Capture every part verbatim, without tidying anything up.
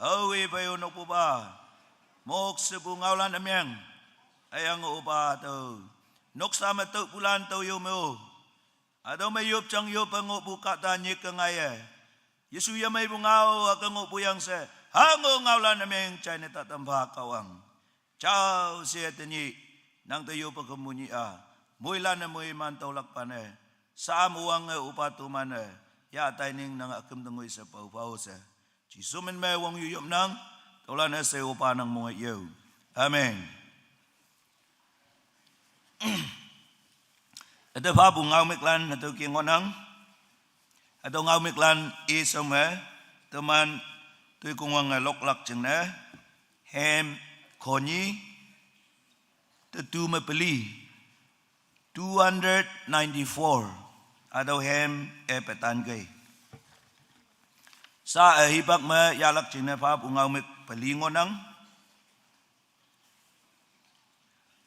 Awi payo nokpupa, mok sepu ngaolan ümeng, ayang opa tüo, noksa me tüopulan tüo yo me-o. Hatüo me yop jang yoppe ngohpu kahta nyik ke ngaiye. Jesu yemeipu ngao hüke ngohpu yang she, hango ngaolan ümeng jaine ta tampha Kahwang. Jao she tenyih, nang te yoppe kempu nyih-a, moilan-e moiman tüolakpa ne, sam wange opa toman-e, yah taining nang üküm te ngoi she paophao she. Jesu min me wong yu yopnang, tüolan üshei opa nang monge yo. Amen. Üte phapu ngaomüklan hatüo ke ngohnang. Hatüo ngaomüklan i shao me, teman toi kongwange loklak jingne, hem, khonyi, tetu me peli, two hundred ninety-four. Hatüo hem e petan kei. Sha-e hipak me yahlak jingne phapu ngaomük peli ngohnang.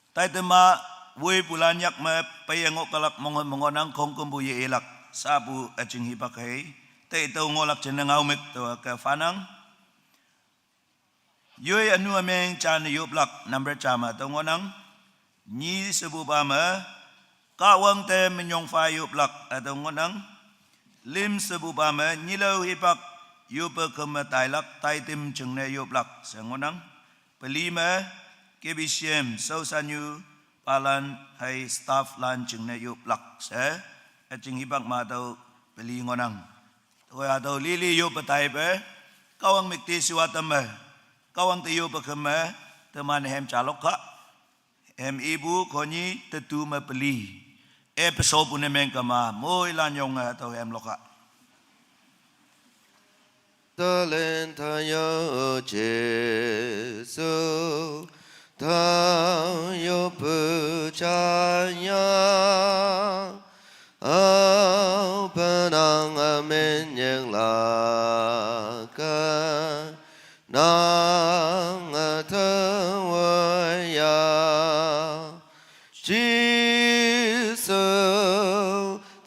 Taitema woipulan yak me peiye ngoh kalak mong me ngohnang khongkümpu ye-ilak. Shapu üjing hipak hei. Tei tüo ngohlak jingne ngaomük tüo ke phanang. Yoi ünu ümeng jane yoplak number ja me tüo ngohnang. Nyi shepupa me, Kahwang te minyong pha yoplak hatüo ngohnang. Lim shepupa me, nyilao hipak yoppe keme tailak taitim jingne yoplak she ngohnang. Peli me, K B C M, shaoshanyu palan hei staff lan jingne yoplak she, üjing hipak me hatüo peli ngohnang. Tüokhei hatüo lili yoppe taipe, Kahwang müktishiwa tamme, Kahwang te yoppe keme, teman hem jalok kah. Hem ipu khonyi tetu me peli. E peshopu ne meng kema, moilan yonge hatüo hem lok kah. Talent tayo Jesu, tao yopu jaya, aope nang ümin yinglak kei, nang üte woiya. Jesu,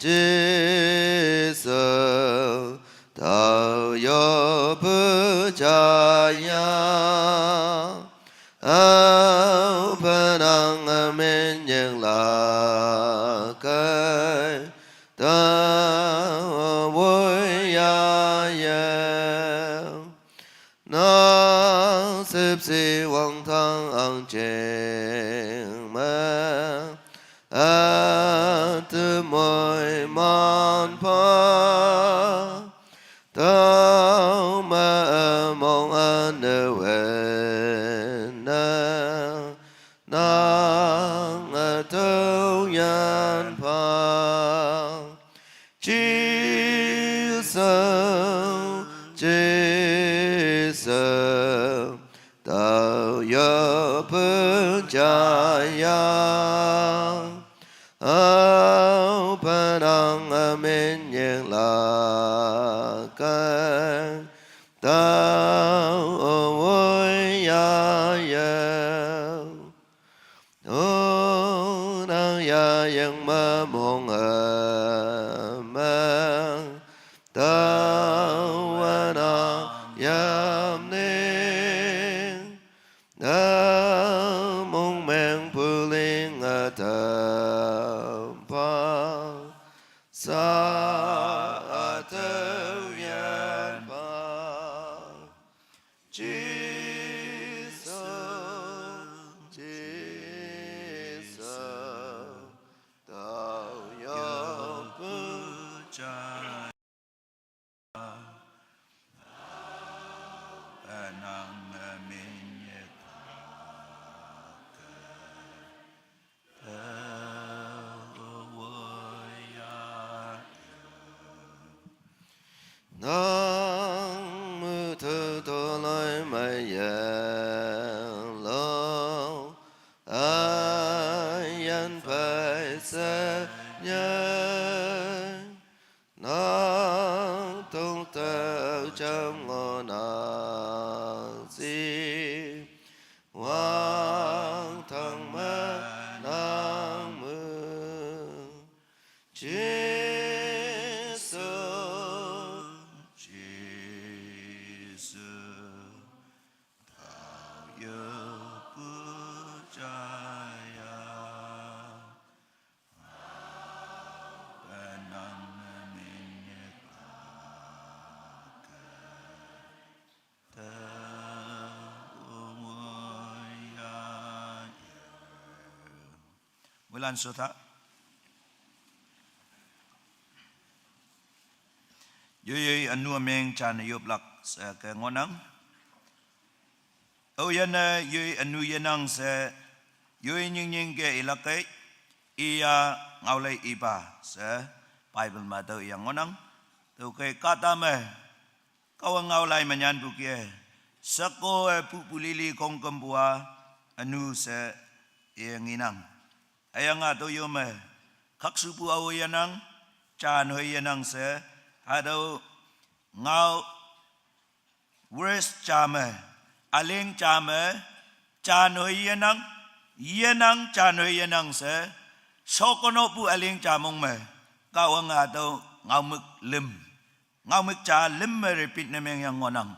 Jesu, tao yopu jaya, aope nang ümin yinglak kei, tao woiya ye. Nang shüpshe wangdang ahngching me, üte moiman pha, tüo me ümong üne wünne, nang üte-o yin pha. Jesu, Jesu, tao yopu jaya, aope nang ümin yinglak kei, tao woiya ye. O nang yayeng me mong ümeng, taowe nang yamning, nang mongmengpu ling ütam pha, sha üte-o yin pha. Jesu, Jesu, tao yopu jaya, nang ümin yinglak kei, tao woiya. Nang mu tüo toloimei yelong, üyin phei she nyei. Nang tongtüoh jam ngohnang shi, wangdang me nang mu. Jesu, Jesu, Lan sotha. Yoi yoi anu ameng chan yoplak se ke ngonang. Au yana yoi anu yanang se yoi nying nying ke ilak kai iya ngaulai ipa se Bible ma tau iya ngonang. Tau kai kata me Kawang ngaulai manyan bukie. Sako e pu pulili kong kempua anu se e nginang. Ayang ato yo me. Khaksu pu au yanang, chan hoi yanang se. Hadau ngau wres cha me. Aling cha me. Chan hoi yanang. Yanang chan hoi yanang se. Sokono pu aling cha mong me. Kawang ato ngau muk lim. Ngau mik cha lim me repeat ne meng yang ngonang.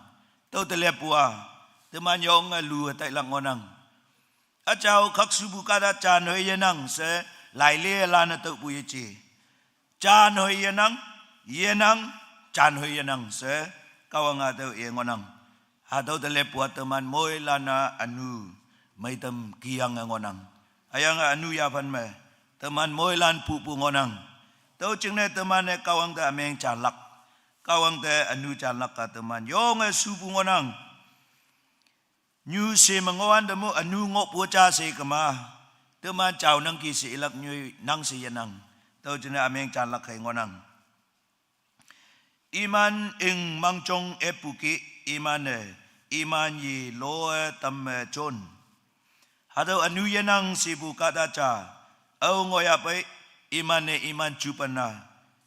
Tau te le pua. Teman yong a lu tai lang ngonang. A chau khak subu kada cha noi yenang se lai le la na tau pu ye chi. Cha noi yenang, yenang, cha noi yenang se kawang a tau ye ngonang. Hatau te le pua teman moi lana anu maitam kiang ngonang. Ayang anu yapan me teman moi lan pu pu ngonang. Tau ching ne teman ne kawang te ameng chan lak. Kawang te anu chan lak ka teman yong e su pu ngonang. Nyu se mengoan temu anu ngok pu cha se kema. Teman chau nang ki se ilak nyu nang se yenang. Tau ching ne ameng chan lak kai ngonang. Iman ing mangchong e puki iman e iman yi lo e tam e chon. Hatau anu yenang sibu kata cha au ngoya pai iman e iman chupana.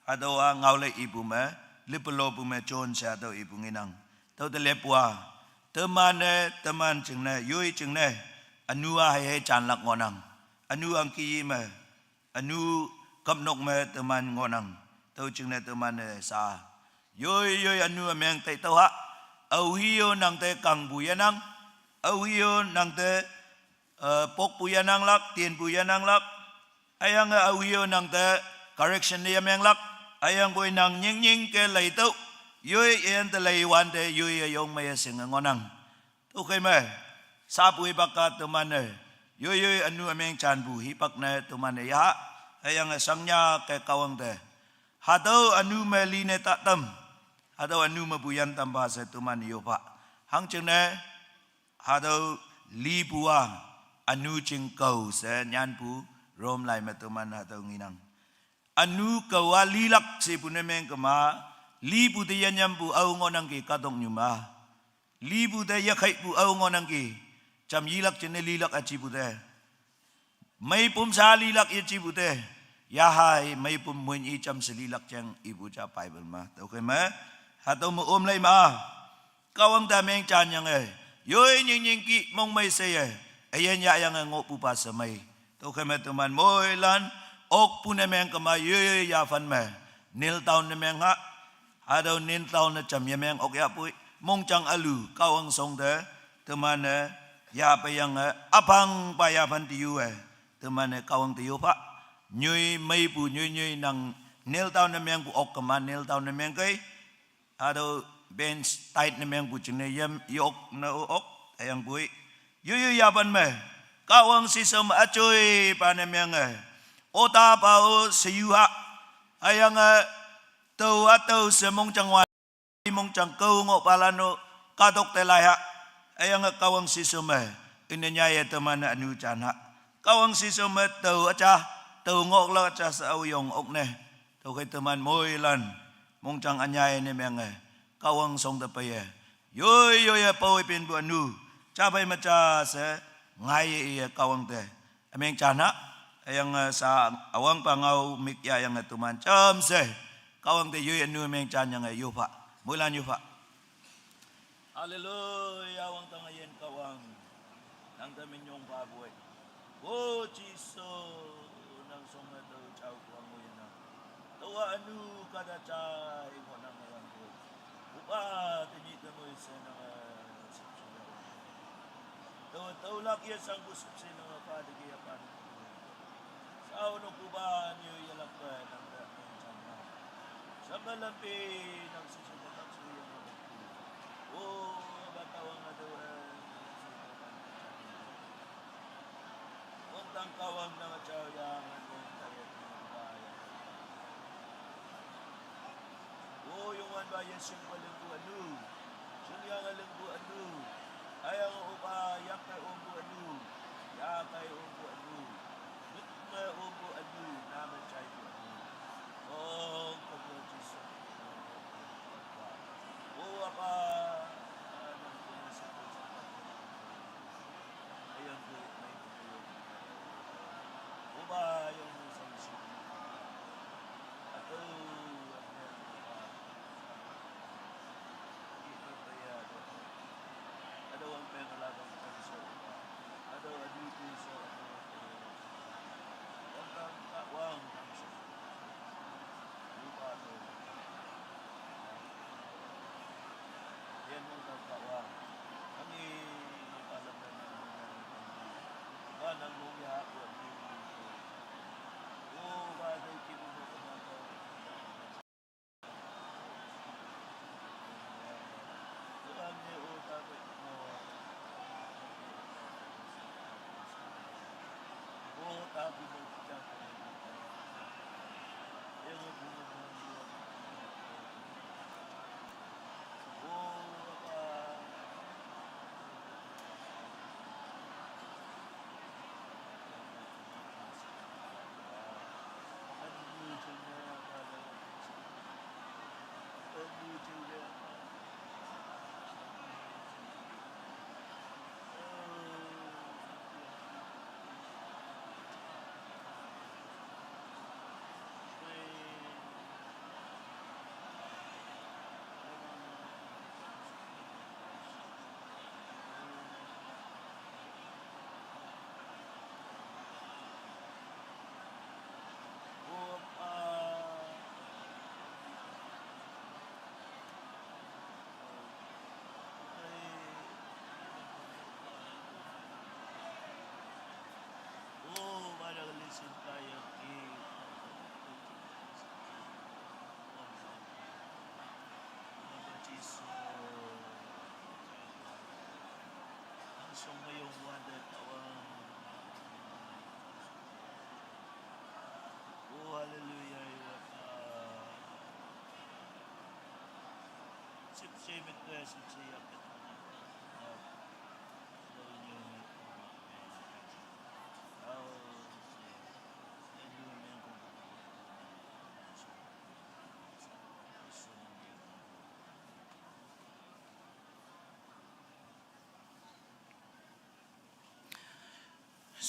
Hatau a ngau le ibu me lipelo bu me chon se hatau ibu nginang. Tau te le pua teman e teman ching ne yoi ching ne anu a hai hai chan lak ngonang. Anu ang ki yi me Anu kap nok me teman ngonang. Tau ching ne teman ne sa. Yoi yoi anu ameng tai tau ha. Au hiyo nang te kang bu yanang. Au hiyo nang te eh, pok bu yanang lak, tien bu yanang lak. Ayang eh, au hiyo nang te correction ne yameng lak. Ayang boi nang nying nying ke lai tau. Yoi en te lai wan te yoi yong me yasing ngonang. Tau kai me. Sa pui baka teman ne. Yoi yoi anu ameng chan bu hi pak ne teman ne ya. Ayang sang nya ke kawang te. Hatau anu me li ne ta tam. Hatau anu me bu yan tam ba se teman yo pa. Hang ching ne. Hatau li bu a. Anu ching kau se nyan bu. Rom lai me teman hatau nginang. Anu kau a li lak se bu ne meng kema. Li bu te yan yam bu au ngonang ki katong nyuma. Li bu te yakhai bu au ngonang ki. Cham yilak chene lilak achi bu te. Mai pum sa lilak yachi bu te. Yahai mai pum mun i cham se lilak chang ibu cha Bible ma. Tau kai ma. Hatau ma om lai ma. Kawang ta meng chan yang e. Yoi nying nying ki mong mai se e. Ayan ya yang e ngok pu pa se mai. Tau kai ma teman moi lan. Ok pu ne meng kema yoi yoi ya fan ma. Nil town ne meng ha. Hadau nin tau na cham yameng ok ya pui. Mong chang alu kawang song te. Teman ne ya pa yang eh, apang pa ya pan ti yu eh. Teman ne kawang ti yu pa. Nyui mai pu nyui nyui nang nil tau na meng pu ok keman nil tau na meng kai. Hadau bench tight na meng pu ching ne yam yok na ok. Ayang pui. Yu yu ya pan me. Kawang si sem achui pa na meng eh. Ota pa o se yu ha. Ayang eh. Tau atau se mong chang wan mong chang kau ngok palano katok te lai ha. Ayang kawang si sume ine nyai teman anu chan ha. Kawang si sume tau acha tau ngok la acha sa au yong ok ne. Tau kai teman moi lan mong chang anyai ne meng e. Kawang song te pa ye. Yoi yoi ya pau ipin bu anu. Cha pai ma cha se ngai ye ye kawang te. Ameng chan ha. Ayang eh, sa awang pa ngau mik ya yang eh, tuman cham se. Kawang te yoi anu ameng chan yang eh, yu pa. Mulan yu pa. Haleluya, awang tang ayen kawang. Nang te minyong pa buai. Bo Jisu nang song eh, tau chau kuang mo yan na. Tau anu kada chai mo nang ayang buai. Upa te ni te mo ise nang eh, sip sip ya. Tau tau lak ya sang bu sip sip nang eh, pa te ki ya pa. Sau no kuba ni ya lak pa nang eh, nang chang na. Sama lampi nang sip sip ya tak sip ya. O ba tawang adu eh. Kawang nang a chao yang a kong kaya kong kaya. O Youngwan Ba, ya sheng ba lingpu anu, sheng yang a lingpu anu, ayang o Ba, yak kai ongpu anu, ya kai ongpu anu, mik me ongpu anu, na me chaipu anu. Ong kong Jisu. O Apa, nang kong sa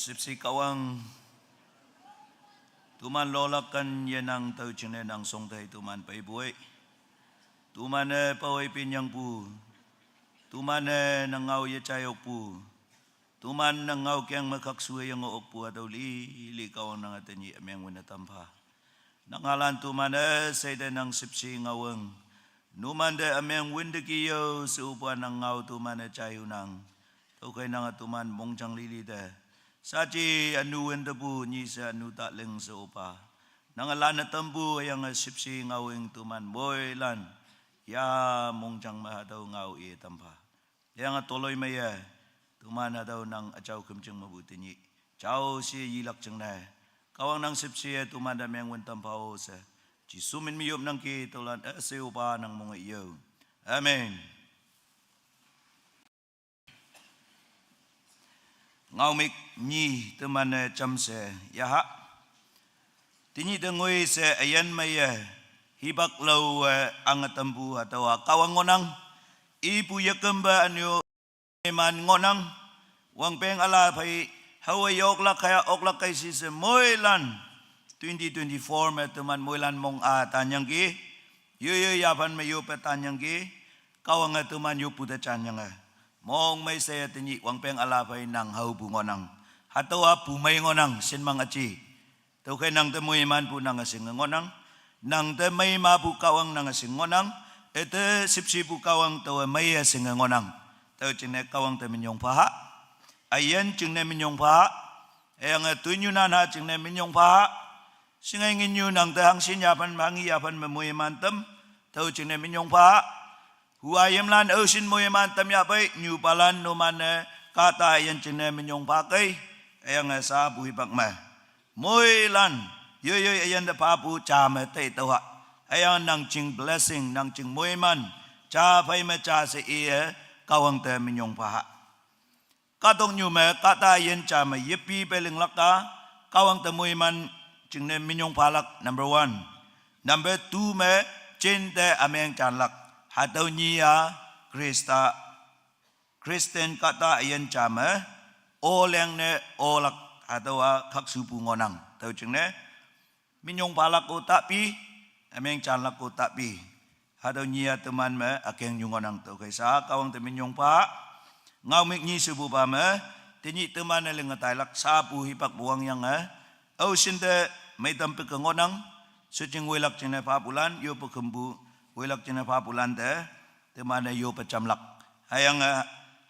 Sipsi Kahwang, tuman lolak kan yenang tüo jingne nang shongte tuman peipu ei. Tuman-e paowe pinyangpu, tuman-e nang ngao yejai okpu, tuman nang ngao keng me khakshu-e yange okpu hatüo lili Kahwang nange tenyih ümeng wünne tampha. Nang ngaolan toman-e sheite nang sipsi ngaowang. Numante ümeng wün te ki yo she opa nang ngao toman-e jaiyunang. Tüokhei nange toman mongjang lili te, shaji ünu wün tepu nyi she ünu taling she opa, nange lan-e tampu hüyange sipsi ngaowang toman moilan. Ya mongjang me hatüo ngao i tampha. Hüyange toloimeiye, toman hatüo nang üjao khümjing mepu tenyih jao she yilak jingne, Kahwang nang sipsi-e tomante mengwün tampha-o she, Jesu min me yopnangki. Tüolan üshei opa nang monge yo. Amen. Ngaomük nyi teman-e jamshe yaha. Tenyih te ngoi she üyin meiye, hipak laowe ange tampu hatüowa Kahwang ngohnang. Ipu yekümpa ünyu iman ngohnang. Wangpeng üla phei haowe yoklak kaiya oklak kei shi she moilan twenty twenty-four me teman moilan mong-a tanyangki. Yoyo yaphan me yoppe tanyangki. Kahwange teman yoppu te janyange, mongmei she tenyih wangpeng üla phei nang haopu ngohnang. Hatüowa pumei ngohnang, shinmang üji. Tüokhei nang te moimanpu nange shinge ngohnang. Nang te meimapu Kahwang nange shinge ngohnang. Üte sipsipu Kahwang taowe meiye shinge ngohnang. Tüo jingne Kahwang te minyong phaha. Üyin jingne minyong phaha. Hüyange toinyunan ha jingne minyong phaha. Shinge nginyu nang te hangshin yaphan me hanghi yaphan me moiman tam, tüo jingne minyong phaha. Hu-a yimlan aoshin moiman tam yahpei nyupalan numan-e kahta üyin jingne minyong phakei. Hüyange sapu hipak me moilan, yoiyoi üyin te phapu ja me teitüoh ha. Hüyange nang jing blessing, nang jing moiman, ja phei me ja she iye Kahwang te minyong pha ha. Kahtoknyu me kahta üyin ja me yepi pe linglak a, Kahwang te moiman jingne minyong phalak, number one. Number two me jinte ümeng janlak. Hatüo nyi-a Khrista, Christian kahta üyin ja me, o lengne olak, hatüowa khakshupu ngohnang. Tüo jingne minyong phalak-o tahpi, ümeng janlak-o tahpi. Hatüo nyi-a teman me ükengnyu ngohnang. Tüokhei sha Kahwang te minyong pha. Ngaomük nyi shepupa me, tenyih teman-e linge tailak sapu hipak pu wangyange, aoshin te meitam peke ngohnang. Shejing woilak jingne phapulan, yoppe khümpu woilak jingne phapulan te teman-e yoppe jamlak. Hüyange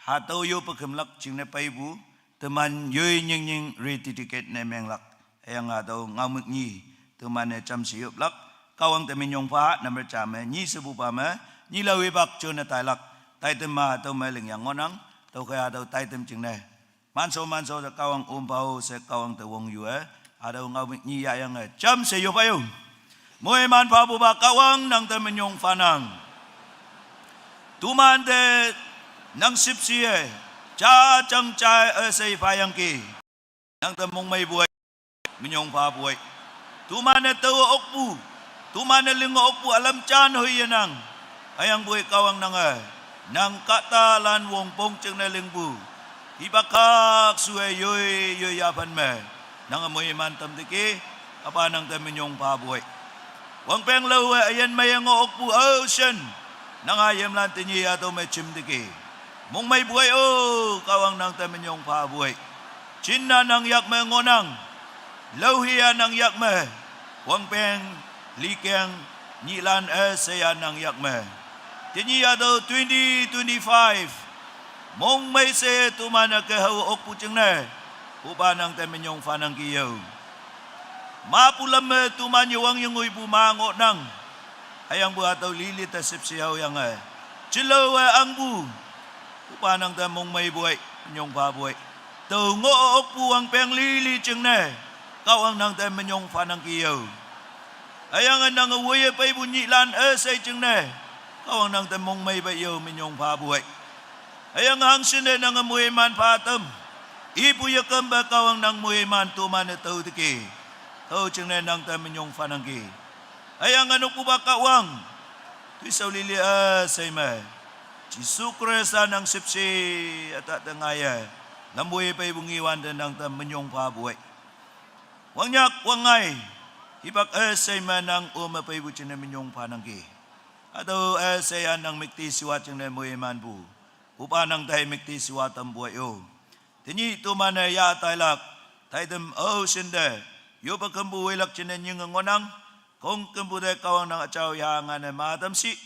hatüo yoppe khümlak jingne peipu, teman yoi nyingnying rededicate ne menglak. Hüyange hatüo ngaomük nyi teman-e jamshe yoplak. Kahwang te minyong pha, number ja me nyi shepupa me, nyilao hipak jone tailak, taitam ma hatüo me lingyang ngohnang. Tüokhei hatüo taitam jingne mansho mansho te Kahwang ompao she Kahwang te wongyue, hatüo ngaomük nyi yahyange jamshe yopayo. Moiman phapupa Kahwang, nang te minyong phanang. Tomante nang shüpshe-e, jajang ja-e üshei phayangki. Nang te mongmeipu ei, minyong phapu ei. Toman-e taowe okpu, toman-e linge okpu ülam jan hoiyenang. Hüyangpoi Kahwang nange, nang kahtalan wongpong jingne lingpu, hipak khakshu-e yoi yoi yaphan me nange moiman tam teki, üpa nang te minyong phapu ei. Wangpeng laowe üyin meiye ngoh okpu aoshin, nang hayimlan tenyih hatüo me jim teki, mongmeipu ei-o, Kahwang nang te minyong phapu ei. Jin-a nang yak me ngohnang, laohi-a nang yak me, wangpeng, likeng, nyihlan üshei-a nang yak me. Tenyih hatüo twenty twenty-five mongmei she toman-e ke hao okpu jingne, opa nang te minyong phanangki yo. Mapu lam me toman yewang yengoipu ma ngohnang. Hüyangpu hatüo lili te shüpshe haoyange, jilaowe angpu, opa nang te mongmeipu ei, minyong phapu ei. Tao ngoh okpu wangpeng lili jingne, Kahwang nang te minyong phanangki yo. Hüyange nange woiye peipu nyihlan üshei jingne, Kahwang nang te mongmei pei yo, minyong phapu ei. Hüyange hangshinne nange moiman pha tam, ipu yekampe Kahwang nang moiman toman-e tao teki, tüo jingne nang te minyong phanangki. Hüyange nokpupa Kahwang, toishao lili üshei me, Jesu Khrista nang shüpshe, ütah te ngaiye, lamwoi peipu ngewante nang te minyong phapu ei. Wangnyak wangngai, hipak üshei me nang ome peipu jingne minyong phanangki. Hatüo üshei-a nang müktishiwa jingne moimanpu, opa nang te müktishiwa tampu ei-o. Tenyih toman-e yah tailak, taitam aoshin te, yoppe khümpu woilak jingne nyinge ngohnang. Khongkümpu te Kahwang nang üjao yangane ma tam shi.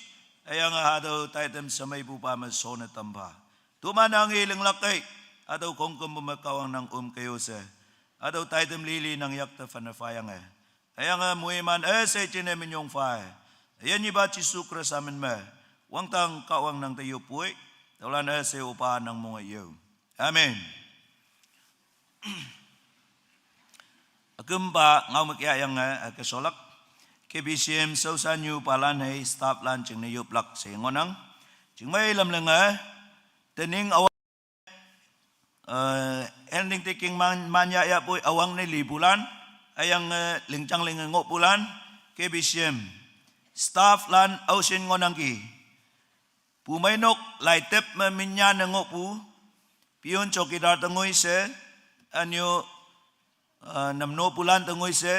Hüyange hatüo taitam shemeipupa me shonne tampha, toman-e nge linglak kei, hatüo khongkümpu me Kahwang nang om keo she, hatüo taitam lili nang yak te phanne phayange, hüyange moiman üshei jingne minyong pha-e, üyin nyipa Jesu Khrista min me, wangdang Kahwang nang te yoppu ei. Tüolan üshei opa nang mong-e yo. Amen. Ükümpa ngaomük yahyange, eh, kesholak, K B C M shaoshanyu palan hei stafflan jingne yoplak she ngohnang. Jingmei lamlenge, tening awang, eh, ending taking man, man yah yahpoi üwangne lipulan, hüyange lingjang linge ngohpulan, K B C M stafflan aoshin ngohnangki. Pumeinok laitep me minyanne ngohpu, peon chowkidar te ngoi she, ünyu, eh, namnopulan te ngoi she,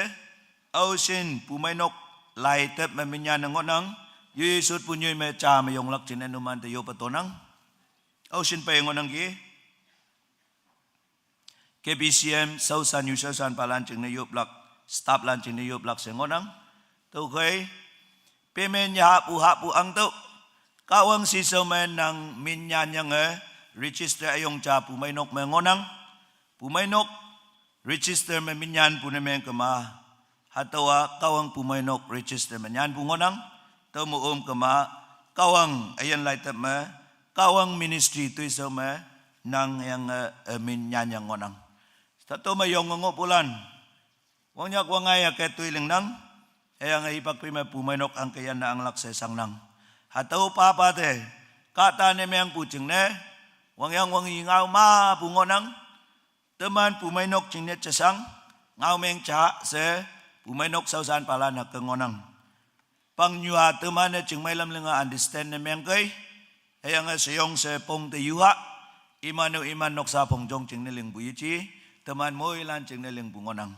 aoshin pumeinok laitep me minyanne ngohnang. Yoi shotpu nyoi me ja me yonglak jingne numante yoppe tonang. Aoshin pei ngohnangki. K B C M shaoshanyu shaoshanpalan jingne yoplak, stafflan jingne yoplak she ngohnang. Tüokhei, payment yehahpu hahpu angtüoh, Kahwang shishao me nang minyanyange, register üyong ja pumeinok me ngohnang. Pumeinok register me minyanpu ne mengkema, hatüowa Kahwang pumeinok register me nyanpu ngohnang. Tüome omkema, Kahwang üyin laitep me, Kahwang ministry toishao me, nang yange, eh, minyanyang ngohnang. Tato me yong ngoh pulan. Wang yak wang ai ake tui ling nang. Hüyange hipak phi me pumeinok ang ke yan na anglak she sang nang. Hatüo papa te. Kahta ne meng pu jingne. Wang yang wang i ngao ma pu ngohnang. Teman pumeinok jingne chesang. Ngao meng cha she. Pumeinok shaoshan palan hake ngohnang. Pangnyua teman-e chingmei lam linge understand ne mengkei. Hüyange sheyong she pong te yuha. Iman-o iman noksa pongjong jingne lingpu yeji. Teman moilan jingne lingpu ngohnang.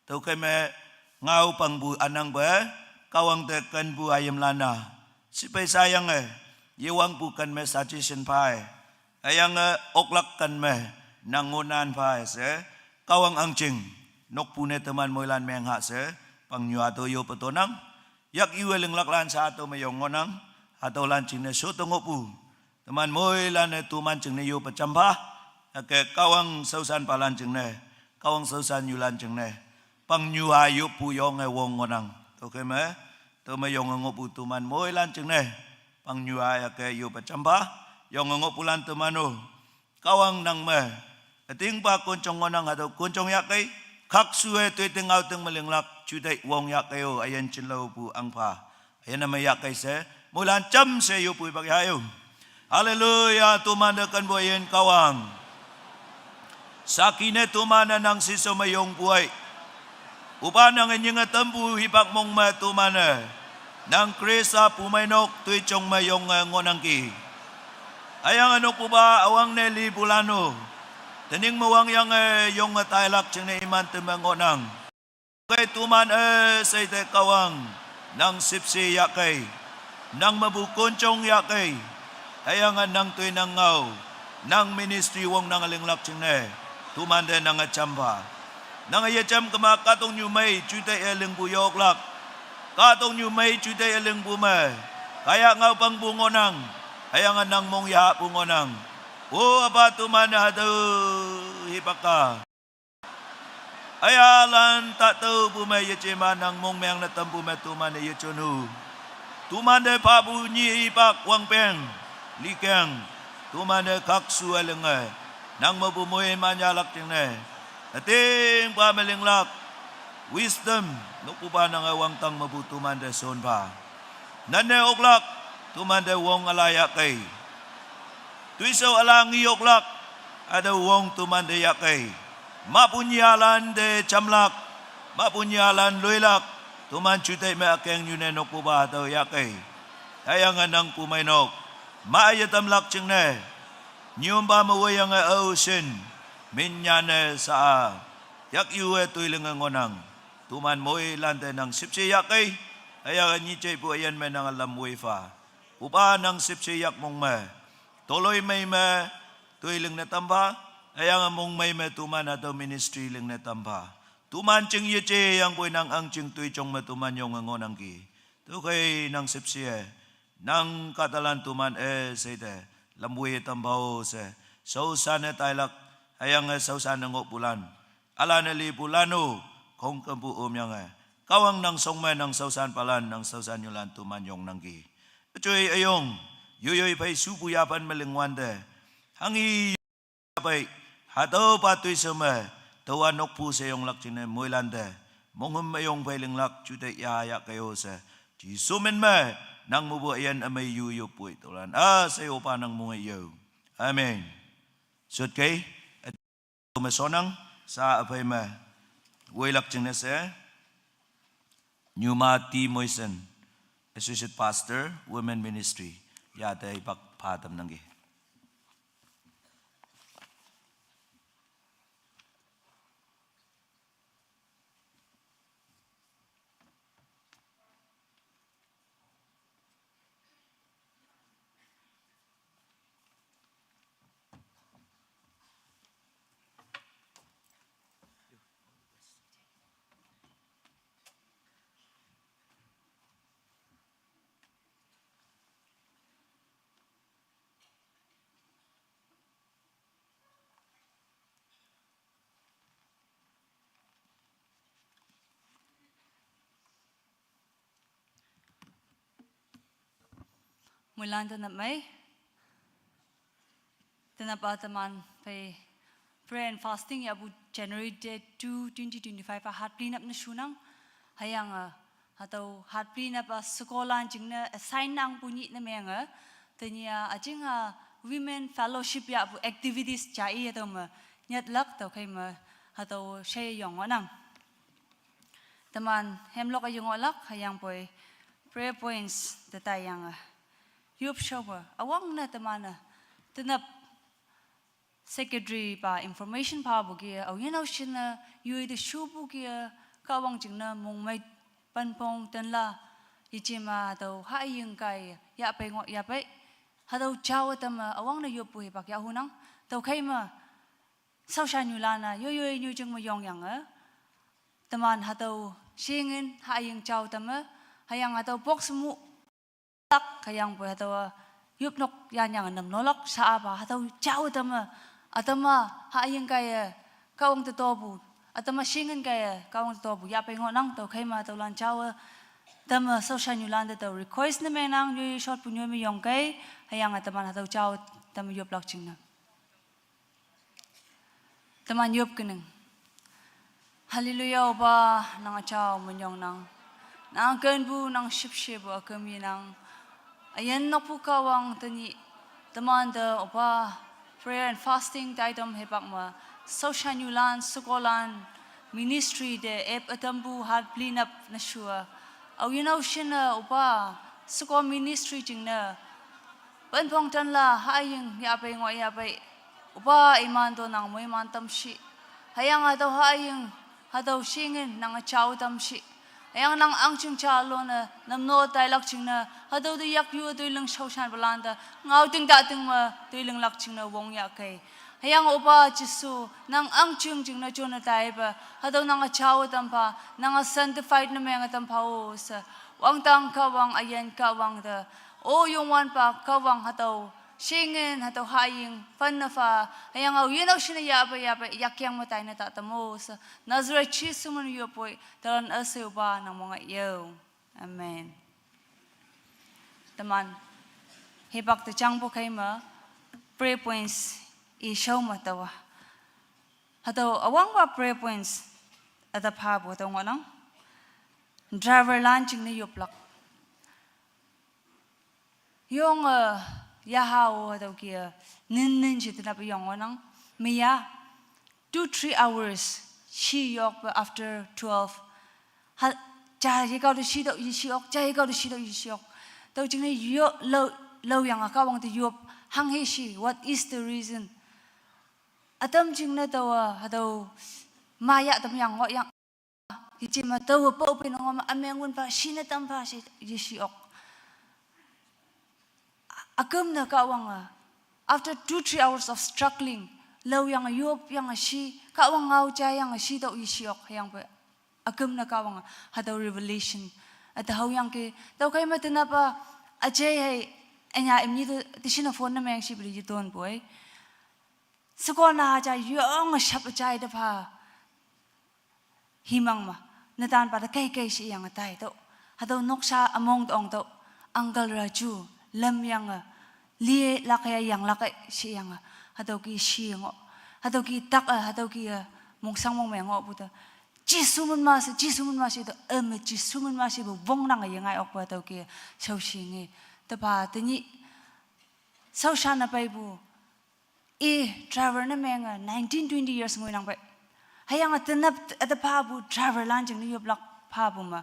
Tüokhei me ngao pangpu ünangpe. Kahwang te kenpu hayimlan-a. Sipei shayange. Yewangpu ken me suggestion phai. Hüyange oklak ken me. Nang ngohnan phai she. Kahwang ahngching. Nokpu ne teman moilan meng ha she. Pangnyua to yope tonang. Yak yu-e linglaklan sha to me yong ngohnang, hatüolan jingne sho te ngohpu. Teman moilan-e toman jingne yope jampha, hüke Kahwang shaoshan palan jingne, Kahwang shaoshan nyulan jingne. Pangnyua yoppu yonge wong ngohnang. Tüokhei me, to me yonge ngohpu toman moilan jingne. Pangnyua hüke yope jampha, yonge ngohpulan teman-o. Kahwang nang me. Ütingpa konjong ngohnang hatüo konjong yahkei. Khakshu-e toi ting ngao ting me linglak. Juteih wong yahkei-o üyin jinlaopu ahngpha. Üyin me yahkei she. Moilan jamshe yopu ipak yah-o. Haleluya, toman te kenpu üyin Kahwang. Saki ne toman-e nang shisho me yongpu ai. Opa nange nyinge tampu hipak mong me toman-e. Nang Khrista pumeinok toijong me yonge ngohnangki. Hüyange nokpupa üwangne lipulan-o. Tening me wangyange yonge tailak jingne iman te me ngohnang. Kei toman-e sheite Kahwang. Nang shüpshe yahkei. Nang mepu konjong yahkei. Hüyange nang toi nang ngao. Nang ministry wong nang linglak jingne. Toman te nange jampha. Nange yejam kema kahtoknyu mei juteih-e lingpu yoklak. Kahtoknyu mei juteih-e lingpu me. Kaiya ngao pangpu ngohnang. Hüyange nang mong yahpu ngohnang. O apa toman-e hatüo hipak-a. Hüyalan tahtüopu me yejema nang mongmeng ne tampu me toman-e yejon-u. Toman te phapu nyi hipak wangpeng. Likeng. Toman te khakshu-e linge. Nang mepu moiman yahlak jingne. Ütingpa me linglak. Wisdom. Nokpupa nange wangdang mepu toman te shonpha. Nane oklak. Toman te wong üla yahkei. Toishao üla ngi oklak. Hatüo wong toman te yahkei. Mahpu nyialan te jamlak. Mahpu nyialan loilak. Toman juteih me ükengnyu ne nokpupa hatüo yahkei. Hüyange nang pumeinok. Ma yetamlak jingne. Nyompa me woiyange ao shin. Min nyane sha-a. Yak yu-e toi linge ngohnang. Toman moilan te nang shüpshe yahkei. Hüyange nyijeipu üyin me nange lam woipha. Opa nang shüpshe yak mong me. Toloimei me. Toi lingne tampha. Hüyange mongmei me toman hatüo ministry lingne tampha. Toman jing yeje yangpoi nang ahngching toijong me toman yonge ngohnangki. Tüokhei nang shüpshe-e. Nang kahtalan toman-e sheite. Lam woi tampha-o she. Shaoshan-e tailak. Hüyange shaoshan-e ngohpulan. Ülan-e lipulan-o. Khongkümpu omyange. Kahwang nang shong me nang shaoshan palan nang shaoshan nyulan toman yongnangki. Üjoi üyong. Yoiyoi phei shupu yaphan me lingwante. Hanghi pei, hatüopa toishao me, taowa nokpu she yonglak jingne moilan te, monghüm üyong phei linglak juteih ya yahkei-o she, Jesu min me, nang mepu üyin ümei yu yoppoi tüolan, üshei opa nang mong-e yo. Amen. Shutkei, me shonnang, sha üphei me, woilak jingne she, Nyuma T Moisen, Associate Pastor, Women Ministry, yate hipak pha tamnangki. Moilan tenap mei. Tenap-a teman phei prayer and fasting yahpu January date two, twenty twenty-five a hatpli nap ne shunang. Hüyange hatüo hatpli nap a shekolan jingne assign nangpu nyih ne menge, tenyih a üjing a women fellowship yahpu activities ja i hatüo me nyatlak, tüokhei me hatüo she yong ngohnang. Teman hemlok a yengohlak, hüyangpoi prayer points te taiyange yop shaope üwangne teman-e tenap secretary pa information phapu ki, aoyin aoshinne yoi te shupu ki, Kahwang jingne mongmei penpong tenla, yejema hatüo haying kai yahpei ngoh yahpei, hatüo jao tamme üwangne yoppu hipak yahunang. Tüokhei me shaoshanyulan-a yoiyoi nyu jing me yongyange, teman hatüo shingen haying jao tamme, hüyange hatüo box mu lak, hüyangpoi hatüowa yopnok yanyange namnolak sha-a pa hatüo jao tamme, ütam-a haying kaiye Kahwang te topu, ütam-a shingen kaiye Kahwang te topu yahpei ngohnang. Tüokhei me hatüolan jao tamme shaoshanyulan te tao request ne mengnang, yoi shotpu nyoi me yongkei, hüyange teman hatüo jao tamme yoplak jingne teman yop kening. Hallelujah, Opa, nang jao minyongnang. Nang kenpu, nang shüpshepu üküm yenang. Üyin nokpu Kahwang tenyih temante Opa prayer and fasting taitam hipak me shaoshanyulan, shekolan, ministry te ep ütampu hatpli nap ne shua. Aoyin aoshinne Opa sheko ministry jingne penpong tenla haying yahpei ngoh yahpei, Opa iman to nang moiman tam shi. Hüyange hatüo haying, hatüo shingen nang jao tam shi. Hüyange nang ahngching jalone namno tailak jingne hatüo te yakyu toiling shaoshanpalan te ngaoting tating me toilinglak jingne wongyahkei. Hüyange Opa Jesu, nang ahngching jingne jonne taipe hatüo nange jao tampha, nange sanctified ne menge tampha-o she, wangdang Kahwang, üyin Kahwang te, O Youngwanpa Kahwang, hatüo shingen hatüo haying phanne pha, hüyange aoyin aoshinne yahpei yahpei yakyang me taine ta tamo she, Nazareth Jesu min yoppoi talan üshei Opa nang monge yo. Amen. Teman hipak te jangpu khei me prayer points i shao me taowa, hatüo üwangpa prayer points üte phapu hatüo ngohnang. Driver lan jingne yoplak. Yonge, yaha-o hatüo ki, nin nin she tenap yong ngohnang. Meya two three hours shi yokpe after twelve, ha, ja yekao te shi tüo yeshi ok, ja yekao te shi tüo yeshi ok. Tüo jingne yo lao, laoyange Kahwang te yop, hanghe shi, what is the reason? Ütam jingne taowa hatüo ma yah tam yang ngohyang. Yejema taowe paopei nong me ümeng wün pha, shine tam pha she yeshi ok. Üküm ne Kahwange, after two three hours of struggling, laoyange yopyange shi, Kahwang ngao jayange shi tüo yeshi ok, hüyangpoi üküm ne Kahwange hatüo revelation üte haoyangki. Tüokhei me tenap-a, üjei hei, ünya imni te, te shinne phone ne meng shipeli yetonpu ei. Shekona jai yonge shap jai te pha. Himang me, netanpa te kei kei sheyange tai tüoh. Hatüo noksa ümong te ong tüoh. Uncle Raju, lamyange, lilakke yanglak-e sheyange, hatüo ki shi ngoh. Hatüo ki tak-e, hatüo ki-e, mongshang mongmeng ngohpu te. Jesu min ma she, Jesu min ma she tüoh, üme Jesu min ma shepu wongnange yengai okpu hatüo ki, shaoshi nge. Tepa tenyih shaoshan-e peipu, i driver ne menge nineteen twenty years ngoinang pei. Hüyange tenap üte phapu driver lan jingne yoplak phapu me,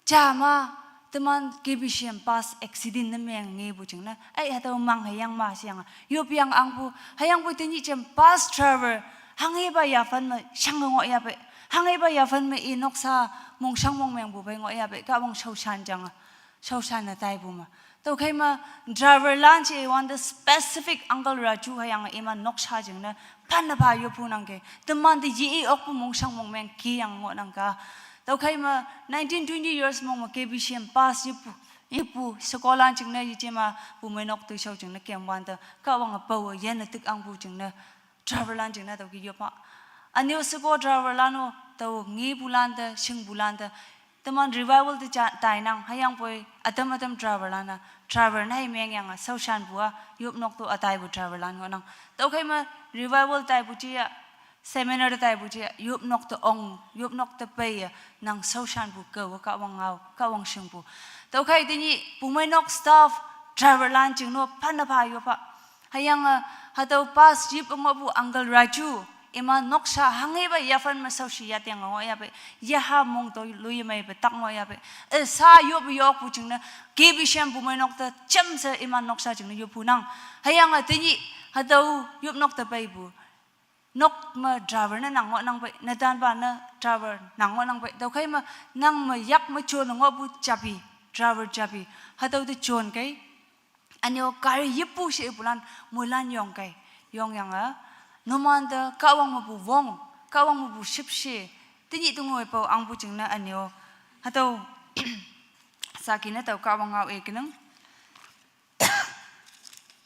jama teman K B C M bus accident ne meng ngepu jingne, ei, hatüo mang hüyang ma sheyange yopyang angpu, hüyangpoi tenyih jam bus driver hanghepa yaphan me shange ngoh yahpei, hanghepa yaphan me i noksa mongshang mongmengpu pei ngoh yahpei, Kahwang shaoshan jange, shaoshan-e taipu me. Tüokhei me, driver lan she iwante specific Uncle Raju hüyange iman noksa jingne phanne pha yoppu nangke, temante ye-i okpu mongshang mongmeng kiyang ngohnang ka. Tüokhei me, nineteen twenty years mong me K B C M bus yepu, yepu shekolan jingne yejema bumeinok toishao jingne kemwante, Kahwange paowe yanne tik angpu jingne, driver lan jingne tüo ki yop ma. Ünyo sheko driver lan-o, tüo ngepulan te, shingpulan te, Teman revival te ja-, tainang, hüyangpoi, atam atam driver lan-a, driver nai mengyange, shaoshanpu-a, yopnok to ataipu driver lan ngohnang. Tüokhei me revival taipu jia, seminar te taipu jia, yopnok te ong, yopnok te peiye, nang shaoshanpu kao, Kahwang ngao, Kahwang shingpu. Tüokhei tenyih, pumeinok staff, driver lan jingno, phanne pha yoppha. Hüyange, hatüo pass jip ngohpu Uncle Raju, iman noksa hanghepa yaphan me shaoshi yateng ngoh yape, yaha mong to loiyemeipe tak ngoh yape. E, sha yop yokpu jingne, K B C M pumeinok te jamshe iman noksa jingne yoppu nang. Hüyange tenyih, hatüo yopnok te peipu. Nok me driver ne nang ngohnang pei, netanpa ne driver nang ngohnang pei. Tüokhei me, nang me yak me jon ngohpu chabi, driver chabi. Hatüo te jon kei. Ünyo gari yippu she ipulan, moilan yong kei, yongyange, numante Kahwang mepu wong, Kahwang mepu shüpshe, tenyih tengoi pao angpu jingne ünyo, hatüo, saki ne tao Kahwang ngao-e kenang.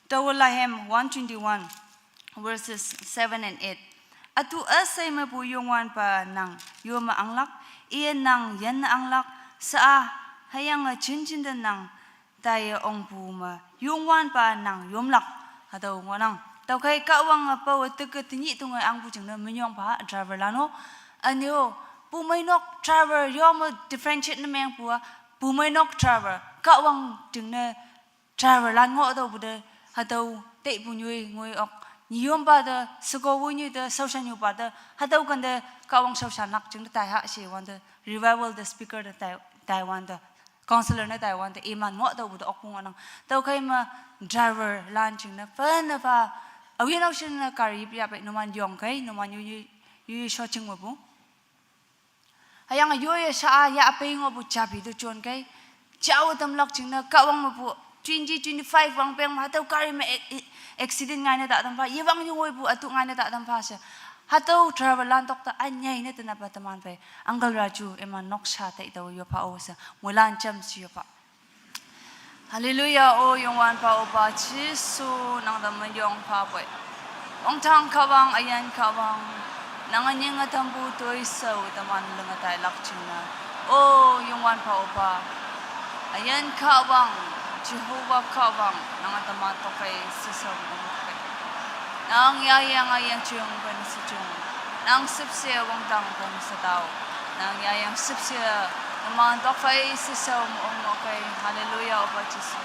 Tüo Lahem one twenty-one, verses seven and eight. Ütu üshei mepu Youngwanpa nang yome anglak, iye nang yinne anglak, sha-a, hüyange jinjinte nang taiye ongpu me, Youngwanpa nang yomlak, hatüo ngohnang. Tüokhei Kahwange pawe teke tenyih tengoi angpu jingne minyongpha driver lan-o. Ünyo, pumeinok driver yome differentiate ne mengpu-a, pumeinok driver, Kahwang jingne driver lan ngoh tüopu te, hatüo teipu nyoi ngoi ok. Nyiyompa te, sheko wonyu te, shaoshan yupa te, hatüo kante Kahwang shaoshanlak jingne taiha she wante, revival te speaker te tai, taiwante, counselor ne taiwante, iman ngoh tüopu te okpu ngohnang. Tüokhei me driver lan jingne, phanne pha, aoyin aoshinne gari yip yape, numan yong kei, numan yu, yu, yu, yu sho jing mepu. Hüyange yoye sha-a yahpei ngohpu chabi te jon kei. Jao tamlak jingne Kahwang mepu twenty twenty-five wangpeng me hatüo gari me ac-, ac-, accident ngaine ta tampha. Yewang yengoipu ütu ngaine ta tampha she. Hatüo driver lan tokte ünyei ne tenapa teman phei. Uncle Raju iman noksa tei tao yoppha-o she. Moilan jamshe yoppha. Hallelujah, O Youngwanpa Opa Jesu, nang te minyong phapoi. Wangdang Kahwang, üyin Kahwang, nange nyinge tampu toishao teman linge tailak jingne. O Youngwanpa Opa, üyin Kahwang, Jehovah Kahwang, nange teman tokphei shishao ongpei. Nang yayange yangching pen shejing. Nang shüpshe wangdang pen shetao. Nang yayang shüpshe, teman tokphei shishao ong ngohkei. Hallelujah, Opa Jesu.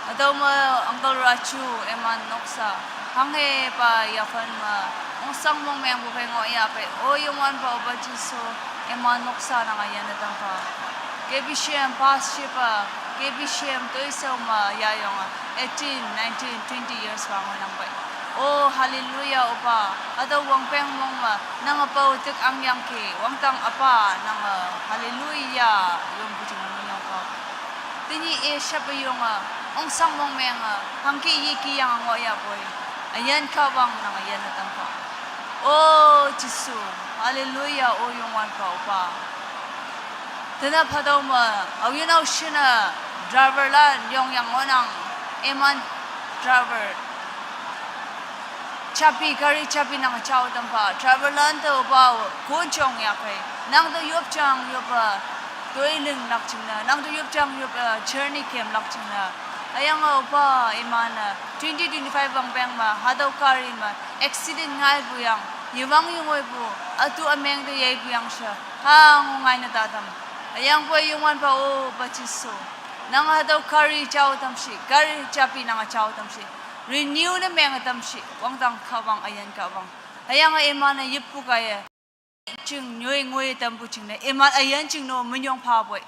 Hatüo me Uncle Raju, iman noksa, hanghepa yaphan me, ongsang mongmengpu phei ngoh yape. O Youngwanpa Opa Jesu, iman noksa nange yanne tampha. K B C M pass shipa, K B C M toishao me yayonge, eighteen, nineteen, twenty years pa ngoinang pei. O, hallelujah, Opa. Hatüo wangpeng mong me, nange pao tik angyangki, wangdang üpa, nange, hallelujah, yongpu jingne minyong phapoi. Tenyih i shape yonge, ongsang mongmenge, hangki yiki yange ngoh yapoi. Üyin Kahwang nange yanne tampha. O Jesu, hallelujah, O Youngwanpa Opa. Tenap hatüo me, aoyin aoshinne, driver lan yongyang ngohnang, iman driver. Chabi, gari chabi nange jao tampha, driver lan te Opa-o, konjong yakhei. Nang te yopjang yoppe, toi linglak jingne, nang te yopjang yoppe, journey kemlak jingne. Hüyange Opa, iman-e, twenty twenty-five wangpeng me, hatüo gari me, accident ngaipu yang, yewang yengoipu, ütu ümeng te yeipu yang she, ha ngo ngaine ta tam. Hüyangpoi Youngwanpa Opa Jesu. Nang hatüo gari jao tam shi, gari chabi nange jao tam shi. Renew ne menge tam shi, wangdang Kahwang, üyin Kahwang. Hüyange iman-e yippu kaiye. Jing nyoi ngoi tampu jingne, iman üyin jing no minyong phapoi.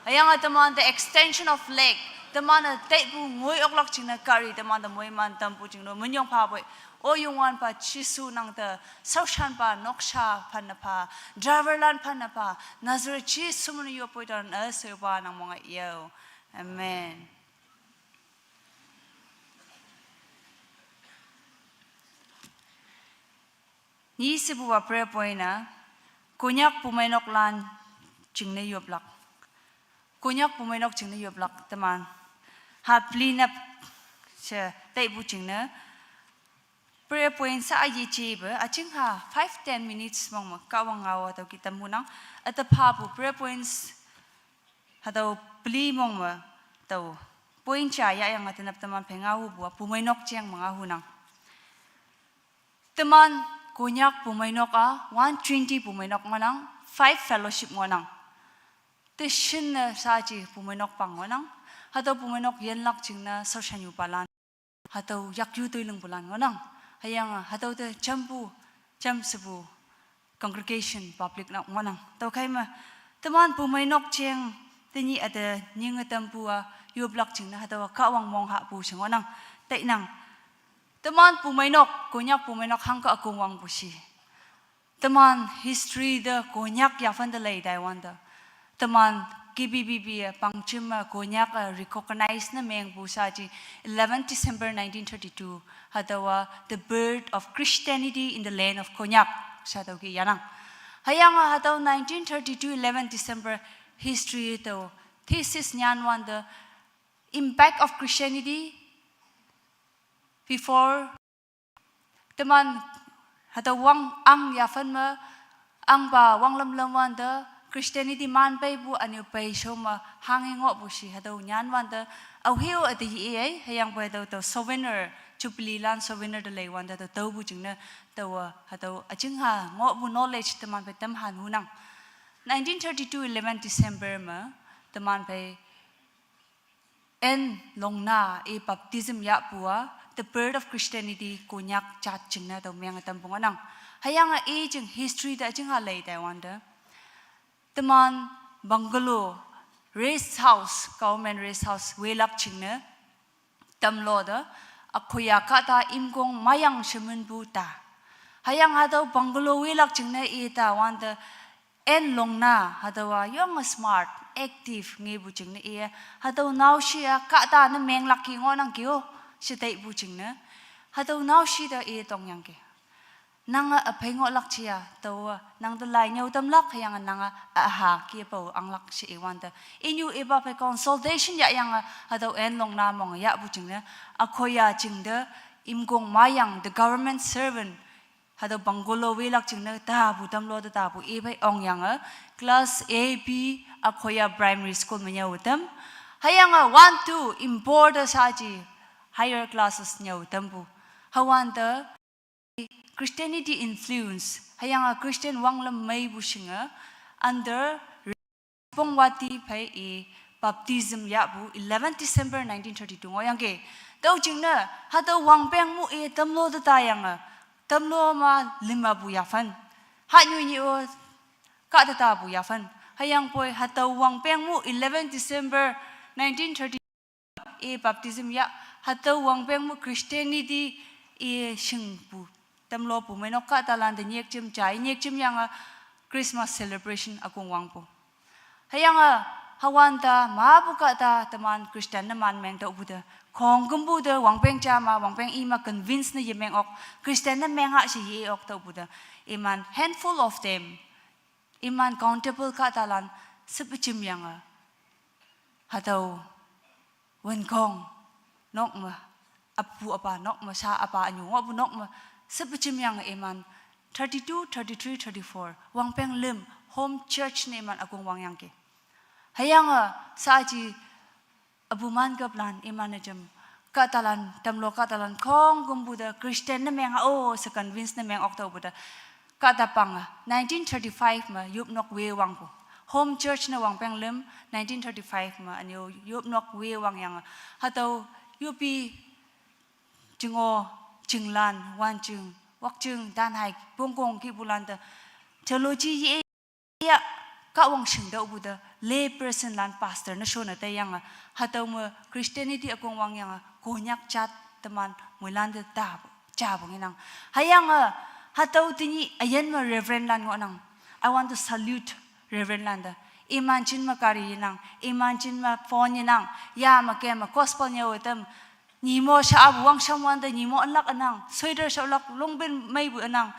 Hüyange teman te extension of leg, teman-e teipu ngoi oklak jingne gari, teman te moiman tampu jing no minyong phapoi. O Youngwanpa Jesu nang te, shaoshanpa noksa phanne pha, driver lan phanne pha, Nazareth Jesu me yoppoi tan üsheipa nang monge yao. Amen. Ni shepupa prayer point-a, Konyak pumeinok lan jingne yoplak. Konyak pumeinok jingne yoplak teman. Hapli nap she teipu jingne. Prayer point sha-a yejepe, üjingha five, ten minutes mong me, Kahwang ngao hatüo ki tampu nang. Üte phapu prayer points Hatüo peli mong me tao point ja yahyange tenap teman phei ngaohupu-a bumeinok jeng me ngaohunang. Teman Konyak bumeinok-a one twenty bumeinok ngohnang, five fellowship ngohnang. Te shinne shaaji bumeinok pang ngohnang. Hatüo bumeinok yinlak jingne shaoshanyupalan, hatüo yakyu toilingpulan ngohnang. Hüyange hatüo te jampu, jamshepu congregation public nak ngohnang. Tüokhei me teman bumeinok jeng tenyih üte nyinge tampu-a yoplak jingne hatüowa Kahwang mong hahpu she ngohnang. Tainang, teman bumeinok, Konyak bumeinok hangke ükongwangpu shi, teman history te Konyak yaphan te lei taiwante, teman K B B B-e pangjim me Konyak-e recognize ne mengpu shaaji eleven December nineteen thirty-two, hatüowa the birth of Christianity in the land of Konyak she tüo ke yanang. Hüyange hatüo nineteen thirty-two eleven December history tüo thesis nyanwante, impact of Christianity before, teman hatüo wang ang yaphan me, angpa wanglam lamwante Christianity man peipu ünyu pei sho me hange ngohpu shi hatüo nyanwante, aohe-o üte ye-ei, hüyangpoi hatüo tüo souvenir, Jubilee lan souvenir te leiwante tüo taopu jingne, taowa hatüo üjingha ngohpu knowledge teman phei tamhan hunang. Nineteen thirty-two eleven December me teman phei N. Longna-e baptism yahpu-a, the birth of Christianity Konyak jat jingne tüo menge tampu ngohnang. Hüyange i jing history te üjingha lei taiwante, teman bungalow, rest house, government rest house welak jingne tamlo te, ükhoya kahta imkong mayang sheminpu ta. Hüyange hatüo bungalow welak jingne i ta wante, N. Longna hatüowa yonge smart, active ngepu jingne i, hatüo naoshi-a kahta ne menglak ki ngohnangki-o she taipu jingne, hatüo naoshi te i tongyangki, nange üphei ngohlak ja, tao nangte lai nyüo tamlak, hüyange nange üha kepao anglak she iwante, inyu ipa phei consultation yahyange hatüo N. Longna mong yahpu jingne, ükhoya jing te imkong mayang, the government servant, hatüo bungalow welak jingne tapu tamlo te tapu iphei ongyange, class A B, ükhoya primary school me nyüo tam, hüyange one two import shaaji higher classes nyüo tampu. Hüwante Christianity influence, hüyange Christian wanglam meipu shinge, under Pongwati phei i baptism yahpu eleven December nineteen thirty-two ngohyangki. Tüo jingne hatüo wangpeng mu i tamlo te tayange, tamlo ma limapu yaphan, hanyu nyi-o kahta tapu yaphan, hüyangpoi hatüo wangpeng mu eleven December nineteen thirty i baptism yah, hatüo wangpeng mu Christianity i shingpu tamlo bumeinok kahtalante nyikjim ja, nyikjimyange Christmas celebration ükongwangpu. Hüyange hüwante mapu kahta teman Christian ne man meng tüopu te, khongkümpu te wangpeng ja ma, wangpeng i ma convince ne yemeng ok, Christian ne meng ha she ye ok tüopu te, iman handful of them, iman countable kahtalan shepejimyange, hatüo wünkhong nok me, üpu üpa nok me, sha üpa ünyu ngohpu nok me shepejimyange iman thirty-two, thirty-three, thirty-four wangpeng lüm, home church ne iman ükongwangyangki. Hüyange shaaji üpu man kaplan iman-e jam, kahtalan tamlo kahtalan khongkümpu te Christian ne meng ha-o she convince ne meng ok tüopu te, kahta pange nineteen thirty-five me yopnok we wangpu, home church ne wangpeng lüm, nineteen thirty-five me ünyu yopnok we wangyange, hatüo yopi jingo, jinglan, wanjing, wakjing, tanhai, pongkong kihpulante theology ye ya, Kahwang shingtüopu te lay person lan pastor ne shonne taiyange, hatüo me Christianity ükongwangyange Konyak jat teman moilante tapu, japu ngenang. Hüyange hatüo tenyih üyin me Reverend lan ngohnang. I want to salute Reverend lante. Iman jin me gari yenang, iman jin me phone yenang, ya me kem me gospel nyüo tam, nyimo sha apu wangshamwante nyimo ünlak ünang, sweater shaolak longpeng meipu ünang.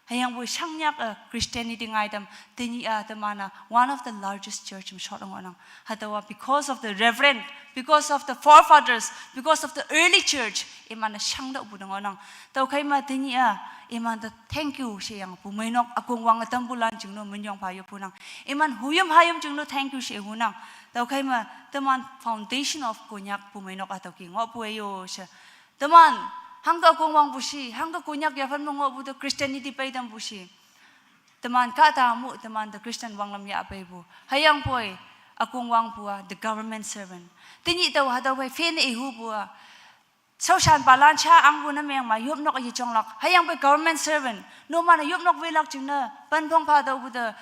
Hüyangpoi shangnyak-e Christianity ngaitam, tenyih-a teman-a one of the largest church me shot ngohnang. Hatüowa because of the Reverend, because of the forefathers, because of the early church, iman-e shangtüopu te ngohnang. Tüokhei ma tenyih-a Iman te thank you she yang, pumeinok akongwang ütampulan jingno minyong pha yop hunang. Iman huyim hayim jingno thank you she hunang. Tüokhei me teman foundation of Konyak pumeinok hatüo ki ngohpu-e yo she. Teman, hangke akongwang pu shi, hangke Konyak yaphan me ngohpu te Christianity peitam pu shi. Teman kahta mu, teman te Christian wanglam yah peipu. Hüyangpoi, akongwang pu-a, the government servant. Tenyih tao hatüo phei fan ihupu-a. Shaoshanpalan sha angpu ne meng ma yopnok yejonglak. Hüyangpoi government servant. Numan-e yopnok welak jingne, penphong pha tüopu te,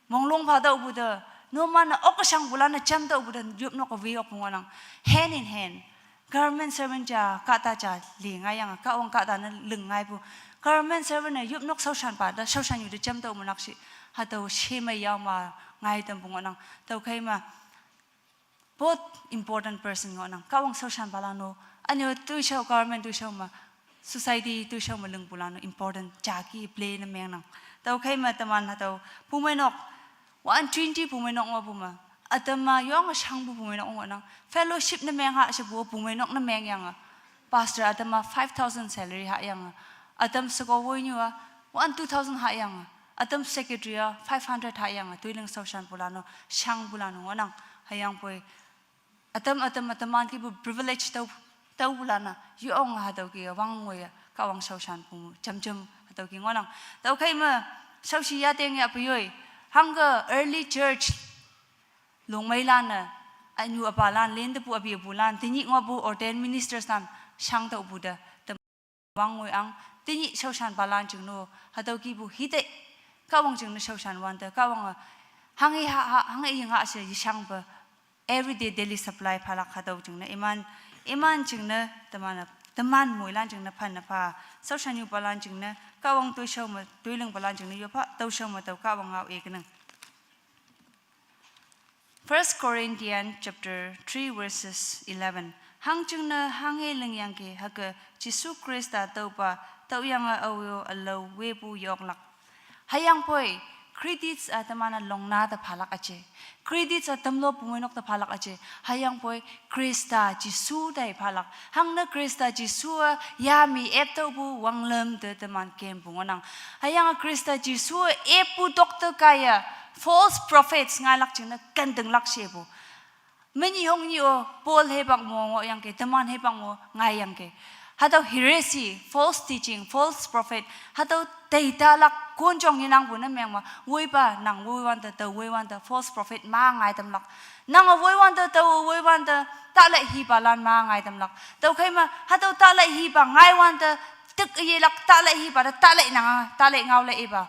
monglong pha tüopu te. Numan-e ok shangpulan-e jam tüopu te, yopnok we okpu ngohnang. Hand in hand. Government servant ja, kahta ja, li ngaiyange, Kahwang kahta ne ling ngaipu. Government servant-e yopnok shaoshanpa te, shaoshannyu te jam tüo menak shi. Hatüo shemei yao ma, ngaitampu ngohnang. Tüokhei ma, both important person ngohnang. Kahwang shaoshanpalan-o, ünyo toishao government toishao me, society toishao me lingpulan-o important jaki play ne mengnang. Tüokhei me teman hatüo, pumeinok, one twenty pumeinok ngohpu me. Ütam ma yonge shangpu pumeinok ngohnang. Fellowship ne meng ha shepu pumeinok ne mengyange. Pastor ütam ma five thousand salary hayange. Ütam sheko woinyu-a, one two thousand hayange. Ütam secretary-a, five hundred hayange. Toiling shaoshanpulan-o, shangpulan-o ngohnang. Hüyangpoi. Ütam, ütam, ütam teman kipu privilege tüo, tüopulan-a, yonge hatüo ki wang ngoiye, Kahwang shaoshanpu, jam jam, hatüo ki ngohnang. Tüokhei me, shaoshi yateng yahpu yoi, hangke early church, longmeilan-e, ünyu üpalan, lintepu üpi üpulan, tenyih ngohpu ordained ministers lan, shang tüopu te, te wang ngoi ang, tenyih shaoshanpalan jingno, hatüo kipu hitei, Kahwang jingne shaoshan wante, Kahwange, hanghe ha, ha, hanghe ying ha she yeshangpe, everyday daily supply phalak hatüo jingne, iman, iman jingne, teman, teman moilan jingne phanne pha, shaoshannyupalan jingne, Kahwang toishao me, toilingpalan jingne yop pha, tüoshao me tao Kahwang ngao ikenang. First Corinthians chapter three verses eleven. Hangjingne hanghe lingyangki hüke Jesu Khrista tüopa tüoyange aoyo ülao wepu yoklak. Hüyangpoi, critics-a teman-e longna te phalak üje. Critics-a tamlo pumeinok te phalak üje. Hüyangpoi, Khrista Jesu te phalak. Hangne Khrista Jesu-a yami ep tüopu wanglam te teman kempu ngohnang. Hüyange Khrista Jesu-a eppu doctor kaiye false prophets ngailak jingne kentinglak shepu. Menyih hongnyih-o Paul hipak mo ngohyangki, teman hipak mo ngaiyangki. Hatüo heresy, false teaching, false prophet, hatüo teitalak konjong yenangpu ne meng ma, woipa nang woiwante, tao woiwante, false prophet ma ngaitamlak. Nange woiwante, tao woiwante, tahlai hipalan ma ngaitamlak. Tüokhei me, hatüo tahlai hipa ngaiwante, tik yelak tahlai hipa te tahlai nang, tahlai ngao lei ipa.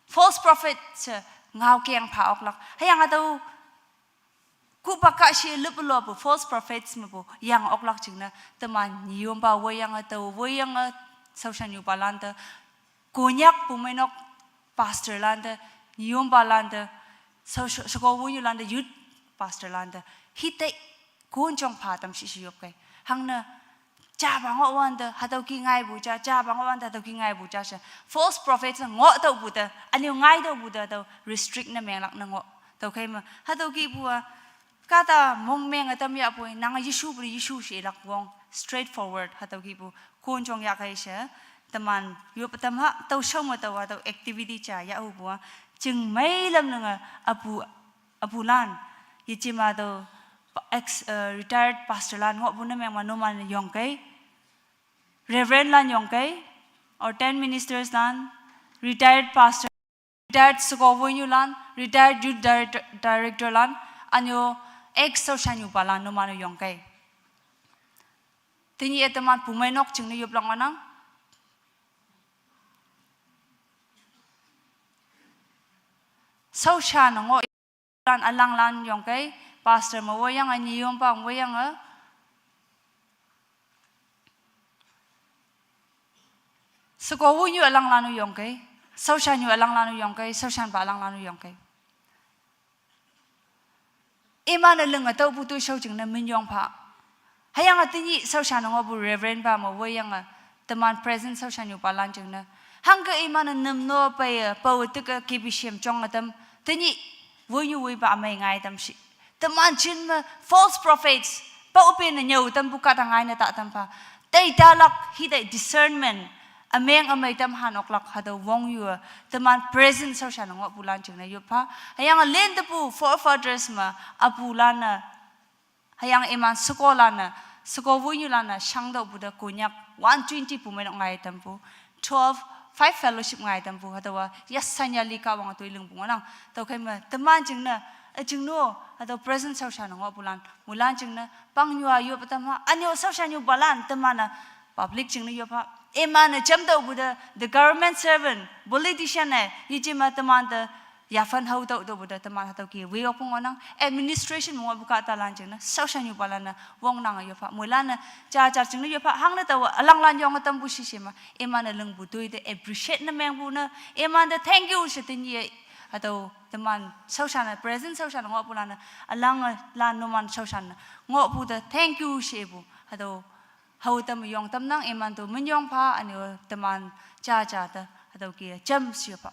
False prophet she ngaokeng pha oklak. Hüyange hatüo kuhpa kahshi lüp lopu false prophets mepu yang oklak jingne teman nyiyompa woiyange tao woiyange shaoshannyupalan te, Konyak pumeinok pastorlan te, nyiyompa lan te, shao-, shao-, sheko woinyulan te, youth pastorlan te, hitei konjong pha tam shi shi yopkei. Hangne, japa ngohwante, hatüo ki ngaipu ja, japa ngohwante, hatüo ki ngaipu ja she. False prophets ngoh tüopu te, ünyu ngai tüopu te, tüo restrict ne menglak ne ngoh. Tüokhei me, hatüo kipu-a, kahta mongmenge tam yahpoi, nange Jesu pu Jesu she lak wong, straightforward, hatüo kipu, konjong yahkei she, teman, yop tam ha, tüoshao me tüo-a, tüo activity ja yahhupu-a, chingmei lam nange, apu, apulan, yejema tüo, pa-, ex, eh, retired pastorlan ngohpu ne meng ma numan yongkei, reverendlan yongkei, ordained ministerslan, retired pastor, retired sheko woinyulan, retired youth director, directorlan, ünyu ex shaoshannyupalan numan-o yongkei. Tenyih-e teman pumeinok jingne yoplak ngohnang. Shaoshan ngohlan ülanglan yongkei, pastor me woiyange, nyiyompa woiyange, sheko woinyu ülanglan-o yongkei, shaoshannyu ülanglan-o yongkei, shaoshanpa ülanglan-o yongkei. Iman-e linge tüopu toishao jingne minyong pha. Hüyange tenyih shaoshan ngohpu reverend pa me woiyange, teman present shaoshannyupalan jingne. Hangke iman-e nüm no peiye, pao tike kipi shem jonge tam, tenyih woinyu woipa ümei ngai tam shi. Teman jin me false prophets, paope ne nyüo tampu kahta ngaine ta tam pha. Teitalak hitei discernment, Ameng amei tamhan oklak hatüo wong yu-e, teman present shaoshan ngohpulan jingne yoppha. Hüyange lentepu forefathers me apulan-e, hüyange iman shekolan-e, sheko woinyulan-e shangtüohpu te Konyak one twenty pumeinok ngai tampu, twelve, five fellowship ngai tampu, hatüowa yasan yali Kahwange toi lingpu ngohnang. Tüokhei me teman jingne, üjingno, hatüo present shaoshan ngohpulan, moilan jingne pangnyu-a yop tamha, ünyo shaoshan nyupalan teman-e public jingne yoppha. Iman-e jamtüohpu te, the government servant, politician-e, yejema teman te yaphan haotüoh tüohpu te teman hatüo ke wei okpu ngohnang, administration me ngohpu kahtalan jingne shaoshan nyupalan-e wongnange yoppha. Moilan-e jaja jingne yoppha, hangne taowa ülanglan yonge tampu shishe me, iman-e lingpu toi te appreciate ne mengpu ne, iman te thank you she tenyih-e, hatüo teman shaoshan-e, present shaoshan ngohpulan-e, ülange lan numan shaoshan ngohpu te thank you shepu, hatüo hao tam yong tamnang, iman to minyong pha, ünyo teman jaja te hatüo ke jam shepha.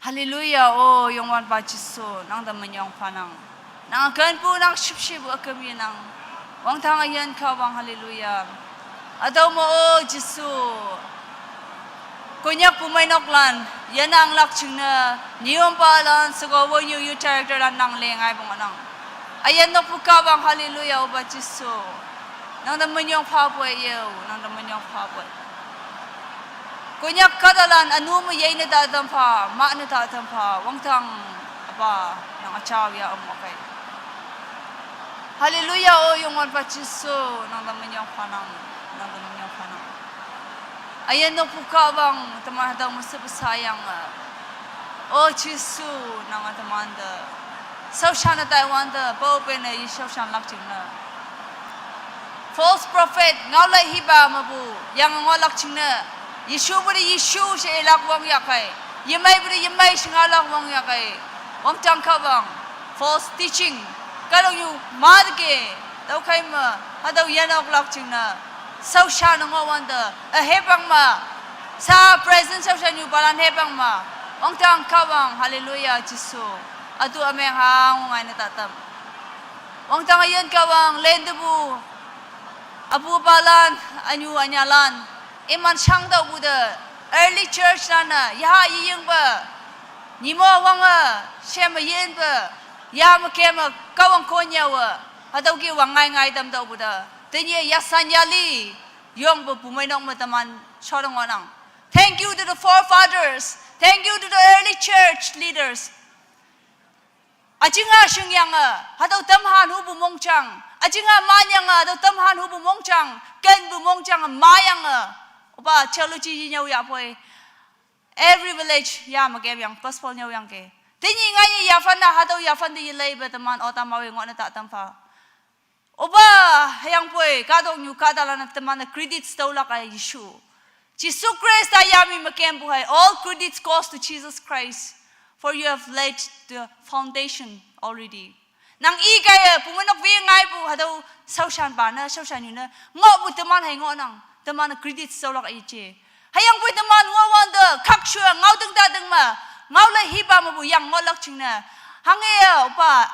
Hallelujah, O Youngwanpa Jesu, nang te minyong phanang. Nang kenpu nang shüpshepu üküm yenang. Wangdang üyin Kahwang, hallelujah. Hatüo me O Jesu, Konyak pumeinoklan yenanglak jingne, nyiyompalan, sheko woinyu youth directorlan nang lengaipu ngohnang. Üyin nokpu Kahwang, hallelujah, Opa Jesu. Nang te minyong phapoi yeo, nang te minyong phapoi. Konyak kahtalan ünu me yeine ta tampha, mahne ta tampha, wangdang üpa, nang üjao ya ümokei. Hallelujah, O Youngwanpa Jesu, nang te minyong phanang, nang te minyong phanang. Üyin nokpu Kahwang, teman hatüo me shepe sayange, O Jesu, nange temante shaoshan-e taiwante, paopen-e yeshaoshanlak jingne, false prophet ngaolai hipa mepu yange ngohlak jingne, yeshupu te yeshu she ilak wongyahkei, yemeipu te yemei she ngaolak wongyahkei, wangdang Kahwang, false teaching, kahtoknyu mateke, tüokhei me, hatüo yenoklak jingne, shaoshan-e ngohwante, ühepang me, sha present shaoshan nyupalan hepang me, wangdang Kahwang, hallelujah, Jesu, ütu ümeng hango ngaine ta tam. Wangdang üyin Kahwang, lentepu apupalan, ünyu ünyalan, iman shangtüohpu te, early churchlan-e yaha yeyingpe, nyimo wange, sheme yinpe, ya me keme Kahwang konyawe, hatüo ke wang ngai ngai tamtüohpu te, tenyih yasan yali yongpu pumeinok me teman shot ngohnang. Thank you to the forefathers. Thank you to the early church leaders. Üjinga shingyange, hatüo tamhan hupu mongjang. Üjinga manyange, hatüo tamhan hupu mongjang, kenpu mongjang mayange, Opa theology yi nyüo yahpoi, every village ya me kemyang, gospel nyüoyangki. Tenyih ngaiye yaphan-a, hatüo yaphan te yeleipe teman otam awe ngohne ta tampha. Opa, hüyangpoi kahtoknyu kahtalan-e teman-e credits tüolak-a yeshu. Jesu Khrista yami me kempu hei, all credits goes to Jesus Christ, for you have laid the foundation already. Nang i kaiye pumeinok we ngaipu hatüo shaoshanpa ne, shaoshannyu ne ngohpu teman hei ngohnang, teman-e credits tüolak yeje. Hüyangpoi teman ngohwante khakshu-e ngaoting tating me, ngaolai hipa mepu yang ngohlak jingne, hanghe-e Opa,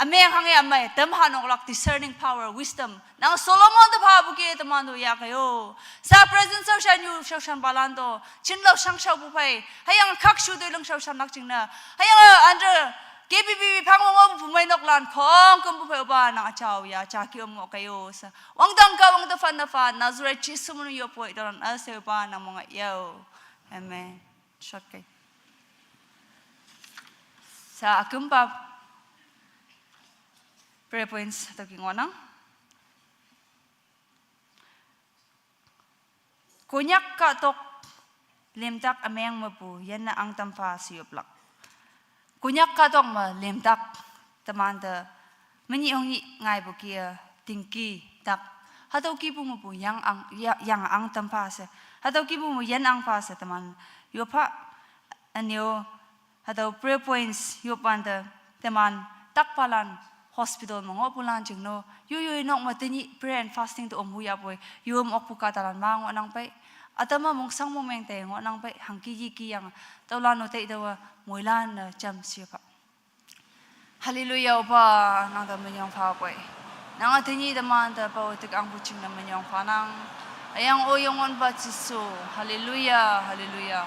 ümeng hanghe ümei tamhan oklak discerning power, wisdom, nang Solomon te phapu ke teman to yahkei-o. Sha present shaoshannyu shaoshanpalan to chinlao shangshaopu phei, hüyange khakshu toiling shaoshanlak jingne, hüyange under K B B B phang wong-o pumeinoklan khongkümpu phei Opa nang üjao ya jake ümokei-o she, wangdang Kahwang te phanne pha, Nazareth Jesu me yopoi tüolan üshei Opa nang monge yao. Amen. Shortcut. Sha ükümpa prayer points hatüo ke ngohnang. Konyak kahtok limtak ümeng mepu yinne ahngtam pha she yoplak. Konyak kahtok me limtak temante menyih hongnyih ngaipu ki-e tingki tak. Hatüo kipu mepu yang ang, ya-, yang ahngtam pha she, hatüo kipu me yin ahng pha she teman yoppha. Ünyo hatüo prayer points yopwante teman takpalan hospital me ngohpulan jingno yoiyoi nok me tenyih prayer and fasting te ompu yahpoi, yom okpu kahtalan ma ngohnang pei. Ütam-a mongshang mongmeng te ngohnang pei, hangki yiki yange, tüolan-o teitüowe moilan-e jam shepha. Hallelujah, Opa, nang te minyong phapoi. Nange tenyih temante pao tik angpu jingne minyong phanang. Hüyange O Youngwanpa Jesu, hallelujah, hallelujah.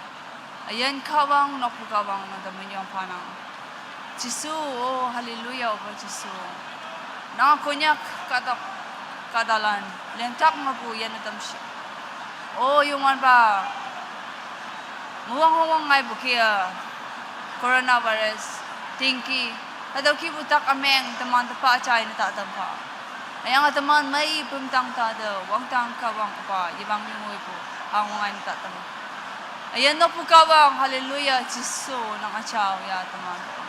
Üyin Kahwang, nokpu Kahwang nangte minyong phanang. Jesu, oh hallelujah, Opa Jesu. Nang Konyak kahtok kahtalan, lingtak mepu yinne tamshi. Oh Youngwanpa, muwang wang wang ngaipu kia, coronavirus, tingki, hatüo kipu tak ümeng teman te pa jai ne ta tam pha. Hüyange teman mei pümtang ta te, wangdang Kahwang pa, yewang yongoipu, hangwang ngai ne ta tam. Üyin nokpu Kahwang, hallelujah, Jesu, nang üjao ya teman te.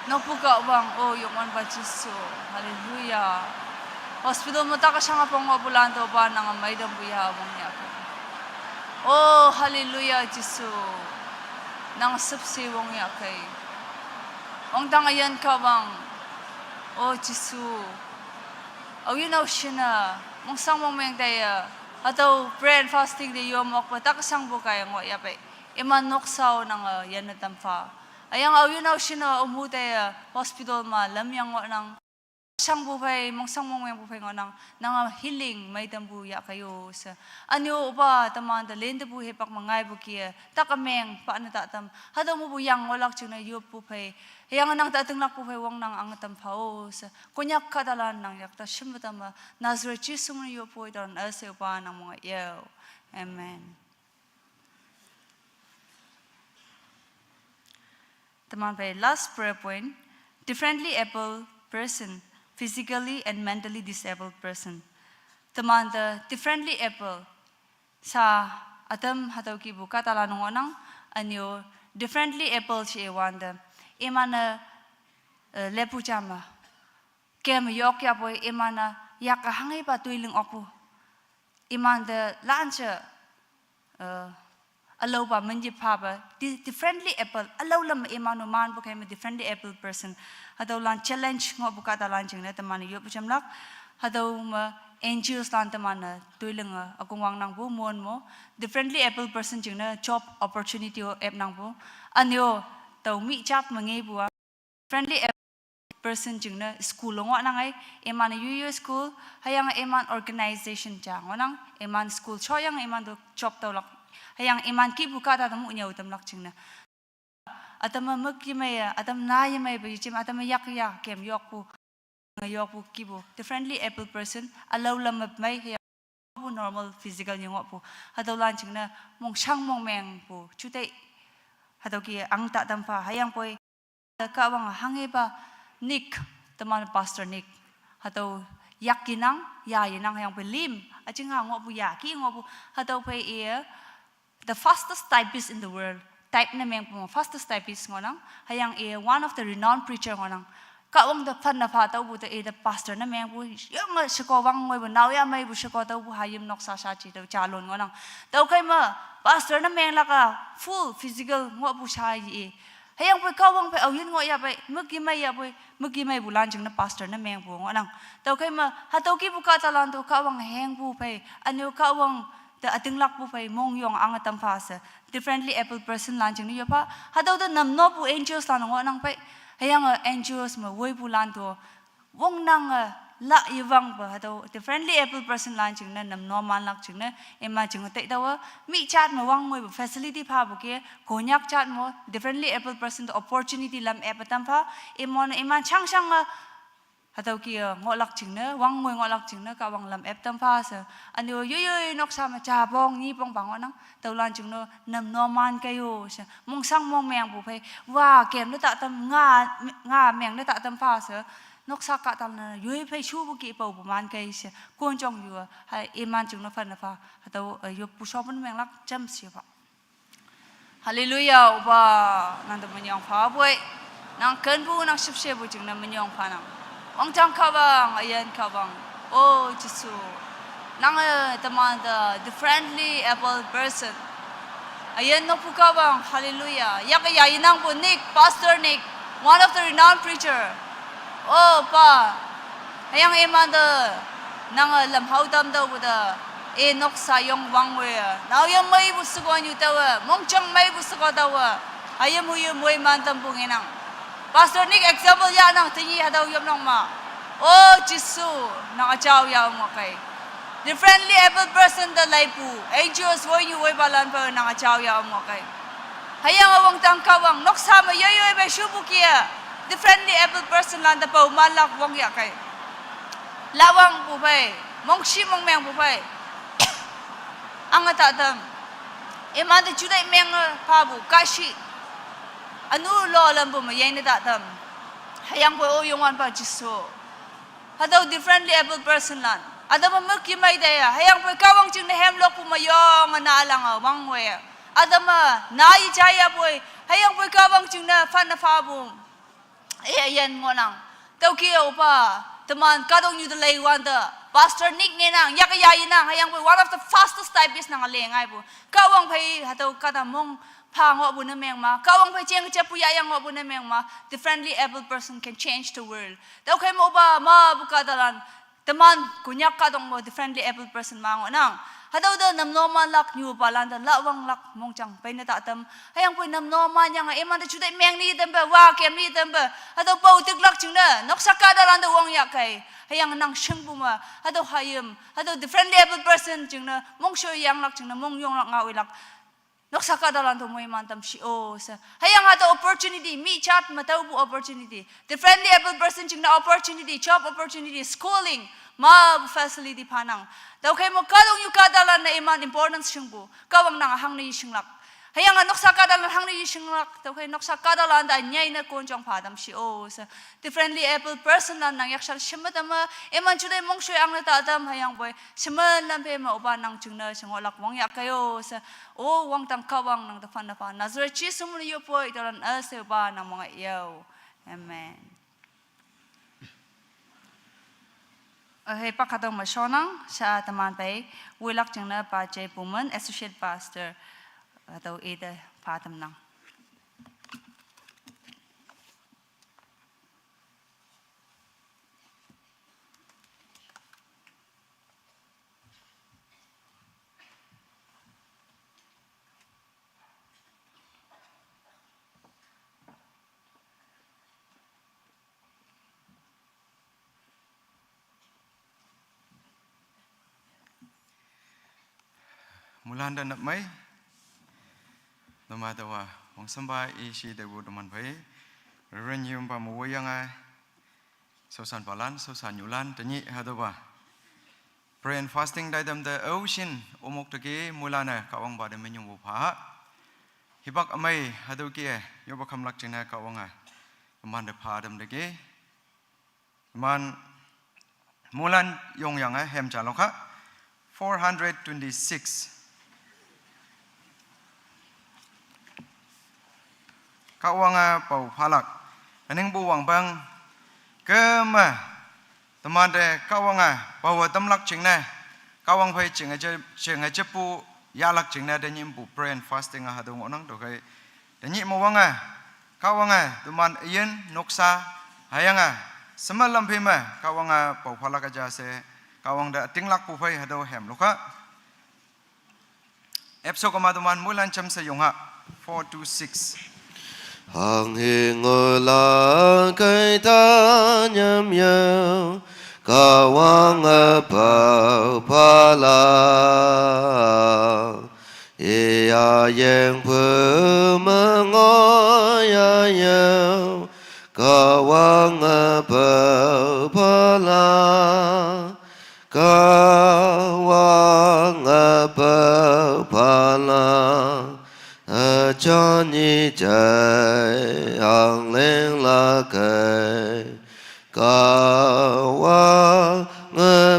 Nokpu Kahwang, oh Youngwanpa Jesu, hallelujah. Hospital me tak shang apong ngohpulan te pa nang meitampu ya wang yahkei. Oh hallelujah Jesu, nang shüpshe wang yahkei. Wangdang üyin Kahwang, oh Jesu, aoyin aoshinne, mongshang mongmeng taiye, hatüo prayer and fasting te yom okpe tak shangpu kaiye ngoh yahpei. Iman nokshao nange yinne tam pha. Hüyange aoyin aoshinne ümu taiye hospital me lamyang ngohnang. Shangpu phei, mongshang mongmengpu phei ngohnang, nange healing meitampu yahkei-o she. Ünyu Opa teman te lintepu hipak me ngaipu kih-e, tak ümeng pa ne ta tam. Hatüo mepu yang ngohlak jingne yoppu phei, hüyange nang te ütinglakpu phei wang nang ange tam pha-o she. Konyak kahtalan nang yak ta shimpe tamme, Nazareth Jesu me yoppu tonan üshei Opa nang mong-e yao. Amen. Teman phei last prayer point, differently abled person, physically and mentally disabled person. Teman te differently abled, sa ütam hatüo kipu kahtalan ngohnang, ünyu differently abled she iwante, iman-e, eh, lepu jame, kem yok yapoi iman-e yak hanghepa toiling okpu. Imante lanshe, eh, ülaopa minjip phape, di-, differently abled, ülao lam iman-o manpu kei me differently abled person. Hatüolan challenge ngohpu kahtalan jingne teman-e yoppu jamlak. Hatüo me N G Os lan teman-e toilinge ükongwang nangpu mon mo. Differently abled person jingne job opportunity-o ap nangpu. Ünyu tao mi jat me ngepu-a differently abled person jingne school-o ngohnang ei, iman-e yoyo school, hüyange iman organization ja ngohnang, iman school shoyange iman to job taolak, hüyange iman kihpu kahta te mu nyüo tamlak jingne. Ütam me mük yemeiye, ütam na yemeipe yejem, ütam me yak ya kem yokpu, nge yokpu kihpu differently abled person, ülao lam mei hüyangpu normal physical ye ngohpu. Hatüolan jingne mongshang mongmengpu jutei, hatüo kih-e ang ta tam pha, hüyangpoi Kahwang hanghepa Nick, teman pastor Nick, hatüo yak yenang, ya yenang, hüyangpoi lim üjingha ngohpu, ya kih ngohpu, hatüo phei iye the fastest typist in the world, type ne mengpu fastest typist ngohnang, hüyange iye one of the renowned preacher ngohnang. Kahwang te phanne pha tüopu te i te pastor ne mengpu, yange sheko wang ngoipu, naoyha meipu sheko tüopu hayim noksa shaji tüo jalon ngohnang. Tüokhei me pastor ne menglak-a full physical ngohpu sha i. Hüyangpoi Kahwang phei aoyin ngoh yahpei, mük yemei yahpoi, mük yemeipulan jingne pastor ne mengpu ngohnang. Tüokhei me hatüo kipu kahtalan to Kahwang hengpu phei, ünyu Kahwang te ütinglakpu phei mongyong ange tam pha she, differently abled person lan jingne yop pha. Hatüo te namnopu angels lan ngohnang phei, hüyange angels me woipulan to wongnange la yewangpe hatüo differently abled person lan jingne namno manlak jingne, iman jinge teitaowe, mi jat me wang ngoipu facility phapu kih-e, Konyak jat mo differently abled person te opportunity lam ap tam pha, iman, iman shangshange hatüo kih-e ngohlak jingne, wang ngoi ngohlak jingne Kahwang lam ap tam pha she. Ünyu yoyoi noksa me japong nyipongpa ngohnang, tüolan jingne namno man kei-o she, mongshang mongmengpu phei, wa kem ne ta tam, nga, nga meng ne ta tam pha she, noksa kahtalan-e yoi phei shupu kih paopu man kei she, konjong yu-a, ha iman jingne phanne pha, hatüo, eh, yoppu shopu ne menglak jamshe pha. Hallelujah, Opa, nangte minyong phapoi. Nang kenpu, nang shüpshepu jingne minyong phanang. Wangdang Kahwang, üyin Kahwang, O Jesu, nange temante differently abled person, üyin nokpu Kahwang, hallelujah, yak ya yenangpu Nick, pastor Nick, one of the renowned preacher, O Pa, hüyange imante nange lam hao tam taopu te, i noksa yong wang woiye, naoyha meipu shekonyu taowe, mongjang meipu sheko taowe, hayim huyim moiman tampu ngenang. Pastor Nick example yahnang, tenyih hatüo yopnok ma. O Jisu, nang achau ya um ngak kei. Differently abled person ta leipu, N G Os woiyu woipalan pa nang achau ya um ngak kei. Hüyange wangdang Kahwang, noksa me yoiyoi pei shupu kia, differently abled person lan ta pao malak wang ya kei. Lawang pu pei, mongshi mongmeng pu pei. Ange tatam. Imante jutai meng, eh, phapu, kashi. Anu lo lampu me yei ne tatam. Hüyangpoi o Youngwanpa Jisu. Hatüo differently abled person lan. Hatüo me mük yemei te ya. Hüyangpoi Kahwang jingne hemlok pu me yonge na lang a wang we. Hatüo me na yi ja ya poi. Hüyangpoi Kahwang jingne fan ne phapu. Eh, yen ngohnang. Tüoke opa, teman kahtoknyu te leiwante, Pastor Nick ngenang, yak ya yenang, hüyangpoi one of the fastest typist nang le ngaipu. Kahwang phei hatüo kahta mong pha ngohpu ne meng ma. Kahwang phei jeng jeppu ya yang ngohpu ne meng ma. Differently abled person can change the world. Tüokhei me opa, mapu kahtalan, teman Konyak kahtok mo differently abled person ma ngohnang. Hatüo te namno manlak nyupalan te lawanglak mongjang peine tatam. Hüyangpoi namno manyange imante jutai meng ni tampe, wa kem ni tampe. Hatüo pao tiklak jingne, noksa kahtalan te wang ya kei. Hüyange nang shingpu me, hatüo hayim, hatüo differently abled person jingne, mongshoi yanglak jingne, mongyonglak ngaoilak. Noksa kahtalan to moiman tam shi-o she. Hüyange hatüo opportunity, mi jat me tüopu opportunity. Differently abled person jingne opportunity, job opportunity, schooling, mapu facility phanang. Tüokhei mo kahtoknyu kahtalan ne iman importance shingpu. Kahwang nang hangne yeshinglak. Hüyange noksa kahtalan hangne yeshinglak. Tüokhei noksa kahtalan te nyei ne konjong pha tam shi-o she. Differently abled person lan nang yakshan sheme tam me, iman jutai mongshoi angne tatam hüyangpoi. Sheme lam phei me opa nang jingne shengohlak wang ya kei-o she. O wangdang Kahwang nang te fan ne pha. Nazareth Jisu mene yopoi, itolan üshei opa nang mong yo. Amen. Ahei, pa kahtok me shonnang, sha teman pei, woilak jingne pa J Pumen, Associate Pastor, hatüo ite pa tamnang. Moilan te nap mei. Nama tawa, wangsampa ishi tepu teman phei. Reverend Yimpa me woiyange. Shaoshanpalan, shaoshannyulan, tenyih hatüopa prayer and fasting taitam te aoshin omok teke moilan-e Kahwangpa te minyongpu pha. Hipak ümei hatüo ke, yopa khamlak jingne Kahwange, teman te pha tam teke. Teman moilan yongyange hem ja lokha. Four hundred twenty-six. Kahwange pao phalak. Üningpu wangpeng. Keme. Temante Kahwange paowe tamlak jingne. Kahwang phei jinge je, jinge jepu yahlak jingne tenyihpu prayer and fasting-a hatüo ngohnang tüokhei. Tenyih me wange. Kahwange teman üyin noksa. Hüyange. Sheme lam phei me. Kahwange pao phalak ja she. Kahwang te ütinglakpu phei hatüo hem lokha. Epso kema teman moilan jamshe yongha. Four two six. Hanghe ngohlak kei ta nyam yao, Kahwange pao phalak. Iya yengphe me ngoi ya yao, Kahwange pao phalak. Kahwange pao phalak, üja nyi jai hangling lak kei. Kahwange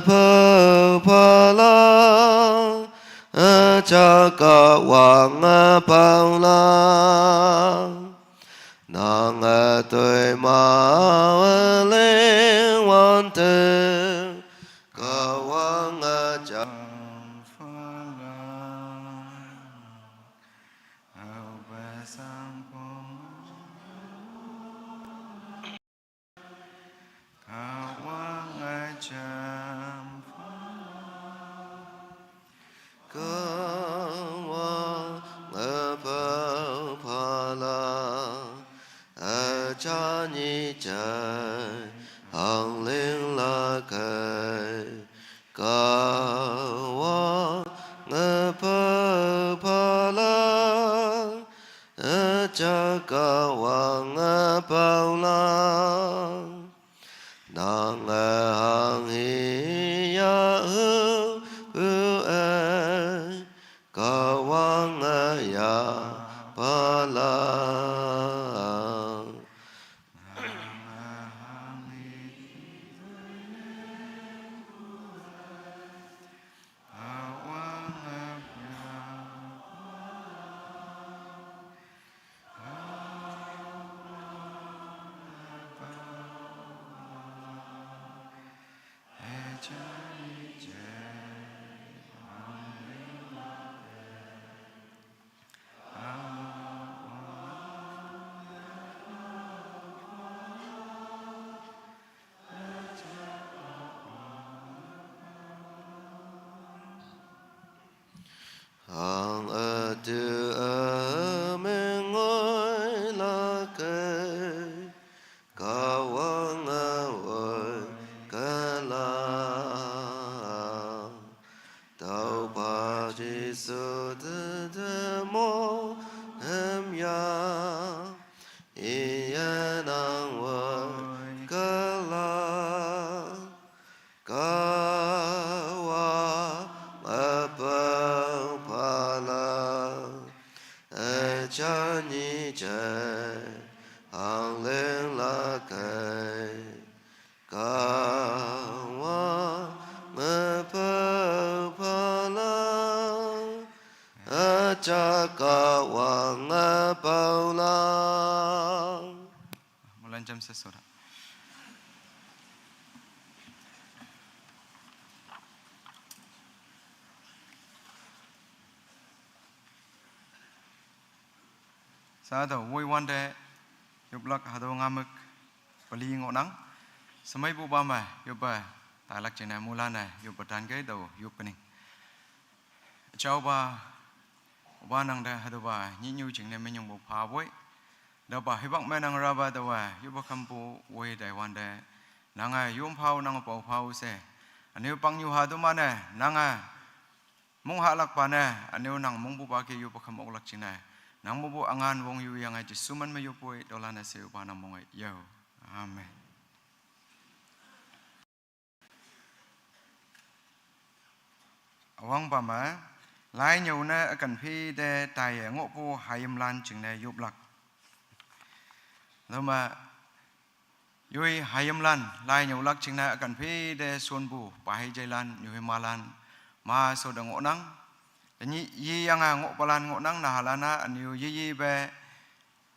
pao phalak, üja Kahwange pao lak. Nange toi ma ling wante, Kahwange jam phalak. Kahwange jam phalak. Kahwange pao phalak, üja nyi jai hangling Pala, aja kawang apaula. Nang ahang hiya hu hu e, kawang aya pala. Hang atu amengoi lake, kawang awoi kala. Tau pa Jisu te te mo hem ya, iye nang woi kala. Kawa mapau pala, echanyi che, hang ling la kai. Kawa mapau pala, aja kawa mapau la. Mulan jam sesora. Sa do woi wande, yuplak hado ngamuk pali ngonang. Semai bu bama yupa talak jina mulana yupa tangke do yup kening. Chau ba, ba nang da hado ba nyinyu jingne menyung bu pa boi. Da ba hibak me nang raba da wa yupa kampu woi dai wande. Nanga yum pau nang pau pau se. Aniu pang nyu hadu mane, nanga mung halak pane, aniu nang mung bu ba ke yupa kam oklak jina. Nang mung bu angan wong yu yang ai Jisu man me yupoi, dola na se upa nang mung ai yo. Amen. Awang pama, lai nyau ne akan phi de tai ngoh pu hayim lan jing ne yup lak. Lama, yui hayim lan, lai nyau lak jing ne akan phi de sun bu, pa hai jai lan, nyu hi ma lan, ma so da ngoh nang. Nyi yi yang a ngoh pa lan ngoh nang, na ha lan a, an yu yi yi be,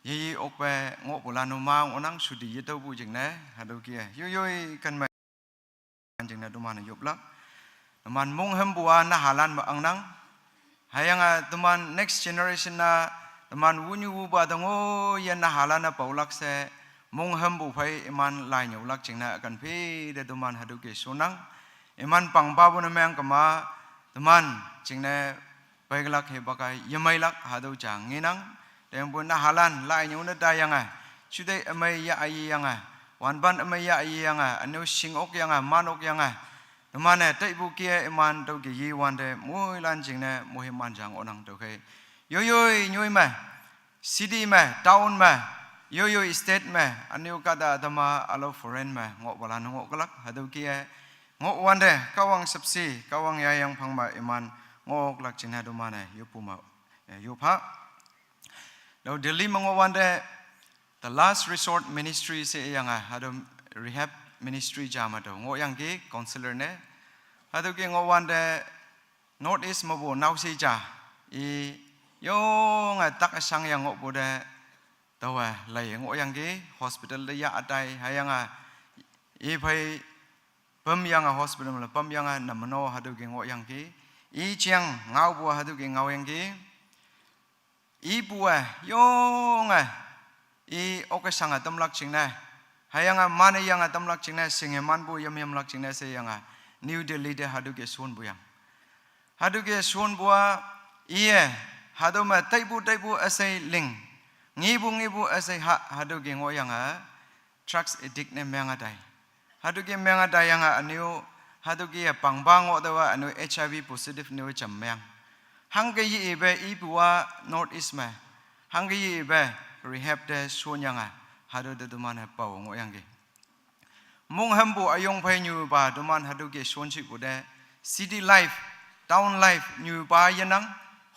yi yi ok be, ngoh pu lan u ma ngoh nang, su di yi tau bu jing ne, hadu kia. Yui yui kan me. Jing na duman yup lak. Duman mung hem bua na halan ma ang nang. Hayang a duman next generation na duman wunyu wu ba dong o ya na halan na pau lak se mung hem bu phai iman lai nyu lak jing na akan phi de duman hadu ke sunang. Iman pang ba bu na meng kama duman jing na Paiglak he bakai yamai lak hadu jang nginang. Teng bu na halan lai nyu na da yang a. Chudai amai ya ayi yang a. Wan ban amai ya ayi yang a. Anu sing ok yang a, man ok yang a. Teman e, tai bu kia iman tau ke yi wan de mui lan jing ne mui man jang onang tau ke. Yoi yoi nyui ma. City ma, town ma, yoi yoi state ma, anu kada dama alo foreign ma, ngok balan ngok kelak, hadu kia, ngok wan de, kawang sepsi, kawang ya yang pang ma iman, ngok lak jing hadu ma ne, yup pu ma, eh, yup ha. Dau Delhi ma ngok wan de, the last resort ministry se yang a, hadu rehab ministry jama dau, ngok yang ki, counselor ne, hadu ki ngok wan de, North East ma bu nau si ja. I yong a tak asang yang ngok bu de. Tawa lai ngok yang ki hospital de ya atai hayang a. I phai pam yang a hospital ma la pam yang a namano hadu ki ngok yang ki. I chiang ngau bu hadu ki ngau yang ki. I pu a, yong a, i ok a sang a tam lak jing na. Hayang a man a yang a tam lak jing na, sing a man bu yam yam lak jing na se yang a. New Delhi de hadu ke sun bu yang. Hadu ke sun bu a, i e, hadu ma tai bu tai bu asai ling. Ngi bu ngi bu asai ha, hadu ke ngo yang a. Drugs addict ne meng a dai. Hadu ke meng a dai yang a aniu, hadu ke ya pang ba ngo da wa aniu H I V positive niu cham meng. Hangke ye ibe ipu a North East me. Hangke ye ibe rehab te shonyange. Hatüo te teman-e pao ngohyangki. Monghümpu üyong phei nyupa teman hatüo ke shonshipu te. City life, town life nyupa yenang,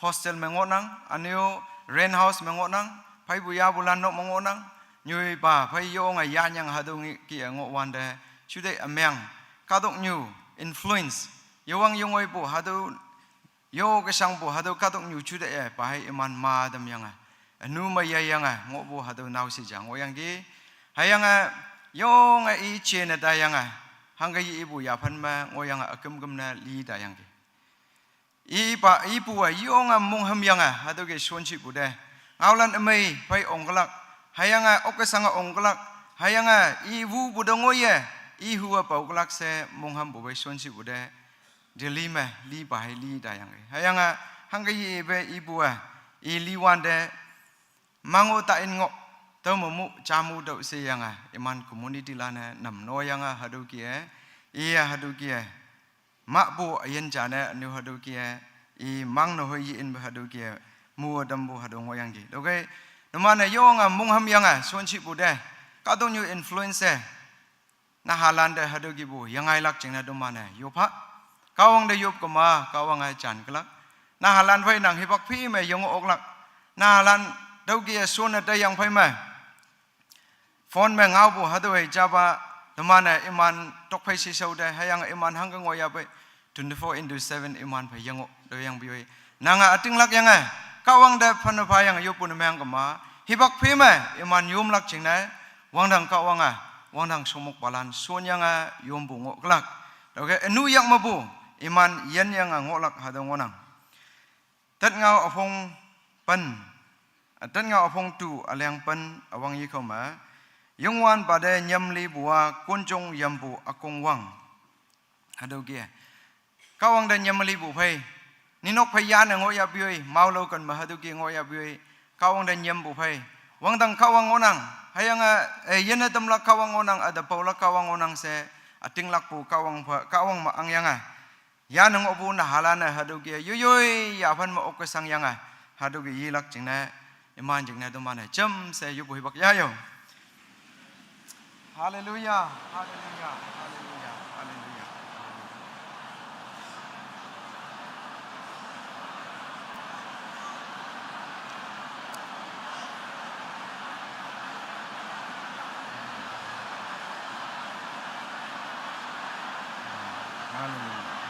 hostel me ngohnang, üne-o rent house me ngohnang, pheipu yapu lan nok me ngohnang, nyupa phei yonge yanyang hatüo ngi ke ngohwante, shute ümeng, kahtoknyu influence, yewang yongoipu hatüo yo keshangpu hatüo kahtoknyu jute-e, pa hei iman ma tamyange. Ünu me yaiyange, ngohpu hatüo naoshe ja ngohyangki. Hüyange, yonge i jene taiyange. Hangke ye ipu yaphan me, ngohyange üküm küm ne li taiyangki. Ipa, ipu-e, yonge monghümyange, hatüo ke shonshipu te. Ngaolan ümei, phei ongkelak. Hüyange, okesange ongkelak. Hüyange, iwupu te ngoiye, ihu-e paokelak she, monghümpu phei shonshipu te. Delhi me, lipa hei li taiyangki. Hüyange, hangke ye ipe ipu-e, i liwante, mango ta in ngoh, tao me mu, jamu tüo sheyange, iman community lan-e, nam noyange, hatüo ke-e, iye hatüo ke-e, mahpu üyin jane, üne hatüo ke-e, i mang ne hoi ye inpe hatüo ke-e, mu tampu hatüo ngohyangki. Tüokhei, teman-e yonge monghümyange, shonshipu te, kahtoknyu influence-e, nahalan te hatüo kipu, yangailak jingne teman-e, yop ha. Kahwang te yop kema, Kahwange jan kelak. Nahalan phei nang hipak phi me yengoh oklak. Nahalan tüoke shonne taiyang phei me. Phone me ngaopu hatüo hei japa, teman-e iman tokphei shishao te, hüyange iman hangke ngohyapei, twenty-four into seven iman phei yengoh, tüoyangpoi. Nange ütinglak yange, Kahwang te phanne phayange yoppu ne meng kema, hipak phi me, iman yomlak jingne, wangdang Kahwange, wangdang shongmokpalan, shonyange, yompu ngohlak. Tüoke, ünu yak mepu, iman yinyange ngohlak hatüo ngohnang. Tet ngao üpong pen, tet ngao üpong tu üleng pen üwang yekao me, Youngwanpa te nyamlipu a konjong yampu ükongwang. Hatüo ke. Kahwang te nyamlipu phei. Ninok phei yane ngohyapoi, maolao ken me hatüo ke ngohyapoi. Kahwang te nyampu phei. Wangdang Kahwang ngohnang. Hüyange, eh, yinne tamlak Kahwang ngohnang, üte paolak Kahwang ngohnang she. Ütinglakpu Kahwang pha, Kahwang me angyange. Yane ngohpu nahalan-e hatüo ke. Yoyoi, yaphan me okkesang yange. Hatüo ke yelak jingne. Iman jingne teman-e jamshe yoppu hipak yayo. Haleluya, haleluya, haleluya, haleluya.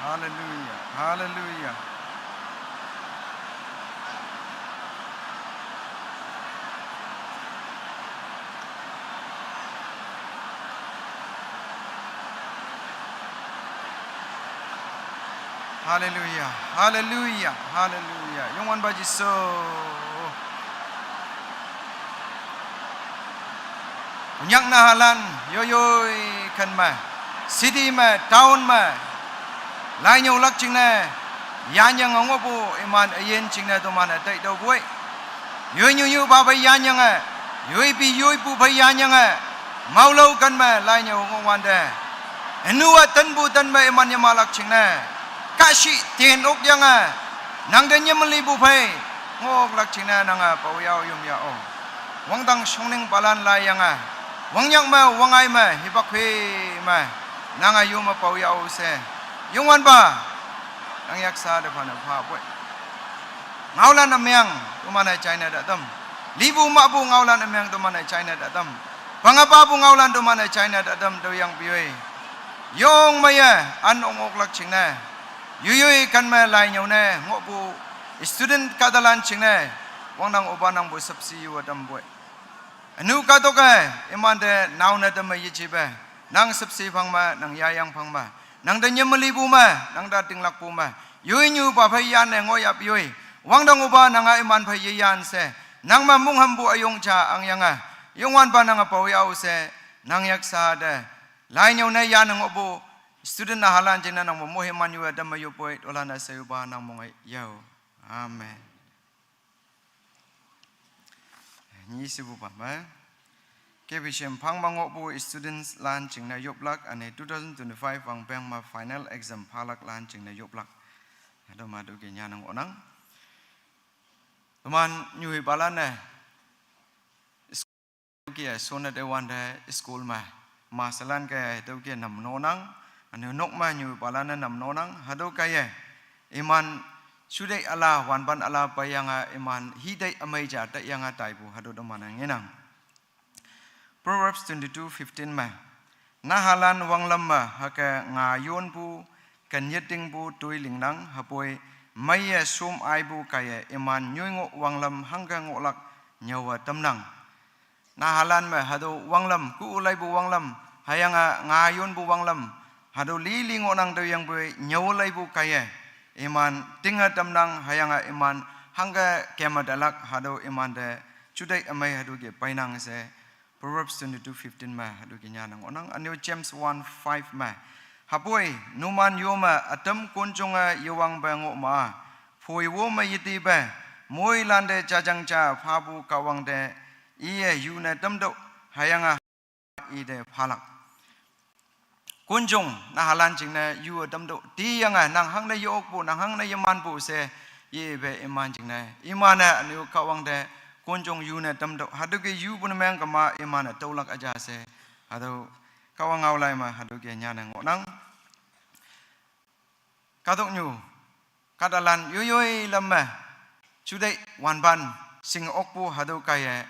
Haleluya, haleluya, haleluya. Haleluya, haleluya, haleluya. Youngwanpa Jesu. Konyak nahalan, yoyoi ken me, city me, town me, lai nyüolak jingne, yanyange ngohpu iman üyin jingne teman-e taitüopoi. Yoi nyunyupa phei yanyange, yoipi yoipu phei yanyange, maolao ken me lai nyüo ngohwante. Ünu-a tenpu ten me iman yemahlak jingne. Kahshih ten okyange, nangte nyamlipu phei, ngohlak jingne nange pao yao yom yao. Wangdang shongningpalan laiyange, wangnyak me, wangngai me, hipak phi me, nange yome pao yao she. Youngwanpa, nang yaksa te phanne phapoi. Ngaolan ümeng, teman-e jaine ta tam. Lipu mahpu ngaolan ümeng, teman-e jaine ta tam. Pangapapu ngaolan, teman-e jaine ta tam, tüoyangpoi. Yong meiye, an ong oklak jingne. Yoyoi ken me lai nyüo ne, ngohpu student kahtalan jingne. Wangdang opa nangpu shüpshe yu-e tampoi. Ünu kahtok-e, imante nao ne teme yejepe. Nang shüpshe phang me, nang yayang phang me. Nangte nyamlipu me, nangte ütinglakpu me. Yoi nyupa phei yane ngohyapoi. Wangdang opa nange iman phei yeyan she. Nang me monghümpu üyong ja angyange. Youngwanpa nange pao yao she. Nang yaksa te. Lai nyüo ne yane ngohpu. Student nahalan jingne nang me moiman yu-e teme yopoi. Tolan-e shepa nang monge yao. Amen. Nyi shepupa me. K B C M phang me ngohpu students lan jingne yoplak, üne two thousand twenty-five wangpeng me final exam phalak lan jingne yoplak. Hatüo me hatüo ke nyanang ngohnang. Teman nyuhi palan ne, school ki ya, sona de wan de school ma. Ma salan ke tu ki nam nonang, anu nok ma nyuhi palan ne nam nonang, hadu ka ye. Iman sudai ala, wan ban ala pa yang a iman hidai amai ja ta yang a taipu, hadu teman ngenang. Proverbs twenty-two fifteen ma. Nahalan wanglam ma hake nga yonpu, kan yetingpu tui lingnang, hapoi mai ye sum aipu ka ye iman nyuingo wanglam hangke ngohlak nyawa tamnang. Nahalan me hadu wanglam, ku ulaipu wanglam, hayang a nga yonpu wanglam, hadu lili ngohnang tu yang pui nyau laipu ka ye. Iman tinga tamnang hayang a iman hangke kema dalak hadu iman de judai amai hadu ke painang se. Proverbs twenty-two fifteen me hadu ke nyanang ngohnang, anu James one five me. Hapoi, numan yo me atam kunjung a yewang ba ngoh ma. Phoi wo me yiti ba, moi lande jajang ja phapu kawang de, iye yu ne tamdo, hayang a i de phalak. Kunjung, nahalan jingne, yu atam do, ti yang a, nang hang ne yokpu, nang hang ne yemanpu se, ye be iman jingne, iman a, anu kawang de, kunjung yu ne tam do, hadu ke yu pun meng kama, iman a taulak aja se, hadu, kawang ngau lai ma, hadu ke nyan ngohnang. Kadok nyu, kadalan yuyoi lam me, judai wanban sing okpu hadu ka ye,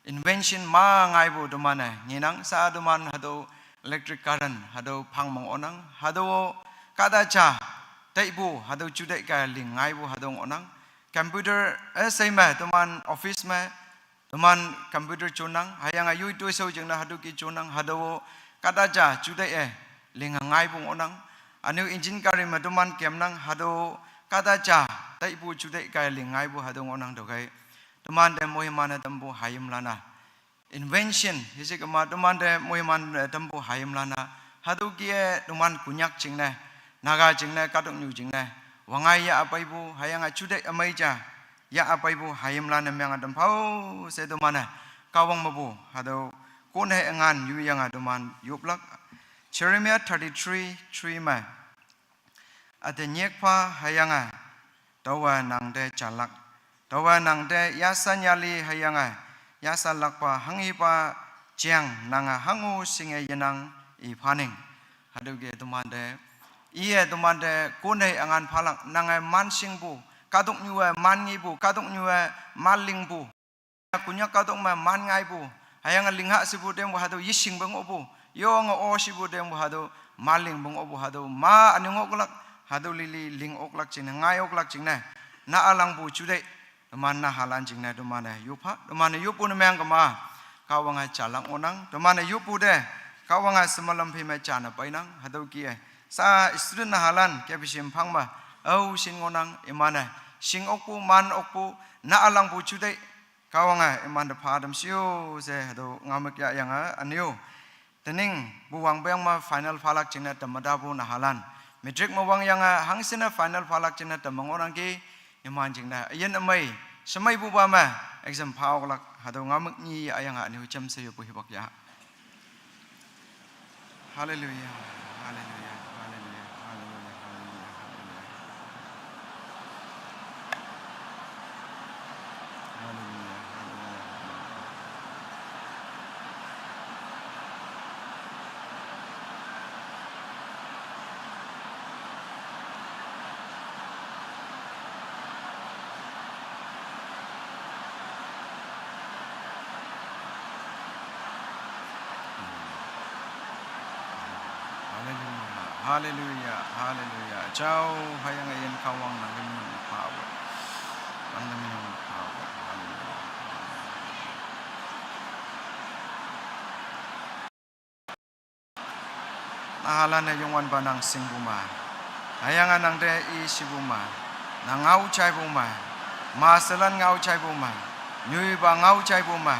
invention ma ngaipu teman e, ngenang sa teman hadu electric current, hadu phang mong onang, hadu kada ja, taipu, hadu judai ka ling ngaipu hadu onang, computer, eh, sai me, teman office me, teman computer chunang, hayang a yui tui sau jingna hadu ki chunang, hadu kada ja, judai e, ling ngaipu onang, anu engine gari me teman kemnang, hadu kada ja, taipu judai ka ling ngaipu hadu onang dokai. Teman de moiman a tampu hayim lana. Invention, hisi kema teman de moiman a tampu hayim lana. Hadu kie teman Konyak jingne, Naga jingne, kadok nyu jingne. Wangai ya apaipu, hayang a judai amai ja. Ya apaipu, hayim lana meng a tampao, se teman a. Kawang mapu, hadu kun he engan yu yang a teman yuplak. Jeremiah thirty-three three me. Ate nyekpha hayang a, tawa nang de jalak. Tawa nang de yasa nyali hayang a, yasa lakpa hanghipa jiang nang a hangu singe yenang i phaning. Hadu ke teman de, iye teman de kun he engan phalak nang e man singpu, kadok nyu e man ngipu, kadok nyu e man lingpu. Konyak kadok me man ngaipu, hayang a lingha sipu dengpu hadu yising beng opu, yong o sipu dengpu hadu, maling beng opu hadu, ma anu ngoklak, hadu lili ling oklak jingne, ngai oklak jingne, na alangpu judai, teman nahalan jingne, teman e yupha, teman e yupu ne meng kema, kawang a jalak onang, teman e yupu de, kawang a semalam phi me jana painang, hadu kie, sa student nahalan, ke bisim phang ma, au sin ngohnang, iman e, sing okpu, man okpu, na alangpu judai, kawang a, iman de pha adam siu se, hadu ngamek ya yang a, aniu. Tening, bu wang beng ma final phalak jingne tamada bu nahalan. Matric ma wang yang a, hangsin a final phalak jingne tamang orang ki, iman jingne. Ayen amai, semai bu ba ma, exam pha oklak, hadu ngamek ni ya yang a, aniu jam se yu bu hibak ya. Haleluya, haleluya, haleluya, haleluya, haleluya. Haleluya, haleluya, haleluya. Haleluya, haleluya, haleluya. Jao, hayang ayen kawang nang lim nang power. Nang lim nang power. Haleluya. Nahalan ne Youngwanpa nang singpu ma. Hayang a nang de i sipu ma. Nang ngao jaipu ma. Ma selan ngao jaipu ma. Nyuipa ngao jaipu ma.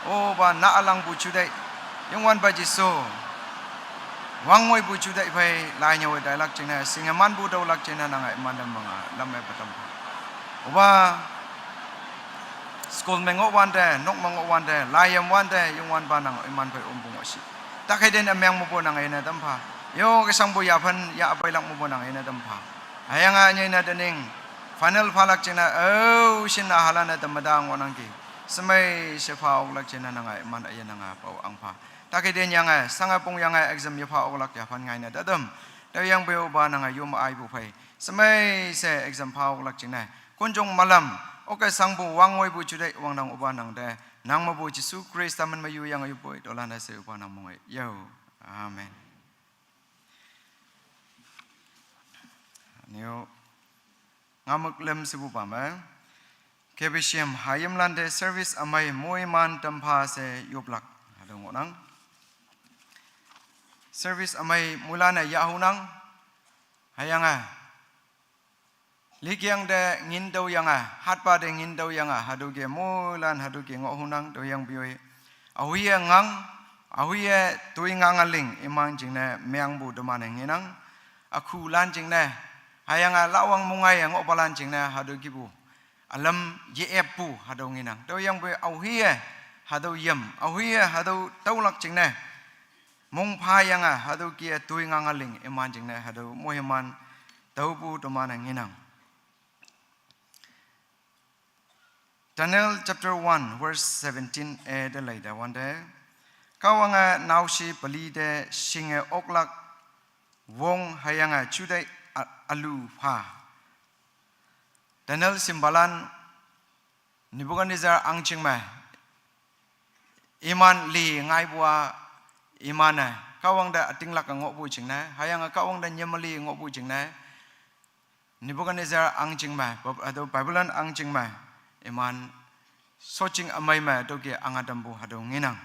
Opa na alangpu judai. Youngwanpa Jesu. Wangweipu judai phei lai nyawe dailak jingne. Singe manpu daulak jingne nang a iman de manga. Lam e patam. Opa. School me ngoh wante, nok me ngoh wante, layem wante, Youngwanpa nang iman phei umpu ngoh shi. Takhei den ameng mepu nang ine tampha. Yo kesangpu yaphan, ya apailak mepu nang ine tampha. Hayang a nyei ne tening. Final phalak jingne, o, shinna halan-e temada ngohnangki. Semei she pha oklak jingne nange, iman aye nange pao angpha. Take de nyange, sange pongyange exam yepha oklak yaphan ngaine tatam. Tüoyangpoi opa nange yom aipu phei. Semei she exam pha oklak jingne. Konjong malam, oke sangpu wangngoipu juteih wangdang opa nangte. Nang mepu Jesu Khrista min me yuyange yupoi, tolan-e she opa nang monge. Yo. Amen. Neo. Ngamük lem shepupa me. K B C M hayimlante service ümei moiman tampha she yoplak. Hatüo ngohnang. Service ümei moilan-e yahunang. Hüyange. Likyang te ngin tüoyange, hatpa te ngin tüoyange, hatüoke moilan hatüoke ngohhunang, tüoyangpoi. Aohiye ngang, aohiye toi ngange ling, iman jingne mengpu teman-e ngenang. Ükhulan jingne, hüyange lahwang mongaiye ngohpalan jingne, hatüo kihpu. Ülam ye-eppu, hatüo ngenang. Tüoyangpoi aohiye, hatüo yim, aohiye, hatüo tüolak jingne. Mongphayange, hatüo kih-e toi ngange ling, iman jingne, hatüo moiman, tüopu teman-e ngenang. Daniel chapter one, verse seventeen e te leite wante. Kahwange naoshe peli te shinge oklak wong hüyange juteih a-, ülu pha. Daniel shimpalan Nebuchadnezzar ahngching me. Iman li ngaipu-a iman-e, Kahwang te ütinglak ngohpu jingne, hüyange Kahwang te nyemli ngohpu jingne. Nebuchadnezzar ahngching me, Bab-, hatüo Babylon ahngching me, iman shoching ümei me tüoke ange tampu hatüo ngenang.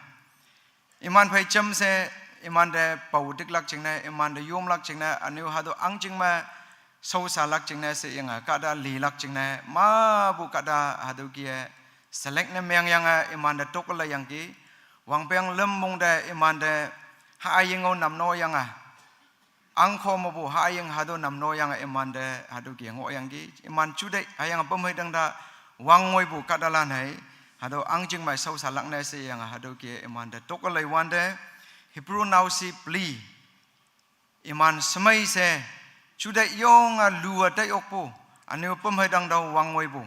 Iman phei jamshe, imante pao tiklak jingne, imante yomlak jingne, üne-o hatüo ahngching me shaoshalak jingne sheyange, kahta lilak jingne, mapu kahta hatüo kih-e, select ne mengyange, imante tokleiyangki, wangpeng lüm mong te, imante, haying-o namnoyange. Ahngkho mepu haying hatüo namnoyange imante hatüo kih-e ngohyangki. Iman juteih hüyange pümhei tangta wangngoipu kahtalan hei. Hatüo ahngching me shaoshalak ne sheyange hatüo kih-e imante tokleiwante. Hebrew naoshe peli. Iman semei she. Juteih yonge lu-a tai okpu. Üne-o pümhei tangtao wangngoipu.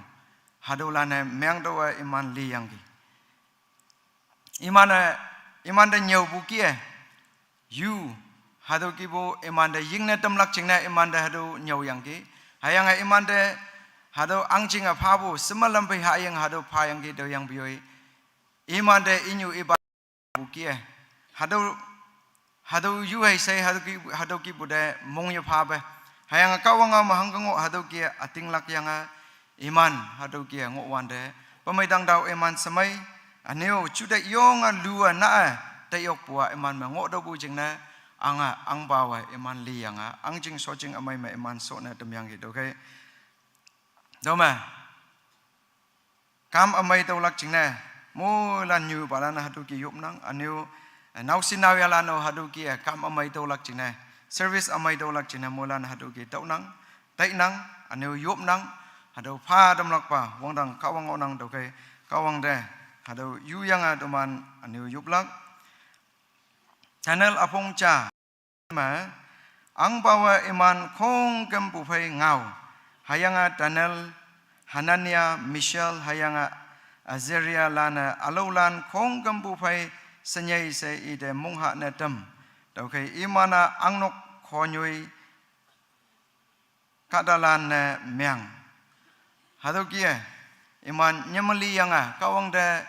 Hatüolan-e mengtüoh-e iman liyangki. Iman-e, imante nyüopu kih-e. Yu, hatüo kihpu imante yingne tamlak jingne imante hatüo nyüoyangki. Hüyange imante hatüo ahngchinge phapu, shema lam phei haying hatüo phayangki tüoyangpoi. Imante inyu ipa pu kih-e. Hatüo, hatüo yu hei she hatüo kih, hatüo kihpu te mong yepha pe. Hüyange Kahwange mahang kengoh hatüo kih-e ütinglak yange. Iman, hatüo kih-e ngohwante. Pümhei tangtao iman semei. Üne-o, juteih yonge lu-a na-e, tai okpu-a iman me ngohtüohpu jingne. Ange, ahngpawe, iman liyange. Ahngching shoching ümei me iman shone tamyangki tüokhei. Tüome. Kam ümei tüolak jingne. Moilan nyupalan hatüo kih yopnang. Üne-o, naoshe naoyhalan-o hatüo kih-e kam ümei tüolak jingne. Service ümei tüolak jingne. Moilan hatüo kih tüonang. Tainang. Üne-o yopnang. Hatüo pha tamlakpa. Wangdang Kahwang ngohnang tüokhei. Kahwang te. Hatüo yuyange teman üne-o yoplak. Daniel üpong ja. Me, ahngpawe iman khongkümpu phei ngao. Hüyange Daniel, Hanania, Mishael, hüyange Azarialan-e ülaolan khongkümpu phei shenyei she ite mongha ne tam. Tüokhei iman-a ahngnok khonyoi kahtalan-e meng. Hatüo kih-e, iman nyemliyange, Kahwang te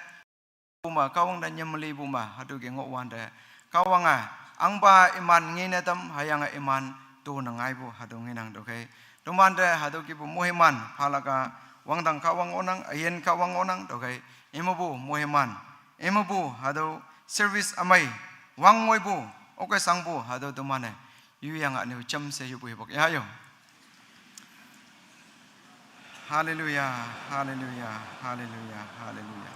puma, Kahwang te nyemlipu me, hatüo kih ngohwante. Kahwange, ahngpa iman ngene tam, hüyange iman tone ngaipu, hatüo ngenang tüokhei. Tomante, hatüo kihpu moiman, phalak-a, wangdang Kahwang ngohnang, üyin Kahwang ngohnang, tüokhei. Imepu, moiman. Imepu, hatüo service ümei, wangngoipu, oke sangpu, hatüo teman-e. Yuyange üne-o jamshe yupu hipak. Ya, yo. Haleluya, haleluya, haleluya, haleluya.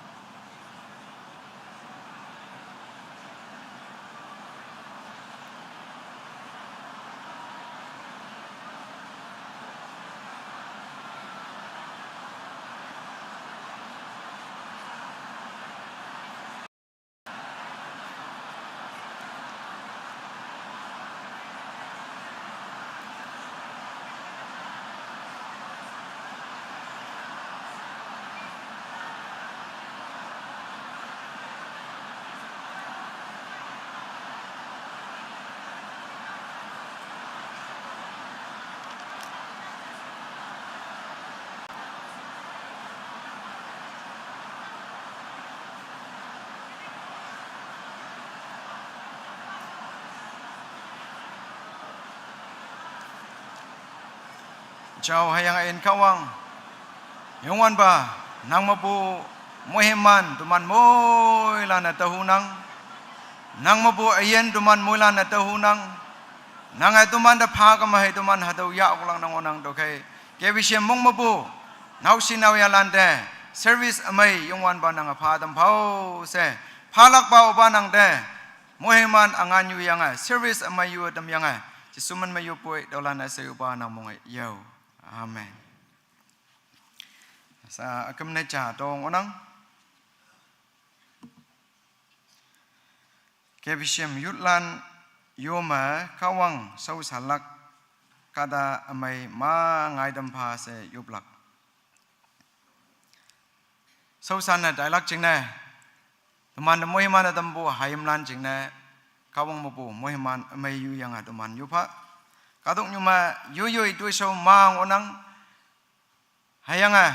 Chao hüyange in Kahwang. Youngwanpa, nang mepu moiman teman moilan-e tüohunang. Nang mepu üyin teman moilan-e tüohunang. Nange teman te pha kema hei teman hatüo yah oklak nang ngohnang tüokhei. K B C M mong mepu naoshi naoyhalan te service ümei Youngwanpa nange pha tam phao she. Phalakpa opa nang te moiman üngan yuyange service ümei yu tamyange, Jesu min me yopoi tüolan-e she opa nang monge yao. Amen. Sa üküm ne ja tong ngohnang. K B C M youthlan yo me Kahwang shaoshanlak kahta ümei ma ngai tam pha she yoplak. Shaoshan-e tailak jingne, teman te moiman-e tampu hayimlan jingne, Kahwang mepu moiman ümei yuyange teman yop pha. Kahtoknyu me yoyoi toishao ma ngohnang. Hüyange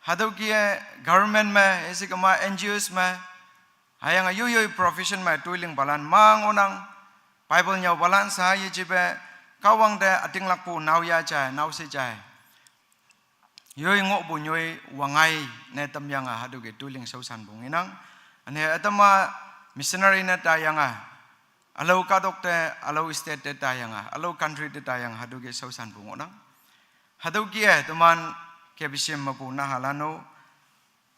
hatüo kih-e government me, isi kema N G Os me, hüyange yoyoi profession me toilingpalan ma ngohnang. Bible nyüopalan sha yejipe, Kahwang te ütinglakpu naoyha ja, naoshe ja, yoi ngohpu nyoi wangngai ne tamyange hatüo kih toiling shaoshanpu ngenang. Üne ütam-a missionary ne taiyange, ülao kahtok te, ülao state te taiyange, ülao country te taiyange hatüo kih shaoshanpu ngohnang. Hatüo kih-e teman K B C M mepu nahalan-o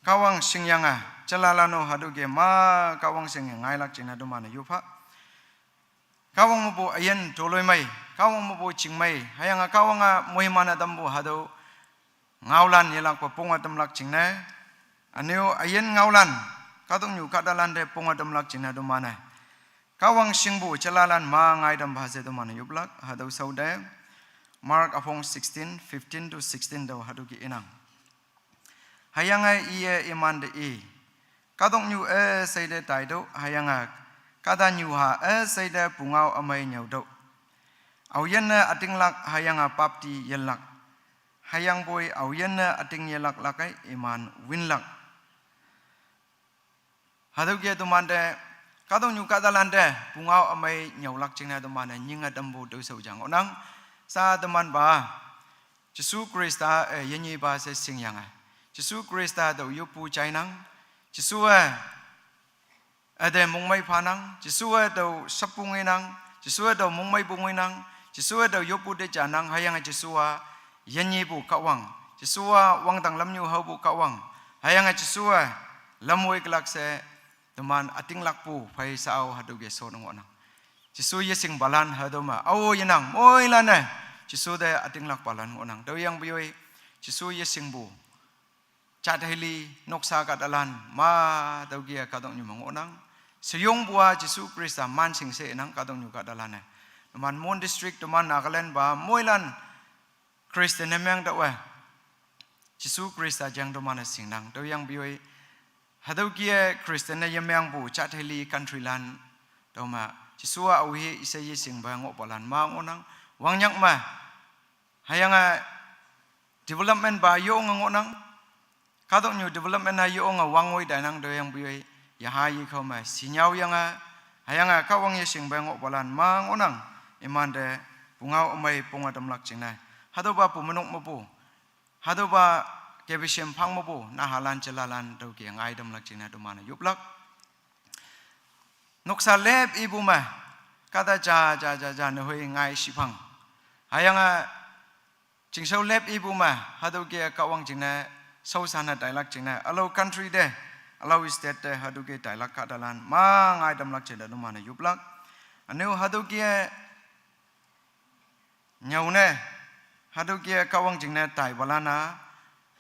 Kahwang shingyange, jalalan-o hatüo kih ma Kahwang shingyange ngailak jingne teman-e yop pha. Kahwang mepu üyin toloimei, Kahwang mepu chingmei, hüyange Kahwange moiman-e tampu hatüo ngaolan yelakpe ponge tamlak jingne, üne-o üyin ngaolan kahtoknyu kahtalan te ponge tamlak jingne teman-e Kahwang shingpu jalalan ma ngai tam pha she teman-e yoplak. Hatüo shaote Mark üpong sixteen, fifteen to sixteen tüo hatüo kih inang. Hüyange iye iman te i, kahtoknyu üshei te taitüoh, hüyange kahtanyuha üshei te pungao ümei nyüotüoh. Aoyinne ütinglak hüyange bapti yinlak. Hüyangpoi aoyinne üting yelak lakei iman winlak. Hatüo kih-e teman te, kahtoknyu kahtalan te pungao ümei nyüolak jingne teman-e nyinge tampu toishao ja ngohnang. Sa temanpa Jesu Khrista-e yinyepa she shingyange, Jesu Khrista tao yoppu jainang. Jesu-e üte mongmei phanang, Jesu-e tao shappu ngenang, Jesu-e tao mongmeipu ngenang, Jesu-e tao yoppu te janang, hüyange Jesu-a yinyepu Kahwang, Jesu-a wangdang lamnyu haopu Kahwang, hüyange Jesu-e lamwoi kelak she teman ütinglakpu phei shao hatüo kih shon ngohnang. Jesu yeshingpalan hatüo me ao yenang, moilan-e Jesu te ütinglakpalan ngohnang. Tüoyangpoi Jesu yeshingpu jat heli noksa kahtalan ma tüo kih-e kahtoknyu me ngohnang. Sheyongpu-a Jesu Khrista manshing she inang kahtoknyu kahtalan-e. Teman Mon District, teman Nagaland pa moilan Christian ne meng taowe Jesu Khrista jeng teman-e shingnang. Tüoyangpoi hatüo kih-e Christian ne yemengpu jat heli countrylan tüome Jesu-a aohe she yeshingpe ngohpalan ma ngohnang. Wangnyak me hüyange development pa yonge ngohnang. Kahtoknyu development-a yonge wangwoi tainang. Tüoyangpoi yaha yekhao me shinyaoyange, hüyange Kahwang yeshingpe ngohpalan ma ngohnang. Imante pungao ümei ponge tamlak jingne, hatüopa pu menok mepu, hatüopa K B C M phang mepu nahalan jalalan tüo kih-e ngai tamlak jingne teman-e yoplak. Noksa lep ipu me kahta ja ja ja ja nehoi ngai shiphang, hüyange chingshao lep ipu me hatüo kih-e Kahwang jingne shaoshan-e tailak jingne, ülao country te, ülao state te hatüo kih tailak kahtalan ma ngai tamlak jingne teman-e yoplak. Üne-o hatüo kih-e nyüone, hatüo kih-e Kahwang jingne taipalan-a,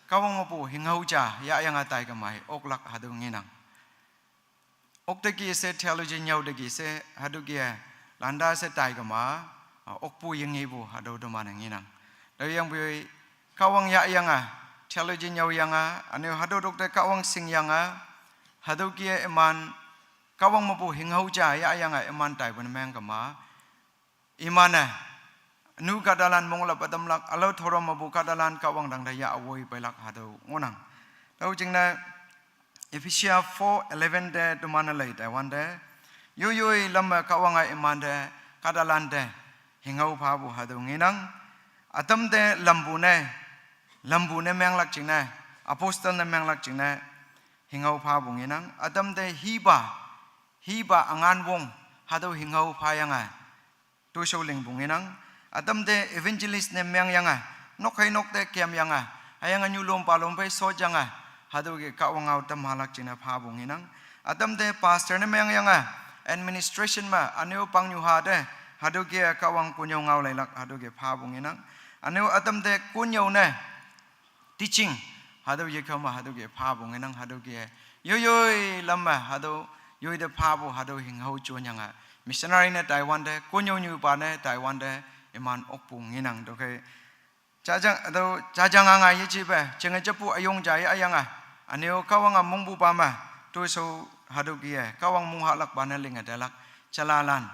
Kahwang mepu hinghao ja yahyange tai kemei oklak hatüo ngenang. Okte kih she theology nyüo te kih she hatüo kih-e lanta she tai kema, a, okpu yengepu hatüo teman-e ngenang. Tüoyangpoi Kahwang yahyange, theology nyüoyange, üne-o hatüo tok te Kahwang shingyange, hatüo kih-e iman Kahwang mepu hinghao ja yahyange iman taipu ne meng kema, iman-e nu kahtalan monglap ütamlak, ülao thorom mepu kahtalan Kahwang dang te yah woi peilak hatüo ngohnang. Tüo jingne Ephesia four eleven te teman-e lei taiwante, yoyoi lam me Kahwange imante kahtalan te hinghao phapu hatüo ngenang. Atam te lampu ne, lampu ne menglak jingne, apostle ne menglak jingne, hinghao phapu ngenang. Atam te hiba, hiba angan wong, hatüo hinghao phayange, toishao lingpu ngenang. Atam te evangelist ne mengyange, nok hei nok te kemyange, hüyange nyulom palom phei shotyange, hatüo ke Kahwang ngao tamhalak jingne phapu ngenang. Atam te pastor ne mengyange, administration me, üne-o pangnyuha te, hatüo ke Kahwang konnyüo ngao leilak, hatüo ke phapu ngenang. Üne-o atam te konnyüo ne, teaching, hatüo yekao me hatüo ke phapu ngenang, hatüo ke yoi yoi lam me, hatüo yoi te phapu, hatüo hinghao jonyange, missionary ne taiwante, konnyüo nyupa ne taiwante, iman okpu ngenang. Tüokhei, jajang, hatüo jajang ange yejepe, jinge jepu üyong ja ye ayange, üne-o Kahwange mongpupa me, toishao hatüo ke, Kahwang monghahlakpa ne linge tailak, jalalan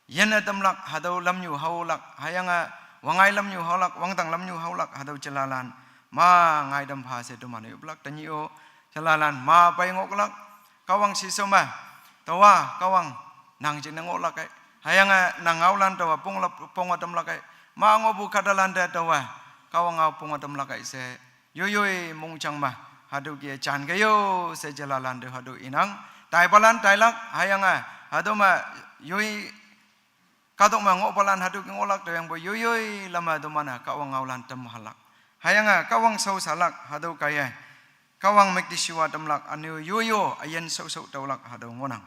yinne tamlak, hatüo lamnyu haolak, hüyange wangngai lamnyu haolak, wangdang lamnyu haolak, hatüo jalalan ma ngai tam pha she teman-e yoplak. Tenyih-o jalalan ma pei ngohlak, Kahwang shishao me, taowa Kahwang nang jingne ngohlak ei, hüyange nang ngaolan taowa ponglak, ponge tamlak ei, ma ngohpu kahtalante taowa Kahwang ngao ponge tamlak ei she, yoi yoi mongjang me, hatüo ke jan ke yo she jalalante hatüo inang. Taipalan tailak, hüyange, hatüo me yoi, kahtok me ngohpalan hatüo ke ngohlak, tüoyangpoi yoi yoi lam me teman-e Kahwang ngaolan tamhalak, hüyange Kahwang shaoshalak, hatüo kaiye Kahwang müktishiwa tamlak, üne-o yoi yo üyin shaoshao tüolak, hatüo ngohnang.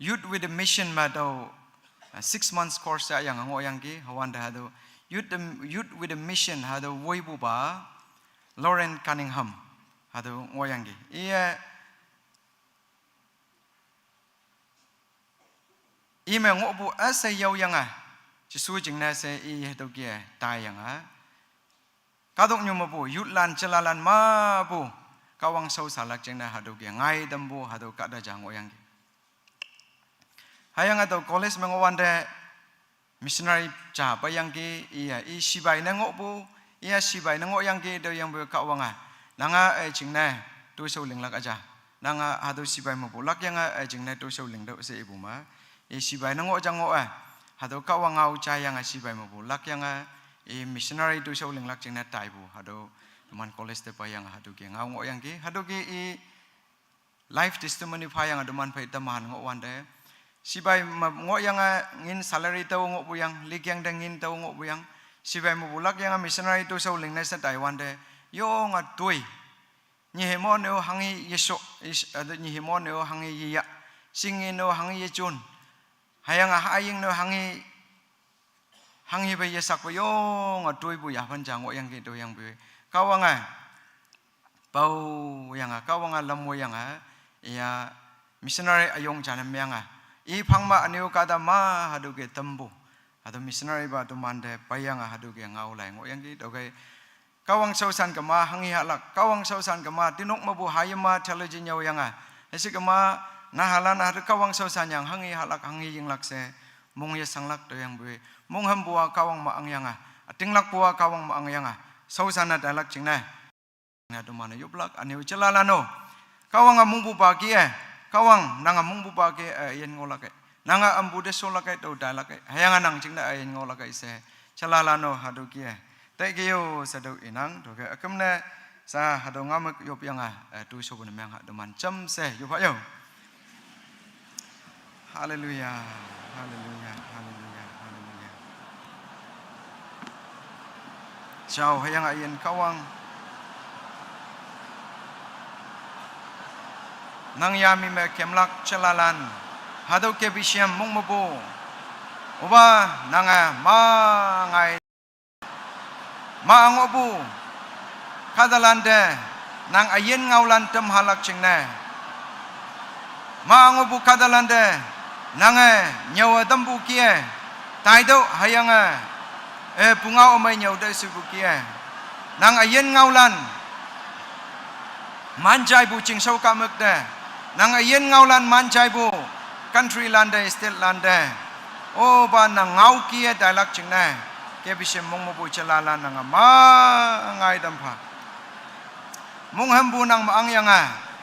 Youth with a Mission me tüo, uh, six months course ya yange ngohyangki, hüwante hatüo Youth, Youth with a Mission hatüo woipupa Lauren Cunningham, hatüo ngohyangki. Iye, ime ngohpu üshei yaoyange, Jesu jingne she i hatüo ke taiyange, kahtoknyu mepu youthlan jalalan mepu Kahwang shaoshalak jingne hatüo ke ngai tampu hatüo kahta ja ngohyangki. Hüyange tüo college me ngohwante missionary ja peiyangki, iya i sipai ne ngohpu, iya sipai ne ngohyangki, tüoyangpoi Kahwange, nange, eh, jingne toishao linglak üja. Nange hatüo sipai mepu lakyange, eh, jingne toishao lingtüoh she ipu me, i sipai ne ngoh ja ngoh-e, hatüo Kahwang ngao jayange sipai mepu lakyange, i missionary toishao linglak jingne taipu, hatüo teman college te peiyange hatüo ke ngao ngohyangki, hatüo ke i life testimony phayange teman phei teman ngohwante, sipai me ngohyange ngin salary tao ngohpuyang, likeng te ngin tao ngohpuyang, sipai mepu lakyange missionary toishao lingne she taiwante, yonge toi, nyihe mo ne-o hanghi yesho, is-, hatüo nyihe mo ne-o hanghi yeya, shingin ne-o hanghi yejon, hüyange haying ne-o hanghi, hanghi phei yeshakpe yonge toipu yaphan ja ngohyangki, tüoyangpoi Kahwange, paoyange Kahwange lam woiyange, iya missionary üyong ja ne menge, i phang me üne-o kahta ma hatüo ke tampu, hatüo missionary pa temante peiyange hatüo ke ngao lai ngohyangki. Tüokhei Kahwang shaoshan kema hanghi hahlak, Kahwang shaoshan kema tinok mepu hayim me theology nyüoyange, hüshi kema nahalan hatüo Kahwang shaoshan yang hanghi hahlak, hanghi yinglak she mong yeshanglak, tüoyangpoi monghümpu-a Kahwang me angyange, ütinglakpu-a Kahwang me angyange, shaoshan-e tailak jingne, na teman-e yoplak, üne-o jalalan-o, Kahwange mongpupa ke-e, Kahwang nange mongpupa ke, eh, üyin ngohlak ei, nange ampu te sholak ei, tao tailak ei, hüyange nang jingne üyin ngohlak ei she, jalalan-o hatüo ke-e, taike yo she tüo inang. Tüoke üküm ne sha hatüo ngaomük yopyange, eh, toishopu ne meng ha teman jamshe yop ha yo. Haleluya, haleluya, haleluya, haleluya. Jao hüyange üyin Kahwang, nang yami me kemlak jalalan, hatüo K B C M mong mepu, opa nange ma ngai ma ngohpu kahtalante nang üyin ngaolan tamhalak jingne, ma ngohpu kahtalante nange nyüowe tampu ke-e, taitüoh hüyange, eh, pungao ümei nyüo te shepu ke-e, nang üyin ngaolan man jaipu chingshao kahmük te, nang üyin ngaolan man jaipu country lante, state lante, opa nang ngao ke-e tailak jingne, K B C M mong mepu jalalan nange ma ngai tam pha. Monghümpu nang me angyange,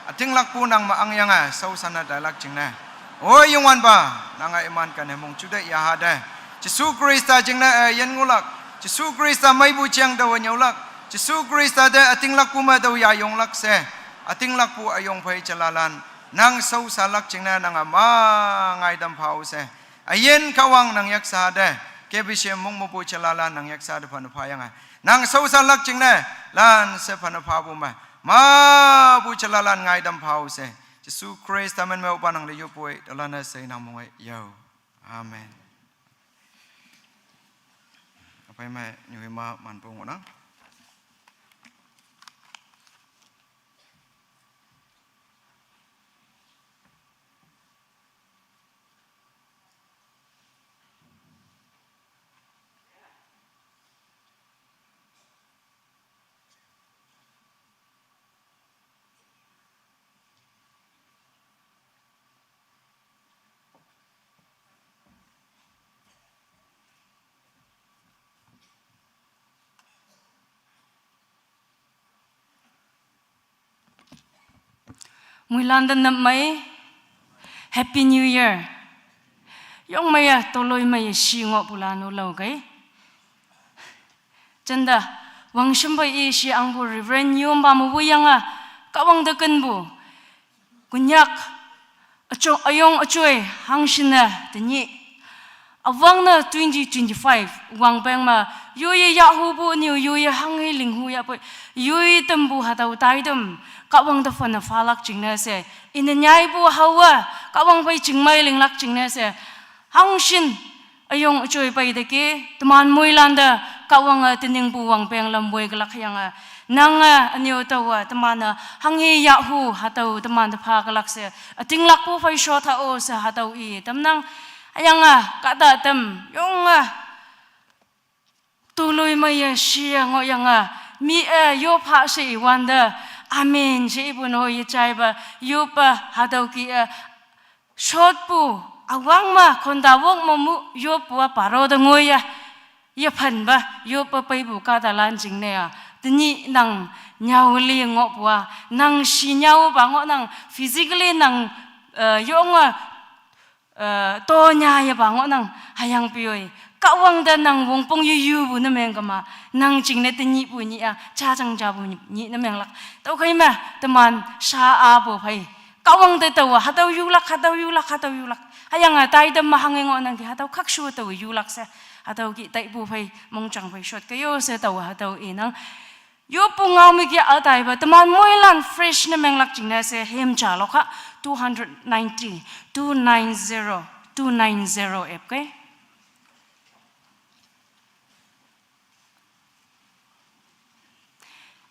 ütinglakpu nang me angyange shaoshan-e tailak jingne, O Youngwanpa, nang-a iman kanhei mong juteih yahate, Jesu Khrista jingne-e yin ngohlak, Jesu Khrista meipu jeng taowe nyüolak, Jesu Khrista te ütinglakpu me tao yayonglak she, ütinglakpu üyong phei jalalan, nang shaoshalak jingne nang-a ma ngaitam pha-o she. Üyin Kahwang nang yaksha te, K B C M mongmepu jalalan nang yaksha te phanne phayange, nang shaoshalak jingne, lan she phanne phapu me, mapu jalalan ngaitam pha-o she. Jesu Khrista min me opa nang te yoppoi, taolan-e she nang mong-e yao. Amen. Aphei me nyuhima manpu ngohnang. Moilan te nap mei, Happy New Year. Yong meiye, toloimeiye shi ngohpulan-o lao kei. Jinte, wangshim phei i shi angpu Reverend Yompa me woiyange, Kahwang te kenpu Konyak üjo-, üyong üjoi hangshinne tenyih, üwangne twenty twenty-five wangpeng me, yoiye yahhupu ünyu, yoiye hanghe linghu yahpoi, yoi tampu hatüo taitam, Kahwang te phanne phalak jingne she, ine nyaipu haowe, Kahwang phei chingmei linglak jingne she, hangshin üyong üjoi peiteki, teman moilan te Kahwange teningpu wangpeng lam woi kelak yange, nange ünyu taowe teman-e hanghe yahhu hatüo teman te pha kelak she, ütinglakpu phei shot ha-o she hatüo i tamnang. Hüyange kahta tam yonge, toloimeiye shi ngohyange, mi-e yop ha she iwante, amen she ipu no yejaipa, yoppe hatüo kih-e shotpu, üwang me khonta wok me mu yoppu-a paro te ngoiye, yephanpa yoppe peipu kahtalan jingne-a, tenyih nang nyüoli ngohpu-a, nang shi nyüopa ngohnang, physically nang, eh, yonge, eh, to nyayepa ngohnang, hüyangpoi, Kahwang te nang wongpong yuyu pu ne meng kema, nang jingne tenyihpu nyih-a, jajang japu nyih ne menglak. Tüokhei me, teman sha-a pu phei, Kahwang te taowe hatüo yulak, hatüo yulak, hatüo yulak. Hüyange taitam me hanghe ngohnangki hatüo khakshu taowe yulak she, hatüo kih taipu phei mongjang phei shot ke yo she taowe hatüo inang. Yoppu ngao me kih-a taipa, teman moilan fresh ne menglak jingne she hem ja lokha, two hundred ninety, two nine zero, two nine zero ep kei.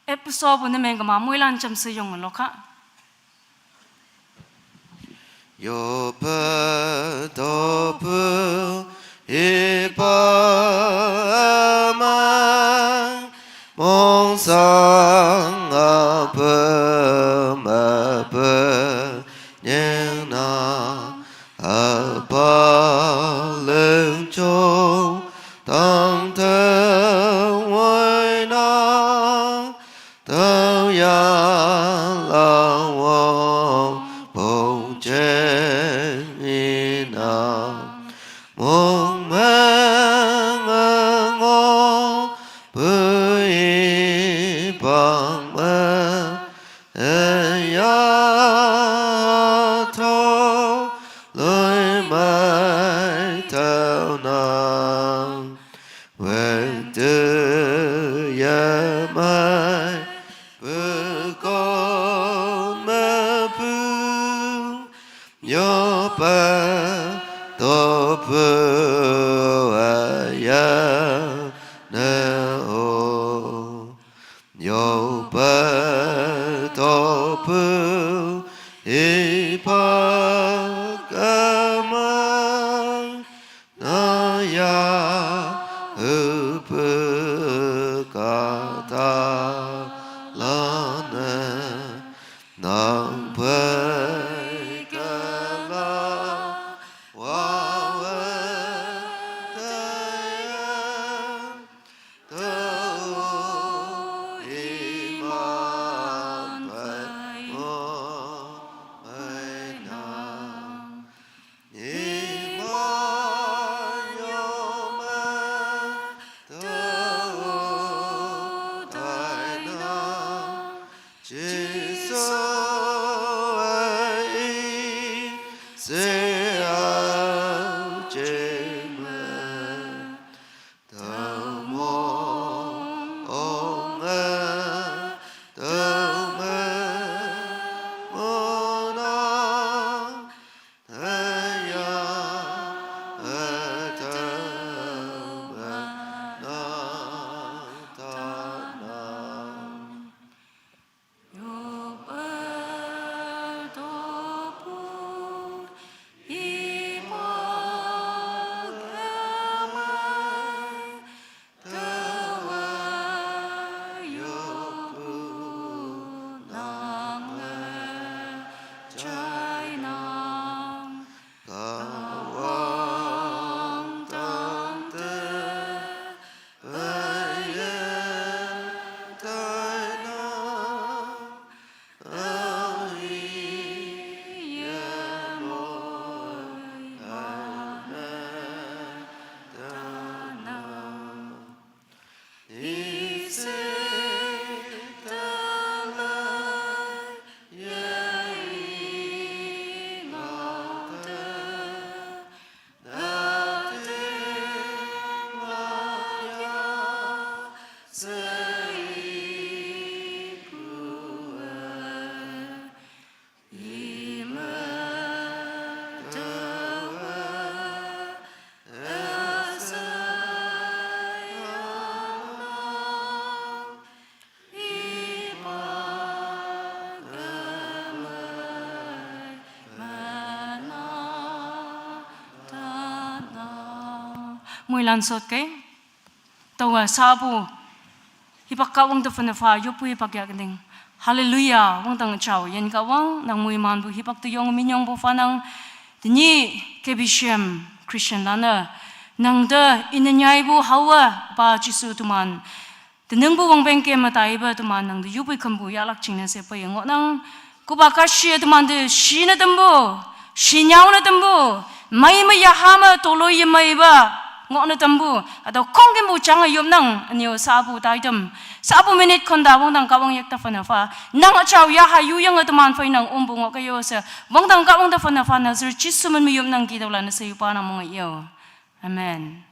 Ep sopu ne meng kema moilan jamshe yong lokha. Yoppe topu hipa mang, mongsang ape mepe nyingna, apa lingjo tangte woinang, taoya lawo pongje ina, mongmeng ngo pei pang me, eya to loi mai tao nang. Wente yemei pekon mepu, yoppe topu aya ne o. Yoppe topu hipa kemang, naya upu Moilan sot kei. Taowa sapu. Hipak Kahwang tafan afa, yopu hipak yak ding. Hallelujah, wangdang chao, yin Kahwang, nang moimanpu hipak tu yong minyong pu fanang. Tenyih K B C M Christian lana. Nang te ina nyai pu hawa, Pa Jisu teman. Teningpu wangpeng ke matai ba teman nang te yopu kampu yaklak jingne she pa yeng nang. Kuba kashi teman te shi na tempu, shi nyao na tempu, mai ma yaha ma tolo ye mai ba, ngo na tempu, hatüo khongkümpu chang yop nang, anyo sapu taitam, sapu minute khonda wangdang Kahwang yak tafan afa, nang achao yaha yu yang teman phei nang ompu ngo kayo she, wangdang Kahwang tafan afa Nazareth Jisu min me yop nang ki tao la ne she yupa nang mong yo. Amen.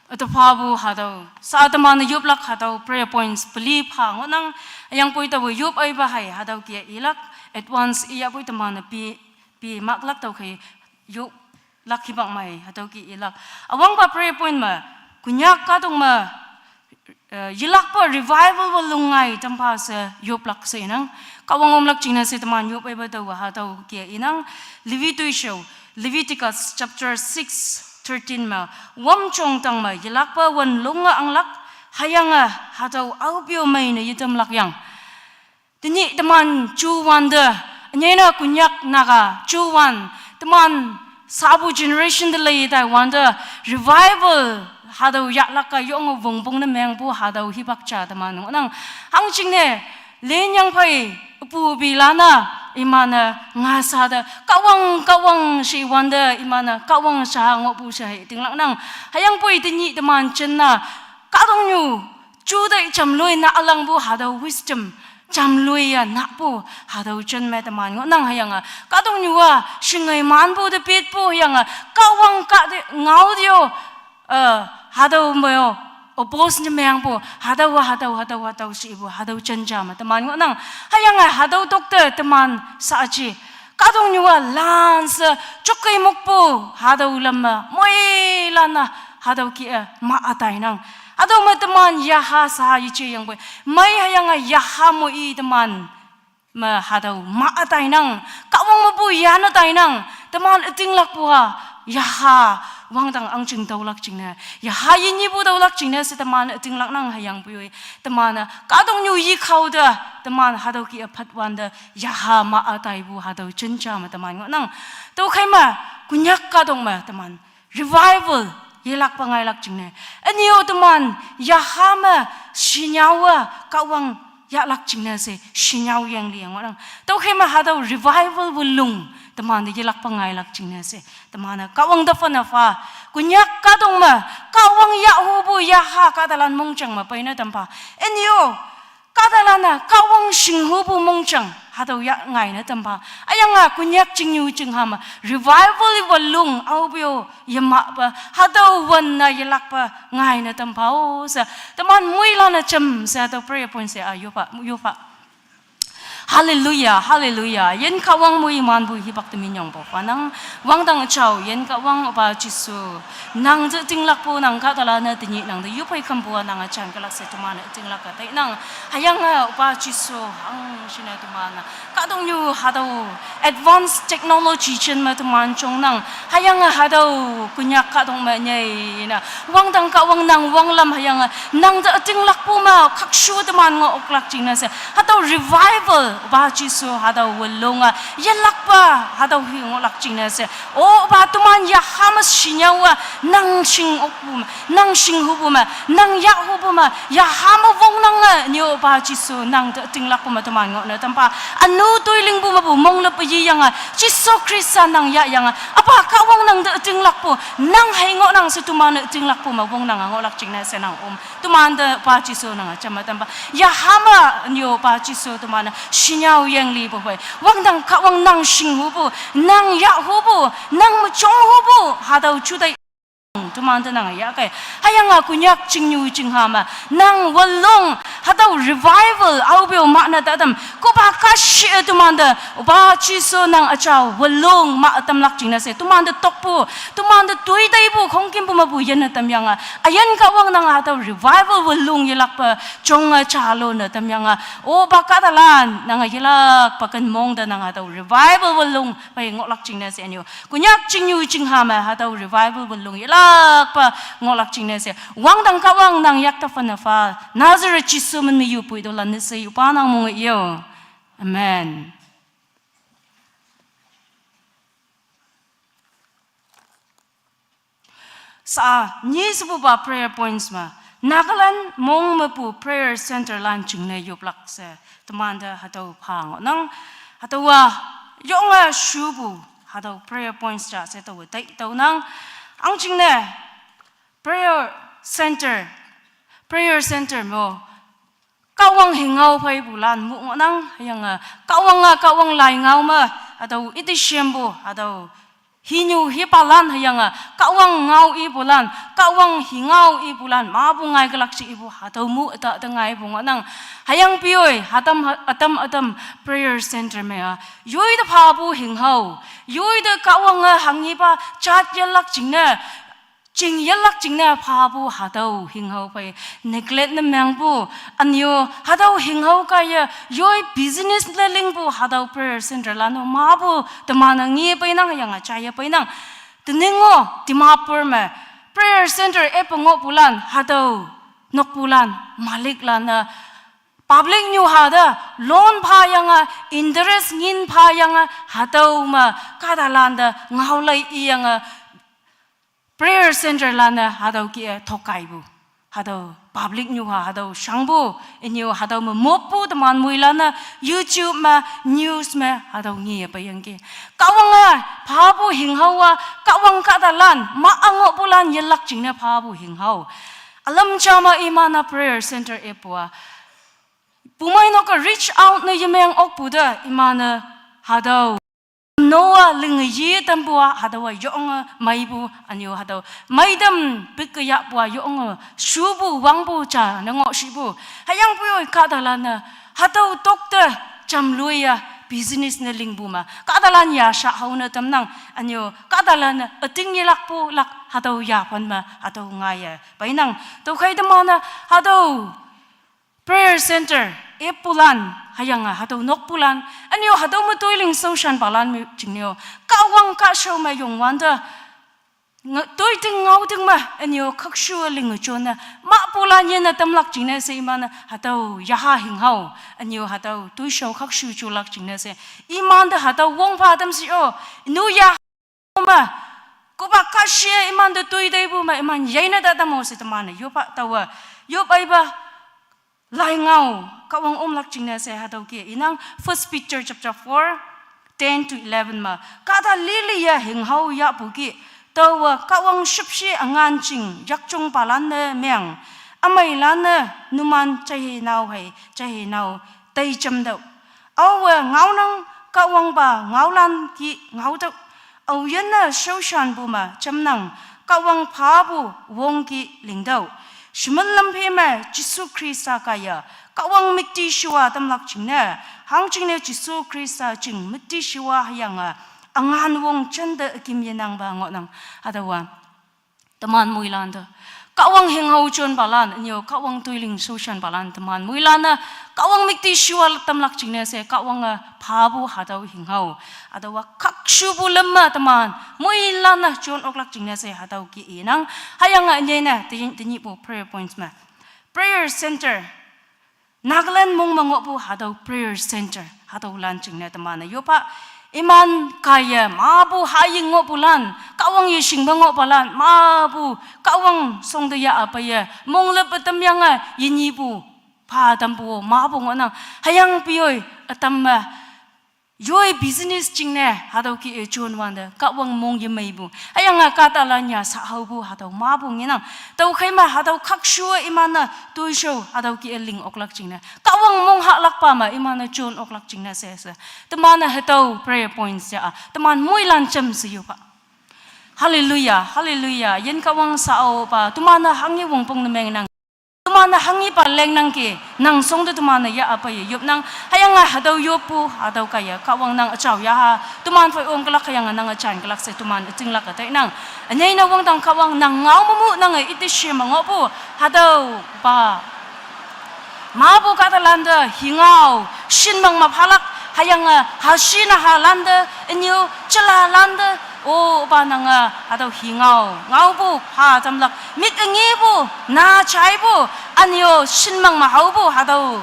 Ato phapu hatüo, sa teman yoplak hatüo prayer points peli pha ngohnang, yangpoi taowe yop aipa hei hatüo ke ilak, advance iyapoi teman pi, pi maklak tüokhei yoplak hipak mei hatüo ke ilak. Üwangpa prayer point me, Konyak kahtok me, eh, yelakpa revival wa lungngai tampha she yoplak she nang. Kahwang omlak jingne she teman yop aipa taowa hatüo ke inang. Levi toishao, Leviticus chapter six thirteen me, wamjong tang me yelakpa wan longe anglak, hüyange hatüo aopyo mei ne yetamlak yang. Tenyih teman juwan te, nyena Konyak Naga juwan, teman sapu generation te lei tai wante, revival hatüo yahlak ka yonge wongpong ne mengpu hatüo hipak ja teman ngohnang. Hangjingne, lenyang phei, pu bilana, iman-e ngasa te, Kahwang, Kahwang she wante, iman-e Kahwang sha ngohpu she hei tinglak nang. Hüyangpoi tenyih teman jinna, kahtoknyu, jutai jamloi na ülangpu hatüo wisdom, jamloi ya napu hatüo jin me teman ngohnang hüyange, kahtoknyu-a, shingei manpu te petpu hüyange, Kahwang kahte ngao teo, eh, hatüo me-o, oppose ne mengpu, hatüowa, hatüo, hatüo, hatüo shipu, hatüo jin ja me teman ngohnang, hüyange, hatüo tokte teman saji. Kahtoknyu-a lanshe, jokkei mokpu, hatüo lam me, moilan-a, hatüo ke-e, ma atainang. Hatüo me teman yaha sa yeje yangpoi. Mei hüyange yaha mo i teman me hatüo ma atainang. Kahwang mepu yan atainang. Teman ütinglakpu-a, yaha, wangdang ahngching tüolak jingne. Yaha yinyipu tüolak jingne she teman ütinglak nang hüyangpoi. Teman-e, kahtoknyu yikhao te, teman hatüo ke-e phatwante, yaha ma ataipu hatüo jin ja me teman ngohnang. Tüokhei me, Konyak kahtok me teman, revival, yelakpa ngailak jingne. Ünyo teman, yaha me, shinyaowa, Kahwang yahlak jingne she, shinyao yeng li ngohnang. Tüokhei me hatüo revival wulung, teman te yelakpa ngailak jingne she. Teman-e, Kahwang tafan afa, Konyak kahtok me, Kahwang yahhupu yaha kahtalan mongjang me peine tampha. Ünyo, kahtalan-e, Kahwang shinghupu mongjang, hatüo yah ngaine tampha. Hüyange, Konyak chingnyu chingha me, revival wulung, aopyo, yemahpa, hatüo wan-e yelakpa, ngaine tampha-o she. Teman moilan-e jam she hatüo prayer point she a yopa, yopa. Hallelujah, hallelujah. Yin Kahwang moimanpu hipak te minyongpu fanang. Wangdang chao, yin Kahwang opa Jisu. Nang te tinglakpu nang kahtalan-e tenyih nang te yophei kampu-a nang üjan kelak she teman-e tinglak ka tainang. Hüyange opa Jisu, hangshin-e teman-e. Kahtoknyu hatüo advanced technology jin me teman jongnang. Hüyange hatüo Konyak kahtok me nyei ne. Wangdang Kahwang nang wanglam hüyange nang te ütinglakpu me khakshu teman ngoh oklak jingne she. Hatüo revival, opa Jisu, hatüo wulung-a, yelakpa, hatüo hi ngohlak jingne she. Opa teman yaha me shinyaowa, nang shing okpu me, nang shinghupu me, nang yahhupu me, yaha me wongnange, nyo opa Jisu, nang te ütinglakpu me teman ngohne tampha. Ünu toi lingpu mepu monglep yeyange, Jisu Khrista nang yahyange, apa Kahwang nang te ütinglakpu, nang hei ngohnang she teman-e ütinglakpu me wongnange ngohlak jingne she nang om. Temante Pa Jesu nange jam tampa. Yaha me nyo Pa Jesu temante shinyao yeng lipu phei. Wangdang Kahwang nang shinghupu, nang yahhupu, nang mejonghupu, hatüo jutai temante nange yahkei. Hüyange Konyak chingnyu chingha me, nang wulong, hatüo revival, aope-o mahne tatam. Kopa kashi temante, Pa Jesu nang üjao wulong mah tamlak jingne she. Temante tokpu, temante toi taipu, khongkümpu mepu yinne tamyange. Üyin Kahwang nang hatüo revival wulong yelakpe, jonge jalo ne tamyange. O Pa kahtalan, nange yelakpe ken mong te nang hatüo revival wulong, phei ngohlak jingne she nyo. Konyak chingnyu chingha me hatüo revival wulong yelak. pa ngohlak jingne she. Wangdang Kahwang nang yakta fan-e pha. Nazareth Jesu min me yu pui to lan ne she yu pa nang mong yo. Amen. Sa, nyi shepupa prayer points me. Nagaland mong mepu prayer center lan jingne yoplak she. Temante hatüo pha ngohnang. Hatüowa yonge shupu. Hatüo prayer points ja she tao tai tüonang. Ang jingne prayer center. Prayer center mo. Kahwang hingao pheipulan mu ngohnang, hüyange, Kahwang-a, Kahwang lai ngao me, hatüo ite shempu, hatüo hinyu hipalan, hüyange, Kahwang ngao ipulan, Kahwang hingao ipulan, mapu ngai kelak she ipu, hatüo mu üta te ngaipu ngohnang, hüyangpoi, hatam, ütam, ütam, prayer center me-a, yoi te phapu hingao, yoi te Kahwang-e hanghipa, jat yelak jingne, ching yelak jingne phapu hatüo hingao phei neglect ne mengpu, ünyo hatüo hingao kaiye, yoi business le lingpu hatüo prayer center lan-o mapu teman-e nge peinang yange jaiye peinang. Tening-o Dimapur me prayer center epe ngohpulan hatüo nokpulan, maliklan-e public nyu ha te loan phayange, interest ngin phayange, hatüo me kahtalan te ngaolai iyange, prayer center lan-e hatüo kih-e thokkaipu. Hatüo public nyu ha, hatüo shangpu, ünyo hatüo me moppu teman moilan-e YouTube me, news me, hatüo nge peyangki. Kahwange phapu hingao-a, Kahwang kahtalan, ma-a ngohpulan yelak jingne phapu hingao. Ülam ja me iman-e prayer center epu-a. Bumeinok-e reach out ne yemeng okpu te iman-e hatüo Noah linge yi tampu-a hatüowa yonge meipu ünyo hatüo meitam pike yahpu-a yonge shupu wangpu ja ne ngoh shipu. Hüyangpoi kahtalan-e hatüo tokte jamloi-a business ne lingpu me. Kahtalan ya sha hao ne tamnang ünyo kahtalan-e üting yelakpu lak hatüo yaphan me hatüo ngaiye peinang. Tüokhei teman-e hatüo prayer center eppulan, hüyange hatüo nokpulan, ünyo hatüo me toiling shaoshanpalan me jingne-o, Kahwang kahshao me yongwante, nge-, toiting ngaoting me, ünyo khakshu linge jonne, mahpulan yene tamlak jingne she iman-e, hatüo yaha hingao, ünyo hatüo toishao khakshu jolak jingne she, imante hatüo wongpha tam shi-o, nu ya me, kopa kahshie imante toi teipu me iman yeine ta tamo she teman-e yoppha taowe, yop aipa, lai ngao, Kahwang omlak jingne she hatüo kih-e inang First Peter chapter four, ten to eleven me. Kahta liliye hingao yahpu kih, taowe Kahwang shüpshe üngan jing yakjongpalan ne meng, ümeilan-e numan jaihenao hei, jaihenao, teijamtüoh. Aowe ngaonang Kahwangpa ngaolan kih ngaotüoh. Aoyinne shaoshanpu me jamnang Kahwang phapu wong kih lingtüoh. Shemen lamphe me Jesu Khrista kaiye, Kahwang müktishiwa tamlak jingne, hangjingne Jesu Khrista jing müktishiwa hüyange, üngan wong jente ükim yenangpa ngohnang, hatüowa. Teman moilante. Kahwang hingao jonpalan, ünyo Kahwang toiling shaoshanpalan, teman moilan-e, Kahwang müktishiwa tamlak jingne she, Kahwange phapu hatüo hingao. Hatüowa khakshupu lüm me teman moilan-e jon oklak jingne she, hatüo kih-e inang, hüyange ünyei ne, te-, tenyihpu prayer points me. Prayer center. Nagaland mong me ngohpu hatüo prayer center, hatüolan jingne teman-e yoppha, iman kaiye, mapu haying ngohpulan, Kahwang yeshingpe ngohpalan, mapu, Kahwang shongte ya-a peiye, mong leppe tamyange, yinyipu, pha tampu, mapu ngohnang, hüyangpoi, ütam me, yoi business jingne, hatüo kih-e jonwante, Kahwang mong yemeipu. Hüyange kahtalan ya sha haopu, hatüo mapu ngenang. Tüokhei me, hatüo khakshu-e iman-e, toishao, hatüo kih-e ling oklak jingne. Kahwang mong hahlakpa me, iman-e jon oklak jingne she she. Teman-e hatüo prayer points ya-a. Teman moilan jamshe yoppha. Hallelujah, hallelujah. Yin Kahwang shao pa, teman-e hanghe wongpong ne mengnang. Teman-e hanghepa lengnangki, nang shongte teman-e ya-a peiye yopnang, hüyange hatüo yoppu, hatüo kaiye, Kahwang nang üjao yaha, teman phei omkelak hüyange nang üjan kelak she teman ütinglak-e tainang. Ünyei ne wangdang Kahwang nang ngao mepu nange ite she me ngohpu, hatüopa. Mapu kahtalante, hingao, shinmang me phalak, hüyange, hashi nahalante, ünyo, jelalante, O pa nange hatüo hi ngao, ngaopu pha tamlak, mik-e ngepu, na jaipu, ünyo shinmang me haopu hatüo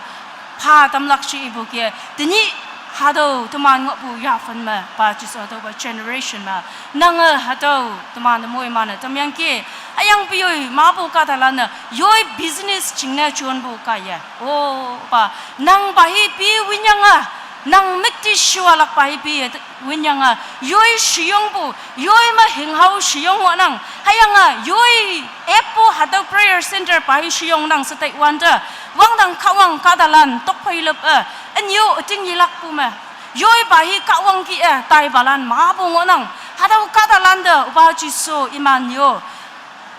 pha tamlak she ipu ke. Tenyih hatüo teman ngohpu yaphen me pa Jesu hatüopa generation me, nange hatüo teman-e moiman-e tamyangki. Hüyangpoi mapu kahtalan-e yoi business jingne jonpu kaiye, o pa, nang pa hipi winyange, nang müktishuwalak pa hipi winyange, yoi sheyongpu, yoi me hinghao sheyong ngohnang. Hüyange yoi eppu hatüo prayer center pa hi sheyongnang she taiwante, wangdang Kahwang kahtalan tokphei lüp-e, ünyo üting yelakpu me, yoi pa hi Kahwang kih-e taipalan mapu ngohnang. Hatüo kahtalante opa Jesu iman yo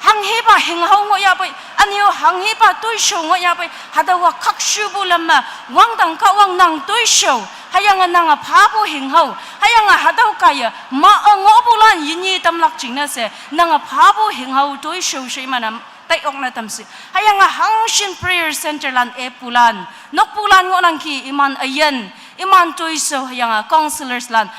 hanghepa hinghao ngohyapei, ünyo hanghepa toishao ngohyapei, hatüowa khakshupu lam me, wangdang Kahwang nang toishao, hüyange nange phapu hinghao, hüyange hatüo kaiye ma-e ngohpulan yinye tamlak jingne she, nange phapu hinghao toishao she iman-e tai okne tamshi. Hüyange hangshin prayer center lan eppulan, nokpulan ngohnangki iman üyin, iman toishao, hüyange counselors lan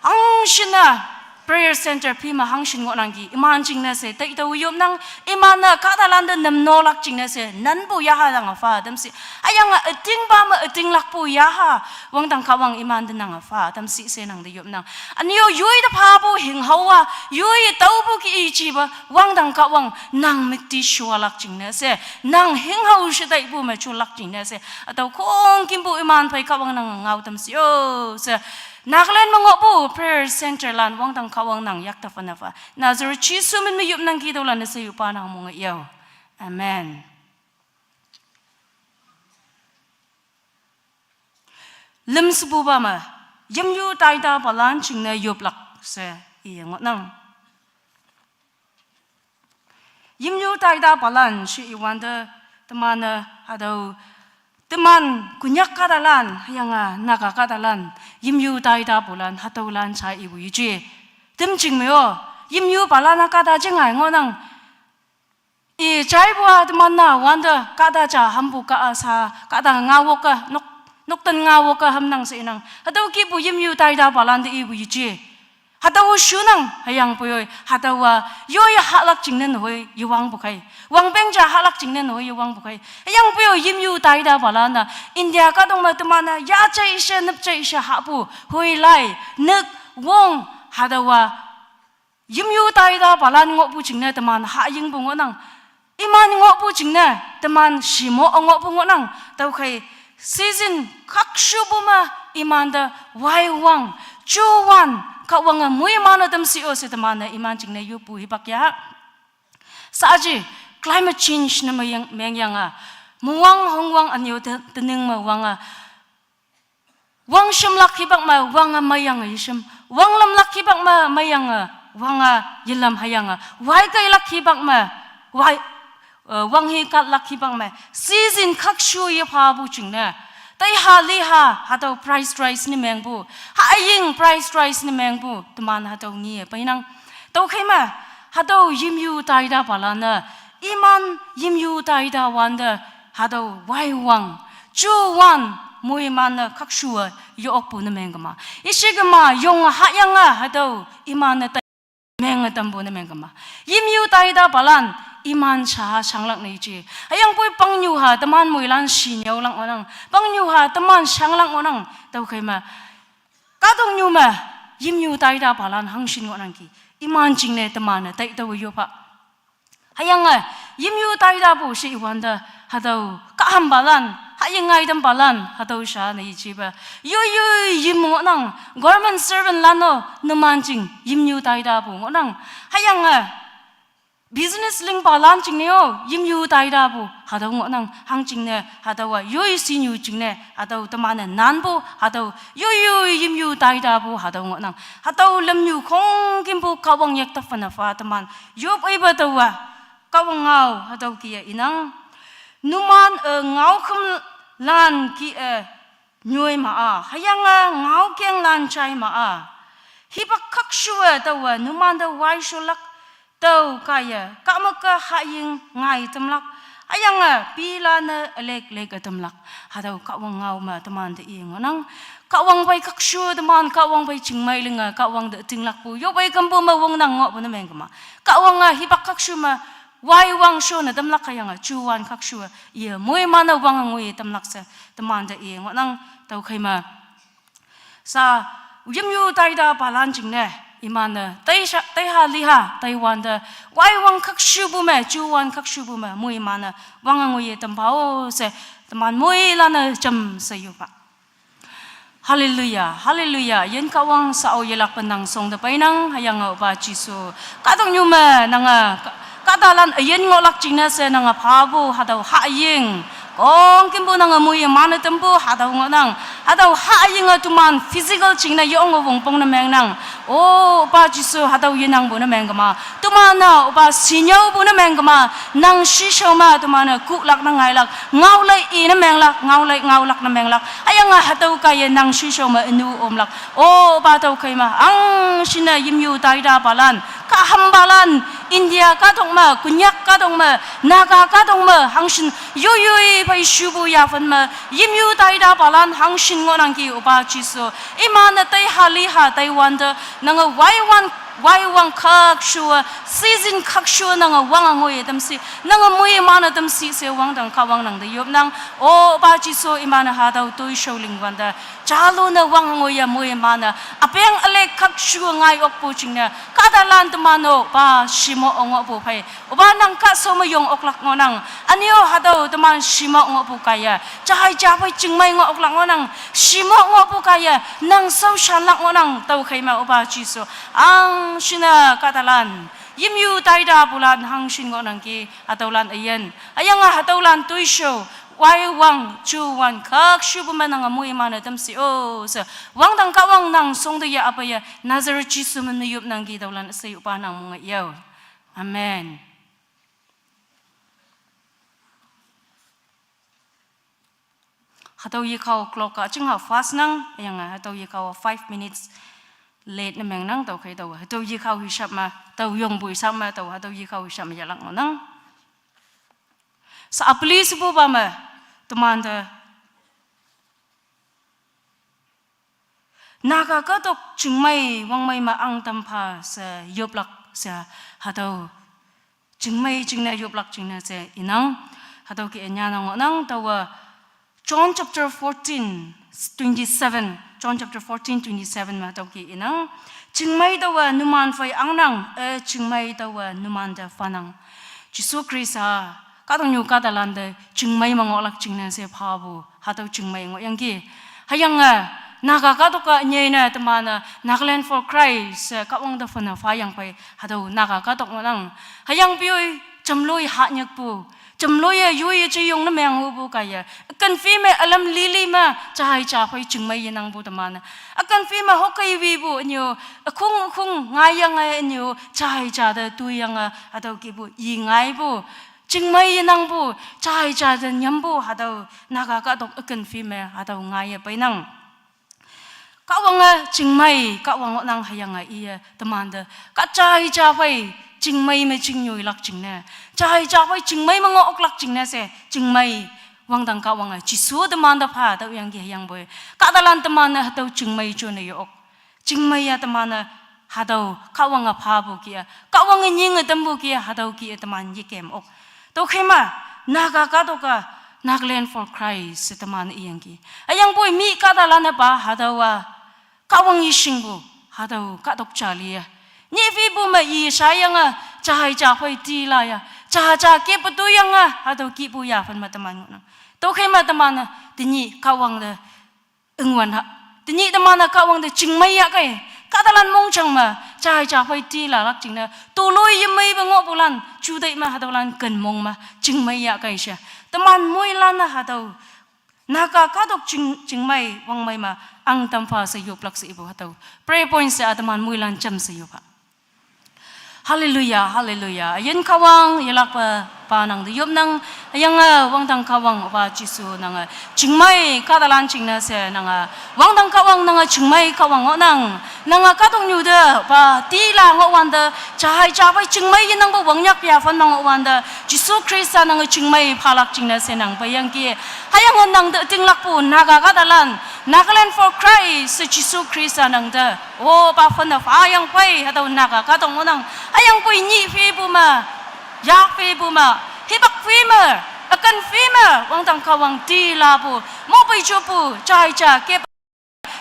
hangshin-e prayer center phi me hangshin ngohnangki iman jingne she taitüoh yopnang. Iman-e kahtalante namnolak jingne she nanpu yaha nange pha tamshi. Hüyange ütingpa me ütinglakpu yaha, wangdang Kahwang imante nange pha tamshi she nangte yopnang. Ünyo yoi te phapu hinghao-a, yoi taopu ki-i jipa, wangdang Kahwang nang müktishuwalak jingne she, nang hinghao she taipu me jolak jingne she, hatüo khongkümpu iman phei Kahwang nange ngao tamshi-o she, Nagaland me ngohpu prayer center lan wangdang Kahwang nang yakta phanapa Nazareth Jesu min me yopnangki, tüolan-e she yopa nang monge yo. Amen. Lümshepupa me, yimyu taitapalan jingne yoplak she iye ngohnang. Yimyu taitapalan she iwante, teman-e hatüo, teman Konyak kahtalan hüyange Naga kahtalan, yimyu taitapulan hatüolan ja ipu yeje. Temjing me-o, yimyupalan-a kahta jingai ngohnang. I jaipu-a teman-a wante kahta ja hampu ka-a sa, kahta ngaowoke, nok, nokten ngaowoke hamnang she inang. Hatüo kihpu yimyu taitapalante ipu yeje. Hatüo shunang, hüyangpoi yoi, hatüowa yoi hahlak jingne nehoi yewangpu khei, wangpeng ja hahlak jingne nehoi yewangpu khei. Hüyangpoi yoi yimyu taitapalan-a, India kahtok me teman-e yajai she, nüpjai she hahpu, hoilai, nük, wong, hatüowa yimyu taitapalan ngohpu jingne teman hahyingpu ngohnang. Iman ngohpu jingne teman shimo ngohpu ngohnang. Tüokhei season khakshupu me imante waiwang, jowan, Kahwange moiman-e tamshi-o she teman-e iman jingne yoppu hipak ya. Shaaji, climate change ne meyang, mengyange, muwang hongwang ünyo te, tening me wange, wang shimlak hipak me wange meiyange yeshim, wang lamlak hipak me meiyange wange yelam hüyange, wai keilak hipak me wai, eh, wang hi katlak hipak me, season khakshu yephapu jingne, taiha liha hatüo price rise ne mengpu, haying price rise ne mengpu, teman hatüo nge peinang. Tüokhei me, hatüo yimyu taitapalan-e, iman yimyu taitawante, hatüo waiwang, jowan, moiman-e khakshu-e yokpu ne mengkema, ishi kema yong hahyange hatüo iman-e tai menge tampu ne mengkema. Yimyu taitapalan, iman sha shanglak ne yeje. Hüyangpoi pangnyu ha teman moilan shi nyüolak ngohnang, pangnyu ha teman shanglak ngohnang. Tüokhei me, kahtoknyu me, yimyu taitapalan hangshin ngohnangki, iman jingne teman-e taitüoh yoppha. Hüyange, yimyu taitapu she iwante, hatüo kahampalan, haying ngaitampalan hatüo sha ne yejepa, yoi yoi yim ngohnang. Government servant lan-o, numan jing yimyu taitapu ngohnang. Hüyange, business lingpalan jingne-o, yimyu taitapu hatüo ngohnang. Hangjingne hatüowa yoi shinyu jingne hatüo teman-e nanpu hatüo yoi yoi yimyu taitapu hatüo ngohnang. Hatüo lamnyu khongkümpu Kahwang yakte phanne pha teman yop ipa taowa, Kahwang ngao hatüo kih-e inang. Numan-e ngaokhümlan kih-e nyoi ma-a, hüyange ngaokenglan jai ma-a, hipak khakshu-e taowe numante waisholak, tüo kaiye kahmük-e haying ngai tamlak, hüyange pilan-e ülek leke tamlak. Hatüo Kahwang ngao me temante i ngohnang. Kahwang phei khakshu teman, Kahwang phei chingmei linge, Kahwang te tinglakpu, yophei kampu me wongnang ngohpu ne meng kema. Kahwang a hipak khakshu me, wai wang sho ne tamlak hüyange, juwan khakshu, iye, moiman-e wang ngoi tamlak she, teman te iye, ngohnang tüokhei me. Sa, yimyu taita palan jingne, iman-e, teisha, teiha liha, taiwante, wai wang khakshupu me, juwan khakshupu me, moiman-e, wang ngoi tampha-o she, teman moilan-e jam she yopa. Hallelujah, hallelujah. Yin Kahwang sao yelakpe nang shong te peinang, hüyange Opa Jesu. Kahtoknyu me nange, ka-, kahtalan üyin ngohlak jingne she nange phapu hatüo hahying. Khongkümpu nange moiman-e tampu hatüo ngohnang. Hatüo hahyinge teman physical jingne yonge wongpong ne mengnang. O, Opa Jesu hatüo yenangpu ne meng kema. Teman-e, Opa, shinyüopu ne meng kema, nang shishao me teman-e kuhlak ne ngailak, ngaolai i ne menglak, ngaolai ngaolak ne menglak. Hüyange hatüo kaiye nang shishao me ünu omlak. O, Opa tüokhei me, hangshinne yimyu taita palan, kahampalan, India kahtok me, Konyak kahtok me, Naga kahtok me, hangshin yoiyoi phei shupu yaphan me, yimyu taita palan, hangshin ngohnangki Opa Jesu. Iman-e teiha liha taiwante, nange wai wang, wai wang khakshu, season khakshu nange wang ngoi tamshi, nange moiman-e tamshi she wangdang Kahwang nang te yopnang. O Opa Jesu iman-e hatüo toishao lingwante, jalo ne wang ngoiye moiman-e, üpeng ülek khakshu ngai okpu jingne, kahtalan teman-o, Opa shimo ngohpu phei. Opa nang kahshao me yong oklak ngohnang. Ünyo hatüo teman shimo ngohpu kaiye, jahai japhei chingmei ngoh oklak ngohnang. Shimo ngohpu kaiye, nang shaoshanlak ngohnang tüokhei me Opa Jesu. Hangshinne kahtalan, yimyu taitapulan hangshin ngohnangki, hatüolan üyin. Hüyange hatüolan toishao, wai wang, juwan khakshupu me nange moiman-e tamshi-o she, wangdang Kahwang nang shong te yah üpeiye, Nazareth Jesu min me yopnangki tüolan üshei Opa nang monge yao. Amen. Hatüo yekhao clock a chingha fast nang, hüyange hatüo yekhao five minutes late ne mengnang tüokhei tüowa. Hatüo yekhao hisap me, tao yongpu hisap me, tao hatüo yekhao hisap me yahlak ngohnang. Sa üpeli shepupa me, temante Naga kahtok chingmei wangmei me ahngtam pha she yoplak she hatüo. Chingmei jingne yoplak jingne she inang. Hatüo ke nyanang ngohnang taowe John chapter fourteen, twenty-seven. John chapter fourteen, twenty-seven me hatüo ke inang. Chingmei taowe numan phei angnang, e chingmei taowe numan te phanang. Jesu Khrista, kahtoknyu kahtalante chingmei me ngohlak jingne she phapu, hatüo chingmei ngohyangki. Hüyange, Naga kahtok a nyei ne teman-e, Nagaland for Christ, e, Kahwang te phone phayang phei, hatüo Naga kahtok ngohnang. Hüyangpoi, jamloi hanyikpu, jamloi ye yoi ye jeyong ne menghupu kaiye. Ükan phi me ülam lili me, jahai japhei chingmei yenangpu teman-e. Ükan phi me hokkei wipu ünyo, ükhung ükhung ngaiyange ünyo, jahai ja te toiyange, hatüo kihpu, i ngaipu. Chingmei yenangpu, jahai ja te nyampu, hatüo, Naga kahtok ükan phi me, hatüo ngaiye peinang. Kahwange chingmei, Kahwang ngohnang hüyange iye, temante, kah jahai japhei, chingmei me chingnyoilak jingne. Jahai japhei chingmei me ngoh oklak jingne she, chingmei, wangdang Kahwange, Jesu temante pha, tüoyangki hüyangpoi. Kahtalan teman-e hatüo chingmei jone yo ok. Chingmei ya teman-e hatüo Kahwange phapu kih-a, Kahwange nyinge tampu kih-a, hatüo kih-e teman yekem ok. Tüokhei me, Naga kahtok a, Nagaland for Christ she teman iyangki. Hüyangpoi mi kahtalan-e pa hatüowa, Kahwang yeshingpu, hatüo kahtok jali ya. Nyihphipu me i shayange, jahai japhei tila ya. Jaha ja kihpu toiyange, hatüo kihpu yaphan me teman ngohnang. Tüokhei me teman-e, tenyih Kahwang te, üngwan ha. Tenyih teman-e Kahwang te chingmei yahkei. Kahtalan mongjang me, jahai japhei tilalak jingne. Toloi yemeipe ngohpulan, juteih me hatüolan kenmong me, chingmei yahkei she. Teman moilan-e hatüo. Naga kahtok ching, chingmei, wangmei me, ahngtam pha she yoplak she ipu hatüo. Prayer point she a teman moilan jam she yoppha. Hallelujah, hallelujah. Üyin Kahwang, yelakpe Pa nang te yop nang, ayang a wangdang Kahwang Opa Jesu nang a chingmei kahtalan jingne she nang a wangdang Kahwang nang a chingmei Kahwang ngohnang, nang a kahtoknyu te pa tila ngohwante, jahai japhei chingmei yenangpu wangnyak yaphan ma ngohwante, Jesu Khrista nang a chingmei phalak jingne she nang peiyangki. Hüyange nang te tinglakpu Naga kahtalan, Nagaland for Christ she Jesu Khrista nang te, o pa phone phayang phei hatüo Naga kahtok ngohnang, hüyangpoi nyih phepu me, yak phepu me, hipak phe me, üken phe me, wangdang Kahwang tilapu, mopei jopu, jahai ja kep,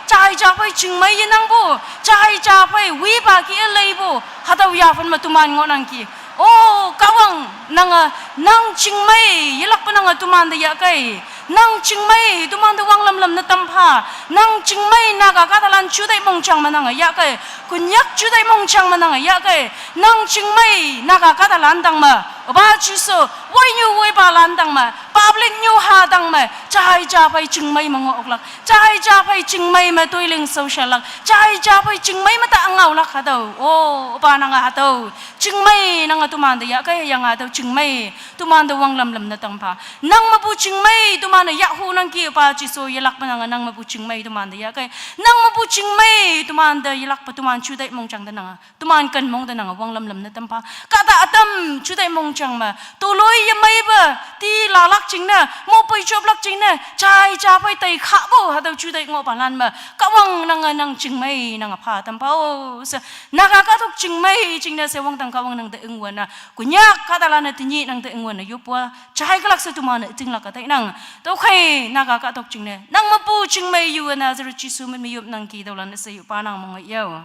jahai japhei chingmei yenangpu, jahai japhei wipa ki üleipu, hatüo yaphan me teman ngohnangki. O Kahwang, nang a, nang chingmei yelakpe nang a teman te yahkei. Nang chingmei teman te wanglam lam ne tam pha. Nang chingmei Naga kahtalan jutai mongjang me nang a yahkei. Konyak jutai mongjang me nang a yahkei. Nang chingmei Naga kahtalan tang me, Opa Jesu, woinyu woipalan tang me, public nyu ha tang me, jahai japhei chingmei me ngoh oklak, jahai japhei chingmei me toiling shaoshalak, jahai japhei chingmei me ta ngaolak hatüo. O Opa, nang a hatüo chingmei nang a teman te yahkei, hüyange hatüo chingmei teman te wanglam lam ne tam pha. Nang mepu chingmei teman-e yahhunangki Opa Jesu, yelakpe nang a nang mepu chingmei teman te yahkei. Nang mepu chingmei teman te yelakpe teman jutai mongjang te nang a, teman ken mong te nang a wanglam lam ne tam pha. Kahta ütam jutai mongjang me, toloi yemeipe, tilalak jingne, mopei joplak jingne, jahai japhei tai khahpu hatüo jutai ngohpalan me, Kahwang nang a nang chingmei nang a pha tam pha o she, Naga kahtok chingmei jingne she wangdang Kahwang nang te ingwün a, Konyak kahtalan-e tenyih nang te ingwün a yoppu a, jahai kalak she teman-e tinglak a tainang. Tüokhei Naga kahtok jingne, nang mepu chingmei yu-e Nazareth Jesu min me yopnangki, tüolan üshei yopa nang mong yao.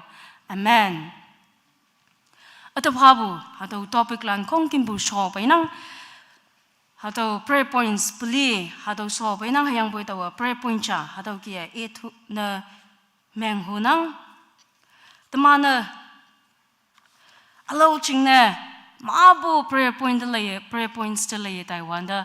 Amen. Üte phapu hatüo topic lan khongkümpu sho peinang. Hatüo prayer points peli hatüo sho peinang, hüyangpoi taowa prayer point ja hatüo kih-e ithu ne meng hunang. Teman-e ülao jingne mapu prayer point te leiye, prayer points te leiye taiwante,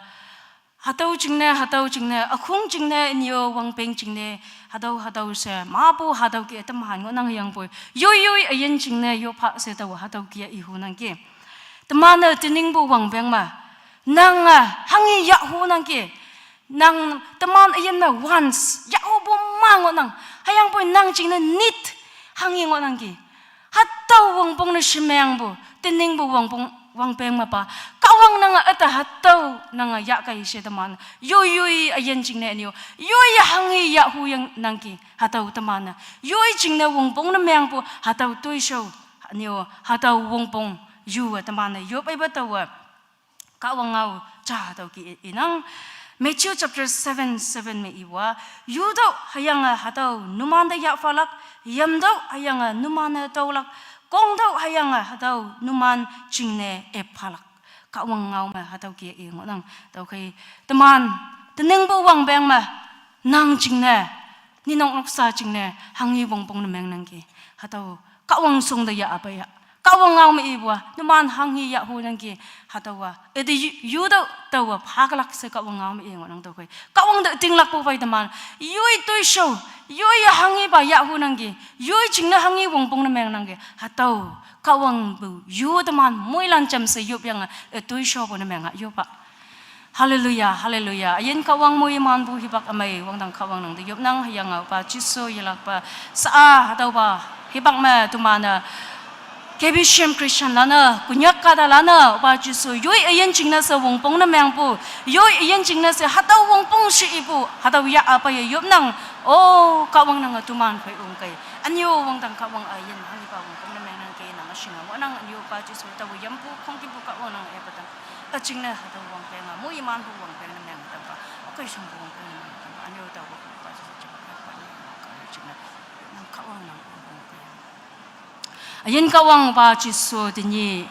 hatüo jingne, hatüo jingne, ükhong jingne, ünyo wangpeng jingne, hatüo hatüo she mapu hatüo kih-e teman ngohnang, hüyangpoi yoi yoi üyin jingne yop pha she taowa hatüo kih-e ihunangki. Teman-e teningpu wangpeng me, nang a hanghi yahhunangki. Nang teman üyin me wants yahhupu ma ngohnang, hüyangpoi nang jingne need hanghi ngohnangki. Hatüo wongpong ne shemengpu, teningpu wongpong, wangpeng mepa, Kahwang nang a üte hatüo nang a yahkei she teman yoi yoi üyin jingne ünyo, yoi hanghi yahhu yangnangki. Hatüo teman-e yoi jingne wongpong ne mengpu hatüo toishao, ünyo hatüo wongpong yu-e teman-e yop eipa taowe Kahwang ngao ja hatüo kih-e inang. Matthew chapter seven, seven me iwa, yutüoh hüyange hatüo numante yahphalak, yamtüoh hüyange numan-e tüolak, kongtüoh hüyange hatüo numan jingne ep phalak. Kahwang ngao me hatüo kih-e ngohnang. Tüokhei teman teningpu wangpeng me, nang jingne, ninok noksa jingne hanghi wongpong ne mengnangki. Hatüo Kahwang shong te yah apa ya, Kahwang ngao me ipu a, numan hanghi yahhunangki. Hatüowa üte yu, yutüoh taowa phaklak she Kahwang ngao me i ngohnang. Tüokhei Kahwang te tinglakpu phei teman yoi toishao, yoi hanghipa yahhunangki, yoi jingne hanghi wongpong ne mengnangki. Hatüo Kahwangpu yu teman moilan jamshe yopyange, e, toishaopu ne meng a yopa. Hallelujah, hallelujah. Üyin Kahwang moimanpu hipak ümei wangdang Kahwang nang te yopnang, hüyange Opa Jesu yelakpe sha-a hatüopa hipak me teman-e K B C M Christianlan-e, Konyak kahtalan-e Opa Jesu yoi üyin jingne she wongpong ne mengpu, yoi üyin jingne she hatüo wongpong she ipu hatüo yah apa ye yopnang. O Kahwang, nange teman phei ongkei. Ünyo wangdang Kahwang üyin hanghipa wongpong ne mengnangki nange shinge ngohnang. Ünyo Opa Jesu taowe yampu khongkümpu Kahwang nange epa tam. Üjingne hatüo wangpeng a moimanpu wangpeng ne meng tampa, okei shangpu wangpeng ne meng tampa, ünyo taowe Opa Jesu japa pa ne ka jingne nang Kahwang nang wangpeng. Üyin Kahwang Opa Jesu tenyih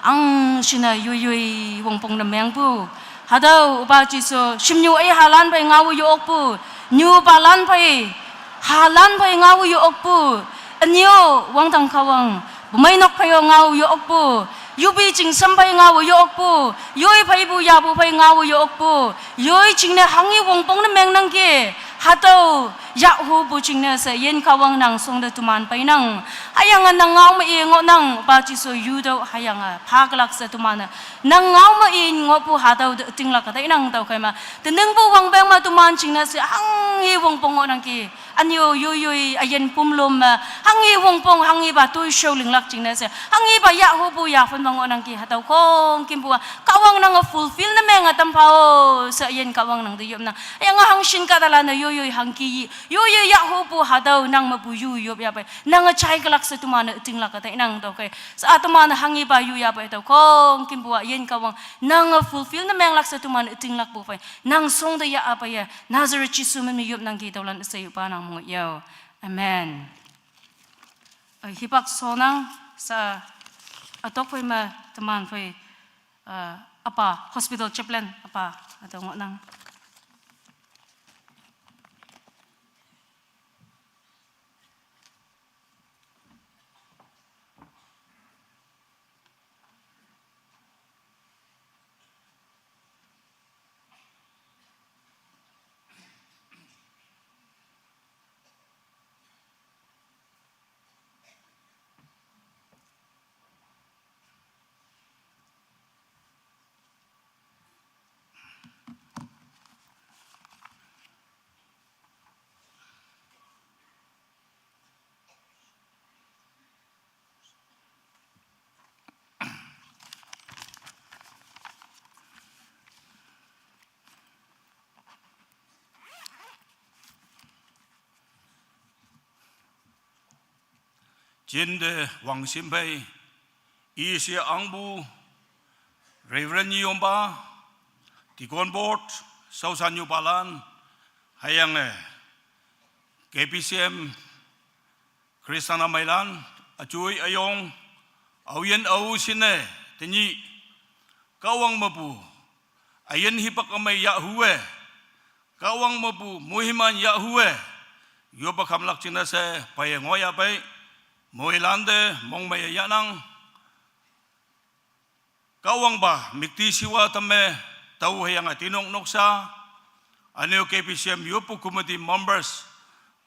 angshinne yoi yoi wongpong ne mengpu. Hatüo Opa Jesu shimnyu ei halan phei ngao yo okpu, nyupalan phei, halan phei ngao yo okpu. Ünyo wangdang Kahwang, bumeinok phei-o ngao yo okpu, yupi jingsam phei ngao yo okpu, yoi pheipu yapu phei ngao yo okpu, yoi jingne hanghi wongpong ne mengnangki. Hatüo Yahhupu jingne she yin Kahwang nang shongte teman peinang. Hüyange nang ngao me-i ngohnang, Pa Jesu yutüoh, hüyange phaklak she teman-e nang ngao me-i ngohpu hatüo te tinglak tainang. Tüokhei me, teningpu wangpeng me teman jingne she hanghi wongpong ngohnangki. Ünyo yoi yoi üyin pumlom me, hanghi wongpong, hanghipa toishao linglak jingne she, hanghipa yahhupu yaphen me ngohnangki. Hatüo khongkümpu-a Kahwang nange fulfill ne menge tampha-o she yin Kahwang nang te yopnang. Hüyange hangshin kahtalan-e yoi yoi hangki yi, yoi yoi yahhupu hatüo nang mepu yu yop yahpei, nange jaikelak she teman-e tinglak tainang. Tüokhei sha teman-e hanghipa yu yahpei, hatüo khongkümpu-a yin Kahwang nange fulfill ne menglak she teman-e tinglakpu phei, nang shongte yahpeiye Nazareth Jesu min me yopnangki. Tüolan üsheipa nang mong yao. Amen. Eh, hipak shonnang sha, ütok phei me teman phei, eh, üpa, hospital chaplain üpa, hatüo ngohnang. Jinte wangshim phei, ishe angpu Reverend Nyiyompa, Deacon Board, shaoshan nyupalan, hüyange K B C M Christian ümeilan, üjoi üyong, aoyin ao shinne, tenyih Kahwang mepu üyin hipak ümei yahhuwe, Kahwang mepu moiman yahhuwe, yoppe khamlak jingne she peiye ngoh yahpei, moilante mongmeiye yahnang. Kahwangpa müktishiwa tamme, tao hüyange tinok noksa, ünyo K B C M yoppu committee members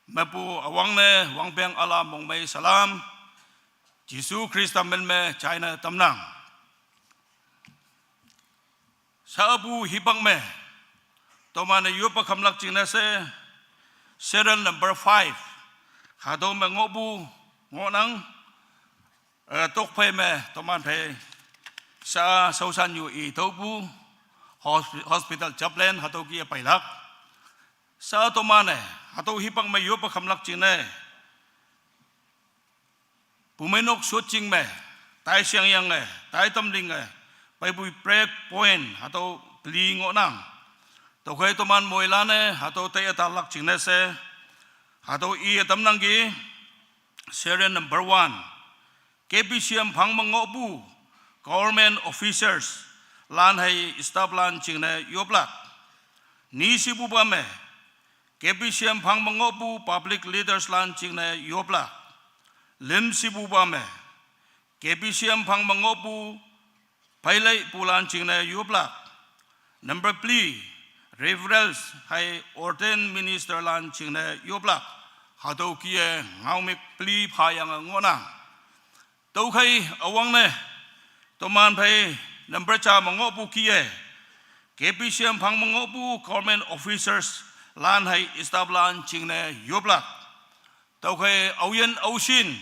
mepu üwangne wangpeng üla mongmei salam Jesu Khrista min me jaine tamnang. Shapu hipak me, toman-e yoppe khamlak jingne she, serial number five, hatüo me ngohpu ngohnang. Eh, tokphei me toman phei sha shaoshan nyu i tüopu hospi-, hospital chaplain hatüo kih-e peilak. Sha toman-e hatüo hipak me yoppe khamlak jingne, pumeinok shotjing me, tai sheangyange, tai tamlinge, peipu prayer point hatüo peli ngohnang. Tüokhei toman moilan-e hatüo taiye talak jingne she, hatüo iye tamnangki. Serial number one, K B C M phang me ngohpu government officers lan hei staff lan jingne yoplak. Ni shepupa me, K B C M phang me ngohpu public leaders lan jingne yoplak. Lüm shepupa me, K B C M phang me ngohpu peileipulan jingne yoplak. Number peli, reverends hei ordained minister lan jingne yoplak. Hatüo kih-e ngaomük peli phayange ngohnang. Tüokhei üwangne, toman phei number ja me ngohpu kih-e, K B C M phang me ngohpu government officers lan hei staff lan jingne yoplak. Tüokhei aoyin aoshin,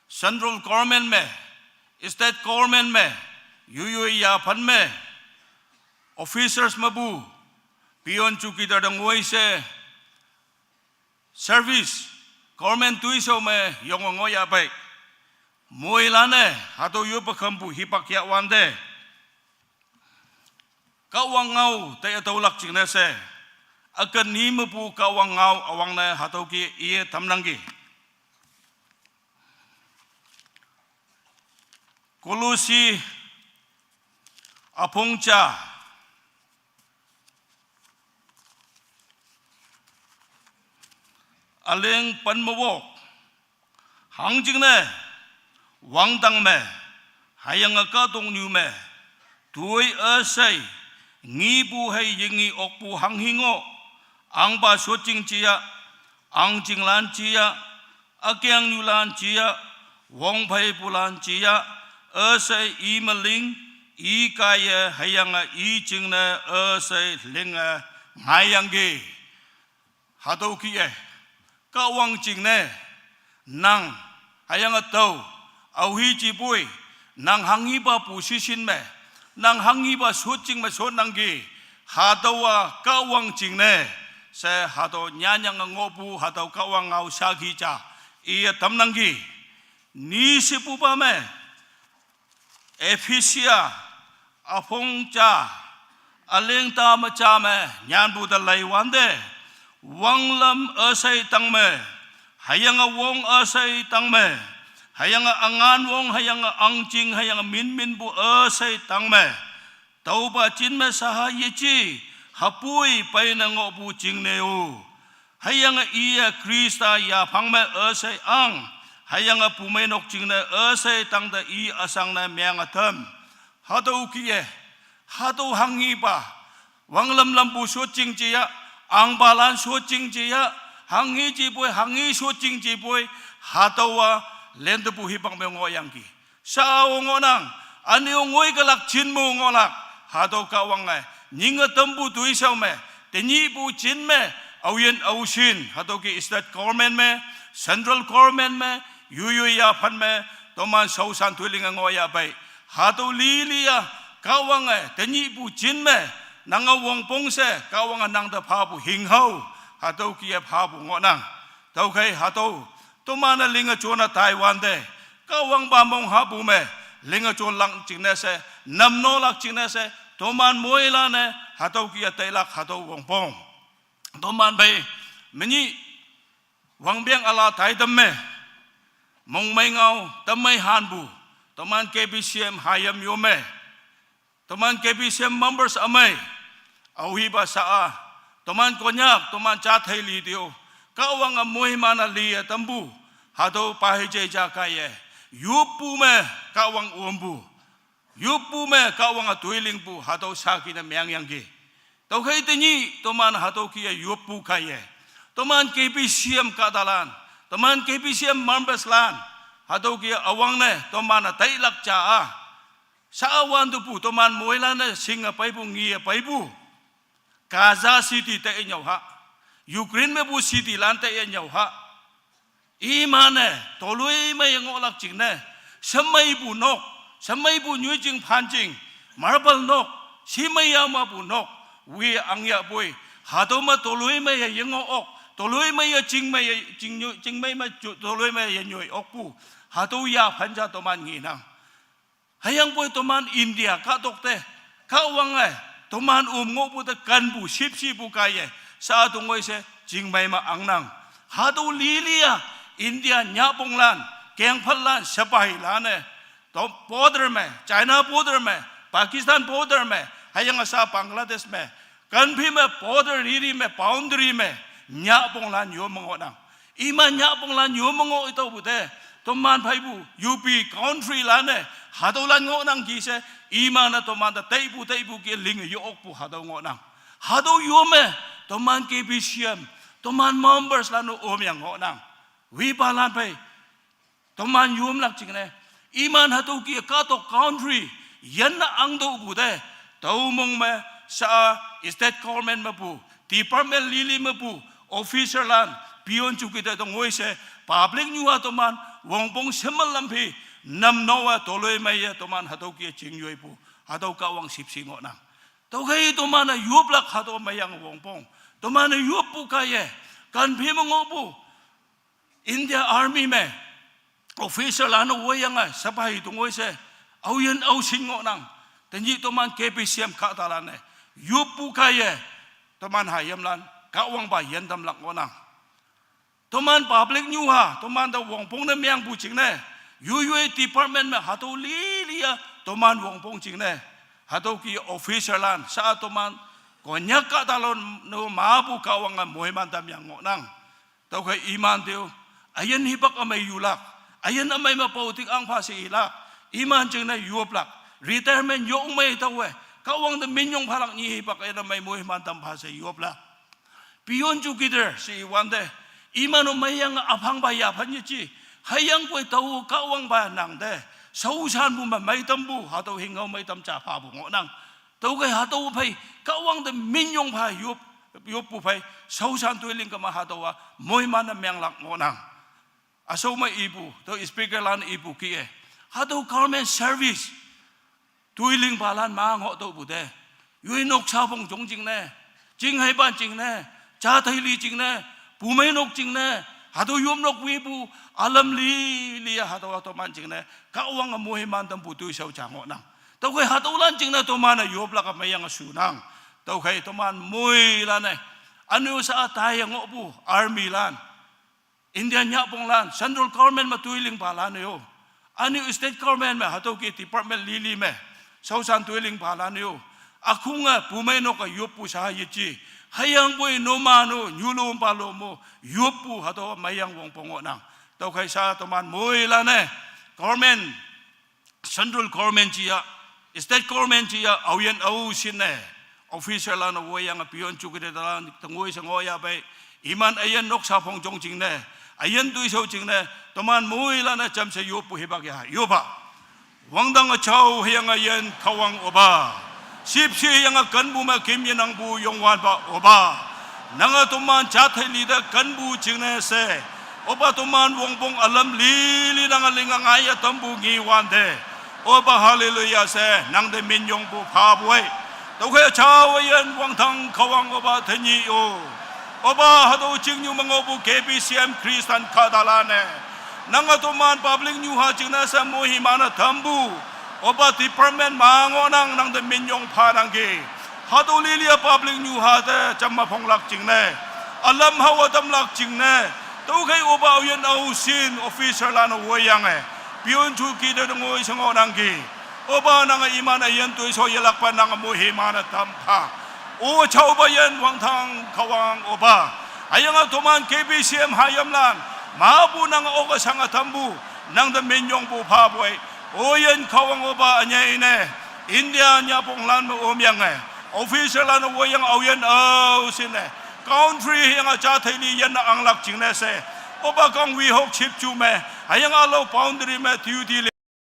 central government me, state government me, yoi yoi yaphan me, officers mepu, peon chowkidar te ngoi she, service, government toishao me yonge ngoh yahpei, moilan-e hatüo yoppe khampu hipak yahwante, Kahwang ngao taiye tüolak jingne she, üken ni mepu Kahwang ngao üwangne hatüo kih-e iye tamnangki. Kolosi üpong ja, üleng pen me wok. Hangjingne wangdang me, hüyange kahtoknyu me, toi üshei, ngepu hei yengi okpu hanghi ngoh, ahngpa shotjing jia, Angjinglan jia, akyangnyulan jia, wongpheipulan jia, üshei i meling, i kaiye hüyange i jingne üshei linge ngaiyangki. Hatüo kih-e, Kahwang jingne, nang, hüyange tao, aohi jipoi, nang hanghipa position me, nang hanghipa shotjing me shotnangki, hatüowa Kahwang jingne, she hatüo nyanyange ngohpu, hatüo Kahwang ngao shaki ja, iye tamnangki. Nishepupa me, Ephesia, üpong ja, üleng ta me ja me, nyanpu te leiwante, wanglam üshei tang me, hüyange wong üshei tang me, hüyange üngan wong, hüyange angjing, hüyange minminpu üshei tang me, taopa jin me shaha yeji, hüpoi peine ngohpu jingne-o. Hüyange iye Khrista yaphang me üshei ang, hüyange pumeinok jingne üshei tangte i üshangne menge tam. Hatüo kih-e, hatüo hanghipa, wanglamlampu shotjing jeya, ahngpalan shotjing jeya, hanghi jipoi, hanghi shotjing jipoi, hatüowa lentepu hipak me ngohyangki. Sha-o ngohnang, üne-o ngoi kelak jin me-o ngohlak, hatüo Kahwange, nyinge tampu toishao me, tenyihpu jin me, aoyin aoshin, hatüo kih state government me, central government me, yoiyoi yaphan me, toman shaoshan toi linge ngohyah pei. Hatüo lili-a, Kahwange, tenyihpu jin me, nange wongpong she, Kahwange nangte phapu hinghao, hatüo kih-e phapu ngohnang. Tüokhei hatüo, toman-e linge jone taiwante, Kahwangpa mong hahpu me, linge jonlak jingne she, namnolak jingne she, toman moilan-e, hatüo kih-e tailak hatüo wongpong. Toman phei, menyih, wangpeng üla taitam me, mongmei ngao, tammei hanpu, toman K B C M hayim yo me, toman K B C M members ümei, aohipa sha-a, toman Konyak, toman jat hei li tüo, Kahwange moiman-e liye tampu, hatüo pa hei jei ja kaiye, yoppu me, Kahwang ompu, yoppu me, Kahwange toi lingpu, hatüo shaki ne mengyangki. Tüokhei tenyih, toman hatüo kih-e yoppu kaiye, toman K B C M kahtalan, toman K B C M members lan, hatüo kih-e üwangne, toman-e tailak ja-a, sha-a wantepu, toman moilan-e shinge peipu, ngiye peipu, Gaza City te inyüo ha, Ukraine mepu city lan te inyüo ha, iman-e toloimei ye ngohlak jingne, shemeipu nok, shemeipu nyoijing phanjing, marble nok, shimei yamapu nok, wi angyahpoi, hatüo me toloimei ye yengoh ok, toloimei ye chingmei ye chingnyu-, chingmei me ju-, toloimei ye nyoi okpu, hatüo yaphan ja toman ngenang. Hüyangpoi toman India kahtok te, Kahwange, toman üm ngohpu te kenpu, shipshipu kaiye, sha-a tongoi she, chingmei me angnang. Hatüo lili-a, India nyahponglan, kengphatlan, sipahilan-e, to-, border me, China border me, Pakistan border me, hüyange sha Bangladesh me, kenphi me border riri me, boundary me, nyahponglan yo me ngohnang. Iman nyahponglan yo me ngoh itaopu te, toman pheipu, U P country lan-e, hatüolan ngohnangki she, iman-e tomante teipu, teipu kih-e linge yo okpu hatüo ngohnang. Hatüo yo me, toman K B C M, toman members lan-o omyang ngohnang. Wipalan phei, toman yomlak jingne, iman hatüo kih-e kahtok country, yanne angtopu te, tao mong me, sha-a state government mepu, department lili mepu, officer lan, peon juki te tongoi she, public nyu-a toman, wongpong shemen lam phi, namno-a toloimei ye toman hatüo kih-e chingyoipu, hatüo Kahwang shipshi ngohnang. Tüokhei toman-e yoplak hatüo meiyange wongpong, toman-e yoppu kaiye, kenphi me ngohpu, India Army me, officer lan-o woiyange, sipahi tongoi she, aoyin aoshin ngohnang, tenyih toman K B C M kahtalan-e, yoppu kaiye, toman hayimlan, Kahwangpa yin tamlak ngohnang. Toman public nyu-a, tomante wongpong ne mengpu jingne, yoiyoi department me hatüo lili-a, toman wongpong jingne, hatüo kih-e officer lan, sha-a toman, Konyak kahtalan-o mepu Kahwange moiman tamyang ngohnang. Tüokhei iman te-o, üyin hipak ümei yulak, üyin ümei me pao tik ahngpha she ilak, iman jingne yoplak, retirement yong mei taowe, Kahwang te minyong phalak nyi hipak üyin ümei moiman tampha she yoplak. Peon juki te she iwante, Iman-o meiyange üphangpa yaphan yeje. Hüyangpoi tao Kahwangpa nangte shaoshanpu me meitampu, hatüo hinghao meitam ja phapu ngohnang. Tüokhei hatüo phei Kahwang te minyong pha yop, yoppu phei shaoshan toiling kema hatüowa moiman-e menglak ngohnang. Üshao me ipu, tüo speakerlan ipu kih-e, hatüo government service toilingpalan ma ngoh tüopu te, yoi noksa phong jong jingne, ching heipan jingne, ja thei li jingne, pumeinok jingne, hatüo yopnok wipu, ülam lili-a hatüo-a toman jingne Kahwange moiman tampu toishao ja ngohnang. Tüokhei hatüolan jingne toman-e yoplak-a meiyange shunang. Tüokhei toman moilan-e, üne-o sha-a taiye ngohpu armylan, India nyahponglan, central government me toilingpalan-e-o, üne-o state government me hatüo ke department lili me shaoshan toilingpalan-e-o, ükhunge pumeinok-e yoppu sha yeje. Hüyangpoi numan-o nyulom palom-o yoppu hatüo meiyang wongpong ngohnang. Tüokhei sha toman moilan-e government, central government jiya, state government jiya, aoyin ao shinne, officerlan-e woiyange peon juke te talan tengoi she ngohyahpei, iman üyin noksa phong jong jingne, üyin toishao jingne, toman moilan-e jamshe yoppu hipak ya yoppha. Wangdang üjao hüyange üyin Kahwang opa, shipshe hüyange kenpu me küm yenangpu Youngwanpa opa, nange toman ja thei li te kenpu jingne she, opa toman wongpong ülam lili nange linge ngaiye tampu ngewante, opa hallelujah she nangte minyongpu phapoi. Tüokhei üjao üyin wangdang Kahwang opa tenyih-o, opa hatüo chingnyu me ngohpu K B C M Christian kahtalan-e, nange toman public nyuha jingne she moiman-e tampu, opa department ma ngohnang nangte minyong phanangki. Hatüo lili-a public nyuha te jamme phonglak jingne, ülam haowa tamlak jingne, tüokhei opa aoyin ao shin officerlan-e woiyange peon juke te tengoi she ngohnangki. Opa nange iman üyin toishao yelakpa nange moiman-e tam pha. O jaopa üyin wangdang Kahwang opa, hüyange toman K B C M hayimlan, mapu nange oke shange tampu, nangte minyongpu phapoi. O üyin Kahwang opa ünyei ne, India nyahponglan me omyange, officerlan-e woiyange aoyin ao shinne, country hüyange ja thei li yinne anglak jingne she, opa kang wihok ship ju me, hüyange ülao boundary me duty le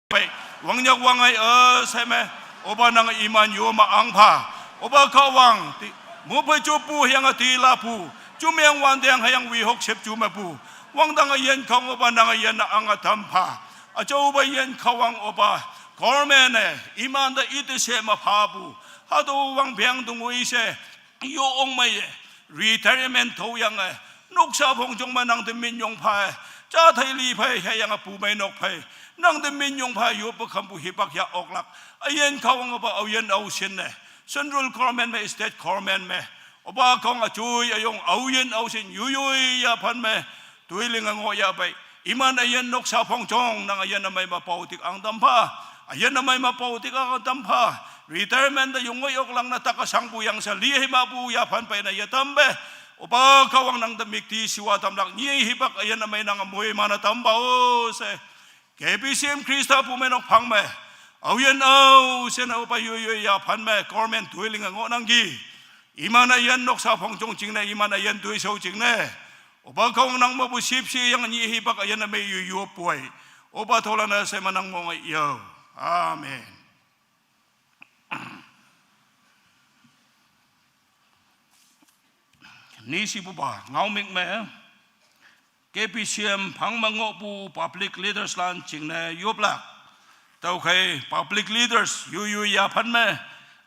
pei, wangnyak wangngai üshei me, opa nange iman yome ang pha. Opa Kahwang, ti, mopei joppu hüyange tilapu, jumeng wanteng hüyange wihok ship ju mepu, wangdang üyin Kahwang opa nange yinne ange tam pha. Üjaopa üyin Kahwang opa, government-e imante ite she me phapu, hatüo wangpeng tengoi she, yo ong meiye, retirement toyange, noksa phong jong me nangte minyong pha-e, ja thei li phei hüyange pumeinok phei, nangte minyong pha yoppe khampu hipak ya oklak, üyin Kahwang opa aoyin ao shinne, central government me state government me, opa Kahwang üjoi üyong aoyin ao shin yoiyoi yaphan me, toilinge ngohyahpei, iman üyin noksa phong jong nang üyin ümei me paotik ang tam pha, üyin ümei me paotik ang tam pha, retirement te yong ngoi oklak ne tak-e shangpu yang she li hei mapu yaphan peine yetampe, opa Kahwang nangte mükti shiwa tamlak nyi hipak üyin ümei nange moiman-e tampa-o she, K B C M Khrista pumeinok phang me, aoyin ao shinne opa yoiyoi yaphan me government toilinge ngohnangki. Iman üyin noksa phong jong jingne, iman üyin toishao jingne, opa Kahwang nang mepu shipshe yange nyi hipak üyin ümei yu yoppoi. Opa tüolan-e she me nang monge yo. Amen. Nishipupa ngaomük me, K B C M phang me ngohpu public leaderslan jingne yoplak. Tüokhei public leaders yoiyoi yaphan me,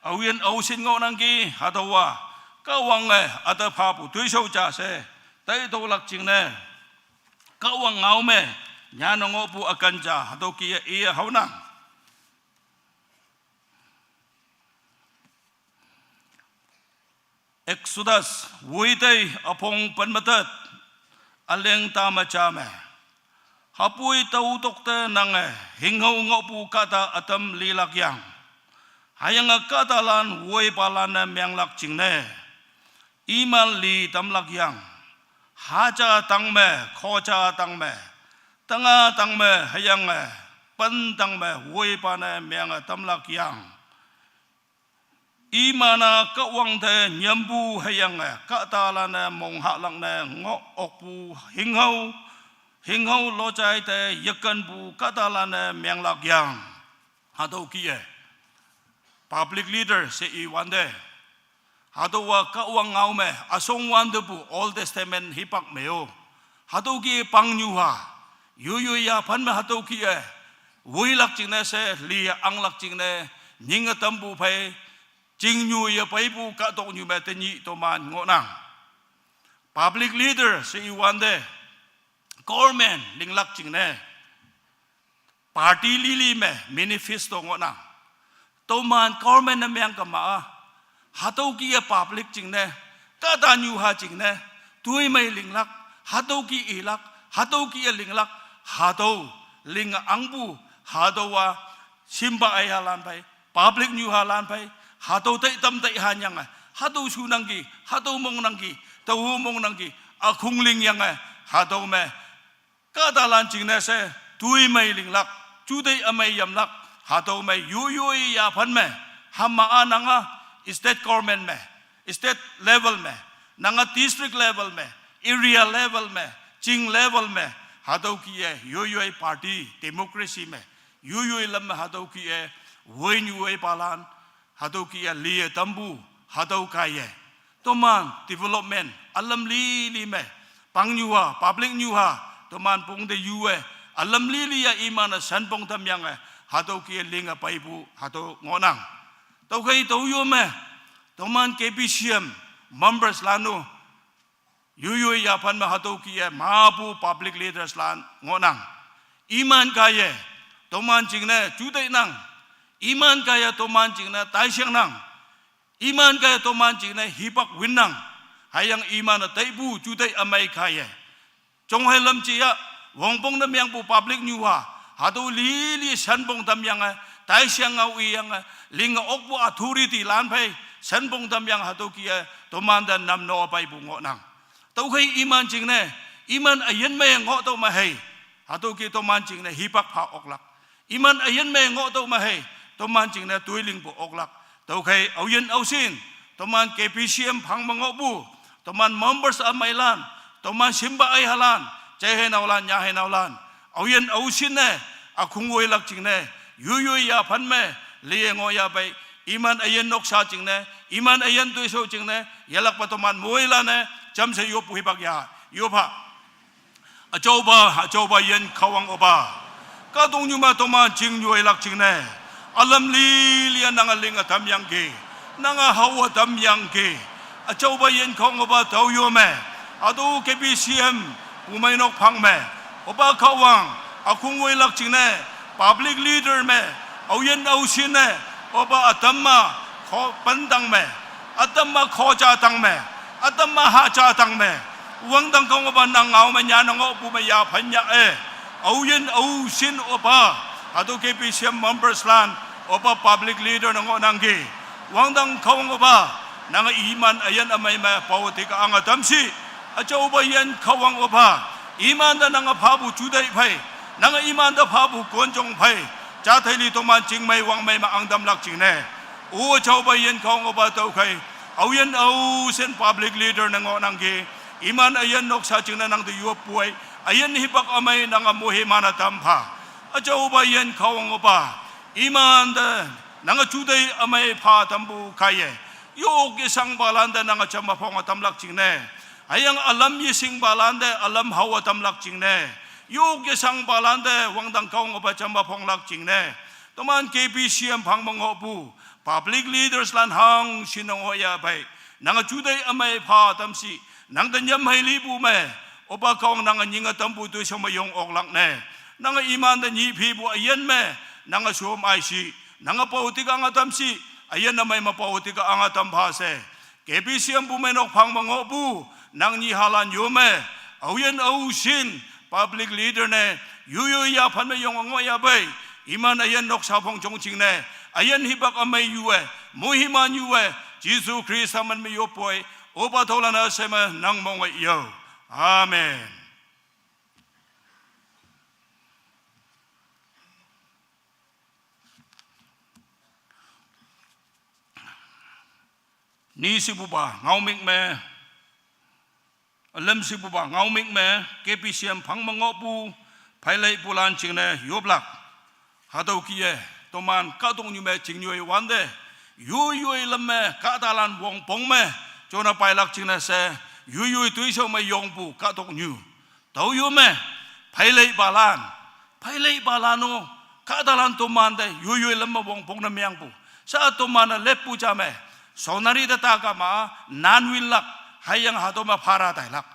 aoyin ao shin ngohnangki hatüowa, Kahwange üte phapu toishao ja she, taitüolak jingne, Kahwang ngao me, nyanne ngohpu üken ja hatüo kih-e iye haonang. Exodus, woitei üpong pen me tet, üleng ta me ja me. Hüpoi tao tokte nange, hinghao ngohpu kahta ütam lilak yang, hüyange kahtalan woipalan-e menglak jingne, iman li tamlak yang, haja tang me, khoja tang me, tanga tang me hüyange pen tang me woipa ne menge tamlak yang, Iman-a Kahwang te nyampu hüyange kahtalan-e monghahlak ne ngoh okpu hingho, hingho lojai te yekenpu kahtalan-e menglak yang. Hatüo kih-e public leader she iwante, hatüowa Kahwang ngao me üsong wantepu Old Testament hipak me-o, hatüo kih-e pangnyuha, yoiyoi yaphan me hatüo kih-e woilak jingne she li anglak jingne nyinge tampu phei, chingnyu yepeipu kahtoknyu me tenyih toman ngohnang. Public leader she iwante, government linglak jingne, party lili me manifesto ngohnang. Toman government ne meng kema-a, hatüo kih-e public jingne, kahtanyuha jingne, toimei linglak, hatüo kih ilak, hatüo kih-e linglak, hatüo linge angpu, hatüowa shimpa aihalan phei, public nyuhalan phei, hatüo tei tam tei hanyange, hatüo shunangki, hatüo mongnangki, tao mongnangki, ükhong lingyange, hatüo me kahtalan jingne she toimei linglak, jutei ümei yamlak, hatüo me yoiyoi yaphan me, hama-a nange state government me, state level me, nange district level me, area level me, ching level me, hatüo kih-e yoiyoi party democracy me, yoiyoi lam me hatüo kih-e woinyu woipalan, hatüo kih-e li-e tampu, hatüo kaiye toman development ülam lili me, pangnyuha, public nyuha, toman pongte yu-e, ülam lili-a iman-e shanpong tamyange, hatüo kih-e linge peipu hatüo ngohnang. Tüokhei tüo yo me, toman K B C M members lan-o, yoiyoi yaphan me hatüo kih-e mapu public leaders lan ngohnang. Iman kaiye toman jingne jutei nang. Iman kaiye toman jingne taisheng nang. Iman kaiye toman jingne hipak winnang. Hüyange iman-e taipu jutei ümei kaiye, jonghei lam ji-a, wongpong ne mengpu public nyuha, hatüo lili shanpong tamyange, taisheng ngao iyange, linge okpu authority lan phei, shanpong tamyange hatüo kih-e tomante namno peipu ngohnang. Tüokhei iman jingne, iman üyin me ngohtüoh me hei, hatüo kih toman jingne hipak pha oklak. Iman üyin me ngohtüoh me hei, toman jingne toi lingpu oklak. Tüokhei aoyin aoshin, toman K B C M phang me ngohpu, toman members ümeilan, toman shimpa aihalan, jai heinaolan, nya heinaolan, aoyin aoshin-e, ükhong woilak jingne, yoiyoi yaphan me, liye ngoh yapei, iman üyin noksa jingne, iman üyin toishao jingne yelakpa toman moilan-e jamshe yoppu hipak ya, yopha. Üjaopa, üjaopa yin Kahwang opa, kahtoknyu me toman chingnyu ilak jingne, ülam lili-a nange linge tamyangki, nange haowe tamyangki. Üjaopa yin Kahwang opa, tao yo me, hatüo K B C M pumeinok phang me, opa Kahwang, ükhong woilak jingne, public leader me, aoyin aoshin-e, opa ütam-a kho pentang me, ütam-a kho jatang me, ütam-a ha jatang me, wangdang Kahwang opa nang ngao me nyanne ngohpu me yaphan ya-e, aoyin aoshin opa, hatüo K B C M members lan, opa public leader ne ngohnangki. Wangdang Kahwang opa, nange iman üyin ümei me pao tike ange tamshi. Üjaopa yin Kahwang opa, imante nange phapu jutei phei, nange imante phapu konjong phei, jathei li toman chingmei wangmei me angtamlak jingne, o üjaopa yin Kahwang opa, tüokhei aoyin aoshin public leader ne ngohnangki. Iman üyin noksa jingne nang te yoppoi, üyin hipak ümei nange moiman-e tam pha. Üjaopa yin Kahwang opa, imante nange jutei ümei pha tampu kaiye, yok yeshangpalante nange jamme phonge tamlak jingne, hüyange ülam yeshingpalante ülam haowe tamlak jingne, yok yeshangpalante wangdang Kahwang opa jamme phonglak jingne, toman K B C M phang me ngohpu public leaders lan hangshin-e ngoh yapei, nange jutei ümei pha tamshi, nang te nyam hei lipu me, opa Kahwang nange nyinge tampu toishao me yong oklak ne, nange imante nyih phipu üyin me, nange shom aishi, nange pao tike ange tamshi, üyin ümei me pao tike ange tam pha she, K B C M pumeinok phang me ngohpu, nang nyihalan yo me, aoyin aoshin public leader ne, yoiyoi yaphan me yong ngoh yapei, iman üyin noksa phong jong jingne, üyin hipak ümei yu-e, moiman yu-e, Jesu Khrista min me yoppoi, opa tüolan üshei me nang monge yo. Amen. Ni shipupa ngaomük me, ülüm shipupa ngaomük me, K B C M phang me ngohpu, pheileipulan jingne yoplak. Hatüo kih-e, toman kahtoknyu me chingnyoi wante, yoiyoi lam me kahtalan wongpong me, jona peilak jingne she, yoiyoi toishao me yongpu kahtoknyu. Tüo yo me, pheileipalan, pheileipalan-o, kahtalan tomante yoiyoi lam me wongpong ne mengpu. Sha toman-e leppu ja me, sonari te ta kama, nan winlak, hüyange hatüo me phara tailak.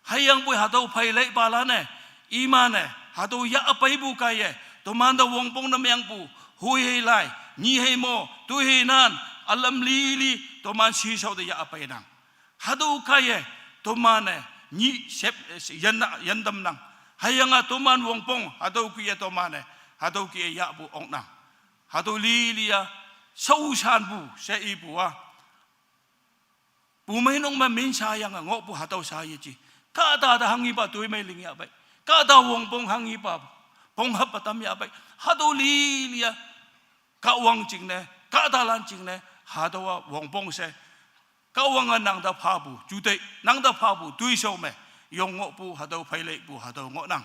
Hüyangpoi hatüo pheileipalan-e, iman-e, hatüo yahpeipu kaiye, tomante wongpong ne mengpu, hoi hei lai, nyi hei mo, toi hei nan, ülam lili, toman shishao te yahpeinang. Hatüo kaiye, toman-e, nyih shep, yan, yantamnang. Hüyange toman wongpong, hatüo kih-e toman-e, hatüo kih-e yahpu oknang. Hatüo lili-a, shaoshanpu, she ipu-a. Bumeinok me min shayange ngohpu hatüo sha yeje. Kahta te hanghipa toimei ling yahpei. Kahta wongpong hanghipa, pong hapa tam yahpei. Hatüo lili-a, Kahwang jingne, kahtalan jingne, hatüowa wongpong she. Kahwange nang te phapu, juteih, nang te phapu, toishao me, yong ngohpu, hatüo pheileipu, hatüo ngohnang.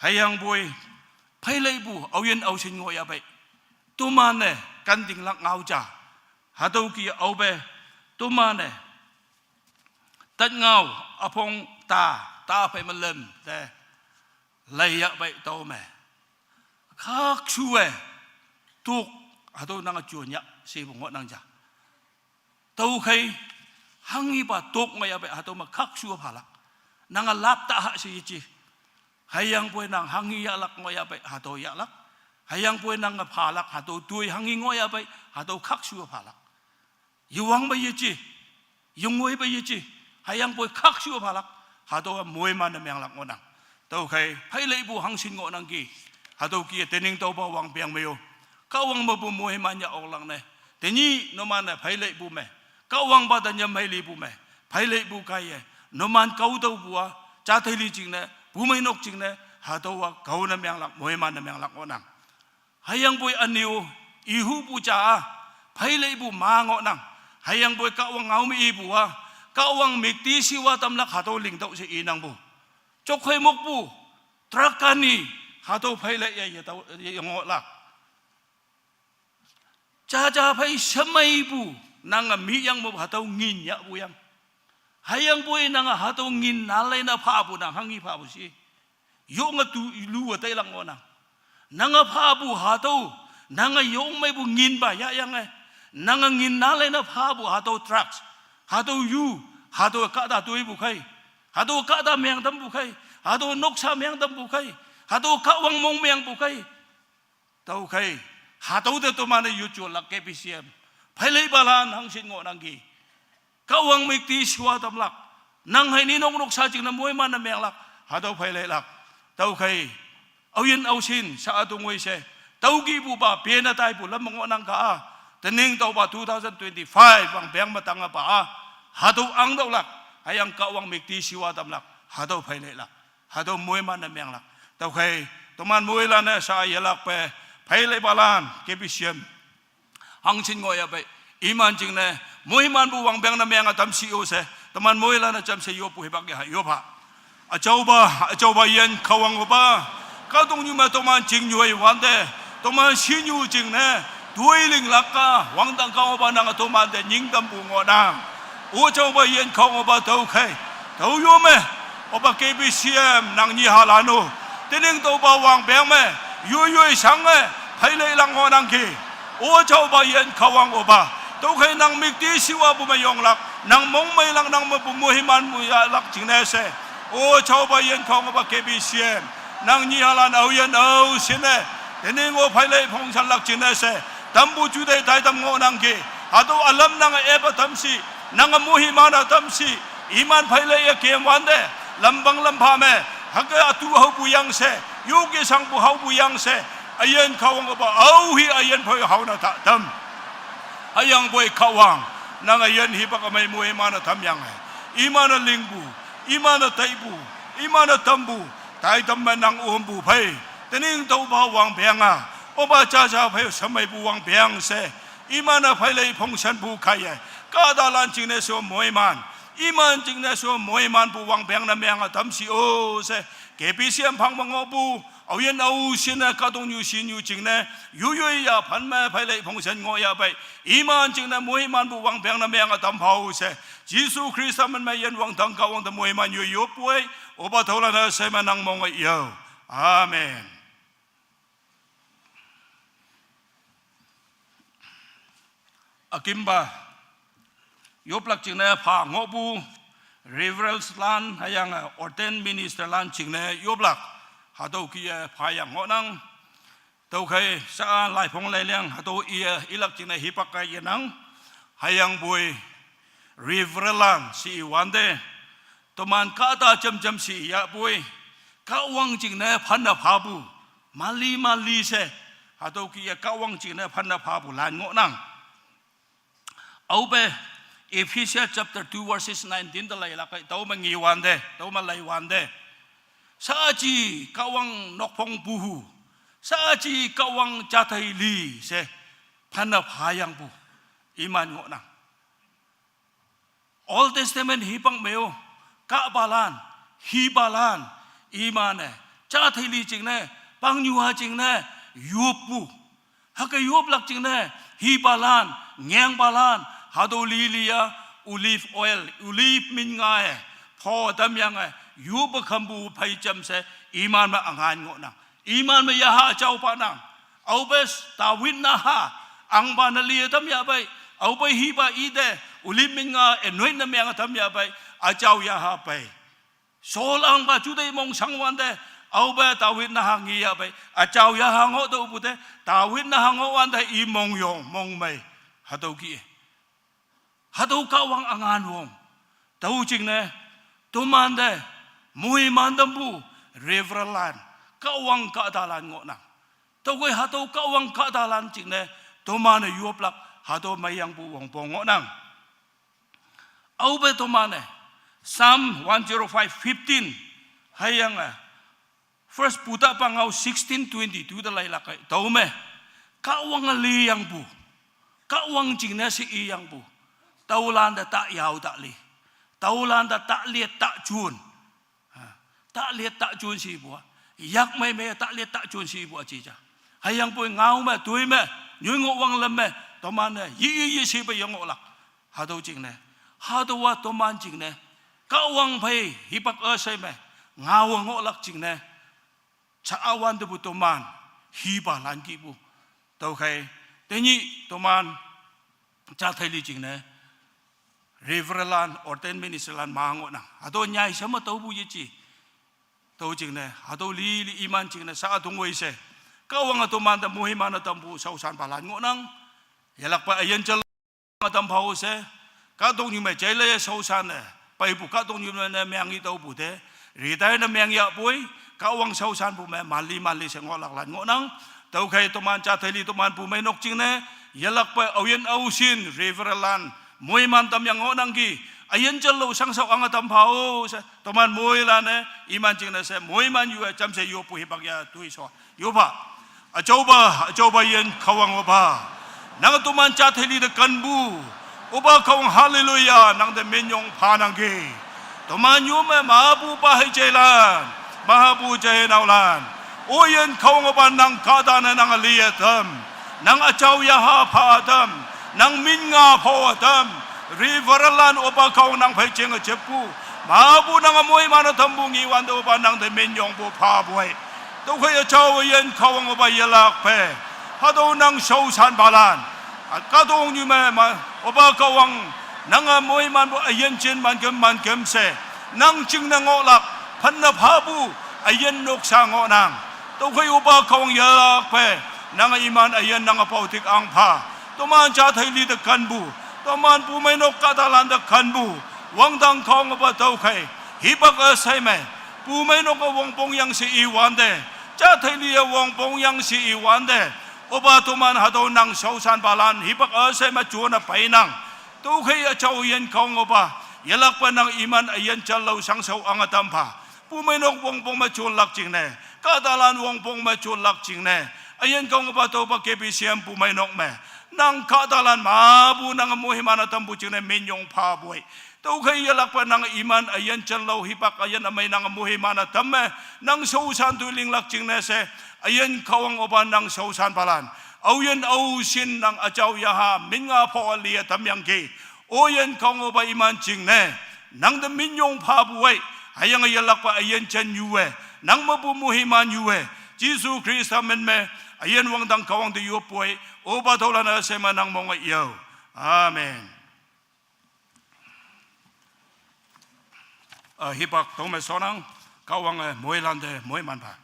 Hüyangpoi, pheileipu, aoyin aoshin ngohyahpei. Toman-e, kantinglak ngao ja. Hatüo kih-e aope, toman-e, tat ngao, üpong ta, ta phei me lüm, te, leiyahpei tüo me. Khakshu-e, tok, hatüo nange jon yah, shepu ngohnang ja. Tüokhei, hanghipa tok ngohyahpei, hatüo me khakshu phalak. Nange lap ta ha she yeje. Hüyangpoi nang hanghi yahlak ngohyahpei, hatüo yahlak. Hüyangpoi nange phalak, hatüo toi hanghi ngohyahpei, hatüo khakshu phalak. Yewangpe yeje, yongwoipe yeje, hüyangpoi khakshu phalak, hatüowa moiman ne menglak ngohnang. Tüokhei, pheileipu hangshin ngohnangki, hatüo kih-e tening taopa wangpeng me-o. Kahwang mepu moiman yah oklak ne. Tenyih numan-e pheileipu me, Kahwangpa te nyam hei lipu me, pheileipu kaiye, numan kao tüopu-a, jathei li jingne, bumeinok jingne, hatüowa kao ne menglak, moiman ne menglak ngohnang. Hüyangpoi ünyu, ihupu ja-a, pheileipu ma ngohnang. Hüyangpoi Kahwang ngao me ipu-a, Kahwang müktishiwa tamlak hatüo lingtüoh she inangpu. Jokkhei mokpu, trakani, hatüo pheilei ye, yetüoh, ye, yengohlak. Jaja phei shemeipu, nange miyang me hatüo ngin yahpu yang. Hüyangpoi nange hatüo ngin nalei ne phapu nang hanghi phapu shi. Yonge tu lu-e tailak ngohnang. Nange phapu hatüo, nange yong meipu nginpa yahyange. Nange ngin nalei ne phapu hatüo drugs, hatüo yu, hatüo kahta toipu khei, hatüo kahta meng tampu khei, hatüo noksa meng tampu khei, hatüo Kahwang mong mengpu khei. Tüokhei, hatüo te toman-e yujolak K B C M. Pheileipalan hangshin ngohnangki. Kahwang müktishiwa tamlak. Nang hei ninok noksa jingne moiman ne menglak. Hatüo pheileilak. Tüokhei, aoyin aoshin, sha-a tongoi she. Tüokihpupa, pene taipu lam me ngohnang ka-a. Tening taopa two thousand twenty-five, wangpeng me tangpa-a. Hatüo angtüolak. Hüyange Kahwang müktishiwa tamlak. Hatüo pheileilak. Hatüo moiman ne menglak. Tüokhei, toman moilan-e sha yelakpe, pheileipalan, K B C M hangshin ngohyahpei, iman jingne, moimanpu wangpeng ne menge tam shi-o she, toman moilan-e jamshe yoppu hipak ya ha yoppha. Üjaopa, üjaopa yin Kahwang opa, kahtoknyu me toman chingnyoi wante, toman shinyu jingne, toi linglak-a, wangdang Kahwang opa nange tomante nying tampu ngohnang. Üjaopa yin Kahwang opa tüokhei, tüo yo me, opa K B C M nang nyihalan-o, tening taopa wangpeng me, yoiyoi shange, pheileilak ngohnangki. Üjaopa yin Kahwang opa, tüokhei nang müktishiwapu me yonglak, nang mongmeilak, nang mepu moiman mu yahlak jingne she. Üjaopa yin Kahwang opa K B C M, nang nyihalan aoyin aoshin-e, tening-o pheilei phongshanlak jingne she. Tampu juteih taitam ngohnangki. Hatüo ülam nange epa tam shi, nange moiman-a tam shi, iman pheilei ye kem wante, lampang lampha me, hüke ütu haopu yang she, yoke shangpu haopu yang she, üyin Kahwang opa aohi üyin phei hao ne ta tam. Hüyangpoi Kahwang, nang üyin hipak ümei moiman-e tamyange, iman-e lingpu, iman-e taipu, iman-e tampu, taitam me nang ompu phei, tening taopa wangpeng-a, opa jaja phei shemeipu wangpeng she, iman-e pheilei phongshanpu kaiye, kahtalan jingne she moiman, iman jingne she moimanpu wangpeng ne meange tamshi-o she, K B C M phang me ngohpu aoyin aoshin-e kahtoknyu shinyu jingne yoiyoi ya phan me phei lei phongsen ngoh ya pei, iman jingne moimanpu wangpeng ne meange tampha-o she, Jesu Khrista min me yin wangdang Kahwang te moiman yoi yoppoi, opa tüolan üshei me nang mong-e yo. Amen. Ükimpa yoplak jingne pha ngohpu reverendlan hüyange ordained ministerlan jingne yoplak, hatüo kih-e phayang ngohnang. Tüokhei sha-a laiphong lailiang hatüo iye ilak jingne hipak-e yenang. Hüyangpoi reverendlan she iwante, toman kahta jamjam she iyahpoi, Kahwang jingne phanne phapu, mali mali she, hatüo kih-e Kahwang jingne phanne phapulan ngohnang. Aope Ephesians chapter two verses nineteen te leilak kei, tüome ngiwante, tüome leiwante, shaaji Kahwang nokphong puhu, shaaji Kahwang jathei li she phanne phayangpu iman ngohnang. Old Testament hipak me-o, kahpalan, hipalan, iman-e jathei li jingne, pangnyuha jingne yoppu, hüke yoplak jingne, hipalan, ngengpalan, hatüo lili-a olive oil, olive min ngae pho tamyange yoppe khampu phei jam she iman me üngan ngohnang. Iman me yaha jao phanang. Aope David naha, ahngpa ne li-e tamyah pei, aope hipa ite olive min nga anoint ne meange tamyah pei, üjao yaha pei. Saul ahngpa juteih mongshang wante, aope David naha ngeyah pei, üjao yaha ngoh tüohpu te, David naha ngoh wante i mongyong mongmei, hatüo kih-e hatüo Kahwang üngan wong. Tüo jingne tomante moiman tampu reverendlan, Kahwang kahtalan ngohnang. Tüokhei hatüo Kahwang kahtalan jingne toman-e yoplak, hatüo meiyangpu wongpong ngohnang. Aope toman-e Psalm one zero five fifteen, hüyange First Putahpa ngao sixteen twenty-two te leilak kei, tüome Kahwange liyangpu, Kahwang jingne she iyangpu, tüolante ta yao ta li, tüolante ta liet ta jun, ha, ta liet ta jun shepu-a, yakmei me ta liet ta jun shepu-a ji ja. Hüyangpoi ngao me, toi me, nyoi ngoh wanglam me, toman-e ye ye ye shepe yengohlak. Hatüo jingne, hatüowa toman jingne Kahwang phei hipak üshei me ngaowe ngohlak jingne, sha-a wantepu toman hipalan kihpu. Tüokhei tenyih toman jathei li jingne reverendlan, ordained ministerlan ma ngohnang. Hatüo nyai she me tüopu yeji. Tüo jingne hatüo lili iman jingne sha-a tongwoi she, Kahwange tomante moiman-e tampu shaoshanpalan ngohnang. Yelakpe üyin jal tamphao she, kahtoknyu me jaileye shaoshan-e peipu kahtoknyu me ne meang i tüopu te, retire ne meang yahpoi, Kahwang shaoshanpu me mali mali she ngohlaklan ngohnang. Tüokhei toman jathei li toman pumeinok jingne, yelakpe aoyin aoshin reverendlan moiman tamyang ngohnangki, üyin jal lo shangshao ange tamphao she, toman moilan-e iman jingne she moiman yu-e jamshe yoppu hipak ya toisho yopha. Üjaopa, üjaopa yin Kahwang opa, nang toman jathei li te kenpu, opa Kahwang hallelujah, nang te minyong phanangki. Toman yo me mapu pa hei jeilan, mapu jeinaolan, oyin Kahwang opa nang kahtane nang liye tam, nang üjao yaha pha tam, nang min nga pho tam, reverendlan opa Kahwang nang phei jinge jeppu, mapu nange moiman-e tampu ngiwante opa nang te minyongpu phapoi. Tüokhei üjao yin Kahwang opa yelakpe, hatüo nang shaoshanpalan, kahtoknyu me ma, opa Kahwang, nange moimanpu üyin jin man kem man kem she, nang jingne ngohlak, phanne phapu üyin noksa ngohnang. Tüokhei opa Kahwang yelakpe, nange iman üyin nange paotik ahngpha, toman jathei li te kenpu, toman pumeinok kahtalan te kenpu, wangdang Kahwang opa tüokhei hipak üshei me, pumeinok-e wongpong yang she iwante, jathei li-e wongpong yang she iwante, opa toman hatüo nang shaoshanpalan hipak üshei me jone peinang. Tüokhei üjao yin Kahwang opa, yelakpe nang iman üyin jal lo shangshao ange tampha, pumeinok wongpong me jonlak jingne, kahtalan wongpong me jonlak jingne, üyin Kahwang opa tüopa K B C M pumeinok me Nang kahtalan mapu nang muhimana tampu jingne minyong phapu-e. Tüokhei yelakpa nang iman üyin janlao hipak üyin ümei nang muhimana tamme. Nang shaoshan toi linglak jingne she. Üyin Kahwang opa nang shaoshanpalan. Aoyin aoshin nang üjao yaha minnga pho liye tamyangki. Oyin Kahwang opa iman jingne. Nang te minyong phapu-e. Hüyange yelakpa üyin jan nyue. Nang mepu muhima nyue. Jesu Khrista min me. Üyin wangdang Kahwang te yoppu-e. Opa tüolan üshei me nang monge yo. Amen. Ah, hipak tong me shonnang, Kahwange moilan te moiman pha.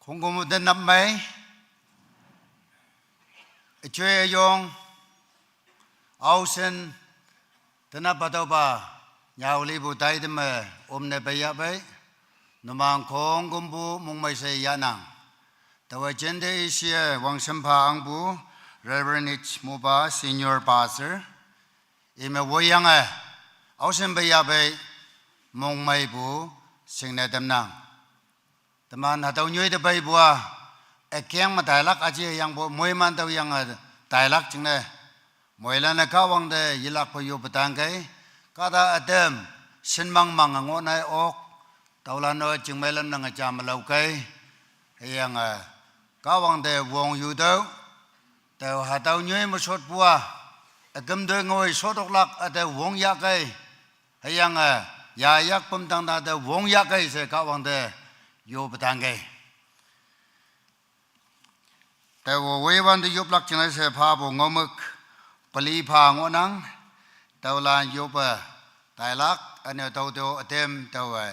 Khongkümpu tenap mei, üjoi üyong, aoshin, tenap hatüopa, nyüolipu taiteme, omne peiyahpei, numan khongkümpu mongmei she yahnang. Taowe jinte ishe wangshim pha angpu, Reverend H Mopa, Senior Pastor, ime woiyange, aoshin peiyahpei, mongmeipu, shingne tamnang. Teman hatüo nyoi te peipu-a, ükeng me tailak aji yangpu moiman tüoyange, tailak jingne. Moilan-e Kahwang te yelakpe yoppe tangkei, kahta ütam, shinmang mange ngohnai ok, tüolan-o jingmeilam nange ja me laokei, hüyange, Kahwang te wong yutüoh, tao hatüo nyoi me shotpu-a, üküm toi ngoi shot oklak üte wong yahkei, hüyange, yayak pümtang ta te wong yahkei she Kahwang te, yoppe tangkei. Taowe weiwante yoplak jingne she phapu ngaomük, peli pha ngohnang, tüolan yoppe, tailak, üne tüo tüo ütam taowe,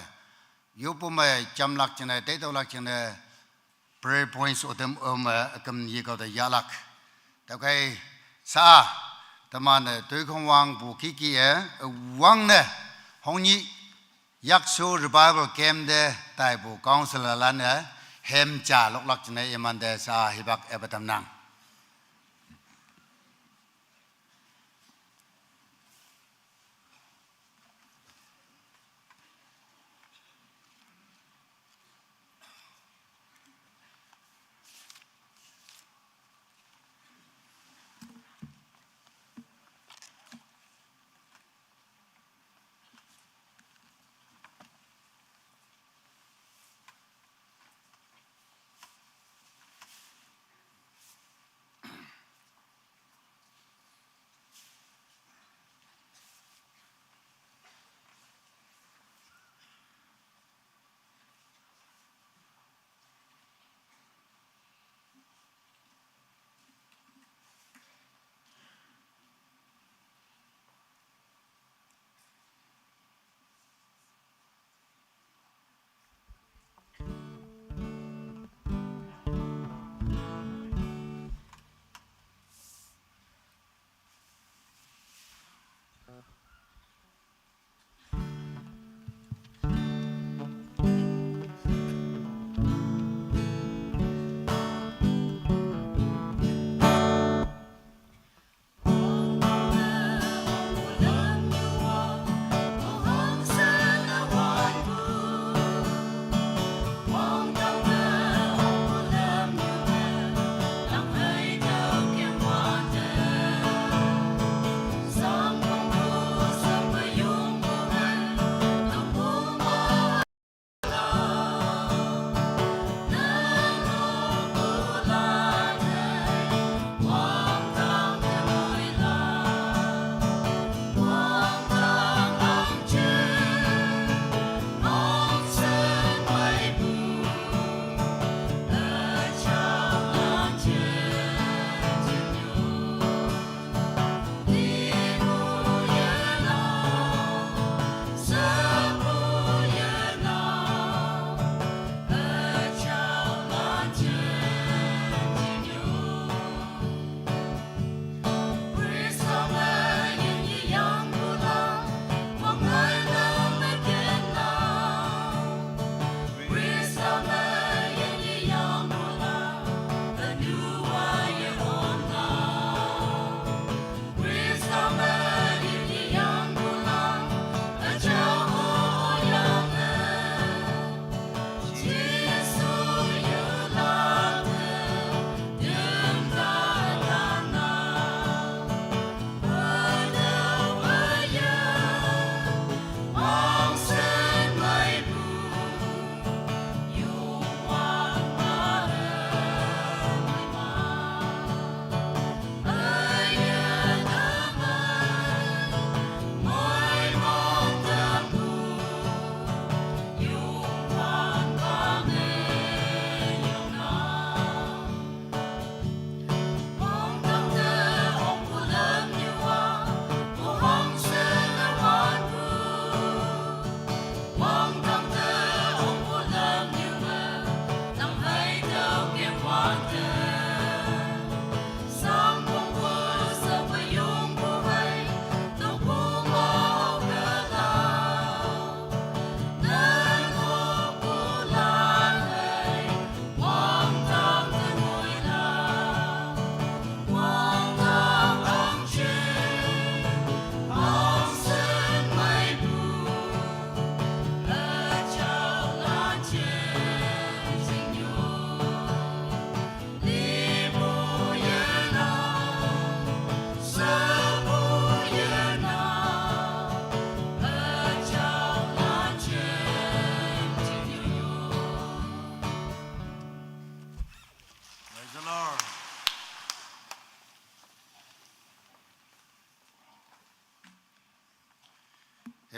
yoppu me jamlak jingne, teitüolak jingne, prayer points ütam üm, eh, üküm yekao te yahlak. Tüokhei, sa, teman-e toikhong wangpu kiki-e, eh, wangne, hongnyih, Yakshu Revival Camp te taipu counselorlan-e, hem ja loklak jingne imante sa hipak epe tamnang.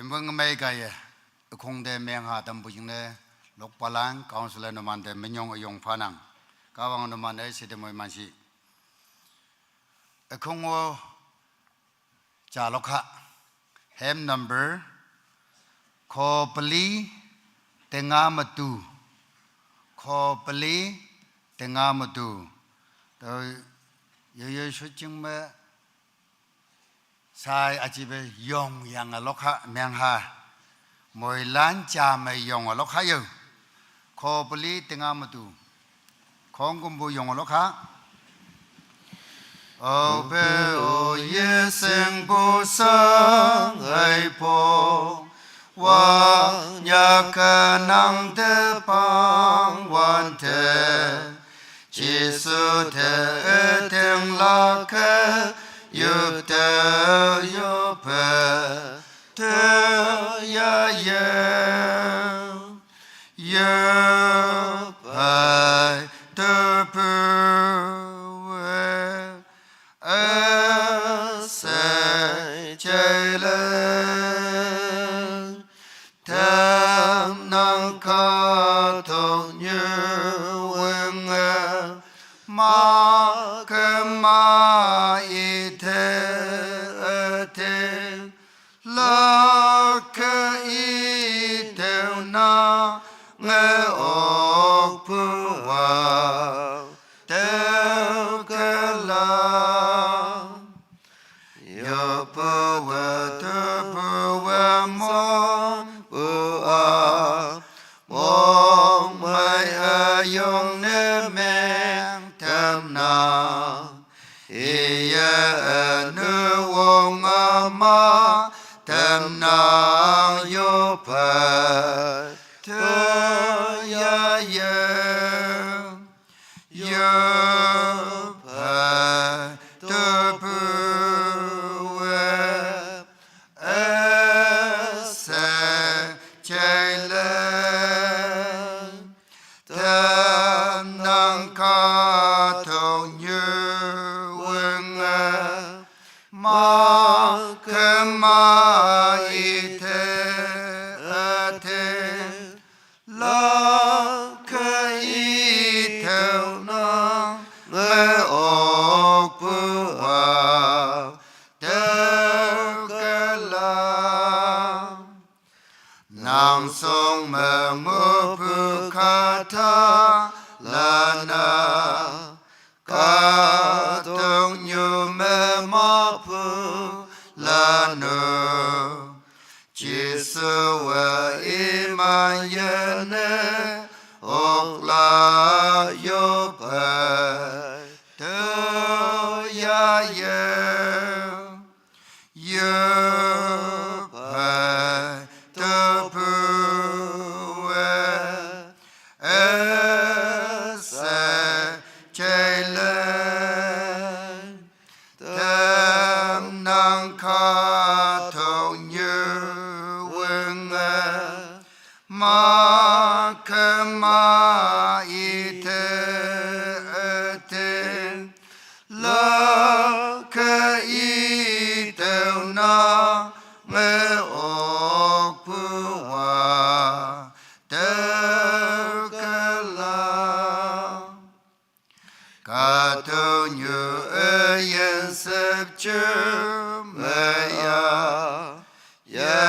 Mvng mei gaya, akong de meng ha tampu jing ne, lokpalan, council numan de menyong ayong panang, kawang numan ai si de moi mansi. Akong wo, ja lokha, hem number, ko peli, tenga matu, ko peli, tenga matu. To, yo yo shuching me, sai achibe yong yang lokha meng ha. Moilan cha me yong lokha yo. Ko peli tenga matu. Kong kumbu yong lokha. O pe o ye seng po sang ai po. Wa nya ka nang te pang wan te. Jisu te e teng la ke, yu te yu pe, te ya ye, yu pe, te pu we, e se che le. Tem nang ka tong nyu weng e, ma ke ma i te e te, la ke i te na nge ok pu wa, te ke la. Yo pu we te pu we mong pu a, mong mai a yong ne meng tem na. I ye a nu wong a ma tem na yo pa te ya ye. Yo pa te pu we e se che le. Tem nang ka tong nyu weng e, ma ke ma i te e te. La ke i teu na nge ok pu wa teu ke la. Nang song me ngu pu ka ta la na. Ka tong nyu me ma pu la nu. Jisu we i ma ye ne ok la yo pe. Te ya ye. Yo pe te pu we e se che le. Tem nang ka tong nyu weng e, ma ke ma i te e te. La ke i teu na nge ok pu wa teu ke la. Ka teu nyu e yen sep che me ya. Ye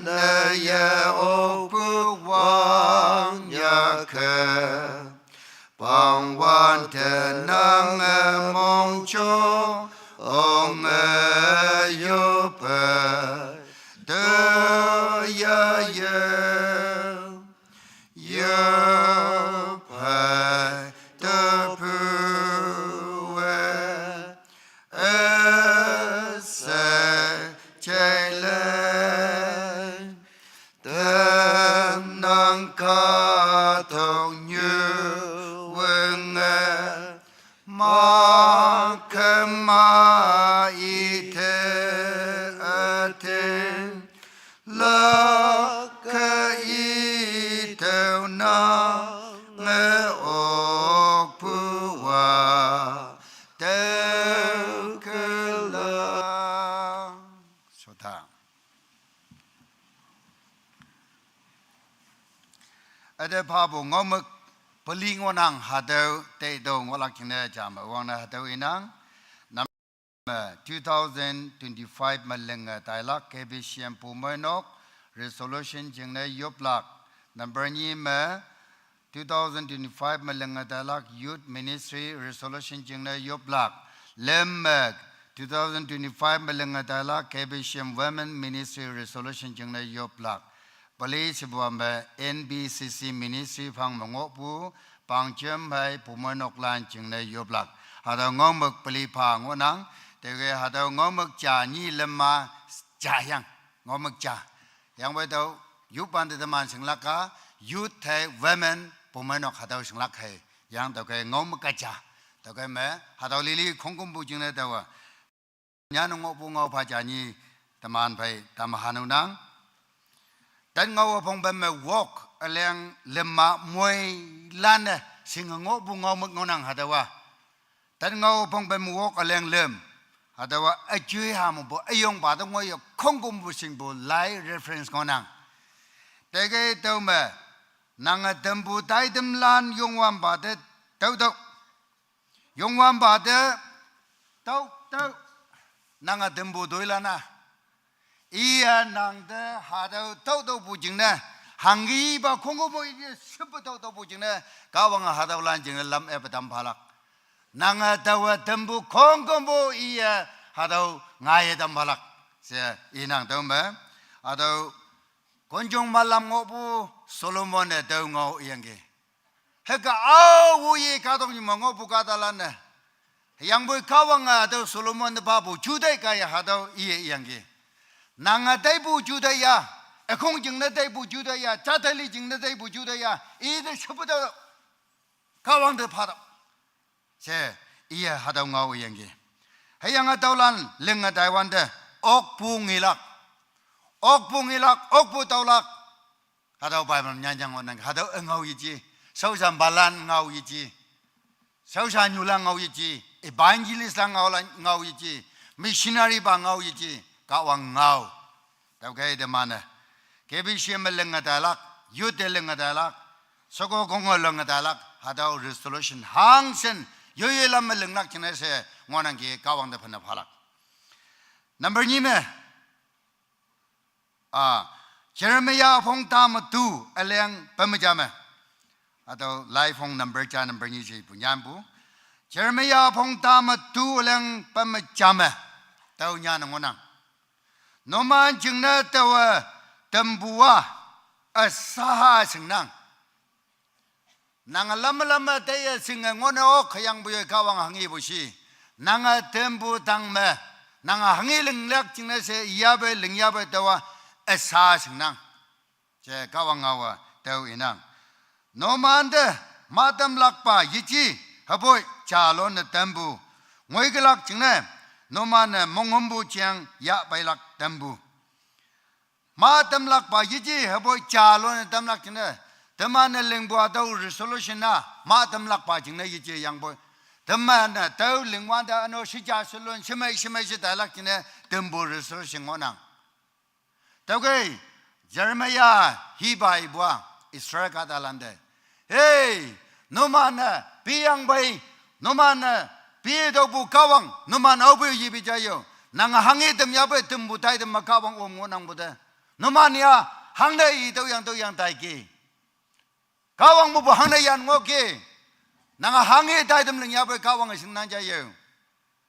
ne ye ok pu wang ya ke. Pang wan te nang e mong cho ong e yo pe. Te ya ye. Yo pe te pu we e se che le. Tem nang ka tong nyu weng e, ma ke ma i te e te. La Ade pabo ngaomük peli ngohnang hatüo teitüoh ngohlak jingne jame wangne hatüo inang. Number two thousand twenty-five me linge tailak K B C M Pumeinok resolution jingne yoplak. Number nyi me two thousand twenty-five me linge tailak Youth Ministry resolution jingne yoplak. Lüm me two thousand twenty-five me linge tailak K B C M Women Ministry resolution jingne yoplak. Peli shepupa me N B C C Ministry phang me ngohpu pangjem hei Pumeinoklan jingne yoplak. Hatüo ngaomük peli pha ngohnang, tüoke hatüo ngaomük ja nyi lüm ma ja yang, ngaomük ja. Yangpoi tüo yoppante teman shinglak-a, youth hei women Pumeinok hatüo shinglak hei. Yang tüoke ngaomük-a ja. Tüoke me hatüo lili khongkümpu jingne taowa nyane ngohpu ngao pha ja nyi teman phei tamahanunang. Tat ngao üpong pen me wok üleng lüm ma moilan-e shinge ngohpu ngaomük ngohnang hatüowa. Tat ngao üpong pen me wok üleng lüm. Hatüowa üjoi ha mepu üyongpa te ngoiye khongkümpu shingpu lai reference ngohnang. Tüoke tüo me, nange tempu taitamlan Youngwanpa te tüotüoh. Youngwanpa te tüotüoh. Nange tempu toilan-a, iye nang te hatüo tüotüohpu jingne, hanghipa khongkümpu iye shepe tüotüohpu jingne, Kahwange hatüolan jingne lam epe tam phalak. Nange taowe tempu khongkümpu iye hatüo ngaiye tam phalak, she inang tüo me. Hatüo konjong malam ngohpu Solomon-e tüo ngao iyangki. Hüke aowe ye kahtoknyu me ngohpu kahtalan-e, hüyangpoi Kahwange hatüo Solomon te phapu juteih kaiye hatüo iye iyangki. Nange taipu juteih ya, ükhong jingne taipu juteih ya, jatali jingne taipu juteih ya, ite shepe tüo Kahwang te phatüoh, she iye hatüo ngao iyangki. Hüyange tüolan linge taiwante, okpu ngelak, okpu ngelak, okpu taolak. Hatüo Bible nyanjang ngohnang, hatüo üngao yeji. Shaoshanpalan ngao yeji. Shaoshannyulan ngao yeji. Evangelistlan ngaolan ngao yeji. Missionarypa ngao yeji. Kahwang ngao. Tüokhei teman-e K B C M me linge tailak, youth te linge tailak, sheko konge linge tailak, hatüo resolution hangshin yoiye lam me linglak jingne she ngohnangki Kahwang te phenne phalak. Number nyi me, a, Jeremiah üpong tame tu üleng pen me ja me. Hatüo lai phone number ja number nyi shepu nyanpu. Jeremiah üpong tame tu üleng pen me ja me, tüo nyane ngohnang. Numan jingne taowe tempu-a üsaha shingnang. Nange lamme lamme taiye shinge ngohne ok hüyangpoi Kahwang hanghepu shi. Nange tempu tang me, nange hanghe linglak jingne she yape lingyape taowa üsa shingnang, she Kahwang ngaowe tüo inang. Numante mah tamlakpa yeji, hüpoi jalone tampu. Ngoikelak jingne, numan-e monghümpu jeng yahpeilak tampu. Mah tamlakpa yeji, hüpoi jalone tamlak jingne, teman-e lingpu hatüo resolution-a mah tamlakpa jingne yeji yangpoi, teman-e tüo lingwante üno shija shelon shemei shemei she tailak jingne tampu resolution ngohnang. Tüokhei, Jeremiah hipa ipu-a Israel kahtalante, hei, numan-e piyang pei, numan-e pitüohpu Kahwang numan aope yipi jaiyo. Nange hanghe tamyahpei tempu taitam me Kahwang om ngohnangpu te, numan-a hangne i tüoyang tüoyang taiki. Kahwang mepu hangne yan ngohki. Nange hanghe taitam lingyahpei Kahwange shingnang jaiyo.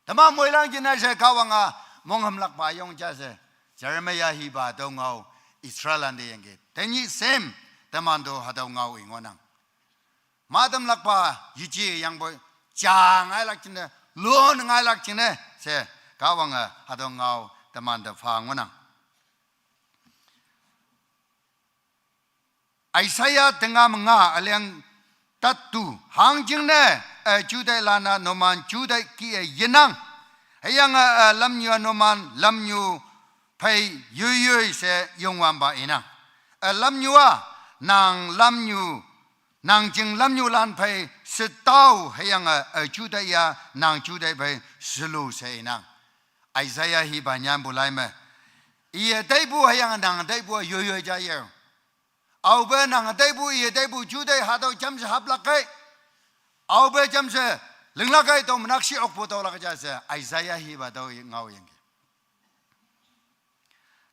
Teman moilan jingne she Kahwang-a monghümlakpa yong ja she, Jeremiah hipa tüo ngao Israellan te yangki. Tenyih same, teman to hatüo ngao i ngohnang. Mah tamlakpa yeji yangpoi, ja ngailak jingne, lon ngailak jingne she, Kahwange hatüo ngao teman te pha ngohnang. Isaiah tenga me nga üleng tatu, hangjingne, eh, jutailan-a numan jutai kih-e yenang. Hüyange, eh, lamnyu-a numan lamnyu phei yoiyoi she Youngwanpa inang. Eh, lamnyu-a, nang lamnyu, nang jing lamnyulan phei shetao hüyange, eh, jutai ya nang jutai phei shelu she inang. Isaiah hipa nyanpu lai me, iye taipu hüyange nang taipu yoiyoi jaiye. Aope nang teipu, iye teipu, juteih hatüo jamshe haplak kei. Aope jamshe linglak kei tao menakshi okpu tüolak ja she Isaiah hipa tüo ngao yangki.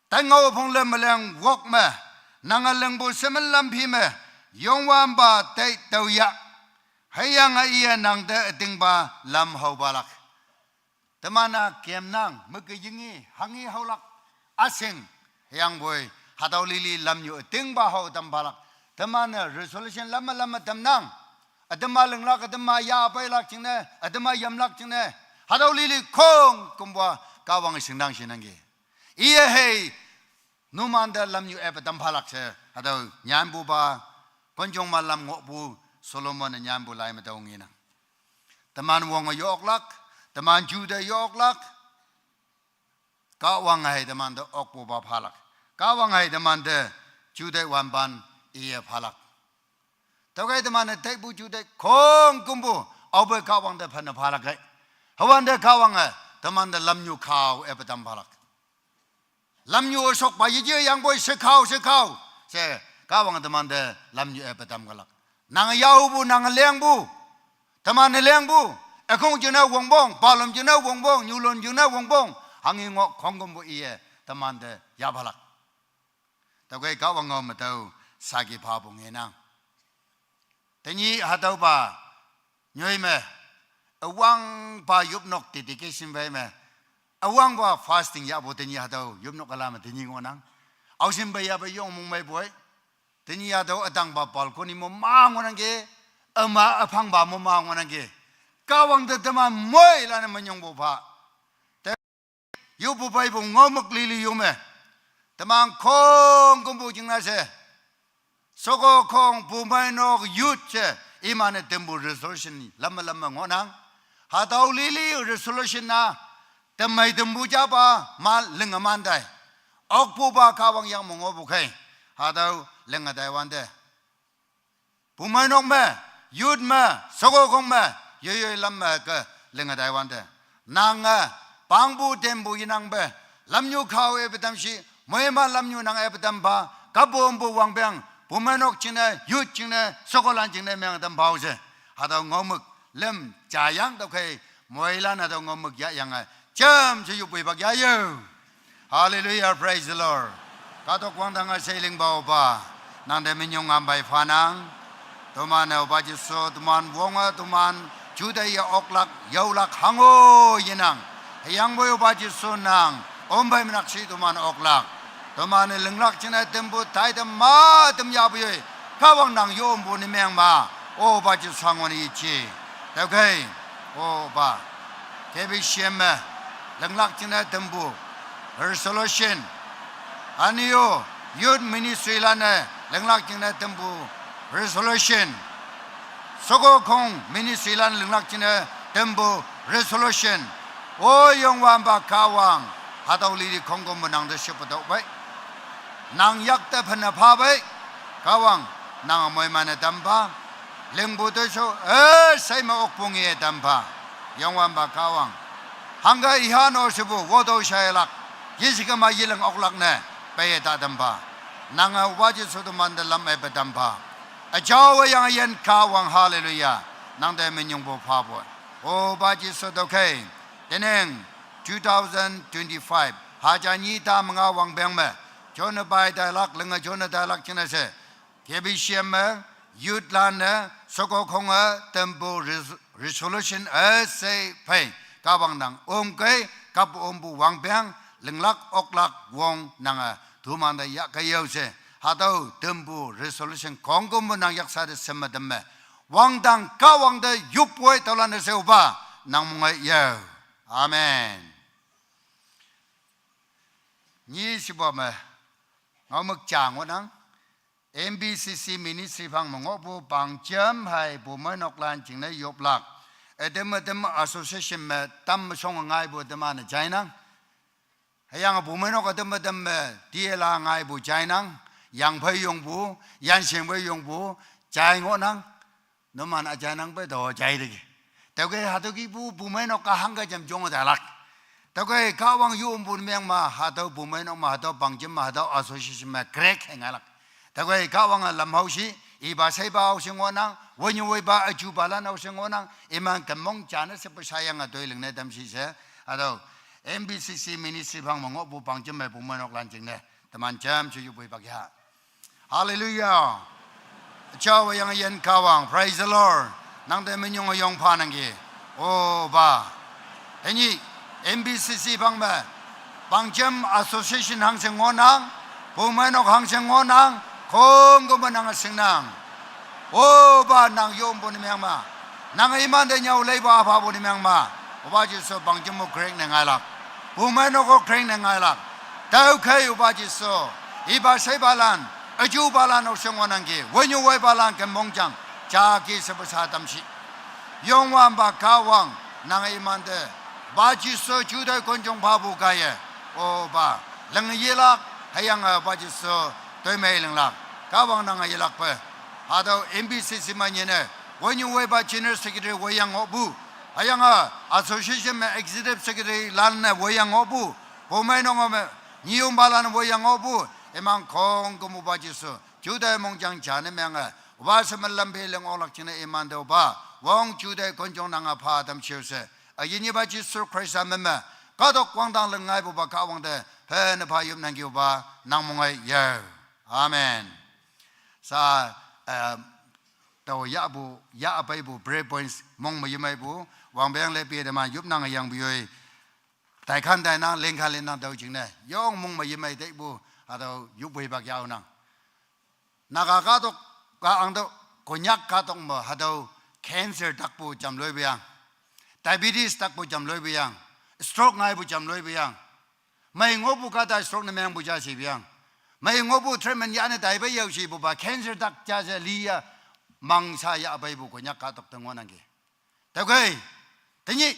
Tan ngao phongle meleng wok me, nange lingpu shemen lamphi me, Youngwanpa tei tüoya. Hüyange iye nangte ütingpa lam haopalak. Teman-a kemnang, meke yingi, hangi haolak, üshing, hüyangpoi, hatüo lili lamnyu ütingpa hao tamphalak. Teman-e resolution lamme lamme tamnang. Ütam-a linglak, ütam-a ya peilak jingne, ütam-a yamlak jingne. Hatüo lili khongkümpu-a Kahwang shingnang shinangki. Iye hei, numante lamnyu epe tamphalak she, hatüo nyanpupa, konjong ma lam ngohpu, Solomon-e nyanpu lai me tüo ngenang. Teman wonge yoklak, teman jute yoklak, Kahwang hei temante okpupa phalak. Kahwang hei temante jute wanpan iye phalak. Tüokhei teman-e teipu jute khongkümpu, aope Kahwang te phenne phalak kei. Hüwante Kahwange temante lamnyu kao epe tam phalak. Lamnyu üshokpa yeje yangpoi shekao, shekao she Kahwang temante lamnyu epe tam kalak. Nang yaopu, nang lengpu, teman-e lengpu, ükhong jingne wongpong, palom jingne wongpong, nyulon jingne wongpong, hangi ngoh khongkümpu iye temante yaphalak. Tüokhei Kahwang ngao me tüo saki phapu ngenang. Tenyih hatüopa nyoi me, üwangpa yopnok dedication phei me, üwangpa fasting yahpu tenyih hatüo yopnok üla me tenyih ngohnang. Aoshin peiyape yong mongmeipoi. Tenyih hatüo ütangpa balcony mo ma ngohnangki, üma üphangpa mo ma ngohnangki. Kahwang te teman moilan-e minyongpu pha. Te yoppu peipu ngaomük lili yo me, teman khongkümpu jingne she, Shoko Khong, Bumeinok, youth she, iman-e tempu resolution lamme lamme ngohnang. Hatüo lili resolution-a, temei tempu japa ma linge man tai. Okpupa Kahwang yang me ngohpu khei, hatüo linge taiwante, Bumeinok me, youth me, Shoko Khong me, yoiyoi lam me ke linge taiwante, nange pangpu tempu yenangpe, lamnyu kao epe tam shi, moiman lamnyu nang epe tam pha, kapu ompu wangpeng, Bumeinok jingne, youth jingne, Shokolan jingne meng tam phao she. Hatüo ngaomük lüm jayang tüokhei, moilan hatüo ngaomük yahyange jamshe yoppu ipak yahyo. Hallelujah, praise the Lord. Kahtok wangdang-e she lingpa Opa, nangte minyong ngampai phanang. Teman-e Opa Jesu, teman wonge, teman jute ye oklak, yaolak hango yenang. Hüyangpoi Opa Jesu nang, ompai menakshi teman oklak. Teman-e linglak jingne tempu taitam ma tem yahpu yoi, Kahwang nang yompu ne meng ma, Opa Jesu hango ne yeje. Tüokhei, Opa, K B C M me, linglak jingne tempu resolution, üne-o youth ministry lan-e linglak jingne tempu resolution, Shoko Khong ministry lan linglak jingne tempu resolution, O Youngwanpa Kahwang, hatüo lili khongkümpu nangte shepu tüoh pei. Nang yakte phenne pha pei, Kahwang, nang moiman-e tam pha, lingpu toishao, üshei me okpu nge tam pha, Youngwanpa Kahwang. Hangke iha no shepu, wotüo shailak, yeshikema yeling oklak ne, peiye ta tam pha. Nange Opa Jesu temante lam epe tam pha. Üjaowe yange yin Kahwang, hallelujah. Nangte minyongpu phapu. Opa Jesu tüokhei, teneng two thousand twenty-five, haja nyi ta me nga wangpeng me, jone pai tailak, linge jone tailak jingne she, K B C M me, youth lan-e, Shoko Khong-e tempu res-, resolution üshei phei, Kahwang nang omkei, kapu ompu wangpeng, linglak oklak wong nange, temante yahkei yao she, hatüo tempu resolution khongkümpu nang yaksha te shemme temme, wangdang Kahwang te yopwoi tüolan-e she Opa, nang mong-e yao. Amen. Nyi shipa me, ngaomük ja ngohnang, M B C C ministry phang me ngohpu Pangjim hei Bumeinoklan jingne yoplak, ütam ütam association me tam shong ngaipu teman-e jainang. Hüyange Bumeinok ütam ütam me tila ngaipu jainang, yangphei yongpu, yanshengphei yongpu, jai ngohnang. Numan üjainang pei tao jai teki. Tüokhei hatüo kihpu Bumeinok-a hangke jam jong tailak. Tüokhei Kahwang yompu meng ma, hatüo Bumeinok me, hatüo Pangjim me, hatüo association me crack hei ngailak. Tüokhei Kahwange lam haoshi, ipa sheipa haoshi ngohnang, wenyu weipa üjupalan haoshi ngohnang, iman kemong jane shepu shayange toi lingne tamshi she, hatüo M B C C ministry phang me ngohpu pangjim me pumeinoklan jingne, teman jamshe yopwei pak ya. Hallelujah. Jao yange yin Kahwang, praise the Lord. Nangte minyong yong phanangki. Opa. Tenyih M B C C phang me, pangjim association hangshin ngohnang, pumeinok hangshin ngohnang, khongküm me nange shingnang. Opa nang yongpu ne meng ma. Nange imante nyüo leipa phapu ne meng ma. Opa Jesu pangjim mo correct ne ngailak. Pumeinok-o correct ne ngailak. Tüokhei Opa Jesu, ipa sheipalan, üjupalan haoshi ngohnangki, wenyu weipalan kemong jang, jaki shepu sha tamshi. Youngwanpa Kahwang, nange imante, Opa Jesu jutai konjong phapu kaiye, Opa, ling yelak, hüyange Opa Jesu, toimei linglak, Kahwang nange yelakpe. Hatüo M B C C me nyine, wenyu weipa general secretary woiyang ngohpu, hüyange association me executive secretary lan-e woiyang ngohpu, pumeinok me, nyiyongpalan woiyang ngohpu, iman khongküm Opa Jesu, jutai mongjang jane menge, Opa she me lam phe ling oklak jingne imante Opa, wong jutai konjong nange pha tamshiu she, üyin ipa Jesu Khrista min me, kahtok wangdang ling ngaipupa Kahwang te, phenne pha yopnangki Opa, nang mong-e yao. Amen. Sa, eh, tao yahpu, yahpeipu, prayer points mong me yemeipu, wangpeng le pi teman yopnang yangpu yoi. Taikhan tainang, lingkhan lingnang tüo jingne, yong mong me yemei teipu, hatüo yopwei pak yaonang. Naga kahtok, ka angtüoh, Konyak kahtok me hatüo cancer takpu jamloipu yang. Diabetes takpu jamloipu yang. Stroke ngaipu jamloipu yang. Mei ngohpu kahta stroke ne mengpu ja shipu yang. Mei ngohpu treatment yane taipe yao shipupa cancer tak ja she liya mangsha yahpeipu Konyak kahtok te ngohnangki. Tüokhei, tenyih,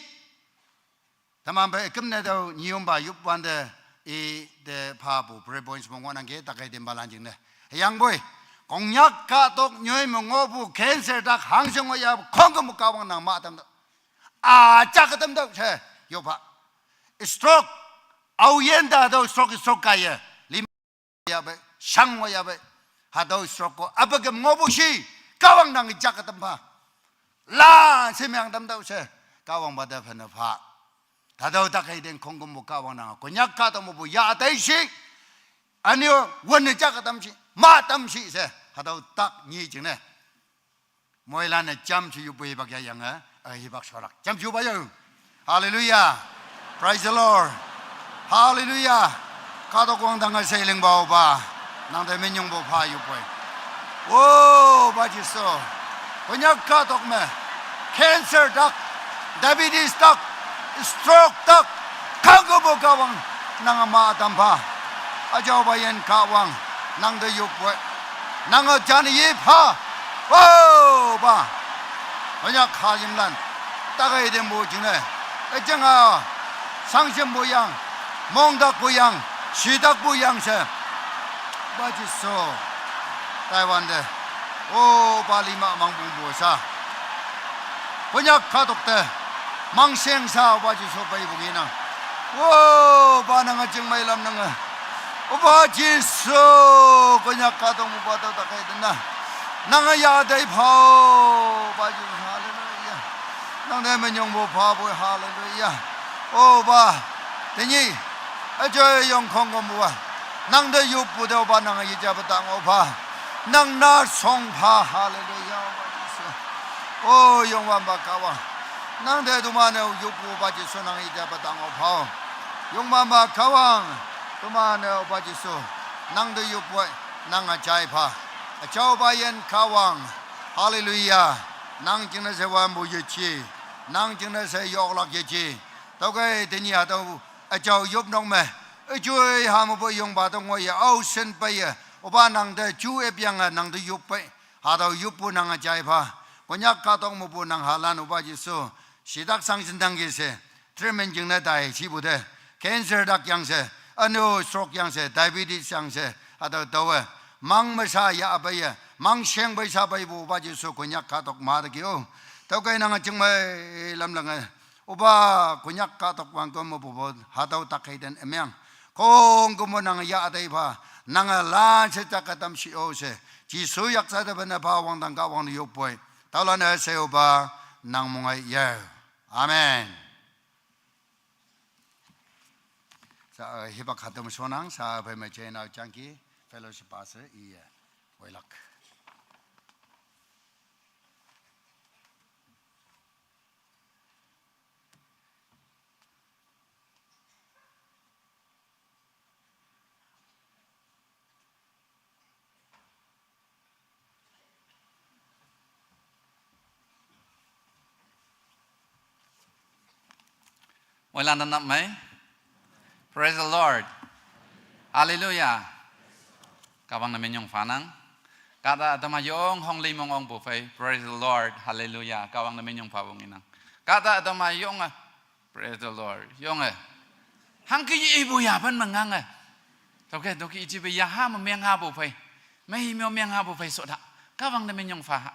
teman pei kümne tüo nyiyongpa yopwante, ite phapu prayer points me ngohnangki, takhei tempalan jingne. Hüyangpoi, Konyak kahtok nyoi me ngohpu cancer tak hangshin ngohya khongküm Kahwang nang ma tamtüoh. A, ja tamtüoh she, yoppha. Stroke, aoyin ta tüo stroke, stroke kaiye, lim yahpei, shang ngohyahpei. Hatüo stroke-o, apakem ngohpu shi, Kahwang nang ja tampha. La, shemeng tamtüoh she, Kahwangpa te phenne pha. Hatüo takhei ten khongkümpu Kahwang nang, Konyak kahtok mepu yah tei shi, ünyo wünne ja tamshi, ma tamshi she, hatüo tak nyi jingne. Moilan-e jamshe yopwei pak yayange, eh, hipak sholak. Jamshe yopa yao. Hallelujah. Praise the Lord. Hallelujah. Kahtok wangdange she lingpa Opa, nangte minyongpu pha yopwei. Opa Jesu, Konyak kahtok me, cancer tak, diabetes tak, stroke tak, khongkümpu Kahwang, nange ma tampha. Üjaopa yin Kahwang, nangte yopwei. Nange jane yepha. Opa, Konyak hayimlan, takhei tenpu jingne, üjinga, shangshimpu yang, mongtakpu yang, shitakpu yang she, Opa Jesu, taiwante, Opa lima mangpungpu sha, Konyak kahtok te, mangsheng sha Opa Jesu peipu ngenang. Opa nange jingmei lam nange, Opa Jesu, Konyak kahtok mepu tüo takhei tenna, nange yah tei pha-o, Opa Jesu, hallelujah. Nangte minyongpu phapoi, hallelujah. Opa, tenyih, üjoi yong khongkümpu-a, nangte yoppu te Opa nange yejape ta ngoh pha. Nang na shong pha, hallelujah, Opa Jesu. O Youngwanpa Kahwang, nangte toman-e yoppu Opa Jesu nange yejape ta ngoh pha-o. Youngwanpa Kahwang, toman-e Opa Jesu, nangte yoppu nange jai pha. Üjaopa yin Kahwang, hallelujah. Nang jingne she wanpu yeje, nang jingne she yoklak yeje. Tüokhei tenyih hatüo üjao yopnok me, üjoi ha mepu yongpa te ngoiye, aoshin peiye, Opa nangte ju epyange nangte yoppei. Hatüo yoppu nange jai pha. Konyak kahtok mepu nang halan Opa Jesu, shitak shangshintangki she, treatment jingne tai shipu te, cancer tak yang she, ünyo stroke yang she, diabetes yang she, hatüo taowe, mang me sha yahpeiye, mang sheng pei sha peipu Opa Jesu Konyak kahtok ma te ki-o. Tüokhei nange jingmei lamlange, Opa Konyak kahtok wangküm mepu hatüo takhei ten ümeng, khongkümpu nange yah tei pha. Nang a lan se tak katam shi o se. Jisu yak sa da bana pa wang dang ka wang yu poi. Tao lan a se o ba nang mung ai yau. Amen. Sa, eh, hipak hatum sonang, sa bai ma chena changki, fellowship pastor, i, eh, wailak. Wai lan nap mai. Praise the Lord. Hallelujah. Kawang na minyong fanang. Kata atama yong hong limong ong bu fai. Praise the Lord. Hallelujah. Kawang na minyong fa wong inang. Kata atama yong, ah. Praise the Lord. Yong, eh. Hang ki ibu ya pan mangang, eh. Toke, toke ichi be ya ha ma miang ha bu fai. Mai myo miang ha bu fai so da. Kawang na minyong fa ha.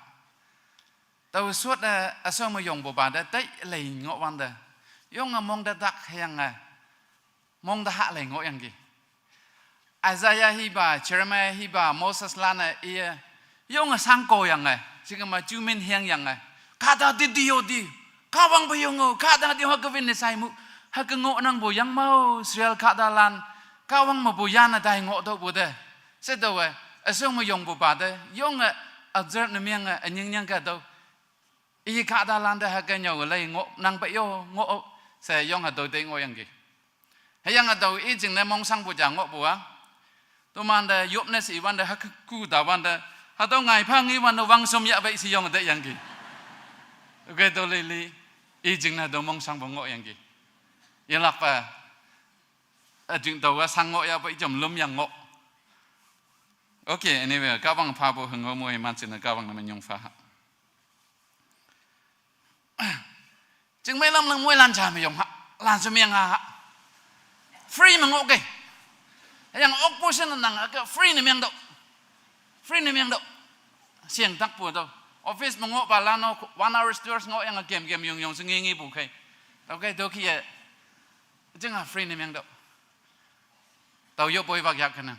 Tau suot, eh, asong mo yong bo ba de, tai lei ngo wan de. Yong a mong de dak yang, eh, mong de ha lei ngo yang gi. Isaiah hi ba, Jeremiah hi ba, Moses lan, eh, i, eh, yong a sang ko yang, eh, sing ma ju min hiang yang, eh. Ka da di di yo di. Ka wang bo yong o, ka da di ho ka win ne sai mu. Ha ka ngo nang bo yang mau, Israel ka da lan. Ka wang ma bo yan a dai ngo do bo de. Se do, eh, asong mo yong bo ba de, yong, eh, observe na miang, eh, anying nyang ka do. I ka da lan da ha ka nyau lei ngo nang pa yo ngo se yong ha do de ngo yang gi. Ha yang ha do i jing ne mong sang bu ja ngo bu a. Tu man da yop ne si wan da ha ku da wan da. Ha do ngai pha ngi wan da wang som ya bai si yong de yang gi. Ge do lei li i jing na do mong sang bu ngo yang gi. Ye lak pa. A jing do wa sang ngo ya bai jam lum yang ngo. Okay, anyway, ka bang pha bu hng ngo mo i man sin ka bang na men yong fa ha. Jing mai lam lang mui lan cha me yong ha. Lan su miang ha ha. Free me ngo ke. Yang ok pu sen nang ke free ne miang do. Free ne miang do. Siang tak pu do. Office me ngo pa lan no one hour, two hours ngo yang game game yong yong se ngi ngi bu ke. Okay, do ki ye. Jing ha free ne miang do. Tau yo poi bak yak kana.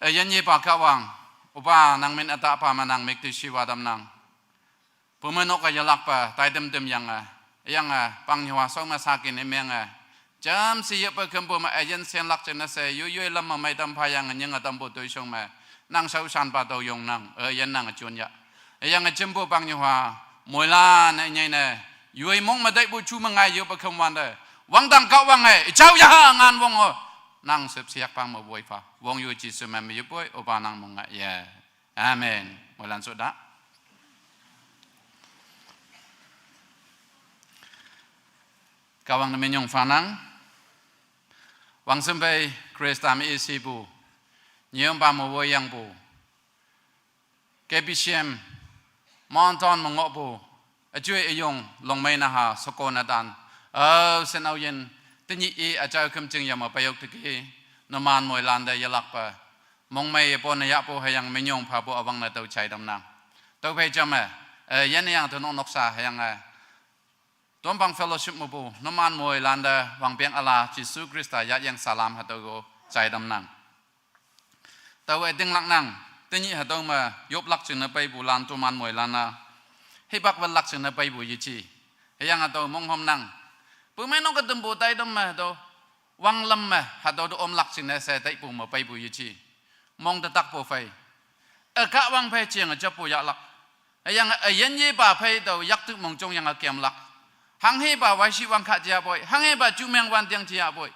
E yan ye pa ka wang. Upa nang min ata pa ma nang mik tu shi wa dam nang. Pu ma nok a yalak pa, tai dem dem yang a, yang a, pang nyawa song ma sa kin em yang a. Jam si yep pa kem pu ma a yen sen lak chen na se, yu yu lam ma mai tam pha yang a nyang a tam pu tui song ma. Nang sau san pa tau yong nang, e yen nang a chun ya. E yang a chem pu pang nyawa, mui la na nyai na. Yu mong ma dai pu chu ma ngai yu pa kem wan de. Wang dang ka wang e, i chau ya ha ngan wong o. Nang sep siak pang ma boi pa. Wong yu chi su ma mi yu boi, o pa nang mong a ye. Amen. Mui lan su da. Ka wang na men yong fa nang. Wang sem bai Krista mi isi bu. Nyom ba mo wo yang bu. Ke bi shem. Mon ton mo ngo bu. A chui a yong long mai na ha so ko na dan. Au sen au yen. Te nyi i a chau kem ching ya ma pa yok te ki. No man mui lan de yalak pa. Mong mai e po na ya po ha yang men yong pha bu a wang na tau chai dam nang. Tau pai jam e. E yan yang tu nok nok sa ha yang e. Tuam bang fellowship mu bu, numan mui lan da wang piang ala, Jisu Krista ya yang salam ha tau go, chai dam nang. Tau e ding lak nang, te nyi ha tau ma, yop lak ching na pai bu lan tuman mui lan na. Hei bak vel lak ching na pai bu yi chi. Hei yang ha tau mong hom nang. Pu mai nong ka tum bu tai dam ma ha tau, wang lam ma, ha tau du om lak ching na se tai pu ma pai bu yi chi. Mong ta tak pu fai. E ka wang fai chiang a chap pu ya lak. Yang a yan ye ba phei tau yak tu mong chong yang a kiam lak. Hang he ba wai shi wang kha jia boi. Hang he ba chu meng wan tiang jia boi.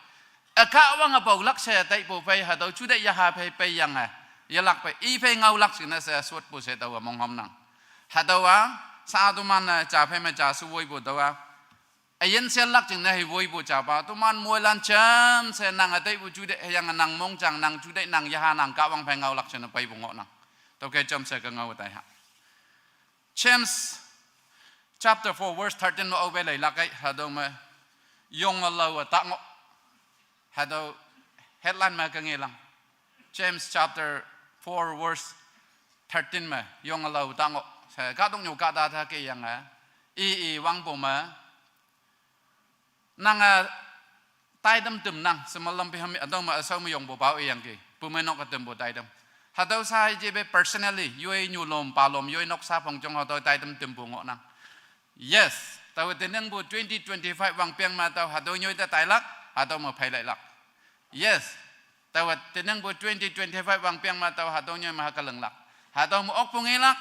A ka wang a bau lak se tai po phei ha tau chu dai ya ha phei phei yang a. Ya lak phei i phei ngau lak sin a se suat po se tau a mong hom nang. Ha tau a sa tu man a cha phei ma cha su woi po tau a. A yan se lak jing na he woi po cha ba. Tu man moi lan cham se nang a tai po chu dai he yang a nang mong chang nang chu dai nang ya ha nang ka wang phei ngau lak sin a phei po ngo nang. Tau ke cham se ka ngau tai ha. James chapter four verse thirteen ma au be lai lak ai ha dong ma yong a lau a ta ngo. Ha dong headline ma ka nge lang. James chapter four verse thirteen ma yong a lau ta ngo. Sa ka dong nyu ka da ta ke yang a. I i wang po ma. Nang a Taitam tamnang, semalam piham, hatüo me asao me yongpu pao iyangki. Pumeinok ütampu taitam. Hatüo sa hei jipe personally, yoi nyulom, palom, yoi noksa phongjong hatüo taitam tampu ngohnang. Yes, taowe teningpu twenty twenty-five wangpeng me tao hatüo nyoi te tailak, hatüo me pheilailak. Yes, taowe teningpu twenty twenty-five wangpeng me tao hatüo nyoi me hüke linglak. Hatüo me okpu ngelak,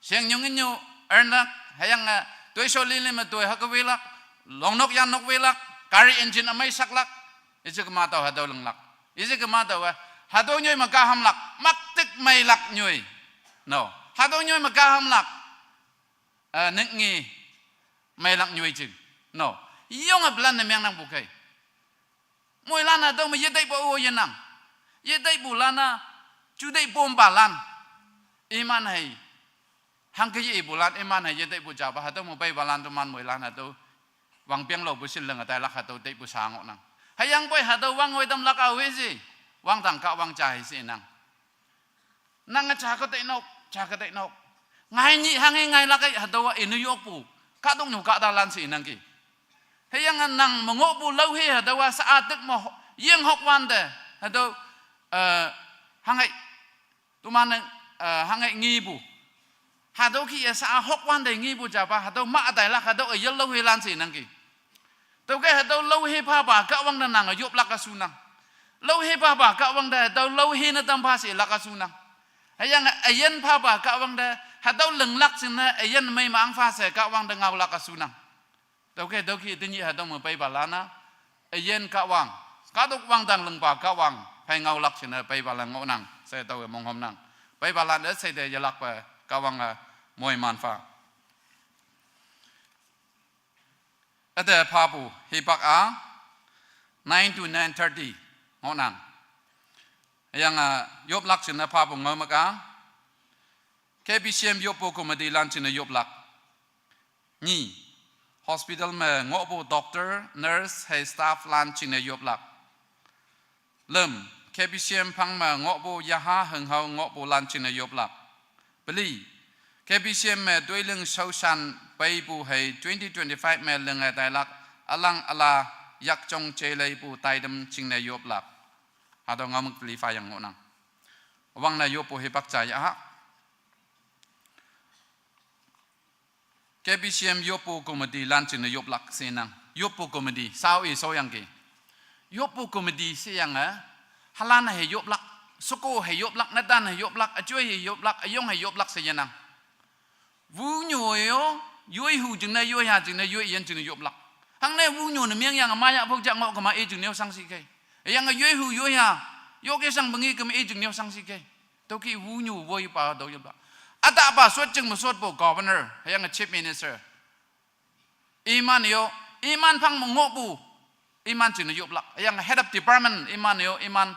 sheng nyung inyu earnlak, hüyange, toisho lili me toi hüke wilak, longnok yannok wilak, gari engine ümei shaklak, ije kema tao hatüo linglak. Ije kema taowe, hatüo nyoi me kahamlak, maktik meilak nyoi. No, hatüo nyoi me kahamlak, eh, ningni meilak nyoi jing. No, yonge plan ne mengnangpu khei. Moilan hatüo me yetaipu o yenang. Yetaipulan-a, jutaipu mpalan. Iman hei. Hangke ye ipulan, iman hei yetaipu japa, hatüo me peipalan teman moilan hatüo. Wangpeng lopu shin lenge tailak hatüo taipu sa ngohnang. Hüyangpoi hatüo wang oi tamlak awe she. Wangdang Kahwang ja hei she nang. Nange ja ke teinok, ja ke teinok. Ngai nyih hanghe ngailak ei hatüowa ine yokpu. Kahtoknyu kahtalan she nangki. Hüyange nang me ngohpu laohi hatüowa sha-a tik me ho-, yeng hokwante. Hatüo, eh, hanghe, toman-e, eh, hanghe ngepu. Hatüo kih-e sha-a hokwante ngepu japa, hatüo ma ütailak, hatüo üyin laohilan she nangki. Tüokhei hatüo laohi phapa Kahwang te nange yoplak-a shunang. Laohi phapa Kahwang te hatüo laohi ne tam pha shelak-a shunang. Hüyange üyin phapa Kahwang te hatüo linglak jingne üyin mei me angpha she Kahwang te ngaolak-a shunang. Tüokhei tüokhei tenyih hatüo me peipalan-a, üyin Kahwang, kahtok wangdang lingpa Kahwang phei ngaolak jingne peipalan ngohnang she taowe monghomnang. Peipalan üshei te yelakpe Kahwange moiman pha. Üte phapu hipak-a, nine to nine thirty ngohnang. Hüyange yoplak jingne phapu ngaomük-a, K B C M yoppu committeelan jingne yoplak. Nyi, hospital me ngohpu doctor, nurse hei stafflan jingne yoplak. Lüm, K B C M phang me ngohpu yaha hünghao ngohpulan jingne yoplak. Peli, K B C M me toiling shaoshan peipu hei twenty twenty-five me linge tailak, ülang üla yakjong jeleipu taitam jingne yoplak. Hatüo ngaomük peli phayang ngohnang. Wangne yoppu hipak ja yaha. K B C M yoppu committeelan jingne yoplak she nang. Yoppu committee, shao i shaoyangki. Yoppu committee sheyange, halan hei yoplak, sheko hei yoplak, netan hei yoplak, üjoi hei yoplak, üyong hei yoplak she yenang. Wunyu yo, yoihu jingne, yoiha jingne, yoi yin jingne yoplak. Hangne wunyu ne mengyange maya pok ja ngoh kema i jingne-o shangshi khei. Hüyange yoihu yoiha, yoke shang pengi kema i jingne-o shangshi khei. Tüokhei wunyu woipa tüo yoplak. Ütapa shot jing me shotpu governor, hüyange chief minister. Iman yo, iman phang me ngohpu, iman jingne yoplak. Hüyange head of department, iman yo, iman,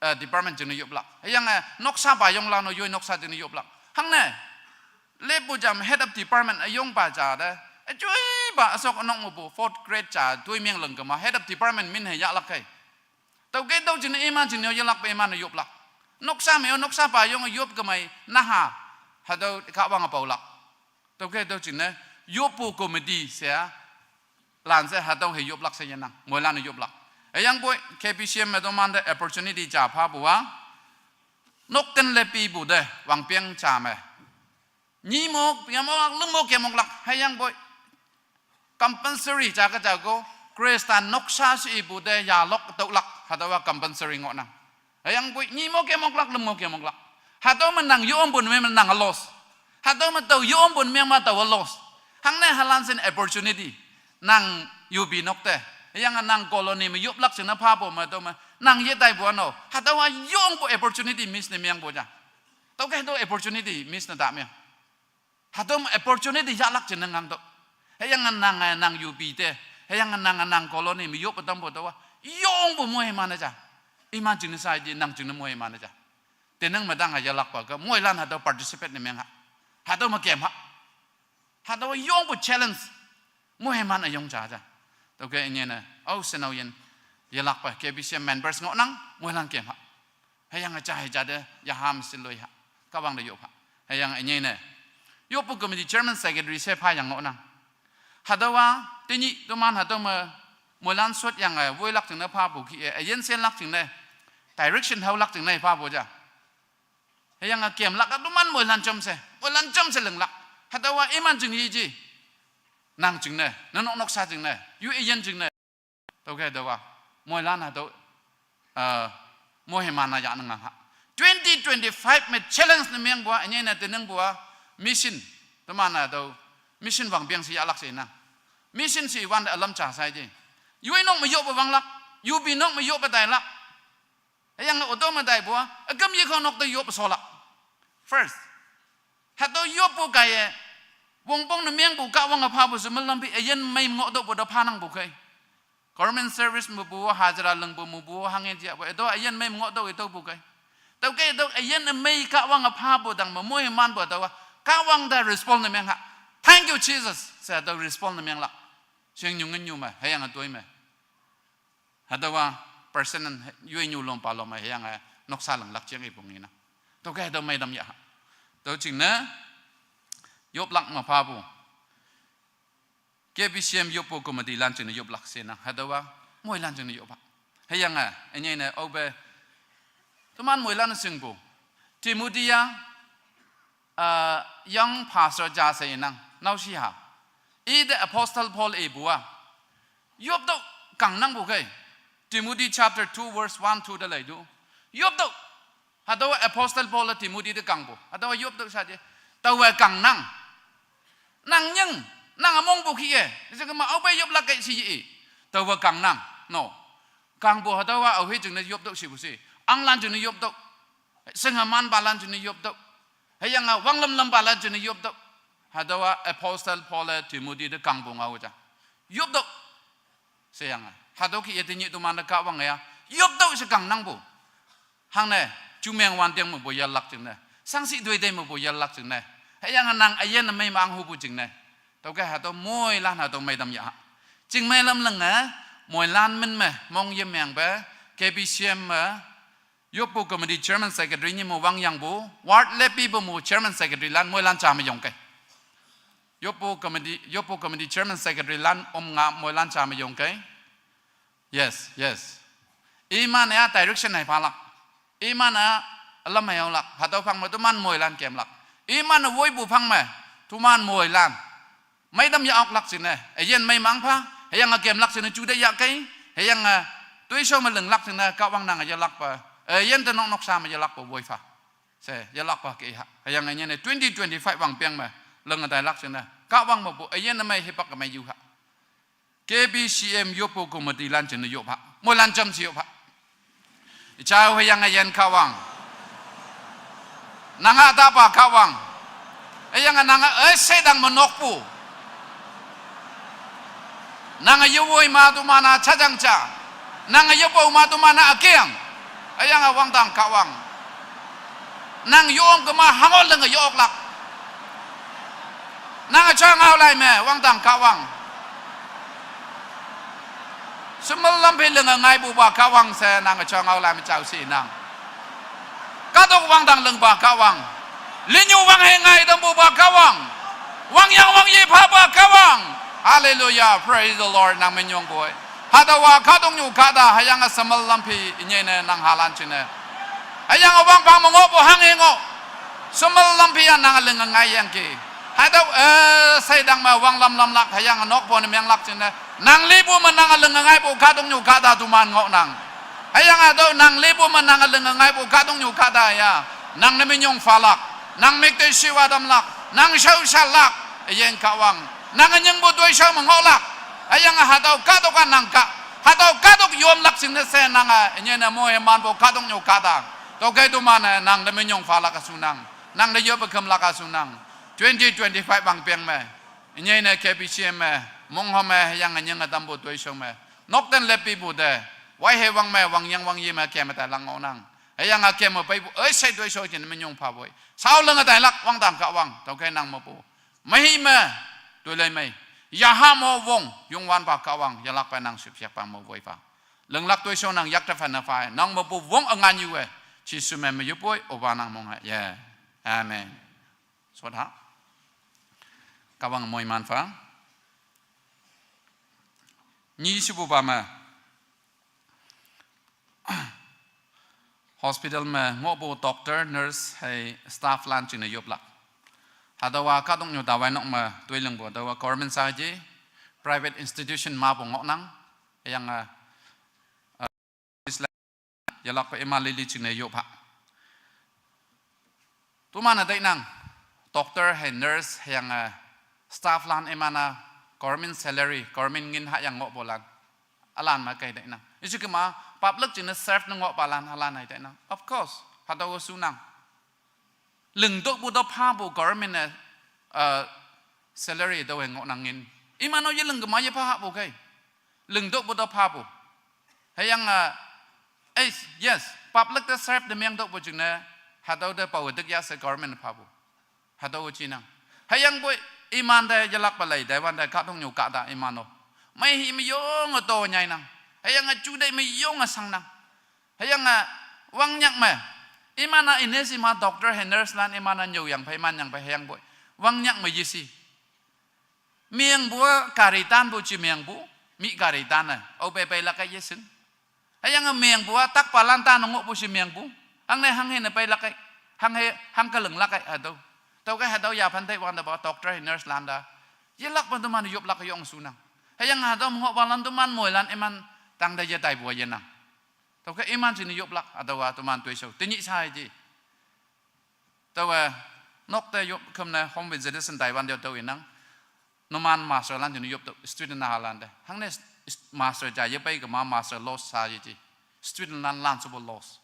eh, department jingne yoplak. Hüyange noksa payonglan-o yoi noksa jingne yoplak. Hangne, leppu jam head of department üyongpa ja te. Üjoipa üsok ünok mepu fourth grade ja toi meng leng kema head of department min hei yahlak khei. Tüokhei tüo jingne iman jingne-o yelakpe iman-e yoplak. Noksa me-o noksa payong yop kemei naha. Hatüo Kahwange paolak. Tüokhei tüo jingne yoppu committee she-a, lan she hatüo hei yoplak she yenang. Moilan-e yoplak. Hüyangpoi K B C M me tomante opportunity ja phapu-a, nokten lepipu te wangpeng ja me. Nyi mok, yam oklak, lüm mok, yam oklak, hüyangpoi compulsory ja ke ja ko, Christian noksa she ipu te yalok tüolak, hatüowa compulsory ngohnang. Hüyangpoi nyi mok, yam oklak, lüm mok, yam oklak. Hatüo me nang yongpu ne meng me nang loss. Hatüo me tao yongpu ne meng me tao loss. Hangne halan shin opportunity. Nang yupi nok te. Hüyange nang colony me yoplak jingne phapu me tüo me nang yetaipu ano. Hatüowa yongpu opportunity miss ne mengpu ja. Tüokhei tüo opportunity miss ne ta meng. Hatüo me opportunity yahlak jingne ngang tüo. Hüyange nange nang yupi te. Hüyange nange nang colony me yop tampu tüowa yongpu moiman-e ja. Iman jingne sa ji nang jingne moiman-e ja. Tenang me tange yelakpa ke moilan hatüo participate ne meng ha. Hatüo me kem ha. Hatüo yongpu challenge. Moiman üyong ja ja. Tüokhei ünyei ne, ao shenao yin, yelakpa K B C M members ngohnang, moilan kem ha. Hüyange ja hei ja te, yaham she loi ha. Kahwang te yop ha. Hüyange ünyei ne, yoppu committee chairman secretary she phayang ngohnang. Hatüowa, tenyih toman hatüo me moilan sot yange woilak jingne phapu kih-e, üyin shenlak jingne, direction haolak jingne phapu ja. Hüyange kemlak-a toman moilan jamshe, moilan jamshe linglak. Hatüowa iman jing yeji. Nang jingne, nenok noksa jingne, yu üyin jingne. Tüokhei tüowa, moilan hatüo, eh, moiman-a yahnang ha. Twenty twenty-five me challenge ne mengpu-a, ünyei ne teningpu-a, mission. Teman-e tüo, mission wangpeng she yahlak she nang. Mission she wante ülam ja shai je. Yoi nok me yoppe wanglak, yupi nok me yoppe tailak. Hüyange auto me taipu-a, üküm yekhao nok te yoppe sholak. First. Hatüo yoppu kaiye, wongpong ne mengpu Kahwange phapu she melam phi üyin mei ngohtüohpu te phanangpu khei. Government service mepu, hajira lingpu mepu, hanghe jiapu, hatüo üyin mei ngohtüoh itüopu khei. Tüokhei tüo üyin mei Kahwange phapu tang me moimanpu tüowa, Kahwang te respond ne meng ha. Thank you, Jesus, she tüo respond ne menglak. Shingnyu nginnyu me, hüyange toi me. Hatüowa person yoinyu lompa lom me hüyange noksa linglak jeng ipu ngenang. Tüokhei hatüo meitam yah. Tüo jingne, yoplak me phapu. K B C M yoppu committee lan jingne yoplak she nang. Hatüowa, moilan jingne yoplak. Hüyange, ünyei ne, aope, toman moilan shingpu. Timothy-a, uh, young pastor ja she nang, naoshiha. Ite Apostle Paul ipu-a. Yoptüoh kangnangpu khei. Timothy chapter two verse one, two te leitüoh. Yoptüoh. Hatüowa Apostle Paul-e Timothy te kangpu. Hatüowa yoptüoh shaje. Taowe kangnang. Nang nying, nang ümongpu kih-e. She kema aope yoplak kei she i. Taowe kangnang. No. Kangpu hatüowa aohe jingne yoptüoh shepu she. Ahnglan jingne yoptüoh. Shingemanpalan jingne yoptüoh. Hüyange wanglam lampalan jingne yoptüoh. Hatüowa Apostle Paul-e Timothy te kangpu ngao ja. Yoptüoh. Sheyange. Hatüo kih-e tenyih toman-e Kahwange ya. Yoptüoh she kangnangpu. Hangne, jumeng wanteng mepu yelak jingne. Shangshih toi tei mepu yelak jingne. Hüyange nang üyin mei me anghupu jingne. Tüokhei hatüo moilan hatüo meitam yah. Chingmei lam linge, moilan min me, mong yemengpe, K B C M me, yoppu committee chairman secretary nyi me wangyangpu, ward lepipu mu chairman secretary lan moilan ja me yongkei. Yoppu committee, yoppu committee chairman secretary lan om nga moilan ja me yongkei. Yes, yes. Iman-e a direction hei phalak. Iman-e ülam hei yaolak. Hatüo phang me toman moilan kemlak. Iman-e woipu phang me toman moilan meitam yah oklak jingne. Üyin mei mang pha. Hüyange kemlak jingne jute yahkei. Hüyange toishao me linglak jingne Kahwang nange yelakpa. Üyin te nok noksa me yelakpa woi pha. She yelakpa kei ha. Hüyange ünyei ne twenty twenty-five wangpeng me linge tailak jingne Kahwang mepu üyin mei hipak mei yu ha. K B C M yoppu committee lan jingne yop ha. Moilan jamshe yop ha. Jao hüyange üyin Kahwang. Nange tapa Kahwang. Hüyange nange üshei dang me nokpu. Nange yewoi ma toman-a jajang ja. Nange yepo ma toman-a ükeng. Hüyange wangdang Kahwang. Nang yong kema hango linge yoklak. Nange ja ngao lai me wangdang Kahwang. Shemelam phi linge ngaipupa Kahwang she nange ja ngao lai me jao shinang. Kahtok wangdang lingpa Kahwang. Linyu wanghe ngai tampupa Kahwang. Wangyang wangye phapa Kahwang. Hallelujah. Praise the Lord. Nang minyongpoi. Hatüowa kahtoknyu kahta hüyange shemelam phi ünyei ne nang halan jingne. Hüyange wangpang me ngohpu hanghe ngoh. Shemelam phi-a nange linge ngaiyangki. Hatüo, eh, üshei dang me wanglam lamlak hüyange nokpu ne menglak jingne. Nang lipu me nange linge ngaipu kahtoknyu kahta toman ngohnang. Hüyange hatüo nang lipu me nange linge ngaipu kahtoknyu kahta ya. Nang ne minyong phalak. Nang mükte shiwa tamlak. Nang shaoshalak. Üyin Kahwang. Nange nyingpu toishao me ngohlak. Hüyange hatüo kahtok-a nang kah. Hatüo kahtok yomlak jingne she nange ünyei ne moimanpu kahtoknyu kahta. Tüokhei toman-e nang te minyong phalak üshunang. Nang te yoppe kümlak üshunang. Twenty twenty-five wangpeng me. Ünyei ne K B C M me, mongho me, hüyange nyinge tampu toishao me. Nokten leppipu te, waihe wang me, wangyang wangye me, keme tailak ngohnang. Hüyange keme peipu, üshei toishao jingne minyong phapoi. Shao linge tailak wangdang Kahwang, tüokhei nang mepu. Mehi me, toilei mei. Yaha mo wong, Youngwanpa Kahwang, yelakpe nang shüpshepa mo woipa. Linglak toishao nang yakte phane phai, nang mepu wong üngan yu-e. Jesu me me yupoi, opa nang mong ha, ye. Amen. Sot ha. Kahwang moiman pha. Nyi shipupa me hospital me ngohpu doctor, nurse hei staff lan jingne yoplak. Hatüowa kahtoknyu tawainok me toilingpu, hatüowa government saji, private institution mepu ngohnang, hüyange, eh, yelakpe iman lili jingne yop ha. Toman-e tainang, doctor hei nurse hüyange staff lan iman-a government salary, government ngin hayang ngohpulan. Ülan me kei tainang. Yeji kema public jingne serve ne ngohpalan ülan hei tainang. Of course, hatüo shunang. Lingtokpu te phapu government-e, eh, salary tüowe ngohnang ngin. Iman-o yeling kema yepha hahpu kei. Lingtokpu te phapu. Hüyange, eh, yes, public te serve te meng tokpu jingne, hatüo te pawe dik ya she government phapu. Hatüo jinang. Hüyangpoi imante yelakpe lei, taiwante kahtoknyu kahta iman-o. Mei hi me yonge to nyainang. Hüyange juteih me yonge shangnang. Hüyange wangnyak me. Iman-a ine shi ma doctor hei nurse lan iman-a nyüoyang phei manyang phei hüyangpoi. Wangnyak me yeshi. Mengpu-a gari tanpu ji mengpu, mi gari tan-e, aope peilak kai yeshin. Hüyange mengpu-a takpalan tan ngohpu shi mengpu, hangne hanghe ne peilak kai, hanghe, hangke linglak kai hatüo. Tüokhei hatüo yaphan tei wante pa doctor hei nurse lan te yelakpe teman yoplak yong shunang. Hüyange hatüo me ngohpalan teman moilan iman tangte yetaipu yenang. Tüokhei iman jingne yoplak hatüowa teman toishao. Tenyih sa iji. Taowe, nok te yop küm ne home visitation taiwante tüo inang. Numan master lan jingne yop tüo student nahalante. Hangne s-, master ja yepei kema master loss sa yeji. Student lan lan shepu loss.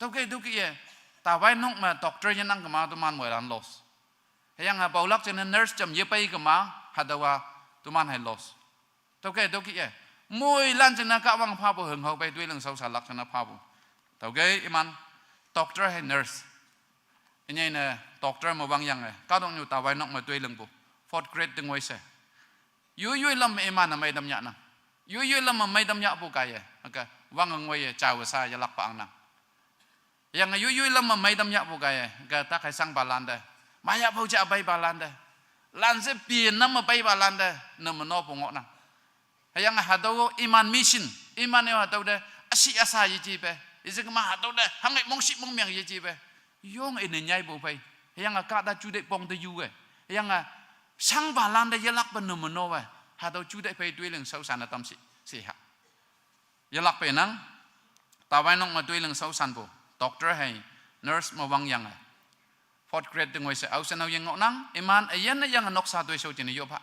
Tüokhei tüokhei ye, tawainok me doctor yenang kema teman moilan loss. Hüyange paolak jingne nurse jam yepei kema, hatüowa teman hei loss. Tüokhei, tüokhei ye. Moilan jingne Kahwang phapu hünghao pei toiling shaoshanlak jingne phapu. Tüokhei iman doctor hei nurse. Inyei ne doctor me wangyange, kahtoknyu tawainok me toilingpu. Fourth grade te ngoi she. Yoiyoi lam me iman-e meitam yahnang. Yoiyoi lam me meitam yahpu kaiye, hüke wange ngoiye jawe sha yelakpa angnang. Hüyange yoiyoi lam me meitam yahpu kaiye, ke takhei shangpalan te. Mayahpao ja peipalante. Lan she pinam me peipalante, ne menopu ngohnang. Hüyange hatüo iman mission, iman-e hatüo te, üshi üsha yejipe. Yeji kema hatüo te, hanghe mongshih mongmeng yejipe. Yong ine nyaipu phei. Hüyange kahta juteih pong te yu-e. Hüyange shangpalan te yelakpe ne menowe. Hatüo juteih phei toiling shaoshan-e tam shi, shi ha. Yelakpe nang, tawainok me toiling shaoshanpu, doctor hei, nurse me wangyange. Fourth grade te ngoi she, aoshe nao yin ngohnang, iman üyin üyange noksa toishao jingne yop ha.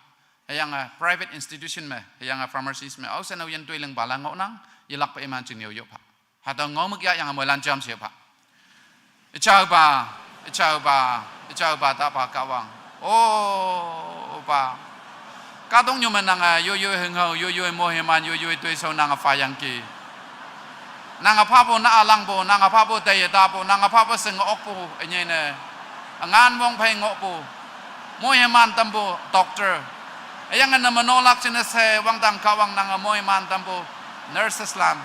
Hüyange private institution me, hüyange pharmacies me, aoshe nao yin toilingpalan ngohnang, yelakpe iman jingne yop ha. Hatüo ngao me kya yange moilan jam she pha. Üjaopa, üjaopa, üjaopa tapa Kahwang. O, pa. Kahtoknyu me nange, yoiyoi hünghao, yoiyoi moiman, yoiyoi toishao nange phayangki. Nange phapu, na ülangpu, nange phapu teye tapu, nange phapu shinge okpu, ünyei ne. Üngan wong phei ngohpu. Moiman tampu, doctor. Hüyange ne menolak jingne she, wangdang Kahwang nange moiman tampu, nurses lan.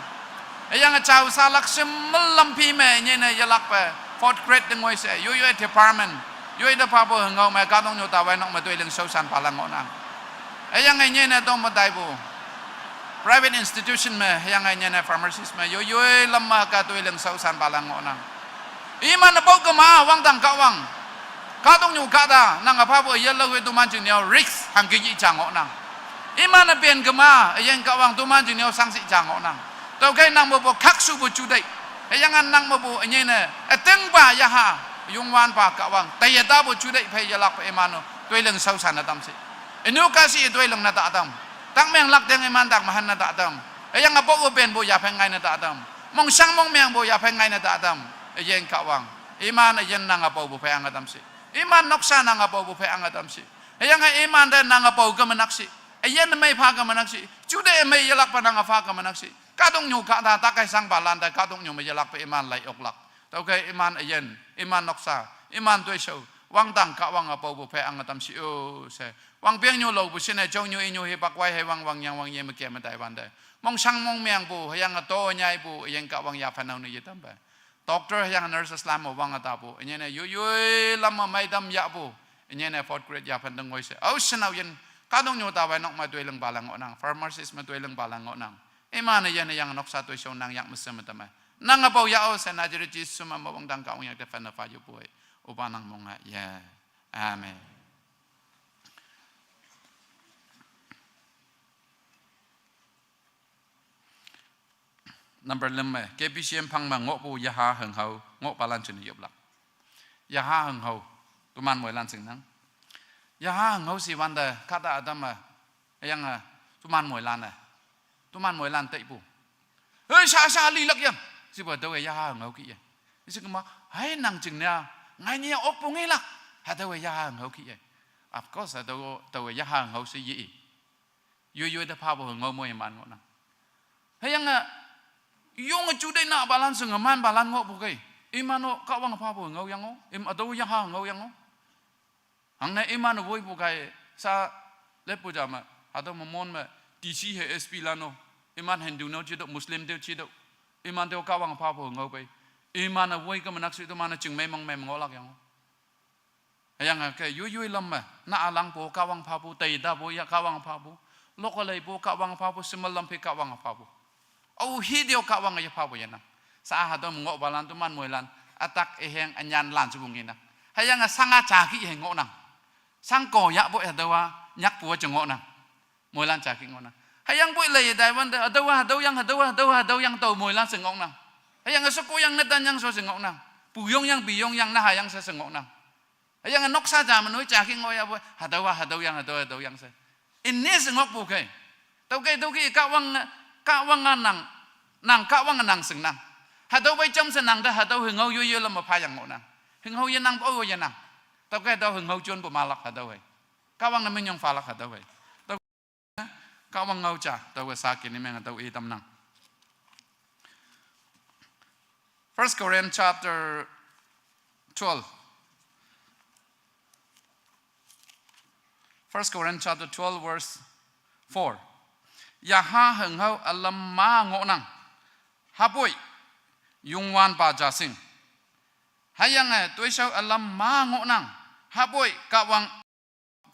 Hüyange jao shalak she melam phi me, ünyei ne yelakpe, fourth grade te ngoi she, yoiyoi department. Yoi te phapu hünghao me, kahtoknyu tawainok me toiling shaoshanpalan ngohnang. Hüyange ünyei ne tong me taipu. Private institution me, hüyange ünyei ne pharmacies me, yoiyoi lam me ka toiling shaoshanpalan ngohnang. Iman-e pao kema, wangdang Kahwang. Kahtoknyu kahta, nange phapu üyin laowe toman jingne-o risk hangke yi ja ngohnang. Iman-e pen kema, üyin Kahwang toman jingne-o shangshih ja ngohnang. Tüokhei nang mepu khakshupu juteih. Hüyange nang mepu ünyei ne, ütingpa yaha, Youngwanpa Kahwang. Teye tapu juteih phei yelakpe iman-o, toiling shaoshan-e tam shi. Ünu kashi toiling ne ta tam. Takmenglak teng iman tak mehan ne ta tam. Hüyange paowe penpu yaphen ngai ne ta tam. Mongshang mongmengpu yaphen ngai ne ta tam. Üyin Kahwang. Iman üyin nange paopu phei ange tam shi. Iman noksa nange paopu phei ange tam shi. Hüyange imante nange pao ke menak shi. Üyin mei pha ke menak shi. Juteih mei yelakpe nange pha ke menak shi. Kahtoknyu kahta, takhei shangpalan te kahtoknyu me yelakpe iman lai oklak. Tüokhei iman üyin, iman noksa, iman toishao, wangdang Kahwange paopu phei ange tam shi-o she. Wangpengnyu laopu shinne, jongnyu inyu hipak wai hei wang wangyang wangye me ke me taiwante. Mongshang mongmengpu, hüyange to nyaipu, üyin Kahwang yaphan nao ne yetampe. Doctor hüyange nurses lan me wange tapu, ünyei ne yoiyoi lam me meitam yahpu, ünyei ne fourth grade yaphan te ngoi she. Aoshe nao yin, Kahtoknyu taowe nok me toiling palan ngohnang, pharmacist me toiling palan ngohnang. Iman-e yane yang noksa toishao nang yak mese me tame. Nang abao yah-o she Nazareth Jesu me mawang tang Kahwang yak te fan-e pha yuppu-e. Opa nang monga ye. Amen. Number lüm me, K B C M phang me ngohpu yaha hünghao, ngohpalan jingne yoplak. Yaha hünghao, toman moilan shingnang. Yaha hünghao shiwante, kahta ütam me, hüyange, toman moilan-e, toman moilan teipu. Hei, sha, sha, lilak yang, shipu hatüowe yaha hünghao kih-e. Isi kema, hai nang jingne-a, ngainye okpu ngelak, hatüowe yaha hünghao kih-e. Of course, hatüo, taowe yaha hünghao she ye-i. Yoi yoi te phapu hünghao moiman ngohnang. Hüyange, yonge juteih nahpalan shinge manpalan ngohpu kei. Iman-o Kahwang phapu hünghao yang-o, im hatüo yaha hünghao yang-o. Hangne iman-e woipu kaiye, sha leppu ja me, hatüo me mon me, D C he S P lan-o, iman Hindu no jitüoh, Muslim te-o jitüoh, iman te-o Kahwang phapu hünghao pei. Iman-e woi ke menak shi toman-e chingmei mangmei me ngohlak yang-o. Hüyange ke yoi yoi lam me, na ülangpu Kahwang phapu, tei tapu ya Kahwang phapu, lok leipu Kahwang phapu, shimel lam phei Kahwang phapu. Aohi te-o Kahwange yephapu yenang. Sha hatüo me ngohpalan toman moilan, ütak üheng ünyan lan shepu ngenang. Hüyange shang-a ja kih-e ngohnang. Shangko yahpoi hatüowa, nyakpu-a je ngohnang. Moilan ja kih ngohnang. Hüyangpoi lei ye taiwante, hatüowa hatüo yang, hatüowa hatüo, hatüo yang tao moilan she ngohnang. Hüyange sheko yang, netan yang sho she ngohnang. Puyong yang, piyong yang, naha yang she she ngohnang. Hüyange noksa ja me noi ja kih ngoh yahpoi, hatüowa hatüo yang, hatüo hatüo yang she. Ine she ngohpu kei. Tüokhei, tüokhei Kahwang, Kahwang-a nang, nang Kahwang-a nang shingnang. Hatüo pei jamshe nang te hatüo hünghao yoi yoi lam me phayang ngohnang. Hünghao yenangpu-o yenang. Tüokhei hatüo hünghao jonpu malak hatüo hei. Kahwang ne minyong phalak hatüo hei. Kahwang ngao ja, taowe saki ne meng tao i tamnang. First Corinth chapter twelve. First Corinth chapter twelve, verse four. Yaha hünghao ülam ma ngohnang. Hüpoi, Youngwanpa ja shing. Hüyange toishao ülam ma ngohnang. Hüpoi, Kahwang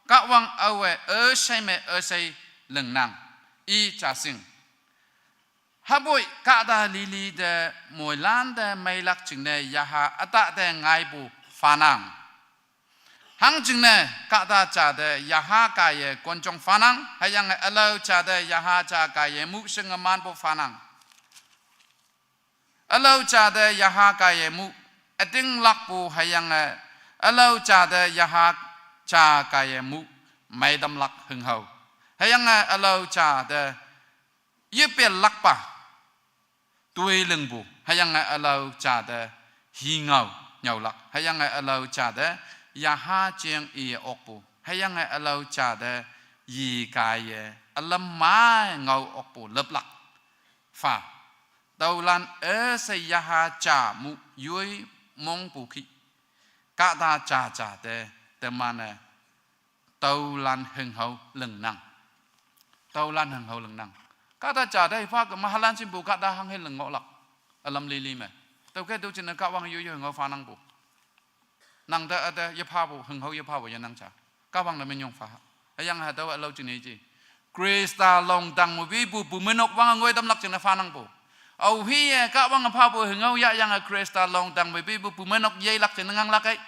Kahwang aowe üshei me üshei lingnang, i ja shing. Hüpoi kahta lili te moilan te meilak jingne yaha ütah te ngaipu phanang. Hangjingne kahta ja te yaha kaiye konjong phanang, hüyange ülao ja te yaha ja kaiye mu shingemanpu phanang. Ülao ja te yaha kaiye mu, ütinglakpu hüyange, ülao ja te yaha ja kaiye mu, meitamlak hünghao. Hüyange ülao ja te yepelakpa, toi lingpu, hüyange ülao ja te hingao nyüolak, hüyange ülao ja te yaha jeng i okpu, hüyange ülao ja te yi kaiye ülam ma ngao okpu lüplak pha. Tüolan üshei yaha ja mu yoi mongpu kih. Kahta ja ja te teman-e tüolan hünghao lingnang. Tüolan hünghao lingnang. Kahta ja te pha ke mahalan shimpu kahta hanghe ling ngohlak. Ülam lili me. Tüokhei tüo jingne Kahwang yoi yoi hünghao phanangpu. Nang te üte yephapu, hünghao yephapu yenang ja. Kahwang ne minyong pha. Hüyange hatüo ülao jingne ji. Khrista longdang me wipu bumeinok wange ngoi tamlak jingne phanangpu. Aohiye Kahwange phapu hünghao yahyange Khrista longdang me wipu bumeinok yeilak jingne nganglak kei.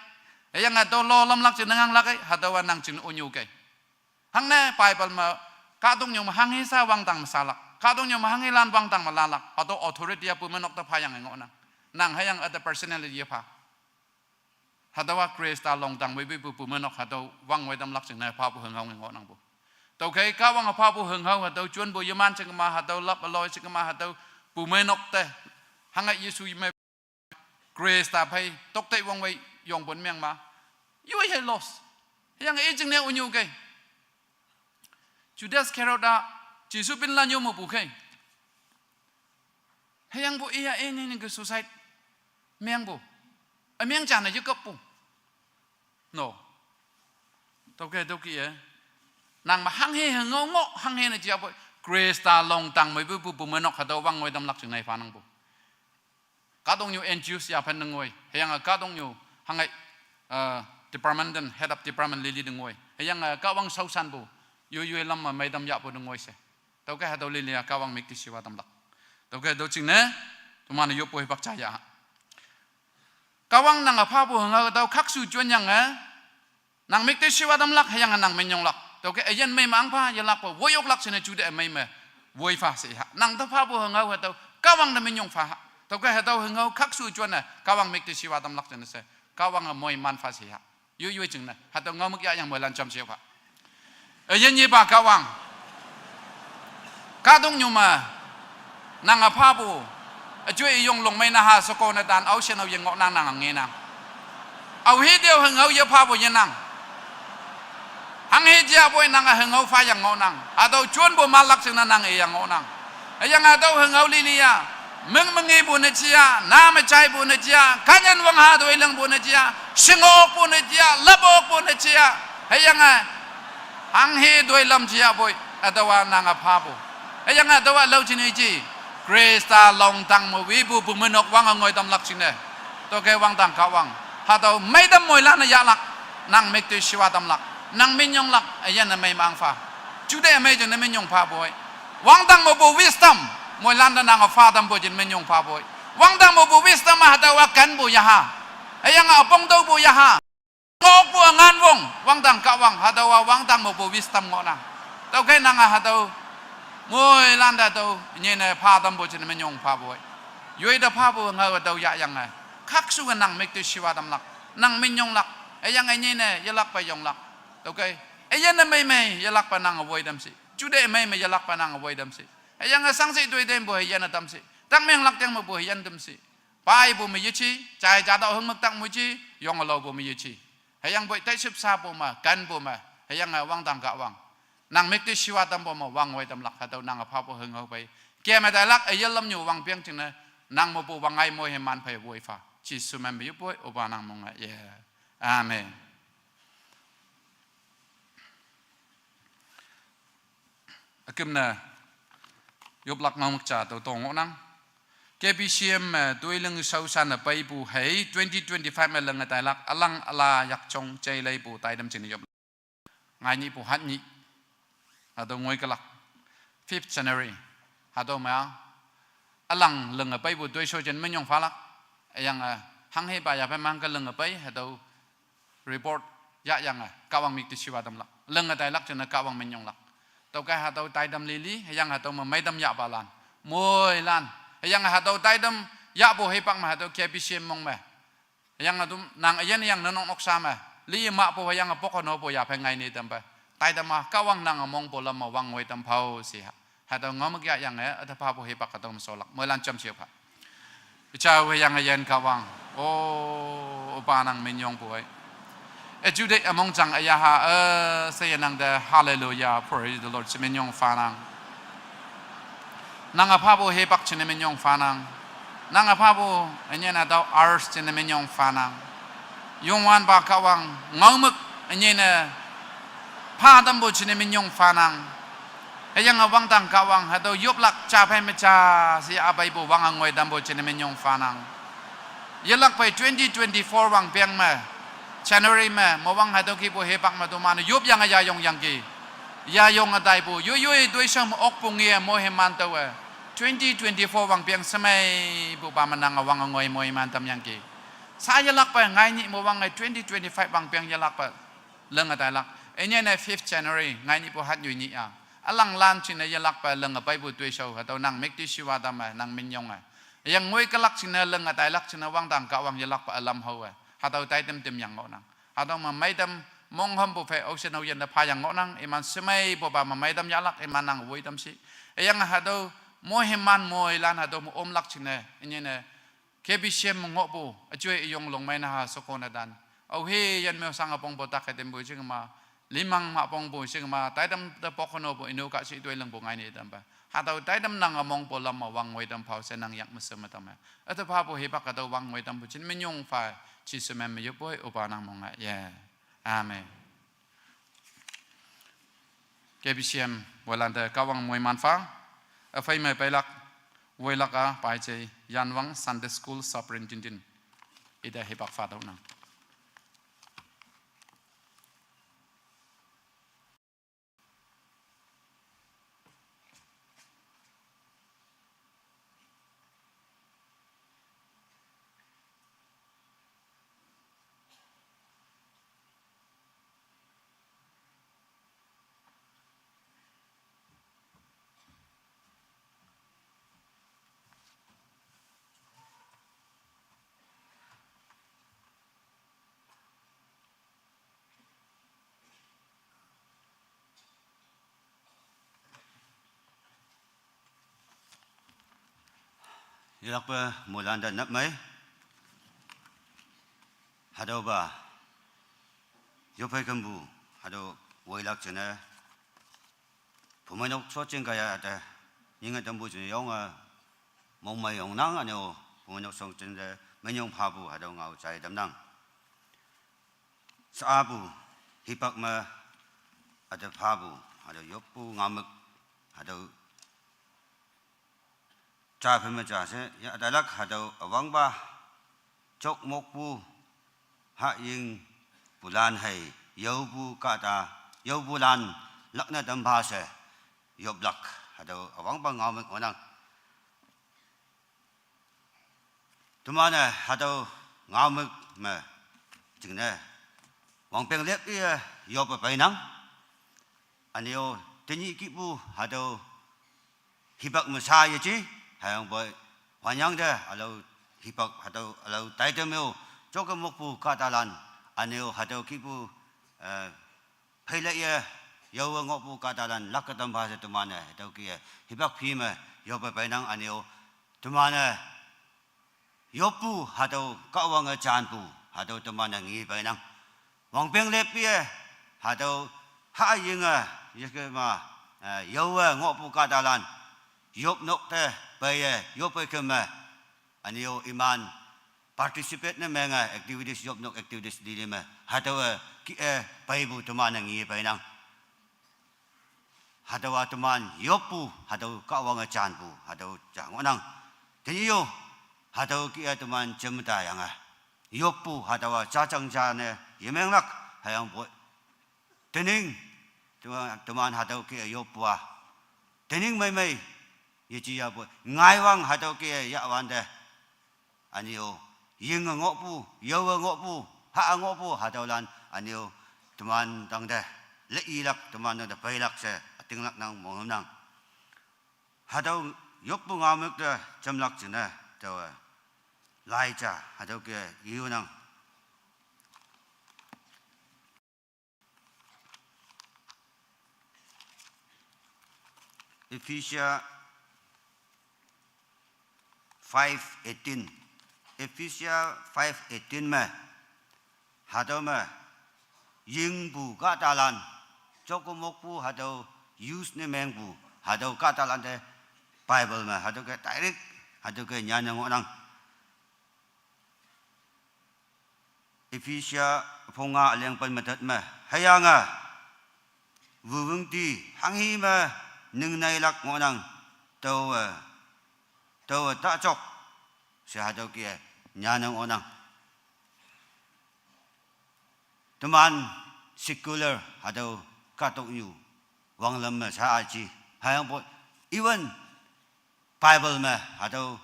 Hüyange tüo lo lamlak jingne nganglak kei. Hatüowa nang jingne onyu kei. Hangne Bible me kahtoknyu me hanghe sha wangdang me shalak. Kahtoknyu me hanghelan wangdang me lalak. Hatüo authority-a bumeinok te phayange ngohnang. Nang hüyange üte personality yepha. Hatüowa Khrista longdang me wipu bumeinok hatüo wang woi tamlak jingne phapu hünghao nge ngohnangpu. Tüokhei Kahwange phapu hünghao hatüo jonpu yeman jingma hatüo lap üloi jingma hatüo bumeinok te. Hange Jesu me Khrista phei toktei wang wei yongpon mengma. Yoi hei loss. Hüyange i jingne onyu kei. Judas Iscariot-a Jesu pinlan yo mepu kei. Hüyangpu iya i ne ne ke suicide mengpu. Ümeng ja ne yekappu. No. Tüokhei tüokhei ye. Nang me hanghe hünghao ngoh hanghe ne japoi. Khrista longdang me wipu bumeinok hatüo wang ngoi tamlak jingne phanangpu. Kahtoknyu N G Os yaphen ne ngoi. Hüyange kahtoknyu hange, eh, department den, head of department lili te ngoi. Hüyange Kahwang shaoshanpu. Yoi yoi lam ma maidam yahpu ne ngoi she. Tüokhei hatüo lili-a Kahwang müktishiwa tamlak. Tüokhei tüo jingne, teman-e yoppu hipak jaya. Kahwang nang üphapu hüngao tüo khakshu jonyange, nang müktishiwa tamlak, hüyange nang minyonglak. Tüokhei üyin mei me ahngpha yelakpe woiyoklak jingne jute mei me woipha she ha. Nang te phapu hüngao hatüo Kahwang te minyong pha ha. Tüokhei hatüo hüngao khakshu jonne Kahwang müktishiwa tamlak jingne she, Kahwange moiman pha she ha. Yoi yoi jingne hatüo ngaomük yahyang moilan jamshe pha. Üyin yepa Kahwang, kahtoknyu me nang üphapu, üjoi üyong longmei naha sheko netan aoshin aoyin ngohnang, nang ngenang. Aohe tüo hüngao yephapu yenang. Hanghe japoi nange hüngao phayang ngohnang. Hatüo jonpu malak jingne nang iyang ngohnang. Hüyange hatüo hüngao lili-a, mük mengepu ne ja, na me jaipu ne ja, kanyan wangha toilingpu ne ja, shingokpu ne ja, lapokpu ne ja. Hüyange hanghe toilam japoi, hatüowa nang üphapu. Hüyange hatüowa lao jingne ji, Khrista longtang me wipu bumeinok wange ngoi tamlak jingne. Tüokhei wangdang Kahwang, hatüo maidam moilan-e yahlak, nang müktishiwa tamlak, nang minyonglak, üyin ne mei me ahngpha. Jute mei jingne minyong phapoi. Wangdang mepu wisdom, moilan te nang üpha tampu jin minyong phapoi. Wangdang mepu wisdom-a hatüowa kenpu yaha. Hüyange üpong tüopu yaha. Ngokpu üngan wong, wangdang Kahwang, hatüowa wangdang mepu wisdom ngohnang. Tüokhei nange hatüo moilan te tüo nyine pha tampu jingne minyong phapoi. Yoi te phapu ngao tüo yahyange, khakshu-e nang müktishiwa tamlak, nang minyonglak, hüyange nyine yelakpe yonglak. Tüokhei üyin ne mei me yelakpe nange woi tam shi. Jute mei me yelakpe nange woi tam shi. Hüyange shangshih toi tenpu üyin-e tam shi. Takmenglak teng mepu üyin tam shi. Paipu me yeji, jai jatao hüngmük tak me ji, yonglaopu me yeji. Hüyangpoi taishüp shapu me, kenpu me, hüyange wangdang Kahwang, nang müktishiwa tampu me wangwoi tamlak, hatüo nang üphapu hüngao pei. Keme tailak üyin lamnyu wangpeng jingne, nang mepu wangngai moiman phei woipha. Jesu men me yopoi, Opa nang mong-e ye. Amen. Üküm ne yoplak ngaomük ja tüo tong ngohnang. K B C M me toiling shaoshan-e peipu hei twenty twenty-five me linge tailak ülang üla yakjong jeileipu taitam jingne yop. Ngai nyihpu hat nyih. Hatüo ngoikülak. Fifth January. Hatüo me-a ülang linge peipu toishao jin minyong phalak. Hüyange hanghepa yaphen mangke linge pei hatüo report yahyange Kahwang müktishiwa tamlak. Linge tailak jingne Kahwang minyonglak. Tüokhei hatüo taitam lili, hüyange hatüo me meitam yahpalan, moilan, hüyange hatüo taitam yahpu hipak me hatüo K B C M mong me, hüyange hatüo nang üyin yangne nok noksa me, li mahpu hüyange pokhonopu yaphen ngaine tampe, taitam-a Kahwang nange mongpu lam me wangwoi tam phao she ha. Hatüo ngaomük yahyange, üte phapu hipak hatüo me sholak, moilan jamshe pha. Üjao hüyange üyin Kahwang, O, Opa nang minyongpu ei. Üjute ümongjang üyaha, e, she yenang te, Hallelujah, praise the Lord she minyong phanang. Nang üphapu hipak jingne minyong phanang. Nang üphapu ünyine tao ours jingne minyong phanang. Youngwanpa Kahwang, ngaomük ünyine pha tampu jingne minyong phanang. Hüyange wangdang Kahwang, hatüo yoplak ja phei me ja she apeipu wange ngoi tampu jingne minyong phanang. Yelakpei twenty twenty-four wangpeng me, January me mowang hatüo kihpu hipak me toman-e yopyange yayongyangki. Yayonge taipu yoi yoi toishao me okpu nge moiman taowe, twenty twenty-four wangpeng shemeipupa me nange wange ngoi moiman tamyangki. Sha yelakpe ngai nyih me wange twenty twenty-five wangpeng yelakpe linge tailak. Ünyine fifth January ngai nyihpu hat nyoi nyih-a, ülanglan jingne yelakpe linge peipu toishao hatüo nang müktishiwa tamme nang minyonge, hüyange ngoikülak jingne linge tailak jingne wangdang Kahwang yelakpe ülam haowe hatüo taitam temyang ngohnang. Hatüo me meitam monghümpu phei aoshin aoyin te phayang ngohnang. Iman shemeipupa me meitam yahlak, iman nang woi tam shi. Hüyange hatüo moiman moilan hatüo me omlak jingne ünyine K B C M me ngohpu üjoi üyong longmei naha sheko netan, aohe yin me shang üpongpu tak-e tempu jingma, limang ma pongpu jingma, taitam te pokhonopu inu kahshih toi lingpu ngaine tampe, hatüo taitam nange mongpu lam me wangwoi tam phao she nang yak me sheme tamme. Üte phapu hipak hatüo wangwoi tampu jin minyong pha, Jesu men me yopoi, Opa nang mong-e ye. Amen. K B C M woilante Kahwang moiman pha. Üphei me peilak, woilak-a paije Yanwang Sunday School Superintendent, ite hipak pha tüonang. Yelakpe moilante nap mei. Hatüopa yophei kempu, hatüo weilak jingne, pumeinok shotjing kaiya te, nyinge tampu jingne yonge, mongmei yongnang üne-o, pumeinok shotjing te, minyong phapu hatüo ngao jai tamnang. Saapu, hipak me, üte phapu, hatüo yoppu ngaomük, hatüo ja phei me ja she, ya ütalak hatüo üwangpa, jok mokpu, hahyingpulan hei, yaopu kahta, yaopulan, lakne tampha she, yoplak, hatüo üwangpa ngaomük ngohnang. Teman-e hatüo ngaomük me jingne, wangpeng lep-e yoppe peinang. Üne-o, tenyih kihpu hatüo hipak me sha yeji, hüyangpoi, wanyang te ülao hipak hatüo ülao taitam me-o, joke mokpu kahtalan, üne-o hatüo kihpu, eh, pheilak ye, yaowe ngohpu kahtalan lak-e tampha she teman-e hatüo kih-e hipak phi me yoppe peinang. Üne-o, teman-e yoppu hatüo Kahwange janpu, hatüo teman-e nge peinang. Wangpeng lep-e, hatüo hahyinge, yekema, eh, yaowe ngohpu kahtalan, yopnok te peiye, yoppe keme, üne-o iman participate ne menge activities, yopnok activities lili me, hatüowe kih-e peipu teman-e nge peinang. Hatüowa teman yoppu, hatüo Kahwange janpu, hatüo ja ngohnang. Tenyih-o, hatüo kih-e teman jemtayange, yoppu hatüowa jajang ja ne yemenglak, hüyangpoi, tening, teman, teman hatüo kih-e yoppu-a, tening meimei, yeji yapoi, ngaiwang hatüo kih-e yahwante, üne-o, yinge ngohpu, yaowe ngohpu, ha-e ngohpu hatüolan, üne-o, teman tangte, leilak, teman tangte peilak she, ütinglak nang mongnang. Hatüo yoppu ngaomük te jamlak jingne, taowe, lai ja, hatüo kih-e yunang. Ephesia five eighteen. Ephesia five eighteen me, hatüo me, yingpu kahtalan, jokmokpu hatüo use ne mengpu, hatüo kahtalan te Bible me, hatüo ke direct, hatüo ke nyanne ngohnang. Ephesia üpong nga üleng pen me tet me, hüyange, wuwüngti, hanghi me, ningneilak ngohnang, taowe, taowe tajok, she hatüo kih-e, nyanne ngohnang. Teman secular hatüo kahtoknyu wanglam me sha aji. Hüyangpoi even Bible me hatüo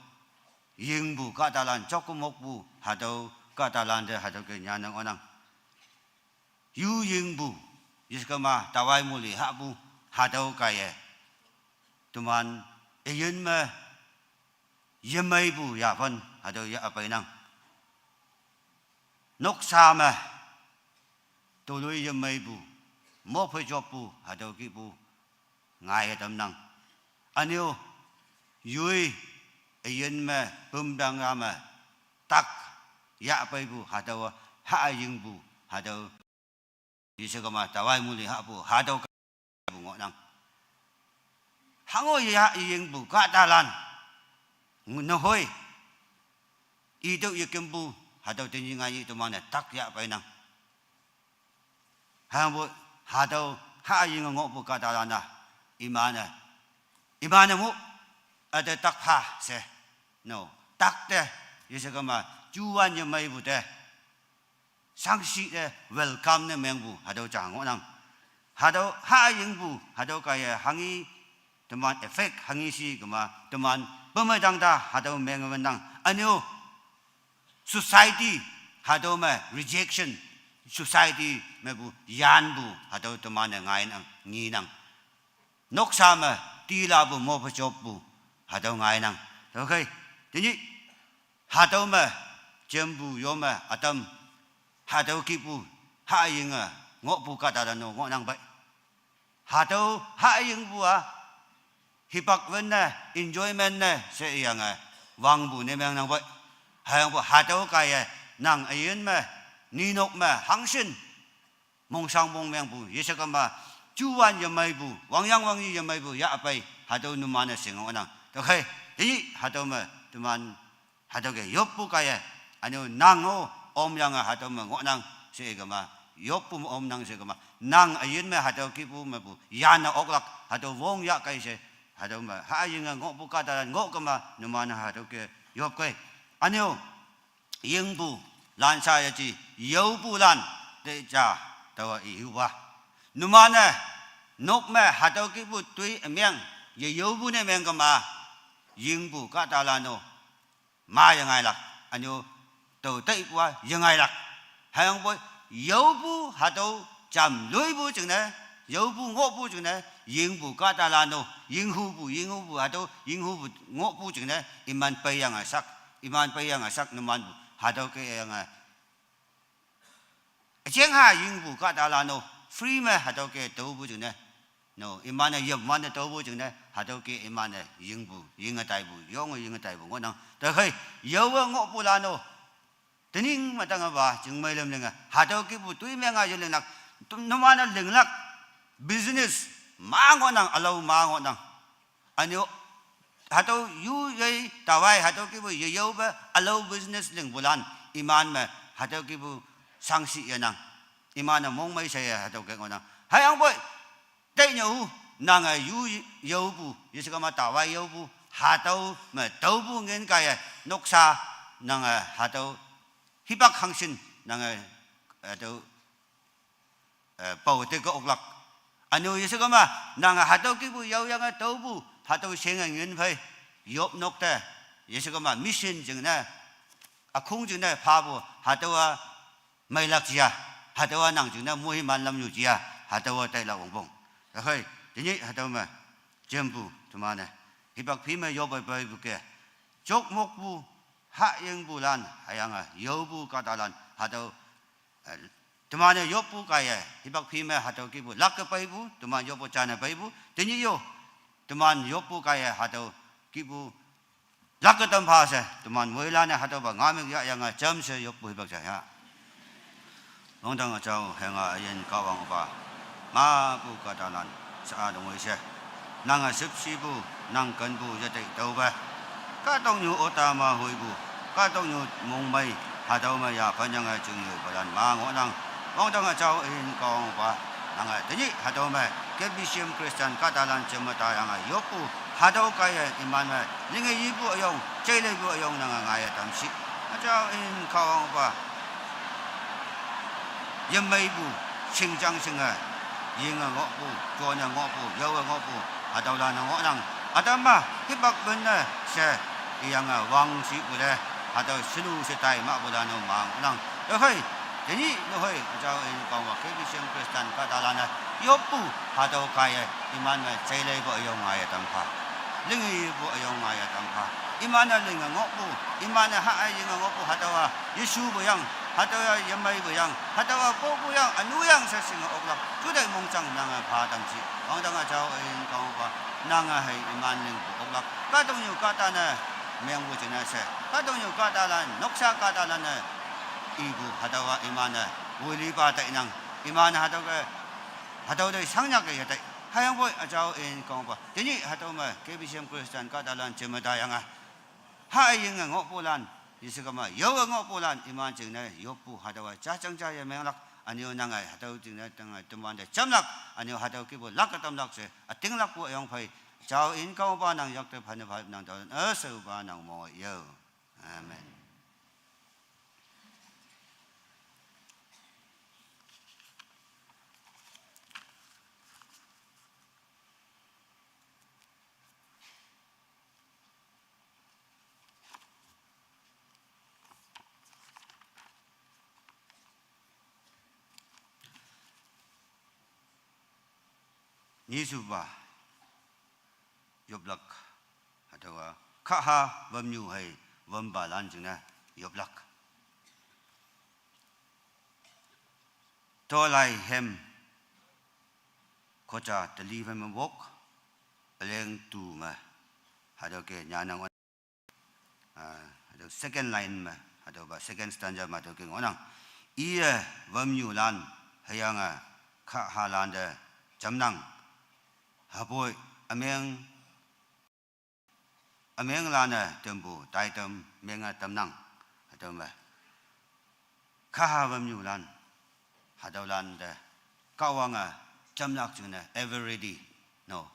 yingpu kahtalan, jokmokpu hatüo kahtalan te hatüo ke nyanne ngohnang. Yu yingpu, yeskema tawai muli hahpu, hatüo kaiye, teman üyin me yemeipu yaphan hatüo yahpeinang. Noksa me toloi yemeipu, mophei joppu hatüo kihpu ngaiye tamnang. Üne-o, yoi, üyin me, pümdang ya me, tak, yahpeipu hatüowa, hahyingpu hatüo, yeshekema tawai muli hahpu hatüo kaipu ngohnang. Hango yahpeipu kahtalan, nehoi, itüoh yekempu, hatüo tenyih ngainyih teman-e tak yahpeinang. Hangpu, hatüo hahyinge ngohpu kahtalan-a, iman-e, iman-e mu, üte tak pha she, no, tak te, yeshekema, juwan yemeipu te, shangshih te welcome ne mengpu, hatüo ja ngohnang. Hatüo hahyingpu, hatüo kaiye hanghi, teman effect hanghi shi kema, teman pemei tangte hatüo mengwünnang. Üne-o, society, hatüo me rejection, society mepu yanpu, hatüo teman-e ngainang, ngenang. Noksa me tilapu, mophei joppu, hatüo ngainang. Tüokhei, tenyih, hatüo me, jempu yome ütam, hatüo kihpu, hahyinge, ngohpu kahtalan-o ngohnang pei. Hatüo hahyingpu-a, hipak wün ne, enjoyment ne she iyange, wangpu ne meng nang poi. Hüyangpoi hatüo kaiye, nang üyin me, ninok me, hangshin, mongshang mongmengpu, yeshe kema, juwan yemeipu, wangyang wangyi yemeipu, yahpei, hatüo numan-e shinge ngohnang. Tüokhei, i, hatüo me, teman, hatüo ke yoppu kaiye, ünyu nang-o, omyange hatüo me ngohnang she kema, yoppu me omnang she kema, nang üyin me hatüo kihpu mepu, yanne oklak, hatüo wong yahkei she, hatüo me, hayinge ngohpu kahtalan ngoh kema, numan-e hatüo ke yopkei. Ünyu, yingpu, lan sha yeji, yaopulan, te ja, taowa ihuwa. Numan-e, nok me hatüo kihpu toi ümeng, yeyaopu ne meng kema, yingpu kahtalan-o, ma yengailak, ünyu tao taipu-a yengailak. Hüyangpoi, yaopu hatüo jam loipu jingne, yaopu ngohpu jingne, yingpu kahtalan-o, yinghupu, yinghupu hatüo, yinghupu ngohpu jingne, iman peiyange sak, iman peiyange sak numanpu, hatüo ke yange. Üjengha yingpu kahtalan-o, free me hatüo ke taopu jingne. No, iman-e yemman-e taopu jingne, hatüo ke iman-e yingpu, yinge taipu, yonge yinge taipu ngohnang. Tüokhei, yaowe ngohpulan-o, tening me tange pa, jingmei lam linge, hatüo kihpu toi menge yelinglak, numan-e linglak, business, ma ngohnang, ülao ma ngohnang. Ünyu, hatüo yu yei tawai hatüo kihpu yeyaope ülao business lingpulan, iman me hatüo kihpu shangshi yenang. Iman-e mongmei she ye hatüo ke ngohnang. Hüyangpoi, tainyüo, nange yu yaopu, yeshe kema tawai yaopu, hatüo me taopu ngin kaiye, noksa, nange hatüo, hipak hangshin, nange, hatüo, eh, pao te ke oklak. Ünyu yeshe kema, nange hatüo kihpu yaoyange taopu, hatüo shenge ngin phei, yopnok te, yeshe kema mission jingne, ükhong jingne phapu, hatüowa meilak jia, hatüowa nang jingne moiman lamnyu jia, hatüowa tailak wongpong. Tüokhei, tenyih hatüo me, jempu, teman-e, hipak phi me yoppei peipu ke, jokmokpu, hahyingpulan, hüyange, yaopu kahtalan, hatüo, eh, teman-e yoppu kaiye, hipak phi me hatüo kihpu, lakke peipu, teman yoppu jane peipu, tenyih yo, teman yoppu kaiye, hatüo kihpu, lakke tampha she, teman moilan-e hatüopa ngamik yahyange jamshe yoppu hipak ja ya. Wangdang üjao hüyange üyin Kahwang pa, mepu kahtalan, sha-a tongoi she, nange shüpshipu, nang kenpu yetei taope, kahtoknyu ota me hoipu, kahtoknyu mongmei, hatüo me yaphanyange chingyupalan ma ngohnang. Wangdang üjao üyin Kahwang pa, nange tenyih hatüo me, K B C M Christian kahtalan jemme tayange yoppu, hatüo kaiye iman me, linge yipu üyong, jeileipu üyong nange ngaiye tamshi. Üjao üyin Kahwang pa, yemeipu, shingjang shinge, yinge ngohpu, jone ngohpu, yaowe ngohpu, hatüolan-e ngohnang. Ütam-a, hipak penne she, iyange wangshipu te, hatüo shelu she tai mahpulan-o ma ngohnang. Tüokhei, tenyih nehoi, üjao üyin Kahwang pa K B C M Christian kahtalan-e, yoppu, hatüo kaiye, iman me jeileipu üyong ngaiye tampha. Linge yipu üyong ngaiye tampha. Iman-e linge ngohpu, iman-e ha-e yinge ngohpu hatüowa, yeshupu yang, hatüowa yemeipu yang, hatüowa popu yang, ünu yang she shinge oklak, juteih mongjang nange pha tamshi. Wangdang üjao üyin Kahwang pa, nange hei iman lingpu oklak, kahtoknyu kahtane, mengpu jingne she, kahtoknyu kahtalan, noksa kahtalan-e, ipu hatüowa iman-e, woilipa tainang, iman-e hatüo ke, hatüo te shangnyak ke yetei. Hüyangpoi üjao üyin Kahwang pa, tenyih hatüo me, K B C M Christian kahtalan jemme tayange, ha-e yinge ngohpulan, yeshe kema yaowe ngohpulan, iman jingne yoppu hatüowa jajang ja ye menglak, ünyu nange hatüo jingne tange temante jamlak, ünyu hatüo kihpu lakke tamlak she, ütinglakpu üyong phei, jao üyin Kahwang pa nang yakte phane pha nang tao, üshei pa nang mo yo. Amen. Nyijupa, yoplak, hatüowa, kahha wümnyu hei, wümpalan jingne, yoplak. Tolai hem, khoja teli phei me wok, üleng tu me, hatüo ke nyanang Ah, hatüo second line me, hatüopa second stanza me hatüo ke ngohnang. Iye wümnyulan, hüyange kahhalante jamnang. Hüpoi ümeng, ümenglan-e tempu taitam menge tamnang. Hatüo me, kaha wümnyulan, hatüolante Kahwange jamlak jingne ever ready, no.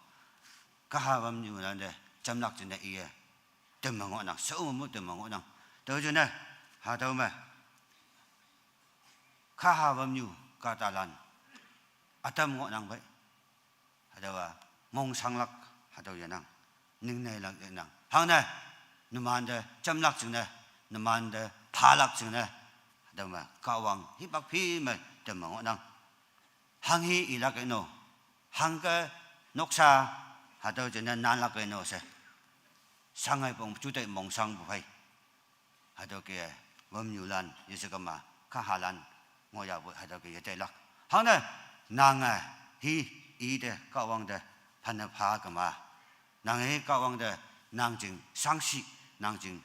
Kaha wümnyulante jamlak jingne iye temme ngohnang, shao me mu temme ngohnang. Tüo jingne, hatüo me, kaha wümnyu kahtalan ütam ngohnang pei. Hatüowa mongshanglak hatüo yenang, ningneilak yenang. Hangne, numante jamlak jingne, numante phalak jingne, hatüo me Kahwang hipak phi me temme ngohnang. Hanghe ilak-e no, hangke noksa hatüo jingne nanlak-e no she, shangeipong jutai mongshangpu phei. Hatüo ke wümnyulan yeshekema, kahalan ngohyapoi hatüo ke yeteilak. Hangne, nange hi ite Kahwangte phanne pha kema, nange hi Kahwangte nang jing shangshi, nang jing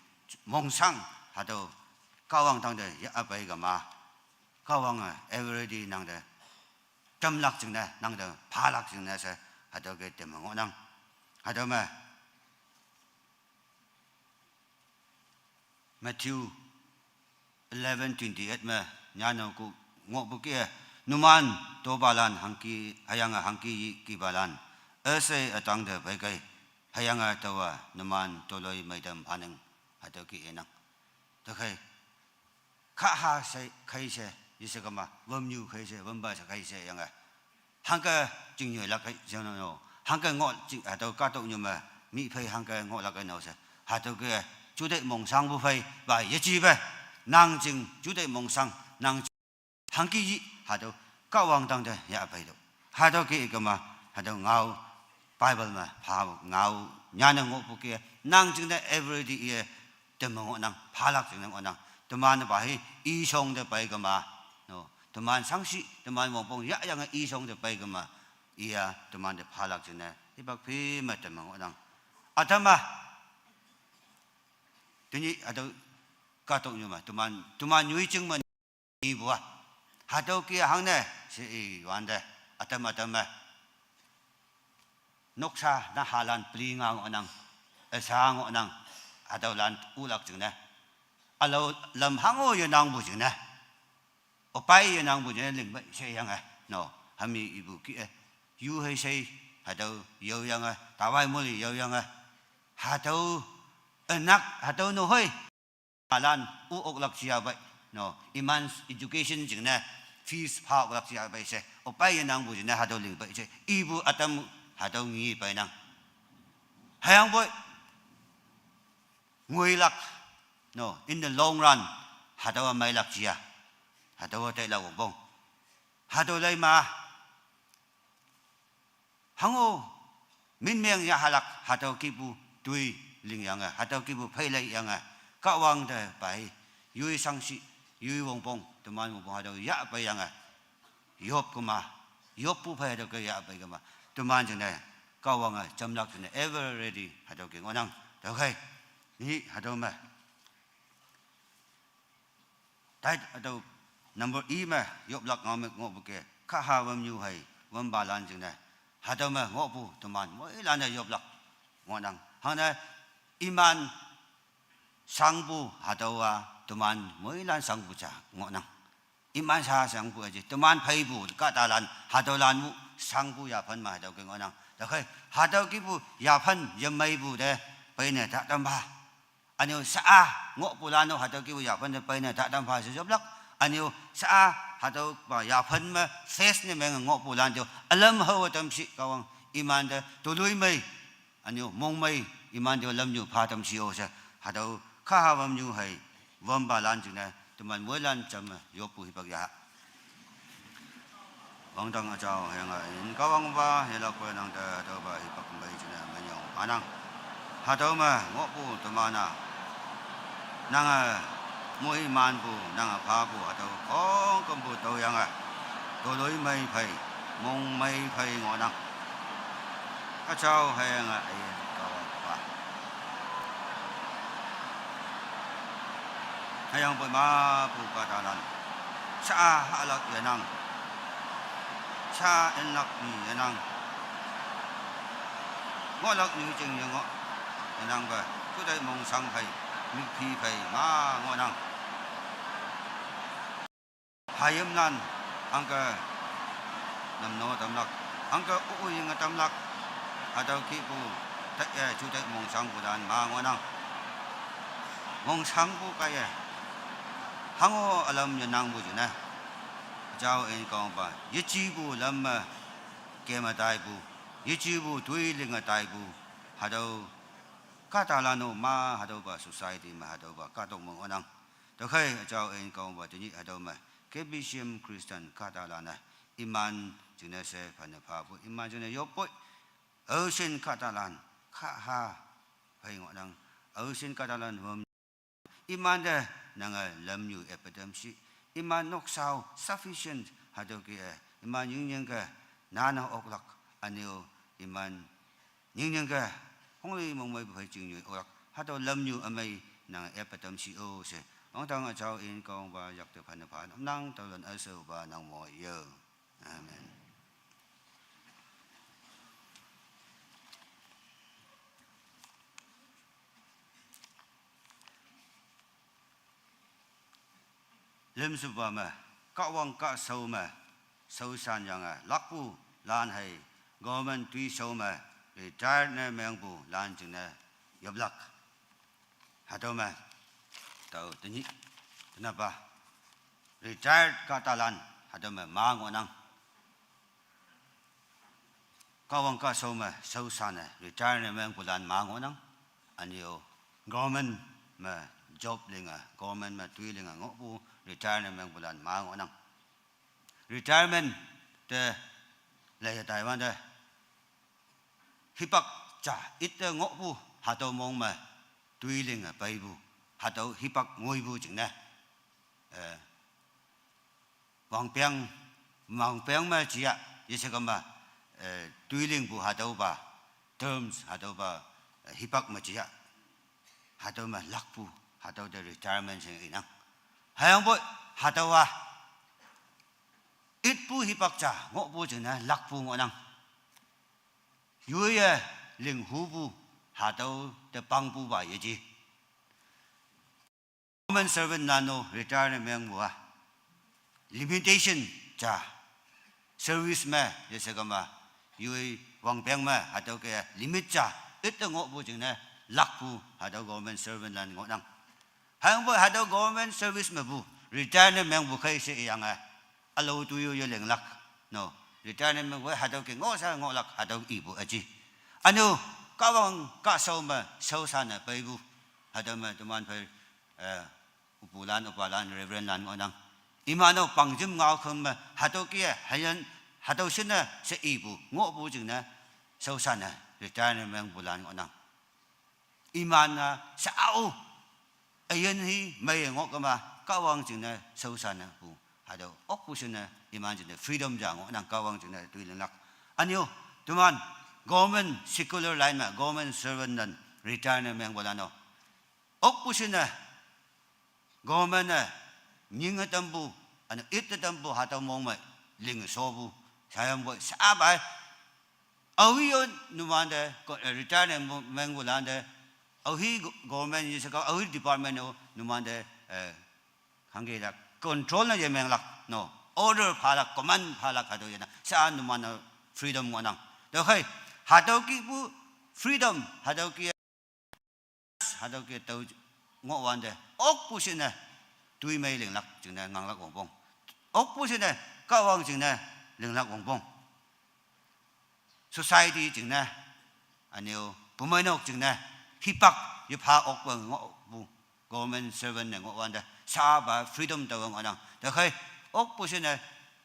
mongshang, hatüo Kahwang tangte yahpei kema, Kahwange ever ready nangte tamlak jingne, nangte phalak jingne she, hatüo ke temme ngohnang. Hatüo me, Matthew eleven twenty-eight me, nyane ku ngohpu ke, numan topalan hangki, hüyange hangki yi kipalan, üshei ütangte peikei, hüyange taowa numan toloi meitam phanang, hatüo ke inang. Tüokhei, kaha she, khei she, yeshekema, wümnyu khei she, wümpa she khei sheyange, hangke chingnyoilak-e she no, hangke ngoh jing, hatüo kahtoknyu me, mih phei hangke ngohlak-e no she, hatüo ke, jutai mongshangpu phei pa yejipe, nang jing jutai mongshang, nang hangki yi, hatüo Kahwang tangte yahpeitüoh. Hatüo ke kema, hatüo ngao, Bible me pha ngao, nyane ngohpu ke, nang jingne ever ready iye temme ngohnang, phalak jingne ngohnang. Teman pa hi ishong te pei kema, no, teman shangshi, teman wongpong yahyange ishong te pei kema, iya temante phalak jingne hipak phi me temme ngohnang. Ütam-a, tenyih hatüo kahtoknyu me, teman, teman nyoi jing me ipu-a, hatüo ke hangne she iwante, ütam ütam me, noksa nahalan peli nga ngohnang, üsha ngohnang, hatüolan ulak jingne, ülao lam hango yenangpu jingne, opai yenangpu jingne lingpei sheyange, no, hami ipu ke-e, yu hei shei, hatüo yaoyange, tawai moli yaoyange, hatüo ünak, hatüo no hoi, alan u oklak jiya pei, no, iman education jingne, fees pha oklak jiya pei she, opai yenangpu jingne hatüo lingpei she ipu ütam, hatüo ngi peinang. Hüyangpoi ngoilak, no, in the long run, hatüowa meilak jiya, hatüowa tailak wongpong, hatüo leima, hango, minmeng yahalak, hatüo kihpu toi lingyange, hatüo kihpu phei leiyange, Kahwang te pei, yoi shangshi, yoi wongpong, teman wongpong hatüo yahpeiyange, yop kema, yoppu phei hatüo ke yahpei kema, teman jingne, Kahwange jamlak jingne ever ready hatüo ke ngohnang. Tüokhei, ni hatüo me, tai hatüo number i me yoplak ngao me ngohpu ke, kaha wümnyu hei, wümpalan jingne, hatüo me ngohpu teman moilan-e yoplak ngohnang. Hangne, iman shangpu hatüowa teman moilan shangpu ja ngohnang. Iman sha shangpu aji, teman pheipu kahtalan, hatüolan mu shangpu yaphan me hatüo ke ngohnang. Tüokhei, hatüo kihpu yaphan yemeipu te peine ta tampha. Ünyu sha-a ngohpulan-o hatüo kihpu yaphan te peine ta tampha she yoplak. Ünyu sha-a hatüopa yaphan me face ne menge ngohpulan te-o ülam hao tamshi Kahwang, imante toloimei, ünyu mongmei, imante-o lamnyu pha tamshi-o she, hatüo kaha wümnyu hei, wümpalan jingne teman moilan jamme yoppu hipak yaha. Wangdang üjao hüyange in Kahwangpa yelakpe nangte tüopa hipak mei jingne minyong phanang. Hatüo me ngohpu teman-a, nange moimanpu, nange phapu hatüo khongkümpu tüoyange, toloimei phei, mongmei phei ngohnang. Üjao hüyange in Kahwangpa Hüyangpoi mapu kahtalan, sha-a hahlak yenang, sha-a inlak nyi yenang, ngohlak nyi jing yengoh yenangpe, jutai mongshang phei, mükphi phei ma ngohnang. Hayimlan, hangke namno tamlak, hangke u-o yinge tamlak, hatüo kihpu, ta-e jutai mongshangpulan ma ngohnang. Mongshangpu kaiye, hango ülam yenangpu jingne, jao in kongpa, yejipu lam me keme taipu, yejipu toi linge taipu, hatüo kahtalan-o ma hatüopa society me hatüopa kahtok me ngohnang. Tüokhei jao in kongpa tenyih hatüo me, K B C M Christian kahtalan-e, iman jingne she phanne phapu, iman jingne yoppoi, aoshin kahtalan, khaha phei ngohnang, aoshin kahtalan wüm, imante nange lamnyu epetam shi, iman nokshao sufficient hatüo ke-e, iman nyingnyingke nane oklak, ünyu iman nyingnyingke hongli mongmeipu phei chingnyu oklak, hatüo lamnyu ümei nange epetam shi-o she, wangdang jao in kongpa yakte phanne pha namnang, tüolan üsheopa nang mo yo. Amen. Lümshepa me, Kahwang kahshao me shaoshanyange lakpulan hei, government toishao me retire ne mengpulan jingne yoplak. Hatüo me, tao tenyih, tenapa, retired kahtalan, hatüo me ma ngohnang. Kahwang kahshao me shaoshan-e retire ne mengpulan ma ngohnang. Ünyu government me job linge, government me toi linge ngohpu retire ne mengpulan ma ngohnang. Retirement te leiye taiwante, hipak ja ite ngohpu, hatüo mong me toi linge peipu, hatüo hipak ngoipu jingne, eh, wangpeng, wangpeng me jia, yeshe kema, eh, toi lingpu hatüopa terms, hatüopa, eh, hipak me jia, hatüo me lakpu, hatüo te retirement she inang. Hüyangpoi hatüowa itpu hipak ja ngohpu jingne lakpu ngohnang. Yoiye linghupu, hatüo te pangpupa yeji. Government servant lan-o retire ne mengpu-a limitation ja, service me yeshe kema, yoi wangpeng me hatüo ke limit ja ite ngohpu jingne lakpu hatüo government servant lan ngohnang. Hüyangpoi hatüo government service mepu retire ne mengpu khei she iyange, ülao toi-o ye linglak, no, retire ne mengpu hatüo ke ngohsha ngohlak hatüo ipu üji. Ünyu Kahwang kahshao me shaoshan-e peipu, hatüo me teman phei, eh, opulan, opalan, reverend lan ngohnang. Iman-o pangjim ngao khüm me hatüo ke hüyan, hatüo shinne she ipu ngohpu jingne shaoshan-e retire ne mengpulan ngohnang. Iman-a shao üyin hi meiye ngoh kema, Kahwang jingne shaoshan-e pu, hatüo okpu shinne iman jingne freedom ja ngohnang, Kahwang jingne toi linglak. Ünyu teman government secular line me government servant lan retire ne mengpulan-o, okpu shinne government-e nyinge tampu, üne ite tampu hatüo mong me linge shopu, hüyangpoi shapai, aohi-o numante, ko-, eh, retire ne mo-, mengpulan te, aohi go-, government yeshe kema, aohi department-o numante, eh, hangke lak control ne yemenglak, no, order phalak, command phalak hatüo yenang, sha numan-e freedom ngohnang. Tüokhei, hatüo kihpu freedom, hatüo ke, hatüo ke tao ngohwante, okpu shinne toimei linglak jingne nganglak wongpong. Okpu shinne Kahwang jingne linglak wongpong. Society jingne, ünyu bumeinok jingne, hipak yepha okpe ngohpu, government servant ne ngohwante shapa freedom taowe ngohnang. Tüokhei, okpu shinne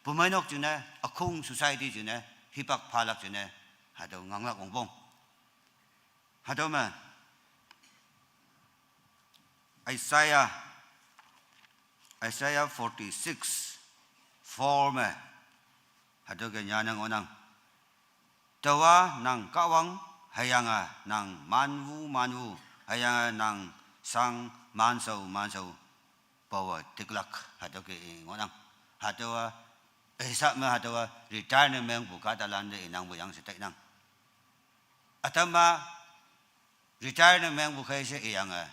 bumeinok jingne, ükhong society jingne, hipak phalak jingne, hatüo nganglak wongpong. Hatüo me Isaiah, Isaiah forty-six, four me, hatüo ke nyane ngohnang. Taowa nang Kahwang, hüyange nang manwu manwu, hüyange nang shang manshao manshao. power tiklak hatüo ke i ngohnang. Hatüowa, eh, sha me hatüowa retire ne mengpu kahtalante inangpu yang she tainang. Ütam-a retire ne mengpu khei she iyange,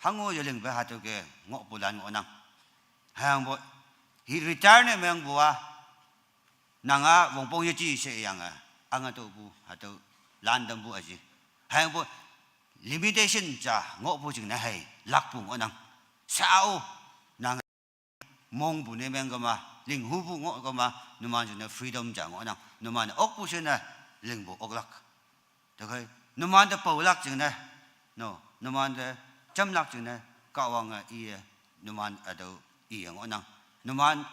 hango yelingpe hatüo ke ngohpulan ngohnang. Hüyangpoi, hi retire ne mengpu-a, nanga wongpong yeji she iyange, ange tüopu hatüo lan tampu aji. Hüyangpoi, limitation ja ngohpu jingne hei lakpu ngohnang. Sha-o, nang mongpu ne meng kema, linghupu ngoh kema, numan jingne freedom ja ngohnang, numan okpu she ne lingpu oklak. Tüokhei, numante paolak jingne, no, numante jamlak jingne, Kahwange iye, numan hatüo iye ngohnang. Numan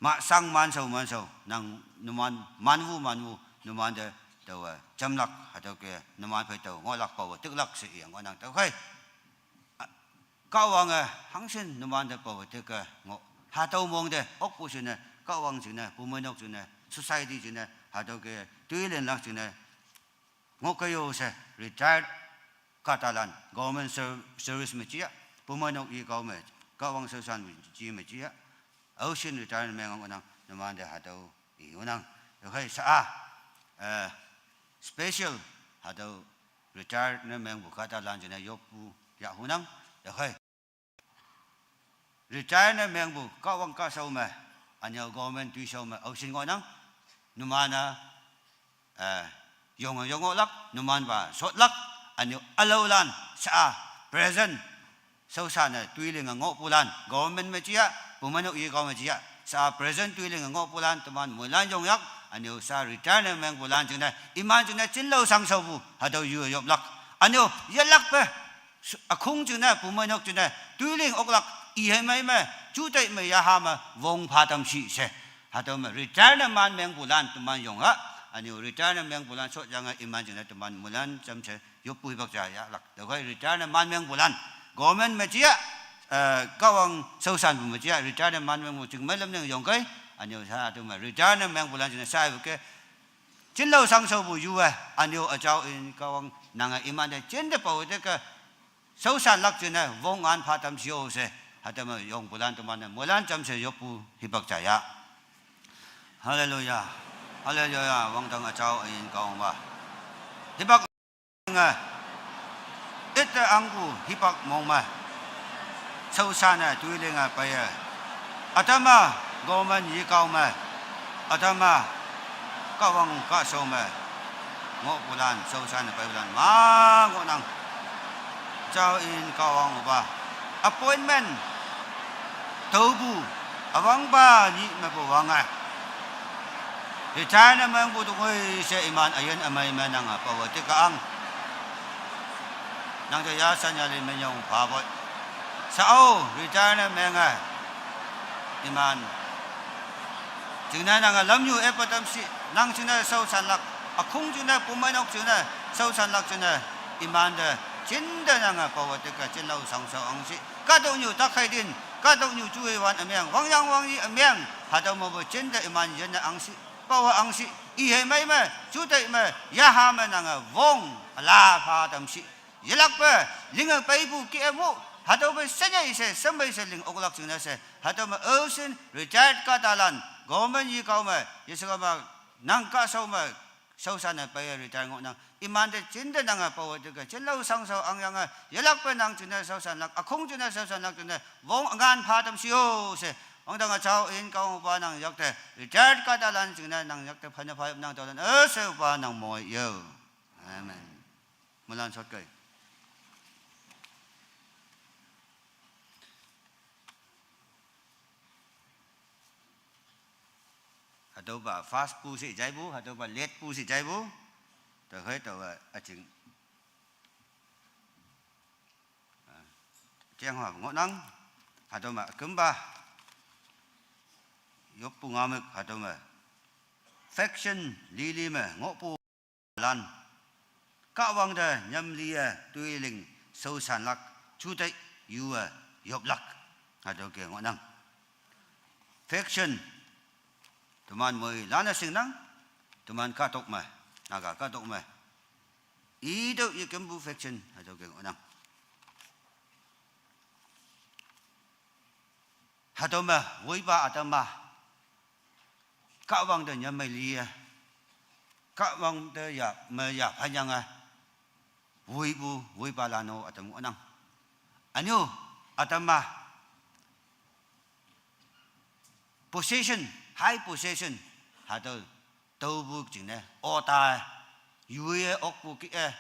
ma shang manshao manshao, nang numan manwu manwu, numante taowe jamlak, hatüo ke numan phei tao ngohlak paowe tiklak she iye ngohnang. Tüokhei, Kahwange hangshin numante paowe tike ngoh. Hatüo mong te okpu jingne, Kahwang jingne, bumeinok jingne, society jingne, hatüo ke toilinlak jingne, ngoh ke yo she, retired kahtalan, government ser-, service me jia, bumeinok yikao me, Kahwang shaoshan me ji me jia, aoshin retire ne meng ngohnang, numante hatüo i ngohnang. Tüokhei sha-a, eh, special hatüo retire ne mengpu kahtalan jingne yoppu yahunang. Tüokhei, retire ne mengpu Kahwang kahshao me, ünyo government toishao me aoshin ngohnang. Numan-a, eh, yonge yong ngohlak, numanpa shotlak, ünyo ülaolan sha-a present shaoshan-e toilinge ngohpulan, government me jia, bumeinok yikao me jia, sha-a present toilinge ngohpulan teman moilan yongyak, ünyo sha retire ne mengpulan jingne, iman jingne jinlao shangshaopu hatüo yu yoplak. Ünyo yelakpe, ükhong jingne, bumeinok jingne, toiling oklak, i hei mei me, juteih me, yaha me wong pha tamshi she, hatüo me retire ne man mengpulan teman yong-a, ünyo retire ne mengpulan shotyange iman jingne teman moilan jamshe yoppu hipak ja yahlak. Tüokhei retire ne man mengpulan, government me jia, eh, Kahwang shaoshanpu me jia, retire ne man mengpu chingmei lam neng yongkei, ünyo sha hatüo me retire ne mengpulan jingne shaipu ke, jinlao shangshaopu yu-e, ünyo üjao in Kahwang nange imante jinte paowe tike shaoshanlak jingne wong an pha tamshi-o she, hatüo me yongpulan teman-e moilan jamshe yoppu hipak ja ya. Hallelujah. Hallelujah. Wangdang üjao in Kahwangpa. Hipak nge, ite angpu hipak mong me, shaoshan-e toilinge peiye, ütam-a government yikao me, ütam-a Kahwang kahshao me ngohpulan, shaoshan-e peipulan ma ngohnang. Jao in Kahwang opa, appointment tüopu üwangpa nyih mepu wange, retire ne mengpu tongoi she iman üyin ümei me nange paowe tike ang, nang te yashan yali menyong phapoi. Sha-o, retire ne menge, iman jingne nange lamnyu epa tamshi, nang jingne shaoshanlak, ükhong jingne, bumeinok jingne, shaoshanlak jingne, imante jinte nange paowe tike jinlao shangshao angshi, kahtoknyu takhei tin, kahtoknyu juheiwan ümeng, wangyang wangyi ümeng, hatüo mepu jinte iman yinne angshi, paowe angshi, i hei mei me, juteih me, yaha me nange wong üla pha tamshi, yelakpe, linge peipu ke-e mu, hatüope shenyei she, shemei she ling oklak jingne she, hatüo me aoshin retired kahtalan, government yikao me, yeshe kama, nang kahshao me, shaoshan-e peiye retire ngohnang, imante jinte nange paowe tike jinlao shangshao angyange, yelakpe nang jingne shaoshanlak, ükhong jingne shaoshanlak jingne, wong üngan pha tamshi-o she, wangdang üjao in Kahwang opa nang yakte, retired kahtalan jingne nang yakte phane pha yop nang tüolan, üshei opa nang moi yo. Amen. Moilan shotkei. Hatüopa fast pu she jaipu, hatüopa late pu she jaipu. Tüokhei taowe üjing, ah, jengha ngohnang, hatüo me kümpa yoppu ngaomük hatüo me, faction lili me ngohpu lan, Kahwang te nyamliye toiling shaoshanlak, juteih yuwe yoplak, hatüo ke ngohnang. Faction, teman moilan-e shingnang, teman kahtok me, Naga kahtok me, itüoh yekümpu faction hatüo ke ngohnang. Hatüo me woipa ütam-a, Kahwang te nyam mei li-e, Kahwang te ya me yaphan yange, woipu woipalan-o ütam ngohnang. Ünyu ütam-a, possession, high possession, hatüo tüopu jingne ota-e, yoi-e okpu kih-e,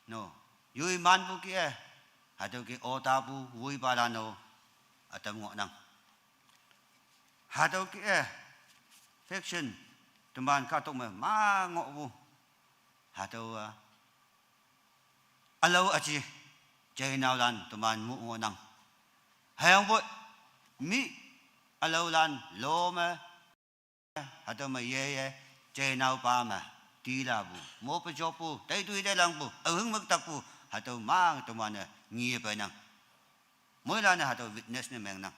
no, yoi manpu kih-e, hatüo ke otapu woipalan-o ütam ngohnang. Hatüo kih-e, faction, teman kahtok me ma ngohpu, hatüowa ülao üji, jeinaolan teman mu ngohnang. Hüyangpoi, mi ülaolan lo me, hatüo me yeye, jeinaopa me, tilapu, mope joppu, teitoi teilangpu, ühing müktakpu, hatüo mang teman-e nge peinang. Moilan-e hatüo witness ne mengnang.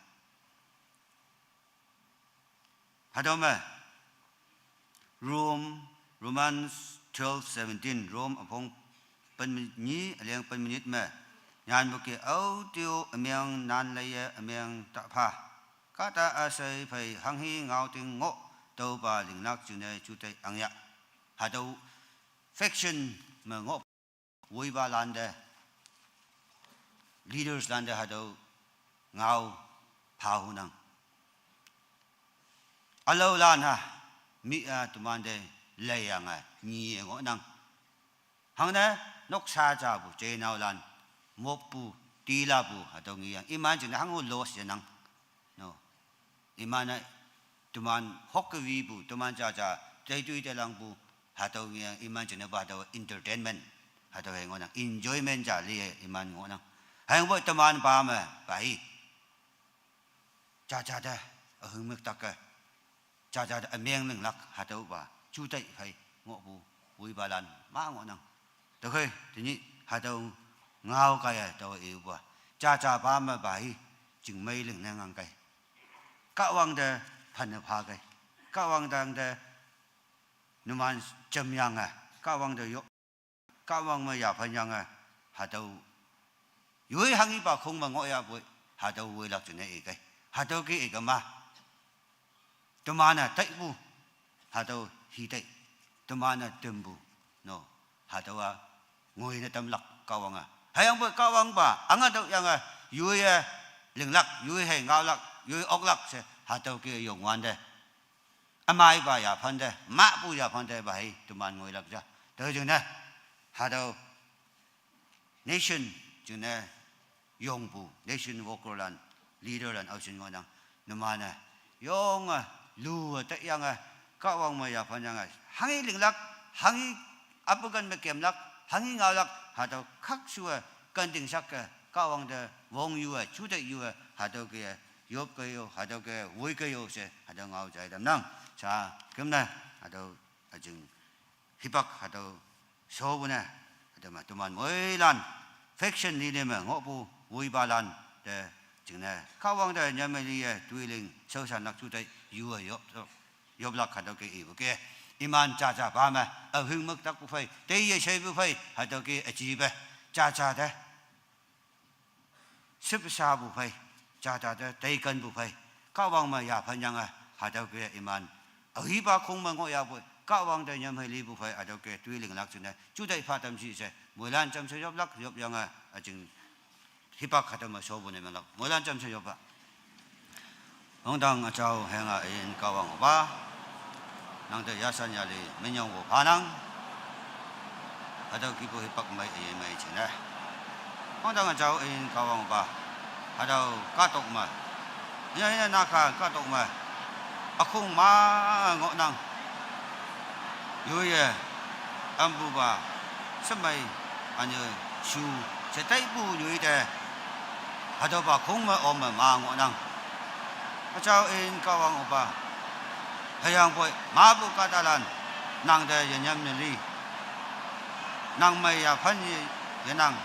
Hatüo me, Rome, Romans twelve seventeen, Rome üpong pen me nyi, üleng pen me nyit me, nyanpu ke aote-o ümeng nan leiye ümeng ta pha. Kahta üshei phei hanghi ngaoting ngoh, tüopa linglak jingne jutai angya. Hatüo faction me ngoh woipalan te, leaders lan te hatüo ngao pha hunang. Ülaolan-a, mi-a temante leiyange nge ngohnang. Hangne, noksa japu jeinaolan, moppu, tilapu, hatüo ngeyang. Iman jingne hango loss yenang. No. Iman-e, teman hokkewipu, teman jaja, teitoi teilangpu, hatüo ngeyang iman jingne pa hatüo entertainment, hatüo hei ngohnang, enjoyment ja li-e iman ngohnang. Hüyangpoi teman pa me, pa hi. Jaja te, ühing müktak-e. Jaja te ümeng linglak hatüopa, jutai phei ngohpu, woipalan ma ngohnang. Tüokhei, tenyih hatüo ngao kaiye taowe ipa. Jaja pa me pa hi, chingmei lingne ngang kei. Kahwang te phanne pha kei. Kahwang tangte numan jamyange, Kahwang te yo, Kahwang me yaphan yange, hatüo yoi hanghipa khong me ngohyapoi, hatüo woilak jingne ikei. Hatüo ke ikema. Teman-e taipu, hatüo hitei. Teman-e tümpu, no, hatüowa ngoine tamlak Kahwange. Hüyangpoi Kahwangpa, ange tüoyange, yoiye linglak, yoi hei ngaolak, yoi oklak she, hatüo ke yongwante. Ümaipa yaphante, mahpu yaphante pa hei teman ngoilak ja. Tüo jingne, hatüo nation jingne yongpu, nation worker lan, leader lan aoshin ngohnang, numan-e, yonge, lu-e taiyange, Kahwang me yaphan yange, hanghi linglak, hanghi apuken me kemlak, hanghi ngaolak, hatüo khakshu-e, kenting sak-e, Kahwang te wong yu-e, juteih yu-e, hatüo ke, yop ke yo, hatüo ke, woi ke yo she, hatüo ngao jai tamnang. Sha, kümne, hatüo, üjing, hipak hatüo shopu ne, hatüo me teman moilan, faction li ne me ngohpu, woipalan te jingne, Kahwang te nyamme liye, toiling, shaoshan lak juteih, yu-e yop, yoplak hatüo ke ipu ke. Iman jaja pa me, ühing müktakpu phei, teiye sheipu phei, hatüo ke üjipe, jaja te. Shüpshapu phei, jaja te, teikenpu phei, Kahwang me yaphan yange, hatüo ke iman. Ahipa khong me ngohyapoi, Kahwang te nyam hei lipu phei, hatüo ke toiling lak jingne, juteih pha tamshi she, moilan jamshe yoplak, yopyange, üjing hipak hatüo me shopu ne menglak, moilan jamshe yopa. Wangdang üjao hüyange üyin Kahwang opa. Nangte yashan yali minyongpu phanang. Hatüo kihpu hipak mei üyin mei jingne. Wangdang üjao üyin Kahwang opa. Hatüo kahtok me. Üna, üna Naga kahtok me. Ükhong ma ngohnang. Yoiye, ampupa, shemei, üne, shu, she taipu nyoi te, hatüopa khong me ome ma ngohnang. Üjao üyin Kahwang opa, hüyangpoi, mapu kahtalan, nangte yenyam ne li. Nang mei yaphan ye, yenang.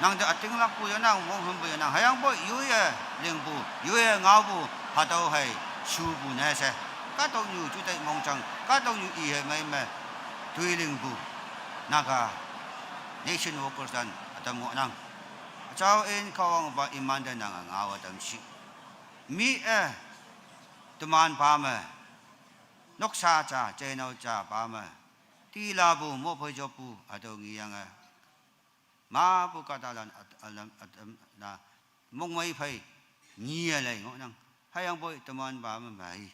Nangte ütinglakpu yenang, monghümpu yenang. Hüyangpoi yoiye lingpu, yoiye ngaopu, hatüo hei shupu ne she. Kahtoknyu juteih mongjang, kahtoknyu i hei mei me, toilingpu. Naga, nation workers lan, ütam ngohnang. Üjao üyin Kahwang opa imante nange ngao ütam shi. Mi e, teman pa me, noksa cha, chainao cha pa me, tila bu, mophei jopu, hatüo ngeyange. Mapu kahtalan at-, alam, atam, na, mongmei phei, ngi e lei ngohnang. Hüyangpoi teman pa me mei.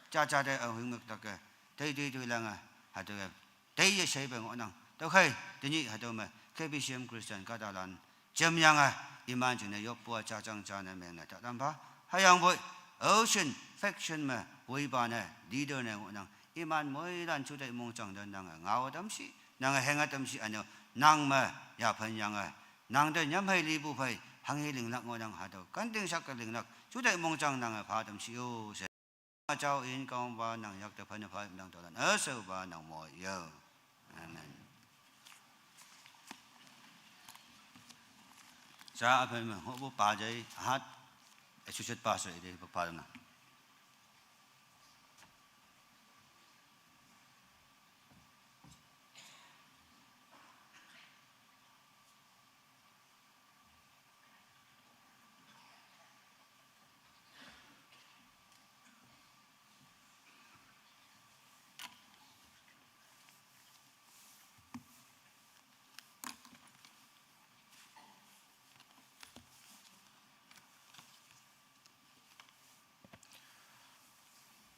Cha cha te ahing mek tak e, tei tei tei lang e, hatüo e, tei ye shei pe ngohnang. Tüokhei, tenyih hatüo me, K B C M Christian kahtalan, jemyange, iman jingne yoppu-a jajang ja ne mengne ta tampha. Hüyangpoi, ocean, faction me, woipa ne, leader ne ngohnang. Iman moilan jutai mongjang te nange ngao tamshi, nange henge tamshi ünyo, nang me, yaphen yange, nang te nyam hei lipu phei, hanghe linglak ngohnang hatüo, kanting sak ke linglak, jutai mongjang nange pha tamshi o she. Jao in kaopa nang yak te phanne pha nang tolan, üshaopa nang mo yo. Amen. Sa aphen me, hopu pa jai, hat, associate pastor ide, pa pa na.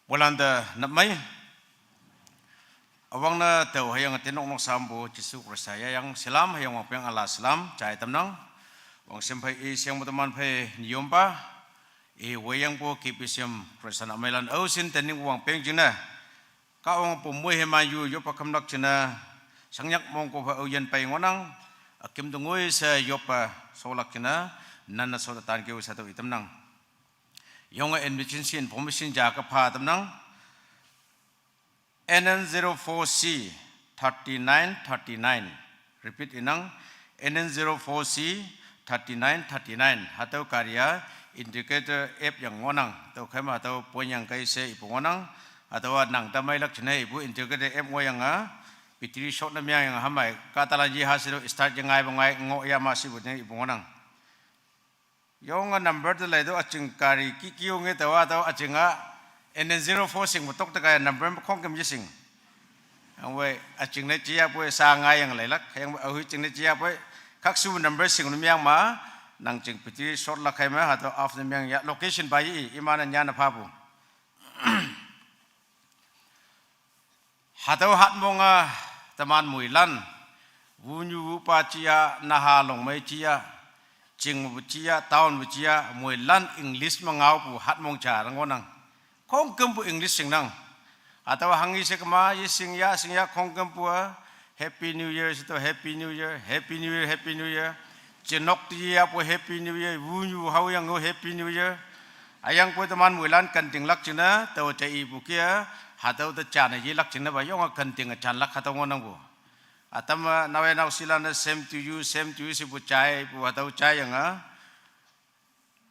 Moilan te nap mei. Üwangne tao hüyange tinok nok sampu Jesu Khrista yayang salam hüyange wangpeng üla salam jai tamnang. Wangshim phei i shengpu teman phei nyompa. I weyangpu K B C M Khrista nap meilan aoshin tening wangpeng jingne. Kahwang pu moi hema yu yoppe khamlak jingne, shangnyak mongko pha aoyin pei ngohnang, üküm te ngoi she yoppe sholak jingne, nanne shote tan keu she tüo itamnang. Yonge emergency information ja ke pha tamnang. N N zero four C thirty-nine thirty-nine. Repeat inang, N N zero four C thirty-nine thirty-nine. Hatüo gari-a indicator app yang ngohnang. Tüokhei me hatüo point yang kai she ipu ngohnang. Hatüowa nang ta meilak jingne ipu indicator app ngohyange, battery short ne mengyange hamei kahtalan yeha she tüo start yengai pa ngai ngohya ma shipu ne ipu ngohnang. Yonge number te lei tüo üjing gari ki ki yonge tüowa tüo üjing-a N N zero four shing me tok te kai number me khongküm yeshing. Hüyangpoi üjing ne jiyapoi sa ngaiyange leilak, hüyangpoi aohi jing ne jiyapoi khakshu number shing ne meng ma, nang jing battery short lak khei me hatüo off ne mengya location pa ye i, iman-e nyanne phapu. Hatüo hatmong-a teman moilan, wunyu wupa jia, naha longmei jia, chingpu jia, townpu jia, moilan English me ngaopu hatmong ja ngohnang. Khongkümpu English shingnang. Hatüo hanghe she kema, yeshing ya, shing ya, khongkümpu-a, Happy New Year she tüo, Happy New Year, Happy New Year, Happy New Year. Chinok te yeyapu Happy New Year, wunyu haoyange Happy New Year. Hüyangpoi teman moilan kantinglak jingne, tao te ipu kia, hatüo te jane yelak jingne pa yonge kantinge janlak hatüo ngohnangpu. Ütam-e naowe naoshilan-e same to you, same to you shepu jaipu hatüo jaiyange.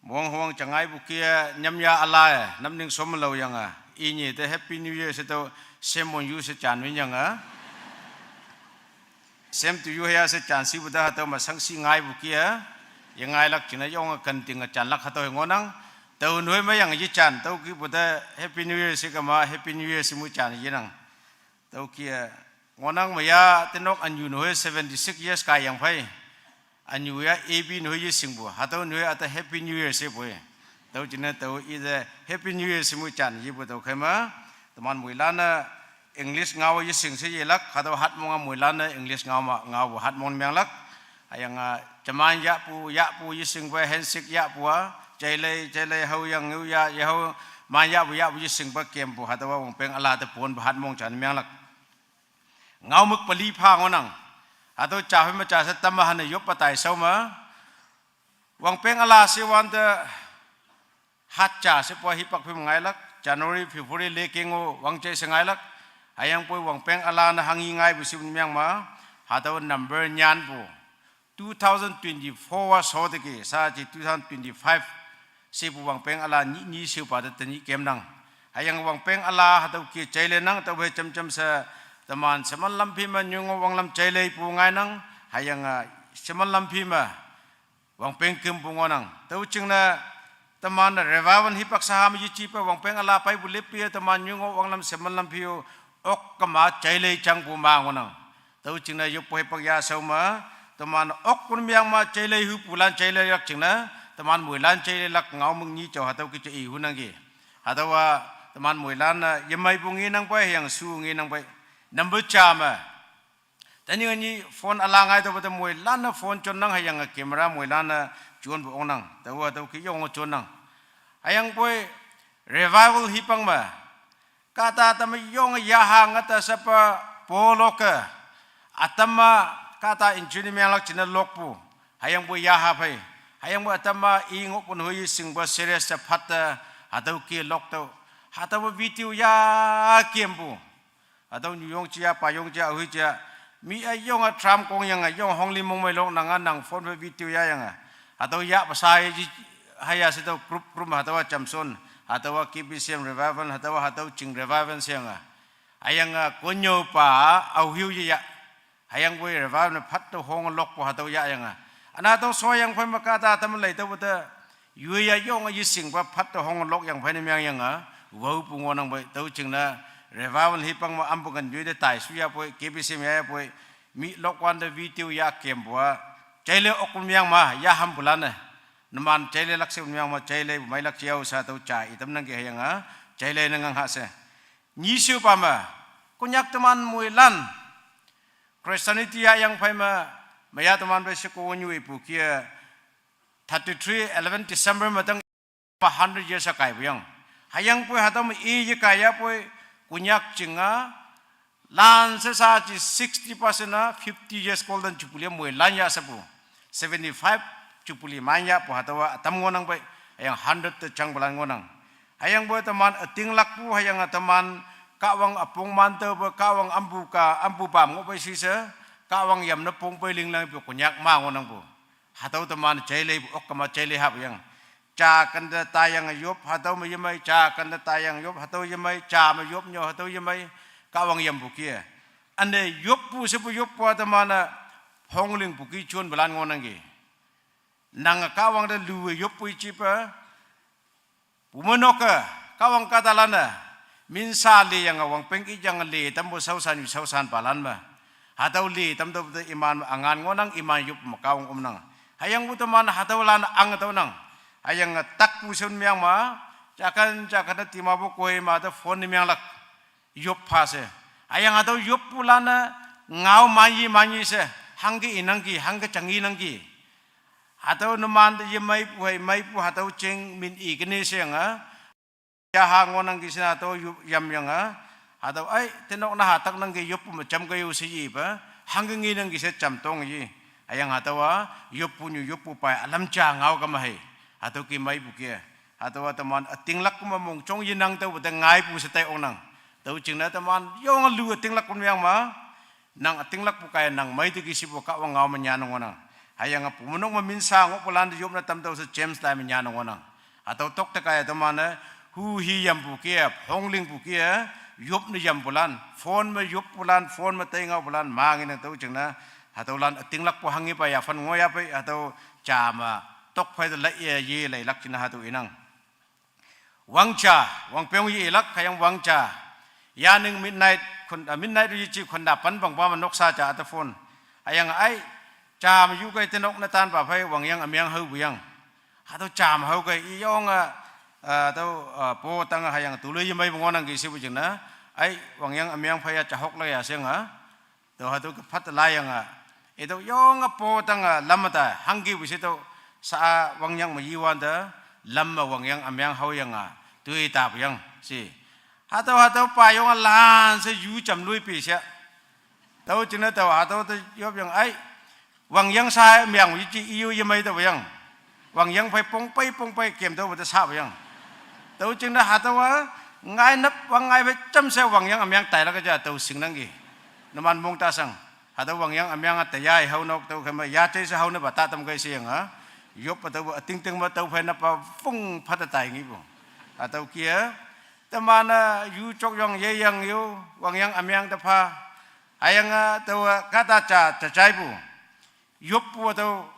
Mong hong jangaipu kia nyamya üla-e, namning shom laoyange. Inyi te Happy New Year she tüo same on you she jan winyange. Same to you hüya she jan shipu te hatüo me shangshi ngaipu kia, yengailak jingne yonge kantinge janlak hatüo ngohnang. Tao noi me yang yejan, tüo kipu te Happy New Year she kema, Happy New Year she mu jan yenang. Tüo kia, ngohnang meya tinok ünyu noi seventy-six years kaiyang phei. Ünyu ya A B noi yeshingpu, hatüo noi ata Happy New Year shepu-e. Tüo jingne tao ite Happy New Year she mu jan yepu tüokhei me, teman moilan-e English ngao yeshing she yelak, hatüo hatmong-a moilan-e English ngao ma, ngaopu hatmong menglak. Hüyange, jaman yahpu, yahpu yeshingpe handshake yahpu-a, jailei, jailei haoyange ya, yahao, man yahpu, yahpu yeshingpe kempu, hatüowa wangpeng üla te ponpu hatmong jan menglak. Ngaomük peli pha ngohnang. Hatüo ja phei me ja she tamme hane yoppe taishao me. Wangpeng üla she wante hat ja shepu hipak phei me ngailak, January, February lekeng-o wangjai she ngailak, hüyangpoi wangpeng üla ne hanghe ngaipu she meng ma, hatüo number nyanpu. Two thousand twenty-four-a shoteki, shaaji two thousand twenty-five shepu wangpeng üla nyih nyi shepa te tenyih kemnang. Hüyange wangpeng üla hatüo ke jailenang, tüophei jamjam she teman sheman lam phi me nyungo wanglam jaileipu ngainang, hüyange sheman lam phi me wangpeng kümpu ngohnang. Tüo jingne Teman revival hipak saham yichipa wangpeng ala paipu lepi teman nyungo wanglam semanlam piu ok kama chailei changpu ma ngonang. Tau chingna yoppo hipak ya sauma, teman ok kun miang ma chailei hu pulan chailei lak chingna, teman muilan chailei lak ngau mung nyi chau hatau kicha i hunanggi. Hatau wa teman muilan na yemai bungi nang pai, yang su ngi nang pai. Number cha ma. Tani ngani phone ala ngai to bata muilan na phone chon nang hayang camera muilan na chon bu ong nang. Tau wa tau ki yong chon nang. Hayang poi revival hipang ma. Kata tama yong yaha ngata sapa polo ke. Atama kata inchuni miang lak china lokpu. Hayang poi yaha pai. Hayang poi atama i ngok pun hui sing ba serious ta phatta hatau ki lok tau. Hatau video ya kiempu. Hatau nyu yong chia, pa yong chia, hui chia. Mi a yong a tram kong yang a yong hong lim mong mai long nang a nang phone pe video ya yang a. Hatau ya pasai ji haya se tau group group hatau a chamson, hatau a K B C M revival, hatau a hatau ching revival se yang a. Ayang a konyo pa au hiu ji ya. Hayang poi revival na phat to hong lok po hatau ya yang a. Ana hatau so yang phai ma kata tam lai tau ta. Yui ya yong a yising pa phat to hong lok yang phai ni miang yang a. Wau pu ngonang bai tau ching na revival hipang ma am pu kan yui de tai su ya poi K B C M ya poi. Mi lok wan de video ya kem pua. Chaile ok pun miang ma ya ham pulan ne. Naman chaile lak se pun miang ma chaile mai lak chiau sa tau cha itam nang ki hayang a. Chaile nang ngang ha se. Nyi siu pa ma. Kunyak teman muilan. Christianity ya yang phai ma. Maya teman bai se ko nyu ipu kia. Thirty-three eleven December ma tang ma hundred years a kai bu yang. Hayang poi hatau ma i ye kai ya poi kunyak ching a. Lan se sa chi sixty percent a fifty years golden jubilee muilan ya sa pu. Seventy-five jubilee man ya pu hatau a tam ngonang bai. Hayang hundred te chang bulan ngonang. Hayang poi teman ating lak pu hayang a teman kawang apung man tau ba kawang ambu ka ambu bam ngo bai si se. Kawang yam na pung bai ling lang pu kunyak ma ngonang pu. Hatau teman chaile pu ok kama chaile hap yang. Cha kanda tayang yop hatau ma yemai cha kanda tayang yop hatau yemai cha ma yop nyo hatau yemai kawang yam bukia. Ane yop pu se pu yop pu teman a hong ling buki chun bulan ngonang gi. Nang kawang da lu yop pu chi pa. Pu ma nok ka kawang ka dalan a. Min sa le yang wang peng i yang le tam bu sau san yu sau san palan ma. Hatau le tam do iman angan ngonang iman yop ma kawang um nang. Hayang bu teman hatau lan ang tau nang. Hayang tak pu sen miang ma. Chakan chakan ti ma bu koi ma ta phone ni miang lak. Yop pha se. Hayang hatau yop pu lan a ngau manyi manyi se. Hangki inang ki hangki changi nang ki. Hatau numan ta yemai pu hai mai pu hatau ching min i kene se nga. Ya ha ngonang ki sina to yu-, yam yang a. Hatau ai tenok na hatak nang ki yop ma cham ka yu si yi pa. Hang ka ngi nang ki se cham tong yi. Ayang hatau a yop pu nyu yop pu pai alam cha ngau ka ma hai. Hatau ki mai pu kia. Hatau a teman ating lak kuma mong chong yi nang tau ta ngai pu se tai ong nang. Tau ching na teman yong a lu ating lak kun yang ma. Nang ating lak pu kaya nang mai tu ki si pu ka wang ngau ma nyan ngonang. Hayang a pu munong ma min sa ngok pu lan di yop na tam tau sa James lai ma nyan ngonang. Hatau tok te kaya teman a hu hi yam pu kia, phongling pu kia, yop ni yam pu lan, phone ma yop pu lan, phone ma tai ngau pu lan, ma ngi nang tau ching na, hatau lan ating lak pu hangi pa ya fan ngo ya pa, hatau cha ma, tok phai da lai ya ye lai lak ching na hatau inang. Wang cha, wang peong ye lak kayang wang cha. Ya ning midnight, khun, ah, midnight yu chi khun da pan bang pa ma nok sa cha ata phone. Ayang ai, cha ma yu kai te nok na tan pa phai wang yang amyang hau bu yang. Hatau cha ma hau kai i yong a, ah, tau, ah, po tang a hayang tu lu yi mai bu ngonang ki si bu jing na. Ai, wang yang amyang phai ya cha hok la ya seng a. Tau hatau ka phat la yang a. Itau yong a po tang a lam a ta hang ki bu si tau sa a wang yang ma yi wan ta lam ma wang yang amyang hau yang a. Tu i ta bu yang si. Hatau hatau pa yong a lan sa yu cham lui pi sia. Tau ching na tau hatau ta yop yang ai. Wang yang sa miang wi chi i yu yi mai ta wang yang. Wang yang phai pong pai pong pai kem tau ta sa wang yang. Tau ching na hatau a ngai nap wang ngai phai cham sa wang yang amyang tai la ka ja tau sing nang gi. Naman mong ta sang. Hatau wang yang amyang a ta yai hau nok tau kama ya chai sa hau na ba ta tam kai si yang a. Yop pa tau a ting ting ma tau phai na pa fung pha ta tai ngi bu. Hatau kia. Teman a yu chok yong ye yang yu wang yang amyang ta pha. Ayang a tau a ka ta cha cha chai bu. Yop pu tau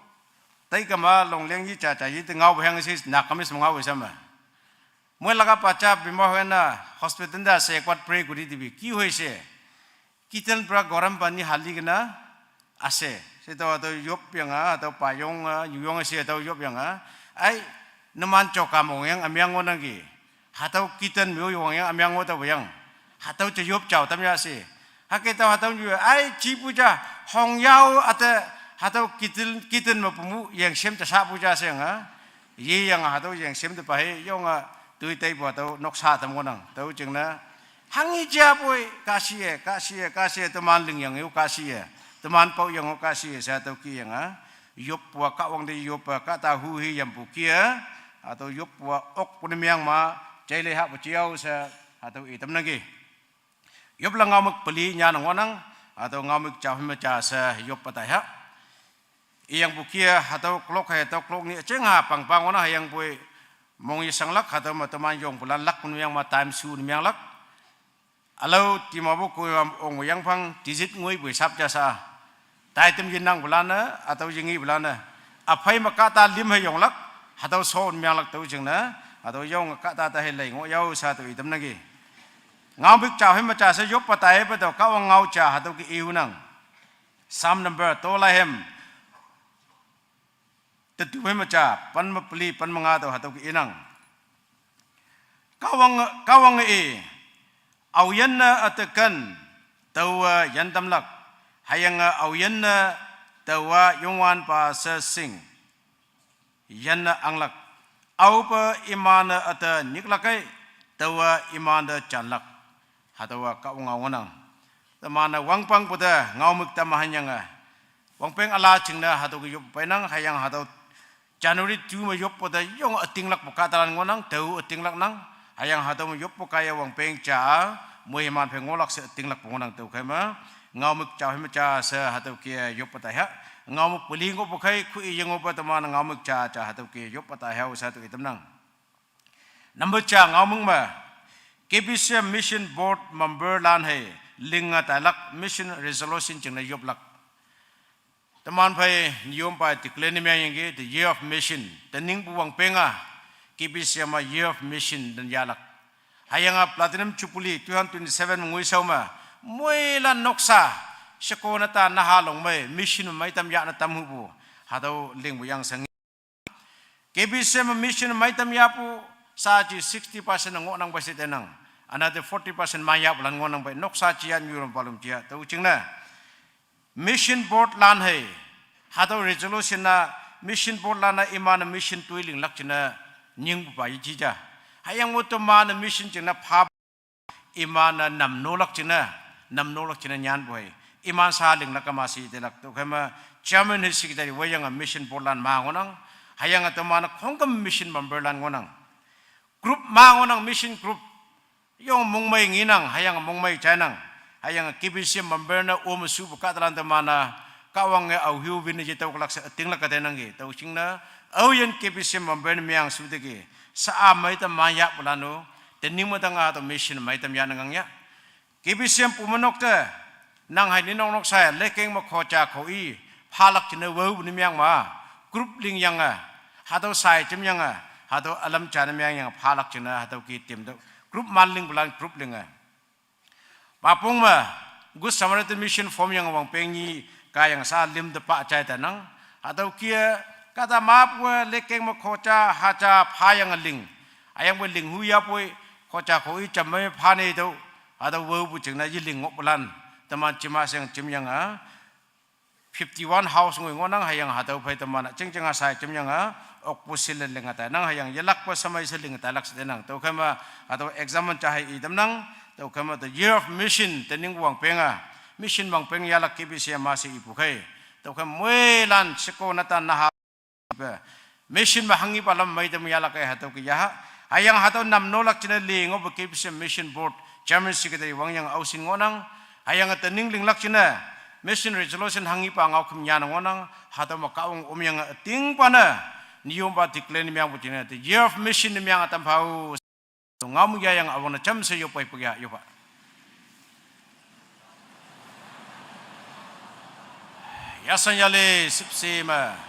Tai kama longleng yi cha cha yi te ngau bhang si na kami sem ngau sama. Mui laga pacha bima hoi na hospital da se kwat pray kuri dibi. Ki hoi se. Kitan pra goram pani hali kena ase. Se tau atau yop yang a, atau payong a, yuyong ase atau yop yang a. Ai, naman choka mong yang amyang ngonang ki. Hatau kitan myo yong yang amyang ngo tau yang. Hatau che yop chao tam ya se. Hake tau hatau nyu ai chi puja hong yao ate hatau kitan, kitan ma pumu yang sem ta sa puja se nga. Ye yang hatau yang sem ta pa he yong a tui tai pu hatau noksa tam ngonang. Tau ching na hangi ja poi ka si e, ka si e, ka si e, teman ling yang yu ka si e. Teman pau yang ka si e sa tau ki yang a. Yop pua ka wang de yop ka ta hu hi yam pu kia. Hatau yop pua ok pu ni myang ma chai le ha pu chiao sa hatau i tam nang ki. Yop la ngau mik peli nya nang wanang, hatau ngau mik chao hima cha sa yop patai ha. I yang pu kia hatau klok hai hatau klok ni cheng ha pang pang wanang ha yang pui mong yi sang lak hatau ma teman yong pulan lak pun myang ma time su ni myang lak. Alau ti ma bu ku ma ong yang phang ti zit ngui bui sap cha sa. Tai tem yin nang bulana, atau yingi bulana. Aphai ma kata lim hai yong lak, hatau so myang lak tau jing na, hatau yong kata ta hai lai ngo yau sa tau itam nang ki. Ngau bik cha hai ma cha sa yop patai pa tau ka wang ngau cha hatau ki ihu nang. Psalm number to la hem. Tetu hai ma cha, pan ma peli, pan ma nga tau hatau ki inang. Kawang, kawang e, au yan na atakan, tau a yan tam lak, hayang a au yan na tau a yongwan pa sa sing, yan na ang lak, au pa iman na ata nik lak ai, tau a iman da chan lak, hatau a kawang au ngonang. Teman a wang pang puta, ngau mik ta ma hanyang a. Wang peng ala ching na hatau ki yop pai nang, hayang hatau January two ma yop pu da yong ating lak pu katalan ngonang, tau ating lak nang, hayang hatau ma yop pu kaya wang peng cha, mui man peng ngolak se ating lak pu ngonang tau kai ma, ngau mik cha hima cha sa hatau kia yop patai ha, ngau mik peli ngo pu kai, ku i yeng ngo pa teman ngau mik cha cha hatau kia yop patai ha sa tu itam nang. Number cha ngau mik ma, K B C M Mission Board member lan hai, ling a tai lak mission resolution ching na yop lak. Teman phai niyom pa declare ni myang yang ki, the year of mission. Tening pu wang penga, K B C M a year of mission dan yalak. Hayang a platinum jubilee two hundred twenty-seven ngui sau ma, mui la noksa, seko na ta na ha long mai, mission mai tam ya na tam hu pu. Hatau ling bu yang sang. K B C M mission mai tam ya pu, sa chi sixty percent ngo nang ba se tenang. Another forty percent ma ya pu lan ngo nang ba, noksa chi ya nyu rom palum chi ya, tau ching na. Mission board lan hai, hatau resolution na mission board lan na iman na mission tui ling lak china nying bu pa yi chi ja. Hayang wo to ma na mission china pha iman na nam no lak china, nam no lak china nyan bu hai. Iman sa ling lak ma si te lak to kama chairman hai secretary wayang a mission board lan ma ngonang, hayang a to ma na khongkam mission member lan ngonang. Group ma ngonang mission group. Yong mongmai nginang, hayang mongmai chainang, hayang K B C member na om su bu ka talan ta mana, ka wang nge au hiu bin je tau kalak sa ting lak ka tenang ge, tau ching na, au yan K B C member na miang su de ge, sa a mai ta ma ya bulano, tening ma ta nga to mission mai ta ya nang ya. K B C pu manok ta, nang hai ni nong nok sai, lekeng ma kho cha kho i, phalak china wau ni miang ma, group ling yang a, hatau sai chim yang a, hatau alam cha ni miang yang phalak china, hatau ki tim tau. Group man ling bulan group ling a. Papung ma, Good Samaritan Mission form yang wang peng ni, ka yang sa lim de pa chai ta nang, hatau kia, kata ma pu lekeng ma kho cha, ha cha pha yang a ling. Ayang bu ling hu ya pui, kho cha kho i cham mai pha ne tau, hatau wau bu ching na yi ling ngok bulan, teman chima seng chim yang a, fifty-one house ngui ngonang hayang hatau phai teman ching ching a sai chim yang a, ok pu sil leng a ta nang hayang yalak pa samai sil leng ta lak sa nang, tau kama hatau examine cha hai i tam nang, tau kama the year of mission, tening wang peng a, mission wang peng yalak K B C ma si i pu khai, tau kama mui lan seko na ta na ha, Mission ba hangi ba lam mai tam ya lak ai hatau ki ya ha. Hayang hatau nam no lak china li ngo ba K B C mission board chairman secretary wang yang au sin ngo nang. Hayang tening ling lak china mission resolution hangi pa ngau khum ya na ngo nang. Hatau ma ka ong um yang ting pa na. Niyom ba declare ni miang bu china. The year of mission ni miang atam phau. Ngam ya yang awang na cham se yo pai pugya yo pa. Ya san ya le sip se ma.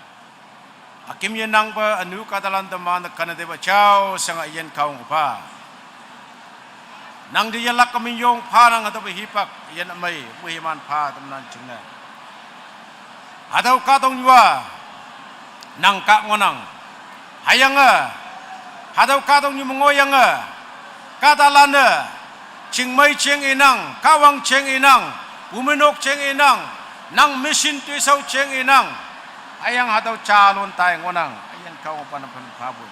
Akim yenangpa anu kahtalan teman-e kanateba jao sanga yin kaung pa. Nang te yelak keminyong phanang hatüopa hipak yin ümei, moiman pha tamnang jingne. Hatüo kahtoknyu-a, nang kah ngohnang. Hüyange, hatüo kahtoknyu me ngohyange, kahtalan-e, chingmei jeng inang, kahwang jeng inang, bumeinok jeng inang, nang mission toishao jeng inang. Hüyange hatüo jalon tai ngohnang, üyin kaung pa ne phan phapu.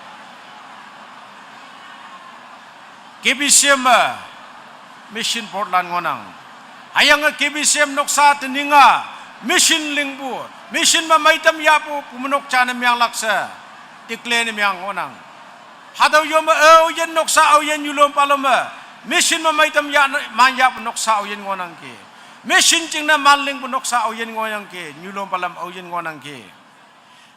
K B C M me, mission boardlan ngohnang. Hüyange K B C M noksa teninga, mission lingpu, mission me meitam yahpu, bumeinok ja ne meanglak she, declare ne meang ngohnang. Hatüo yome aoyin noksa aoyin nyulom palom me, mission me meitam yah ne, man yahpu noksa aoyin ngohnangki. Mission jingne man lingpu noksa aoyin ngohyangki, nyulom palam aoyin ngohnangki.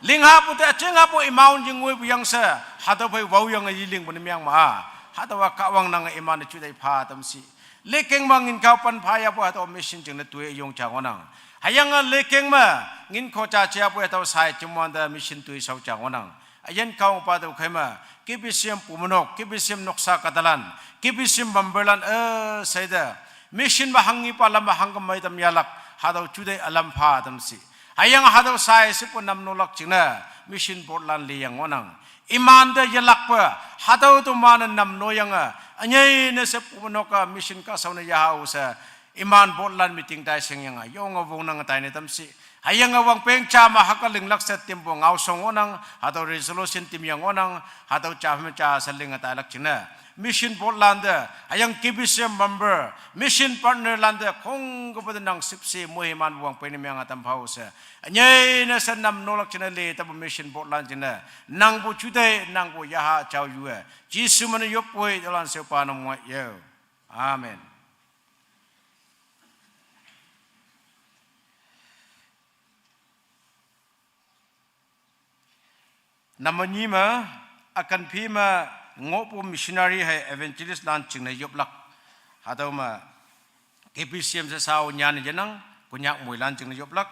Linghapu te, jinghapu amount jing ngoipu yang she, hatüo phei waoyange yelingpu ne meang ma. Hatüowa kahwang nange iman-e jutai pha tamshi. Lekeng me ngin kao pen pha yahpu hatüo mission jingne toi üyong ja ngohnang. Hüyange lekeng me ngin kho ja jepu hatüo sai jimwante mission toishao ja ngohnang. Üyin kaung pa tüo khei me, K B C M bumeinok, K B C M noksa kahtalan, K B C M memberlan, eh, sheite, mission me hanghipa lam me hangke meitam yahlak, hatüo jutai ülam pha tamshi. Hüyange hatüo sai shepu namnolak jingne, mission boardlan liyang ngohnang. Imante yelakpe, hatüo teman-e namnoyange, ünyei ne she bumeinok-a mission kahshao ne yahao she, iman boardlan meeting tai shingyange, yonge wongnange taine tamshi. Hüyange wangpeng ja me hüke linglak she timpu ngaoshong ngohnang, hatüo resolution timyang ngohnang, hatüo ja me ja she linge tailak jingne. Mission boardlan te, hüyange K B C M member, mission partnerlan te, khongkepu te nang shüpshe moiman wangpeng ne meange tam phao she. Ünyei ne she namnolak jingne le tapu mission boardlan jingne. Nangpu jutai, nangpu yaha jao yu-e. Jesu me ne yoppoi, tüolan she pa ne moi yo. Amen. Number nyi me, ükan phi me ngohpu missionary hei evangelistlan jingne yoplak. Hatüo me, K B C M she sao nyan yenang, Konyak moilan jingne yoplak.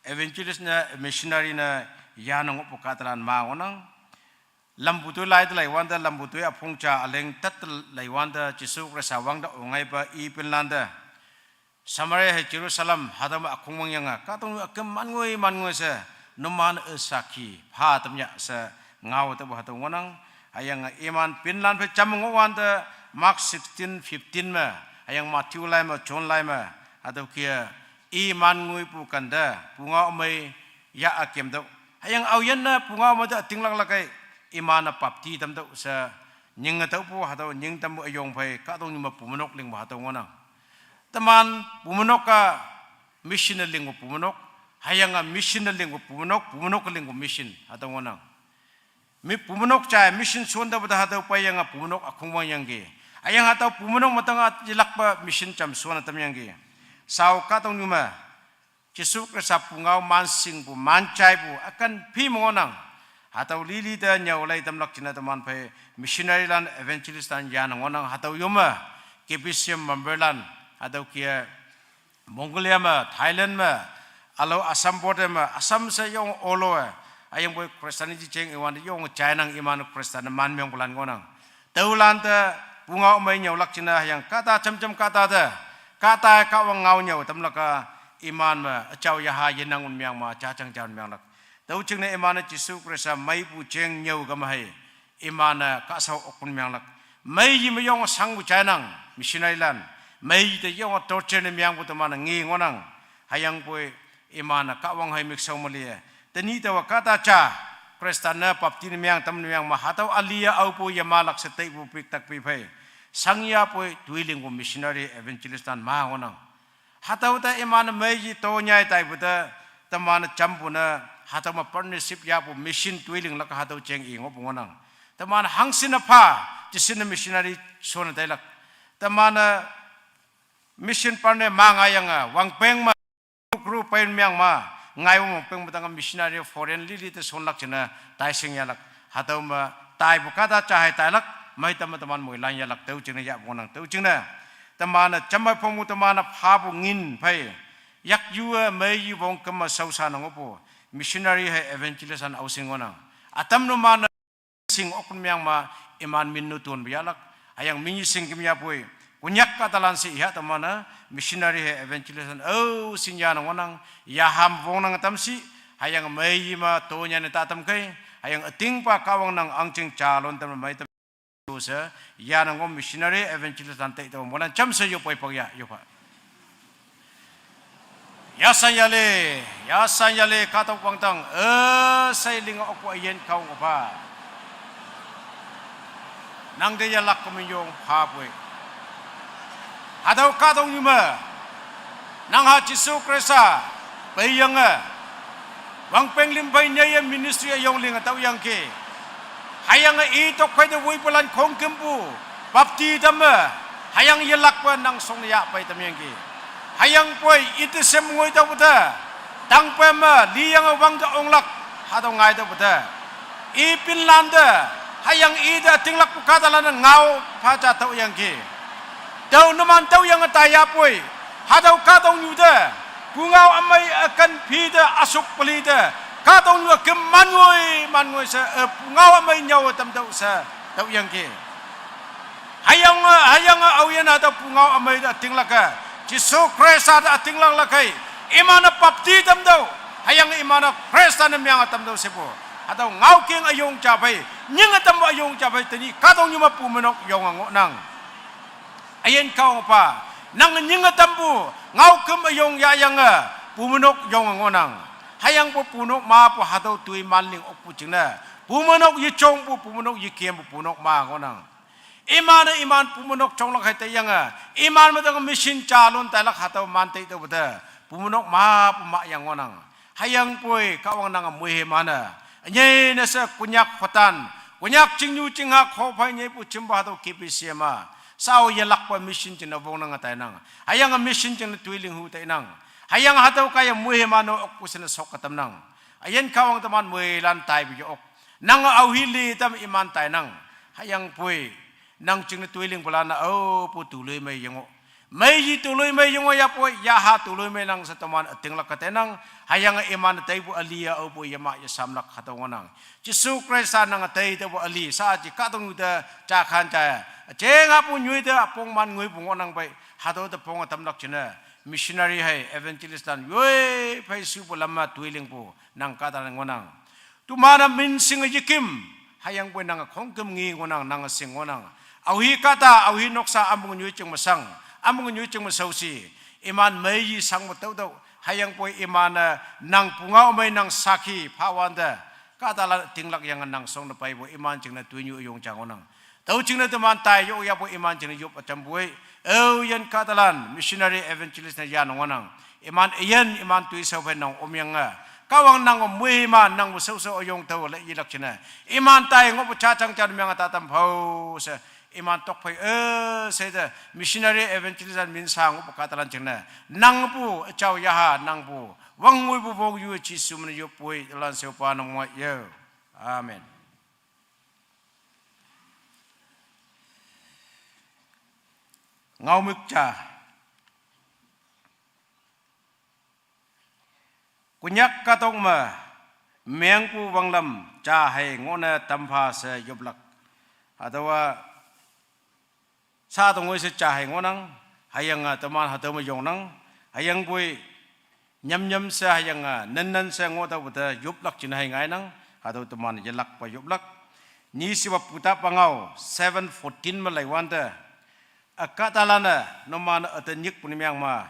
Evangelist ne, missionary ne, yane ngohpu kahtalan ma ngohnang. Lampu toi lai te leiwante, lampu toi üpong ja üleng tat te leiwante, Jesu Khrista wangte ongaipa i pinlante. Samaria hei Jerusalem, hatüo me ükhong wangyange, kahtoknyu ükem man ngoi, man ngoi she, numan-e sakhi, pha tam yah she, ngao tepu hatüo ngohnang, hüyange iman pinlan phei jam ngohwante, Mark sixteen fifteen me, hüyange Matthew lai me, John lai me, hatüo kih-e, iman ngoipu kante, pungao ümei, yah ükem tüoh. Hüyange aoyin ne pungao ümei te ütinglak lakkei, iman-e bapti tamtüoh she, nyinge tüohpu hatüo nying tampu üyong phei, kahtoknyu me bumeinok lingpu hatüo ngohnang. Teman bumeinok-a mission-e lingpu bumeinok, hüyange mission-e lingpu bumeinok, bumeinok lingpu mission, hatüo ngohnang. Mi bumeinok jai mission shon tapu te hatüo peiyange bumeinok ükhong wangyangki. Hüyange hatüo bumeinok me tanga yelakpa mission jam shonne tamyangki. Sao kahtoknyu me, Jesu Khrista pungao man shingpu, man jaipu, ükan phi me ngohnang. Hatüo lili te nyüo lei tamlak jingne teman phei missionarylan, evangelistlan yane ngohnang hatüo yome, K B C M memberlan, hatüo kih-e, Mongolia me, Thailand me, ülao Assam border me, Assam she yong olo-e, hüyangpoi Christianity jeng iwante yong jainang iman Christian ne man mengpulan ngohnang. Tüolante, pungao ümei nyüolak jingne hüyange kahta jamjam kahta te, kahta kahwang ngao nyüo tamlak-a, iman me, üjao yaha yenang un meang ma, jajang jan meanglak. Tüo jingne iman-e Jesu Khrista meipu jeng nyüo kame hei, iman-e kahshao okpun meanglak. Mei yi me yonge shangpu jainang, missionarylan. Mei yi te yonge torture ne meangpu teman-e nge ngohnang. Hüyangpoi iman-e kahwang hei mikshao me lie. Tenyih taowa kahta ja, Khrista ne bapti ne meang tam ne meang me hatüo üli-a aopu yemalak she teipu pik tak pi phei. Shangyapoi toilingpu missionary evangelistlan ma ngohnang. Hatüo te iman-e mei yi to nyai taipu te, teman-e jampu ne, hatüo me partnership yahpu mission toilinglak hatüo jeng i ngohpu ngohnang. Teman-e hangshin-e pha, jeshin-e missionary shonne tailak. Teman-e mission partner ma ngaiyange, wangpeng me, group pei meang ma, ngaiwang wangpeng me tang missionary foreign lili te shonlak jingne, taishing yahlak. Hatüo me, taipu kahta ja hei tailak, meitam me teman moilan yahlak tüo jingne yahpu ngohnang tüo jingne. Teman-e jammei phongpu teman-e phapu ngin phei. Yakyu-e mei yi wong kemme shaosha ne ngohpu. Missionary hei evangelistlan aoshin ngohnang. Atam numan sing okun myang ma iman min nu tun bialak. Hayang min sing kim yapui. Kunyak katalan si iha tamana missionary he evangelist an. Oh, sin ya nang wanang. Ya ham wong nang tam si. Hayang mai ma tonya ne tatam kai. Hayang ating pa kawang nang angching chalon tam mai tam. Sa, ya nang wong missionary evangelist an te to monan cham sa yo poi pang ya, yo pa. Ya san ya le, ya san ya le, katok wang tang, eh, sai ling ok wa yen kaung pa. Nang de ya lak ko min yong pa pui. Hadau katok nyuma. Nang ha Jisu Krista, pai yang a. Wang peng lim pai nyai ya ministry ayong ling atau yang ke. Hayang a i tok pai de wui pulan kong kempu. Bapti dam a. Hayang ya lak pa nang song ya pai tam yang ke. Hayang poi ite sem ngoi tau puta. Tang pa ma li yang a wang da ong lak. Hadau ngai tau puta. I pin lan da. Hayang i da ting lak pu katalan ngau pa cha tau yang ke. Tau numan tau yang a taya poi. Hadau katong nyu da. Pungau amai akan pi da asuk peli da. Katong nyu ke man ngoi, man ngoi sa, eh, pungau amai nyau tam tau sa. Tau yang ke. Hayang, eh, hayang, eh, au yan hadau pungau amai da ting laka. Jisu Krista da ting lak lakai. Iman a bapti tam tau. Hayang iman a Krista na myang tam tau sepo. Hadau ngau king ayong chapai. Nying tam ayong chapai tani katong nyu ma pu menok yong ango nang. Ayen kau pa, nang nying a tampu, ngau kem ayong ya yang a, pumunok yong a ngonang. Hayang pu punok ma pu hadau tui man ling ok pu ching na. Pumunok yi chong pu, pumunok yi kiem pu punok ma ngonang. Iman a iman pumunok chong lak hai te yang a, iman ma dang mission chalon tai lak hadau man te te pu te. Pumunok ma pu ma yang ngonang. Hayang pui, kawang nang a mui he mana. Nye na sa kunyak khotan. Kunyak chingnu chingha kho phai nye pu chimba hadau K P C M a. Sao ya lak pa mission ching na vong nang a tai nang. Hayang a mission ching na tui ling hu tai nang. Hayang hadau kaya mui he mano ok pu sena sok katam nang. Ayen kawang taman mui lan tai bi ok. Nang a au hi li tam iman tai nang. Hayang pui. Nang ching na tui ling pala na au pu tu lui mai yango. Mai yi tu lui mai yango ya pu ya ha tu lui mai nang sa taman ating lak kate nang. Hayang iman tai pu alia au pu ya ma ya sam lak khatau ngonang. Jisu Krista nang tai ta pu ali sa ji katong da cha khan cha. Cheng a pu nyui da pong man ngui pu ngonang bai. Hatau da pong atam lak china. Missionary hai evangelist dan yoi phai su pu lama tui ling pu nang kata ngonang. Tumana min sing a yikim, hayang pui nang a khongkem ngi ngonang, nang a sing ngonang. Au hi kata, au hi noksa amung nyui ching masang, amung nyui ching masausi. Iman mai yi sang ma tau tau, hayang pui iman a nang pungau mai nang sakhi, phawan da. Kata la ting lak yang nang song da pai pui iman ching na tui nyu yung chang ngonang. Tau ching na teman tai yo ya pui iman ching na yup acham pui. Au yan kata lan, missionary evangelist na yan ngonang. Iman iyan iman tui sau phai nang om yang a. Kawang nang om mui iman nang mu sau sau ayong tau le yilak china. Iman tai ngop cha chang chan myang ta tam phau sa. Iman tok phai eh se da missionary evangelist an min sa ngop katalan china. Nang pu chau yaha nang pu. Wang ngui pu vong yu chi sum na yu pui lan seu pa nang mo yo. Amen. Ngau mik cha. Kunyak katong ma mengpu wanglam cha hai ngona tampha se yoplak. Atawa sa tongoi se cha hai ngonang, hayang a teman hatau ma yongnang, hayang pui nyam nyam se hayang a nan nan se ngo tau puta yoplak chin hai ngai nang, hatau teman yelak pa yoplak. Ni siwa puta pangau seven fourteen ma lai wanta. Aka talana numan ata nyik puni myang ma.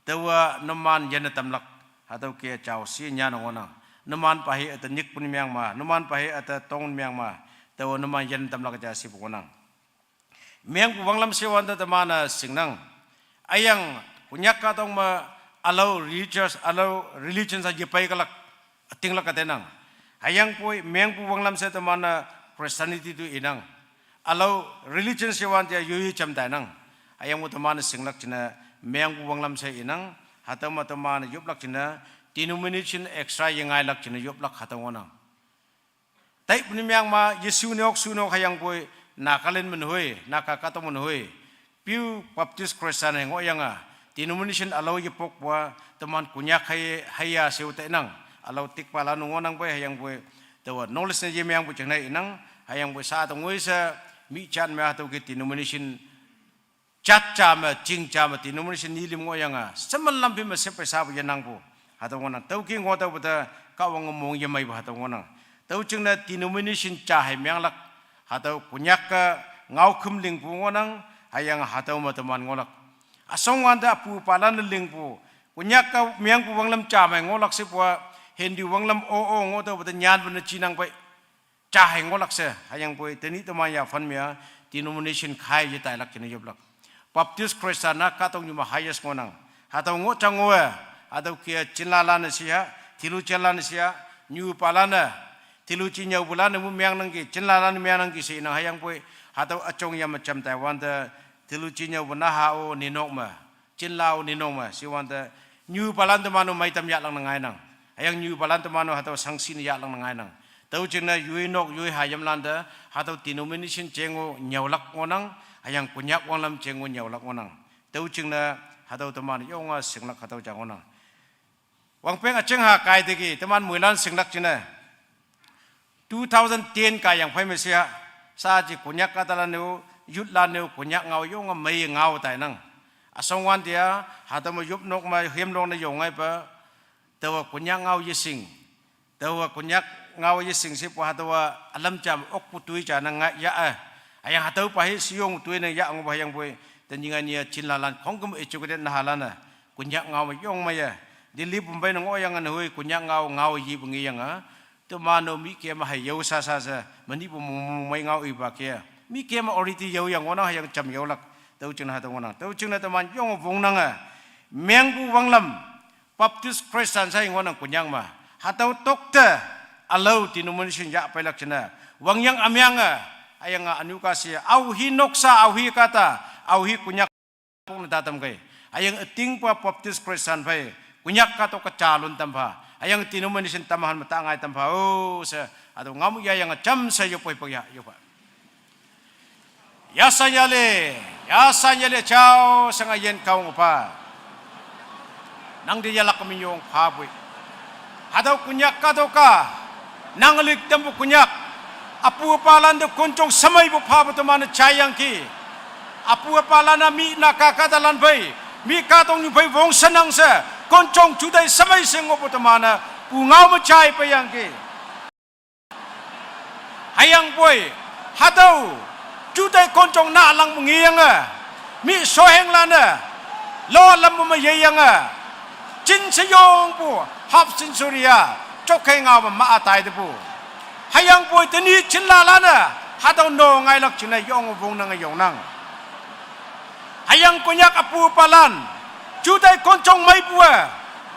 Tawa numan yan tamlak. Hatau ke chau si nya nang onang. Numan pahi ata nyik puni myang ma. Numan pahi ata tong myang ma. Tawa numan yan tamlak ja si pu onang. Myang pu wanglam si wanta tamana singnang. Ayang kunyak katong ma alau religious, alau religion sa jipai kalak. Ating lak katenang. Hayang pui meng pu wanglam se tamana Christianity tu inang. Alau religion se wan tia yui cham tainang. Hayang pu tamana singlak china meng pu wanglam se inang. Hatama tamana yuplak china denomination extra yengai lak china yuplak hatang wanang. Tai puni myang ma Yesu ne ok su ne ok hayang pui Nagaland menhui, Naga kato menhui. Piu Baptist Christian he ngo yang a. Denomination alau ye pok pua teman kunyak hai haya seu te nang. Alau tik pala nu ngo nang pui hayang pui Taowa knowledge ne yemengpu jingne inang, hüyangpoi sha tongoi she, mi jan me hatüo ke denomination jat ja me, ching ja me, denomination nyi lim ngohyange, sheman lam phei me shep pei shapu yenangpu. Hatüo ngohnang, tüoke ngoh tüopu te, Kahwange mong yemeipu hatüo ngohnang. Tüo jingne denomination ja hei menglak, hatüo Konyak-e ngaokhüm lingpu ngohnang, hüyange hatüo me teman ngohlak. Üshong wante üpu palan-e lingpu, Konyak-e mengpu wanglam ja mei ngohlak shepu-a, Hindu wanglam o-o ngoh tüopu te nyanpu ne jinang pei. Ja hei ngohlak she, hüyangpoi tenyih teman yaphan me-a, denomination khai yetailak jingne yoplak. Baptist Christian-a kahtoknyu me highest ngohnang. Hatüo ngoh ja ngoh-e, hatüo ke jinlalan-e shiha, theologianlan-e shiha, nyupalan-e, theology nyüopulan-e mu mengnangki, jinlalan-e mengnangki she inang hüyangpoi, hatüo üjong yame jam taiwante, theology nyüopu naha-o ninok me, jinla-o ninok me, shiwante, nyupalan teman-o meitam yahlak ne ngainang. Hüyange nyupalan teman-o hatüo shangshih ne yahlak ne ngainang. Tüo jingne yoi nok yoi hayimlan te, hatüo denomination jeng-o nyüolak ngohnang, hüyange Konyak wanglam jeng-o nyüolak ngohnang. Tüo jingne, hatüo teman yonge shinglak hatüo ja ngohnang. Wangpeng üjing ha kai teki, teman moilan shinglak jingne. Two thousand ten kayang phei me shiha, shaji Konyak kahtalan-o, youthlan-o, Konyak ngao yonge mei ngao tainang. Üshong wante-a, hatüo me yopnok me hemlok ne yongngaipa, taowa Konyak ngao yeshing. Taowa Konyak ngao yeshing shepu hatüowa ülam jam okpu toi ja nang ngai ya-e. Hüyange hatüopa hi sheyong toi nang yah ngohpu hüyangpoi, tenyih ngai ni-a jinlalan khongküm educated nahalan-e, Konyak ngao me yong meiye. Delhi Bombay ne ngohyange nehoi Konyak ngao ngao yipu ngeyange, teman-o mi keme hei yao sha sha she, menyihpu mong mong mei ngao ipa ke. Mi keme already yaoyang ngohnang hüyange jam yaolak. Tüo jingne hatüo ngohnang. Tüo jingne teman yonge wongnange, mengpu wanglam, Baptist Christian she ngohnang Konyak me. Hatüo tokte, ülao denomination yah peilak jingne. Wangyang ümyange, hüyange ünu ka she, aohi noksa, aohi kahta, aohi Konyak pok ne tatam kei. Hüyange ütingpa Baptist Christian phei, Konyak kahtok-e jalun tampha. Hüyange denomination tamhan me ta ngai tampha-o she, hatüo ngao me yayange jamshe yoppoi pok ya, yoppa. Yasanyale, yasanyale jao shange yin kaong pha. Nangte yelak minyong phapoi. Hatüo Konyak kahtok-a, nang lik tampu Konyak, üpu üpalan te konjong shemeipu phapu teman-e jaiyangki. Üpu üpalan-a mi Naga kahtalan phei, mi kahtoknyu phei wong shenang she, konjong juteih shemei she ngohpu teman-e, pu ngao me jai peiyangki. Hüyangpoi, hatüo, juteih konjong nahlangpu ngeyange, mi shohenglan-e, lo lampu me yeyange, jin sheyongpu, half century-a, jokhei ngao me ma-a tai tepu. Hüyangpoi tenyih jinlalan-e, hatüo no ngailak jingne yonge wongnange yongnang. Hüyange Konyak üpu üpalan, juteih konjong meipu-e,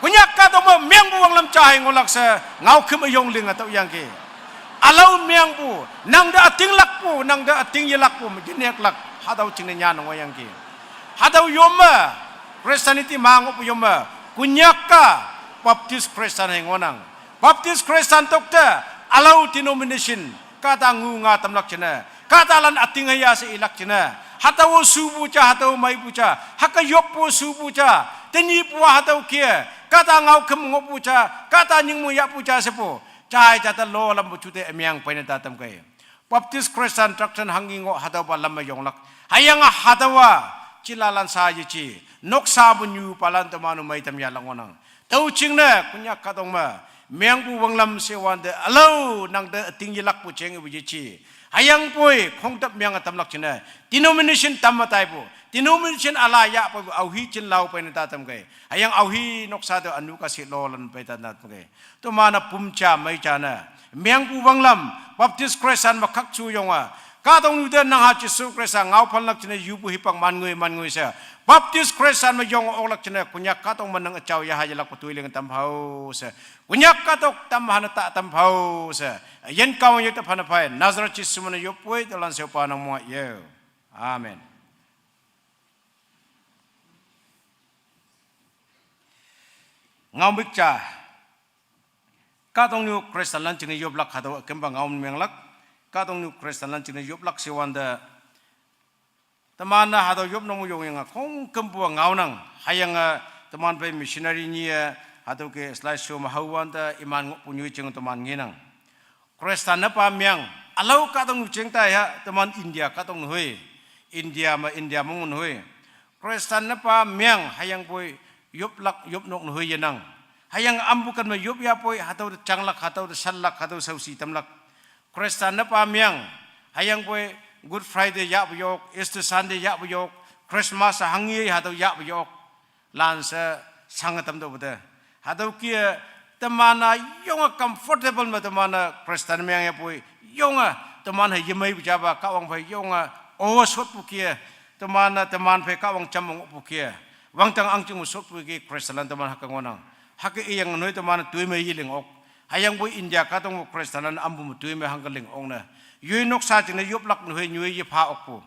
Konyak kahtok me mengpu wanglam ja hei ngohlak she, ngaokhüm üyong linge tüoyangki. Ülao mengpu, nangte ütinglakpu, nangte üting yelakpu, me yeneklak, hatüo jingne nyan ngohyangki. Hatüo yome, Christianity ma ngohpu yome, Konyak-a Baptist Christian hei ngohnang. Baptist Christian tokte, ülao denomination, kahta ngu nga tamlak jingne, kahtalan üting hüya she ilak jingne, hatüo shupu ja, hatüo meipu ja, hüke yoppu shupu ja, tenyihpu-a hatüo ke, kahta ngaokhüm ngohpu ja, kahta nyingmong yahpu ja shepu, jai ja te lo lampu jute ümeng peine tatam kei. Baptist Christian doctrine hanghi ngoh hatüopa lam me yonglak. Hüyange hatüowa, jilalan sha yeji, noksa me nyupalan teman-o meitam yahlak ngohnang. Tüo jingne, Konyak kahtok me, mengpu wanglam she wante, ülao, nangte üting yelakpu jeng ipu yeji. Hüyangpoi, khongtap menge tamlak jingne, denomination tamme taipu, denomination üla yahpeipu, aohi jinlao peine tatam kei. Hüyange aohi noksa te ünu ka she lolan pei tatam kei. Teman-e pum ja mei ja ne, mengpu wanglam, Baptist Christian me khakshu yonge, kahtoknyu te nangha Jesu Khrista ngao phanlak jingne yupu hipak man ngoi man ngoi she, Baptist Christian me yonge oklak jingne Konyak kahtok me nang üjao yaha yelakpu toi ling tam phao she, Konyak kahtok tam hane ta tam phao she, yin kaong ye te phane phei, Nazareth Jesu me ne yoppoi, tolan sheopa nang mo ye. Amen. Ngaomük ja. Kahtoknyu Christianlan jingne yoplak hatüo kempa ngao menglak. Kahtoknyu Christianlan jingne yoplak she wante, teman-e hatüo yopnok me yongyange khongkümpu-a ngaonang. Hüyange teman phei missionary nyi-e hatüo ke slide show me hao wante iman ngohpu nyu jing teman ngenang. Khristan napa miang, alau kahtong nu cheng tai ha, teman India kahtong nu hui. India ma, India mong nu hui. Khristan napa miang, hayang poi, yoplak, yopnok nu hui yenang. Hayang ambu kan ma yop ya poi, hatau de changlak, hatau de sanlak, hatau sausi tamlak. Khristan napa miang, hayang poi, Good Friday ya yok, Easter Sunday ya yok, Christmas hangi hatau ya yok. Lan se sang tam do bete. Hatau kia temana yonga comfortable ma temana Khristan miang ya poi. Yonga temana yemai bujaba kawang pai yonga. Oh, sot pu kia. Temana teman pai kawang chamong pu kia. Wang tang ang chung sot pu kia Khristan teman haka ngonang. Haka iyang noi temana tui mai yiling ok. Hayang poi India kahtong mo Khristan ambu mo tui mai hangka ling ok na. Yui noksa ching na yoplak noi yui ye pha ok pu.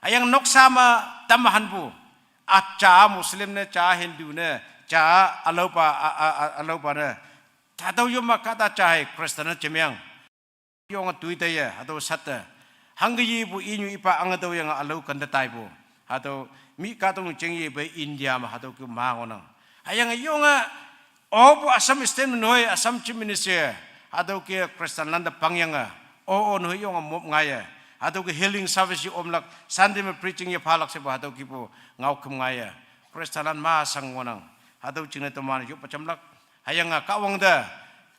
Hayang noksa ma tamahan pu. Acha Muslim ne, cha Hindu ne, cha alaupa, a, a, a, alaupa ne. Tatau yoma kata cha hai Christian ne chemiang. Yonga tuita ya, hatau sata. Hangga yi bu inyu ipa angatau yang alau kanda tai bu. Hatau mi kahtong cheng yi ba India ma hatau ke ma ngonang. Hayang yonga, oh, bu Assam State menoi, Assam Chief Minister. Hatau ke Christian landa pangyanga. Oh, oh, noi yonga mop ngaya. Hatau ke healing service yi omlak, Sunday ma preaching yi phalak se bu hatau kipu ngau kem ngaya. Khristalan ma sang ngonang. Hatau ching na teman yuk pachamlak. Hayang a kawang da.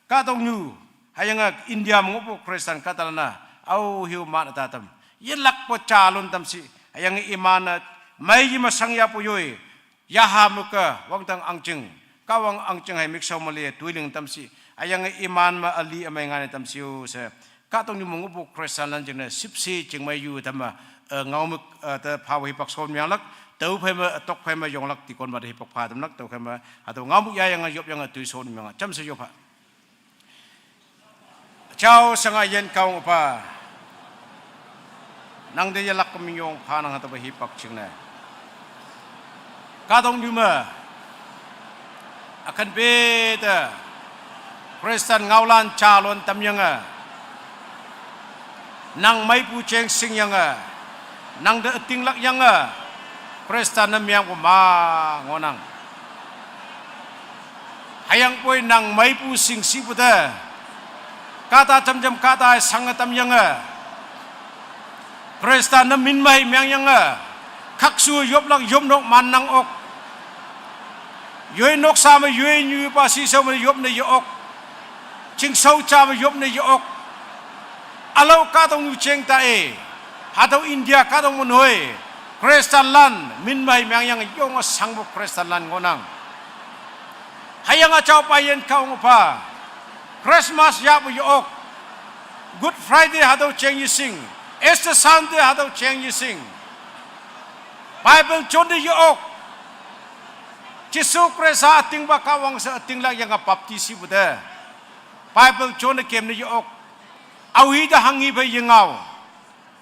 Kahtong nyu. Hayang a India mengopo Khristan katalana. Au hiu man atatam. Yelak po chalon tamsi. Hayang iman a mai yi masang ya po yoi. Yaha muka wangtang angching. Kawang angching hai miksau mali tuiling tamsi. Hayang iman ma ali amai ngane tamsi u se. Kahtong nyu mengupu Khristalan jing na sipsi jing mai yu tama, eh, ngau muk, eh, ta phawa hipak son miang lak, tau phai ma, tok phai ma yong lak tikon ma da hipak pha tam lak, tau phai ma, hatau ngau muk ya yang yop yang tui son miang lak, cham se yop ha. Chao sanga yen kaung pa. Nang de ya lak kami yong pha nang hatau ba hipak ching na. Kahtong nyu ma. Akan beta. Khristan ngaulan chalon tam yang a. Nang mai pu cheng sing yang a. Nang de ting lak yang a. Khristan na miang pu ma ngonang. Hayang poi nang mai pu sing si pu de. Kata cham cham kata sang tam yang a. Khristan na min mai miang yang a. Khaksu yop lak yop nok man nang ok. Yoi nok sa ma yoi nyu pa si sau ma yop ne yop ok. Ching sau cha ma yop ne yop ok. Alau kahtong nyu cheng ta e. Hatau India kahtong menoi. Khristalan min mai miang yang yong sang bu Khristalan ngonang. Hayang a chao pa yen kaung pa. Christmas ya bu yok. Good Friday hatau cheng yising. Easter Sunday hatau cheng yising. Bible chon de yok. Jisu Khrista ating ba kawang sa ating lak yang a baptisi bu de. Bible chon de kem ne yok. Au hi da hangi ba yengau.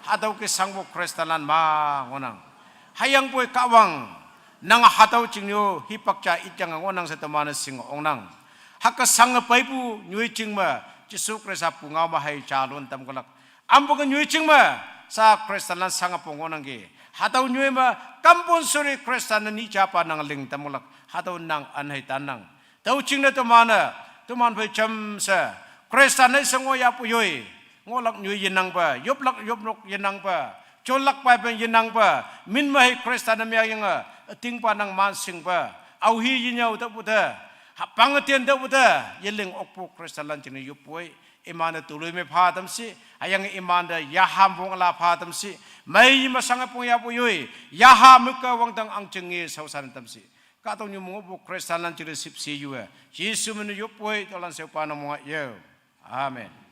Hatau ke sang bu Khristalan ma ngonang. Hayang poi kawang. Nang hatau ching nyu hipak cha it yang ngonang sa temana sing ong nang. Haka sang pai pu nyu ching ma Jisu Khrista pu ngau ma hai chalon tam kalak. Ambo ka nyu ching ma sa Khristalan sang pu ngonang ke. Hatau nyu ma kampun suri Khristan ni cha pa nang ling tam kalak. Hatau nang an hai tan nang. Tau ching na temana, teman pai cham sa. Khristan na sango ya pu yoi. Ngolak nyu yenang pa, yoplak yopnok yenang pa, cholak pai pen yenang pa, min ma hai Khristan na miang yang a, ting pa nang man sing pa, au hi yenyau ta pu ta, ha pang tien ta pu ta, yeling ok pu Khristalan ching yop poi, iman a tului me pha tamsi, hayang iman da yaham wong la pha tamsi, mai masang pung ya pu yoi, yaha muka wangtang angching ngi sausan tamsi. Kahtong nyu mengupu Khristalan ching sipsi yu a. Jisu menu yop poi, tolan seu pa na munga yau. Amen.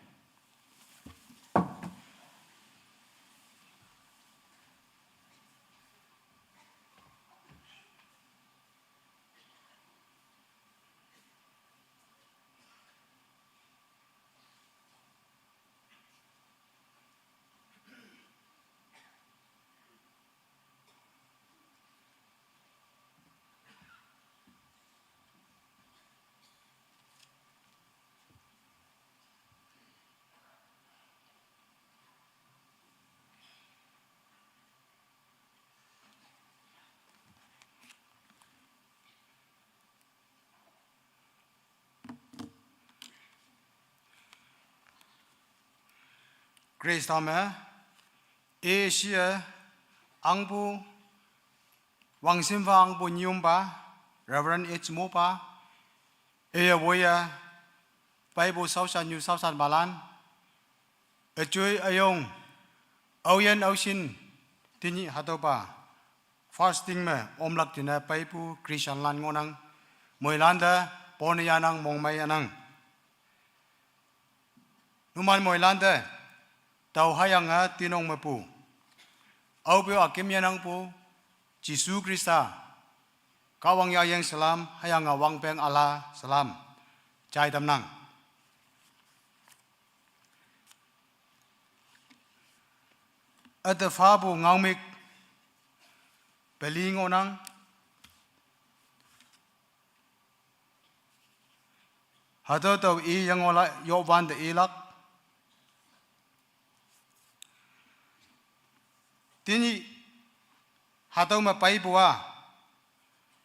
Khrista me, e sia, angpu, wangsimfa angpu nyumpa, Reverend H Mopa, e ya woya, Bible sausan nyu sausan balan, echui ayong, auyen ausin, tini hataupa, fasting me, omlak tina paipu, Christian lan ngonang, moilanda, pone yanang, mongmai yanang. Numan moilante, tau hayanga tinong mepu. Aupeu akim yanangpu, Jisu Khrista, Kahwang yayeng salam, hayanga wangpeng Allah salam. Chai tamnang. Ate fapu ngaomik, peli ngonang, hatau tau i yangola yopwante ilak. Tini hatau me paipu a.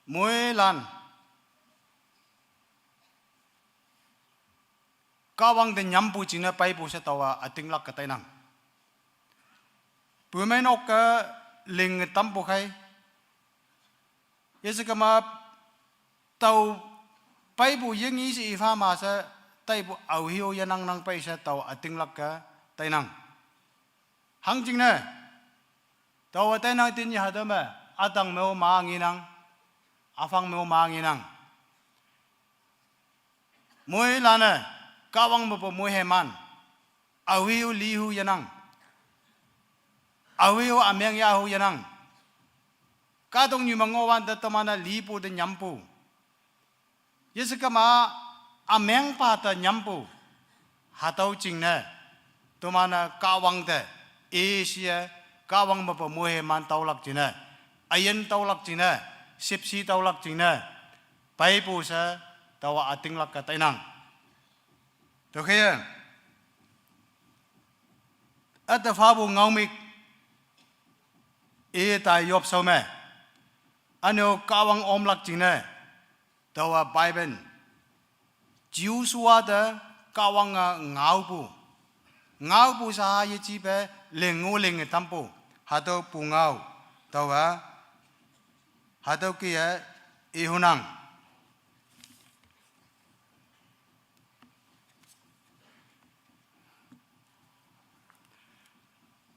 Moilan. Kahwang te nyampu china paipu se tawa atinglak katainang. Pumai nok ke ling tampu khai. Yesu kama tau paipu yengi si ifa ma se taipu au hiu yanang nang pai se tau atinglak katainang. Hangjing ne. Tau atainang tini hatau me, atang meu ma nginang. Afang meu ma nginang. Moilane, Kahwang mepu moiheman. Awiu lihu yanang. Awiu ameng yahu yanang. Kahtong nyu mangowante temana lipu te nyampu. Yesu kama ameng pa te nyampu. Hatau chingne. Temana Kahwang te. Asia, Kahwang mepu moiheman taulak chingne. Ayen taulak chingne. Sipsi taulak chingne. Paipu se, tawa atinglak katainang. Tokhe, ate fapu ngaomik, e tai yop sau me. Ano Kahwang omlak chingne, tawa Bible. Joshua te Kahwang a ngaopu. Ngaopu sa yechipe lengu leng tampu. Hatau pu ngao. Tawa. Hatau kia ihunang.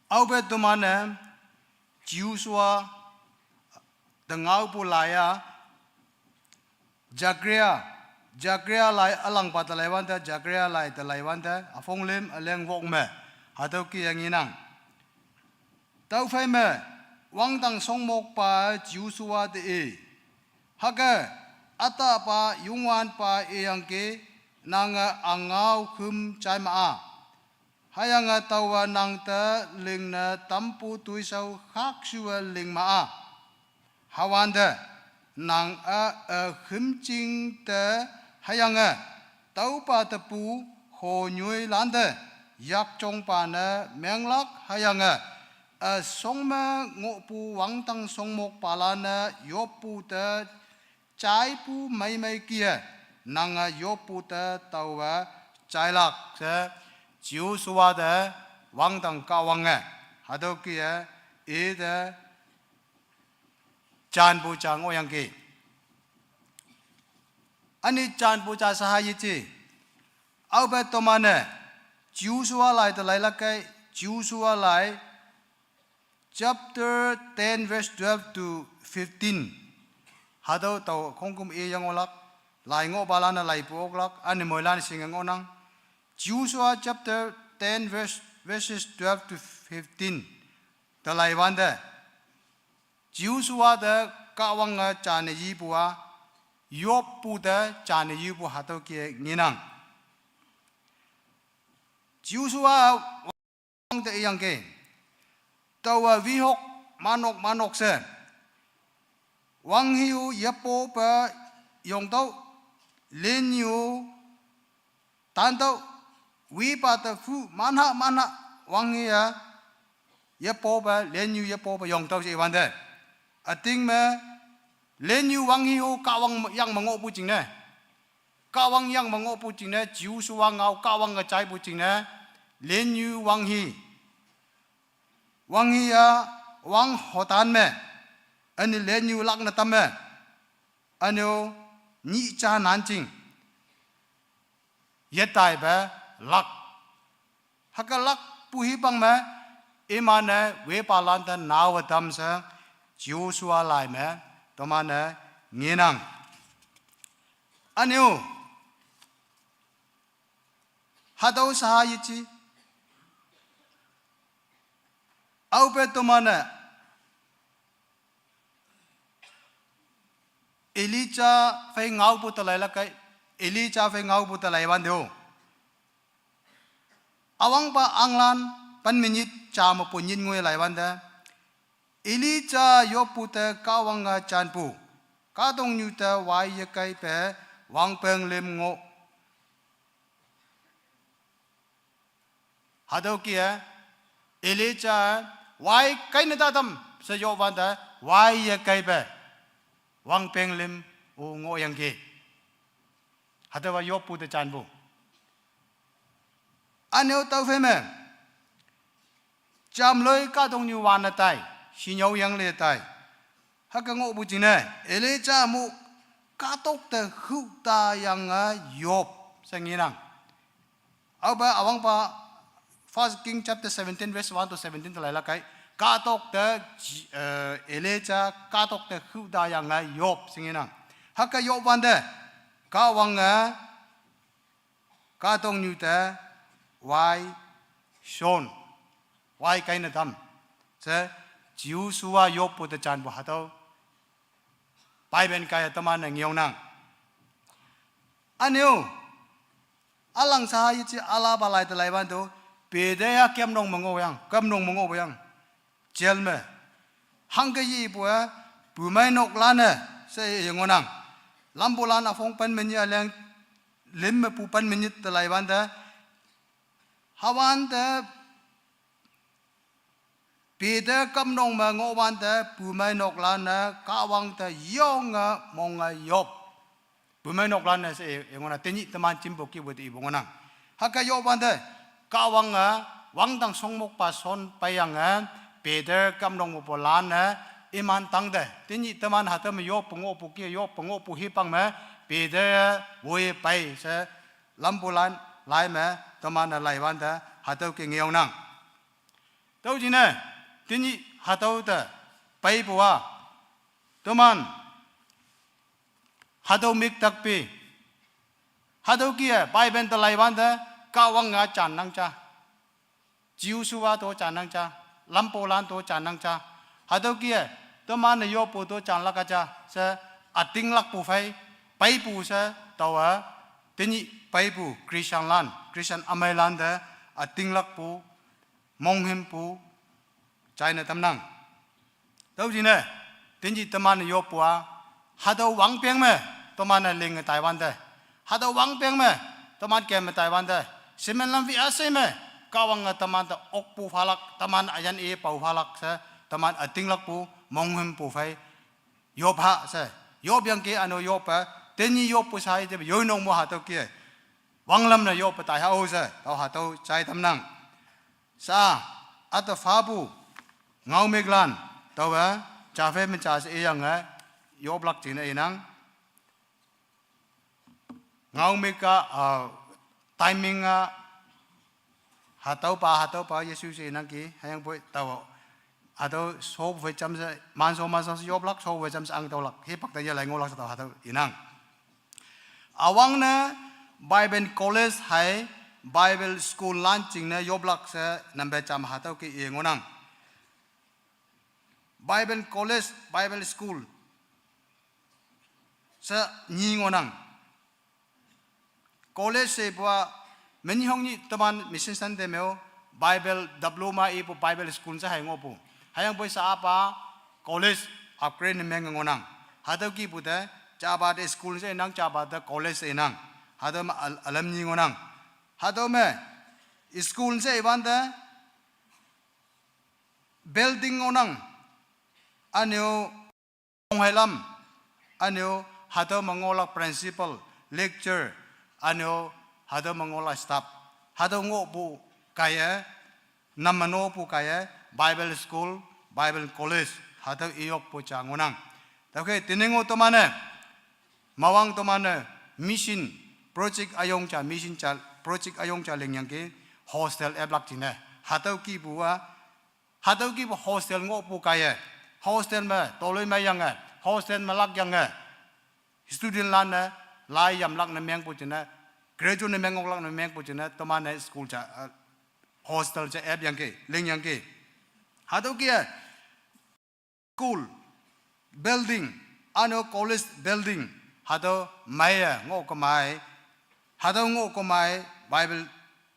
Aupeu temane, Joshua, te ngaopu laiya, Zechariah, Zechariah lai alangpa te laiwante, Zechariah lai te laiwante, afong lim aleng wok me, hatau kia nginang. Tau fai me, wangtang songmokpa Joshua te e. Hake, atapa yungwanpa eyangke, nange angao khum chai ma a. Hayanga tawa nang te lingne tampu tuisau khaksua ling ma a. Hawante, nang a, a khumching te hayanga, taupa tepu, ho nyui lante, yakchongpa ne menglak hayanga, a songme ngohpu wangtang songmokpa lane yoppu te chaipu meimei kia, nanga yoppu te taowa chailak se, Joshua te wangtang Kahwange, hatüo kia, ite janpu ja ngohyangki. Üni janpu ja saha yeji. Aope tomane, Joshua lai te lailak kei, Joshua lai, chapter ten, verse twelve to fifteen. Hatüo tao khongküm iyang olak, lai ngohpalan-e laipu oklak, üne moilan shinge ngohnang. Joshua chapter ten, verse, verses twelve to fifteen. Te laiwante. Joshua te Kahwange jane yipu a, yoppu te jane yipu hatüo ke ngenang. Joshua wang te iyangki. Taowa wihok manok manok she. Wanghiu yepope yongtüoh, linyu tantüoh, wipa te fu manha manha wanghi-e, yepope, linyu yepope yongtüoh she iwante. Üting me, linyu wanghi-o Kahwang yang me ngohpu jingne. Kahwang yang me ngohpu jingne, Joshua ngao Kahwange jaipu jingne, linyu wanghi, Wang hiya, wang hotan me, ani lenyu lak na tam me, anyo nyi cha nan ching, yetai be lak. Haka lak pu hi pang me, imane wepa lan te nao tam se, Joshua lai me, tomane ngenang. Anyo, hatau saha yichi, au pe tomane, Elijah fei ngau pu talai lakai, Elijah fei ngau pu talai wan deo. Awang pa anglan, pan minit cha ma pu nyit ngui lai wan de. Elijah yop pu te Kahwang a chan pu. Katong nyu te wai ye kai pe, wang peng lim ngo. Hatau ki e, Elijah, wai kai na ta tam, se yop wan te, wai ye kai pe, wang peng lim u ngo yang ki. Hatau wa yop pu te chan pu. Anyo tau fe me, cham loi katong nyu wan na tai, si nyau yang le tai. Haka ngo pu jing ne, Elijah mu katok te hu ta yang a yop, se ngenang. Au ba awang pa First King chapter seventeen verse one to seventeen te lai lakai. Katok te, eh, Elijah, katok te hu ta yang a yop, se ngenang. Haka yop wan de, Kahwang a, katong nyu te, wai, shon, wai kai na tam. Se, Joshua yop pu te chan pu hatau. Pai ben kai a tomane ngeong nang. Anyo, alang saha yichi ala ba lai te lai wan to, pe de ya kem nong ma ngo yang, kem nong ma ngo yang. Jail me. Hang ke yi pu e, pu mai nok lan e, se ye ngo nang. Lam pu lan a phong pan minit a leng, lim me pu pan minit te lai wan te. Hawan te, Peter kam nong ma ngo wan te, pu mai nok lan e, Kahwang te yong a, mong a yop. Pu mai nok lan e se, e, e ngo na, tinyi teman chim pu ki pu te i pu ngo nang. Haka yop wan te, Kahwang a, wang tang song mok pa son pa yang e, Peter kam nong mo pu lan e, iman tang te. Tinyi teman hatau me yop pu ngo pu ki, yop pu ngo pu hi pang me, Peter, wo ye pai se, lam pu lan, lai me, tomane lai wan te, hatau ki ngeong nang. Tau jing ne, tinyi hatau te, pai pu wa. Toman, hatau mik tak pi. Hatau ki e, Bible te lai wan te, Kahwang a chan nang cha. Joshua to chan nang cha. Lam pu lan to chan nang cha. Hatau ki e, tomane yop pu to chan lak a cha. Se, ating lak pu fei, pai pu se, tau a, tinyi pai pu, Christian lan, Christian amai lan te, ating lak pu, mong him pu, chai na tam nang. Tau jing ne, tinyi teman yop pu a, hatau wang peng me, tomane ling tai wan te. Hatau wang peng me, toman kem tai wan te. Simen lam vi a se me, Kahwang a teman te ok pu phalak, teman ayan e pau phalak se, teman ating lak pu, mong him pu fei, yop ha se. Yop yang ki anyo yop pa, tinyi yop pu sai te, yoi nong mo hatau ki e. Wang lam na yop pa tai ha o se, tau hatau chai tam nang. Sa, ata fa pu, ngau mik lan, tau e, cha fe me cha se e yang e, yop lak jing e nang. Ngau mik a, a, timing a, hatau pa, hatau pa, Yesu se nang ki, hayang poi, tau. Hatau so fe cham se, man so man so se yop lak, so fe cham se ang tau lak, he pak ta ye lai ngo lak se tau hatau i nang. Awang ne, Bible College hai, Bible School lan ching ne yop lak se, nambe cham hatau ki i ngo nang. Bible College, Bible School, se nyi ngo nang. College se pua, meni hong ni teman mission Sunday meo, Bible diploma i pu Bible school se hai ngo pu. Hayang poi sa apa, college upgrade ne meng ngo nang. Hatau ki pu te, cha ba te school se nang, cha ba te college se nang. Hatau ma al-, alam nyi ngo nang. Hatau me, school se iban te, building ngo nang. Anyo, Hong hai lam, anyo hatau ma ngo lak principal, lecture, anyo hatau ma ngo lak staff. Hatau ngo pu kai e, nam ma no pu kai e, Bible School, Bible College, hatüo iyokpu ja ngohnang. Tüokhei tening-o teman-e, Mawang teman-e mission project üyong ja, mission ja, project üyong ja lingyangki, hostel aplak jingne. Hatüo kihpu-a, hatüo kihpu hostel ngohpu kaiye, hostel me toloimei yange, hostel me lak yange, student lan-e, lai yamlak ne mengpu jingne, graduate ne meng oklak ne mengpu jingne, teman-e school ja, eh, hostel ja app yangki, lingyangki. Hatüo kih-e, school building, üne-o college building, hatüo meiye ngohkemei, hatüo ngohkemei Bible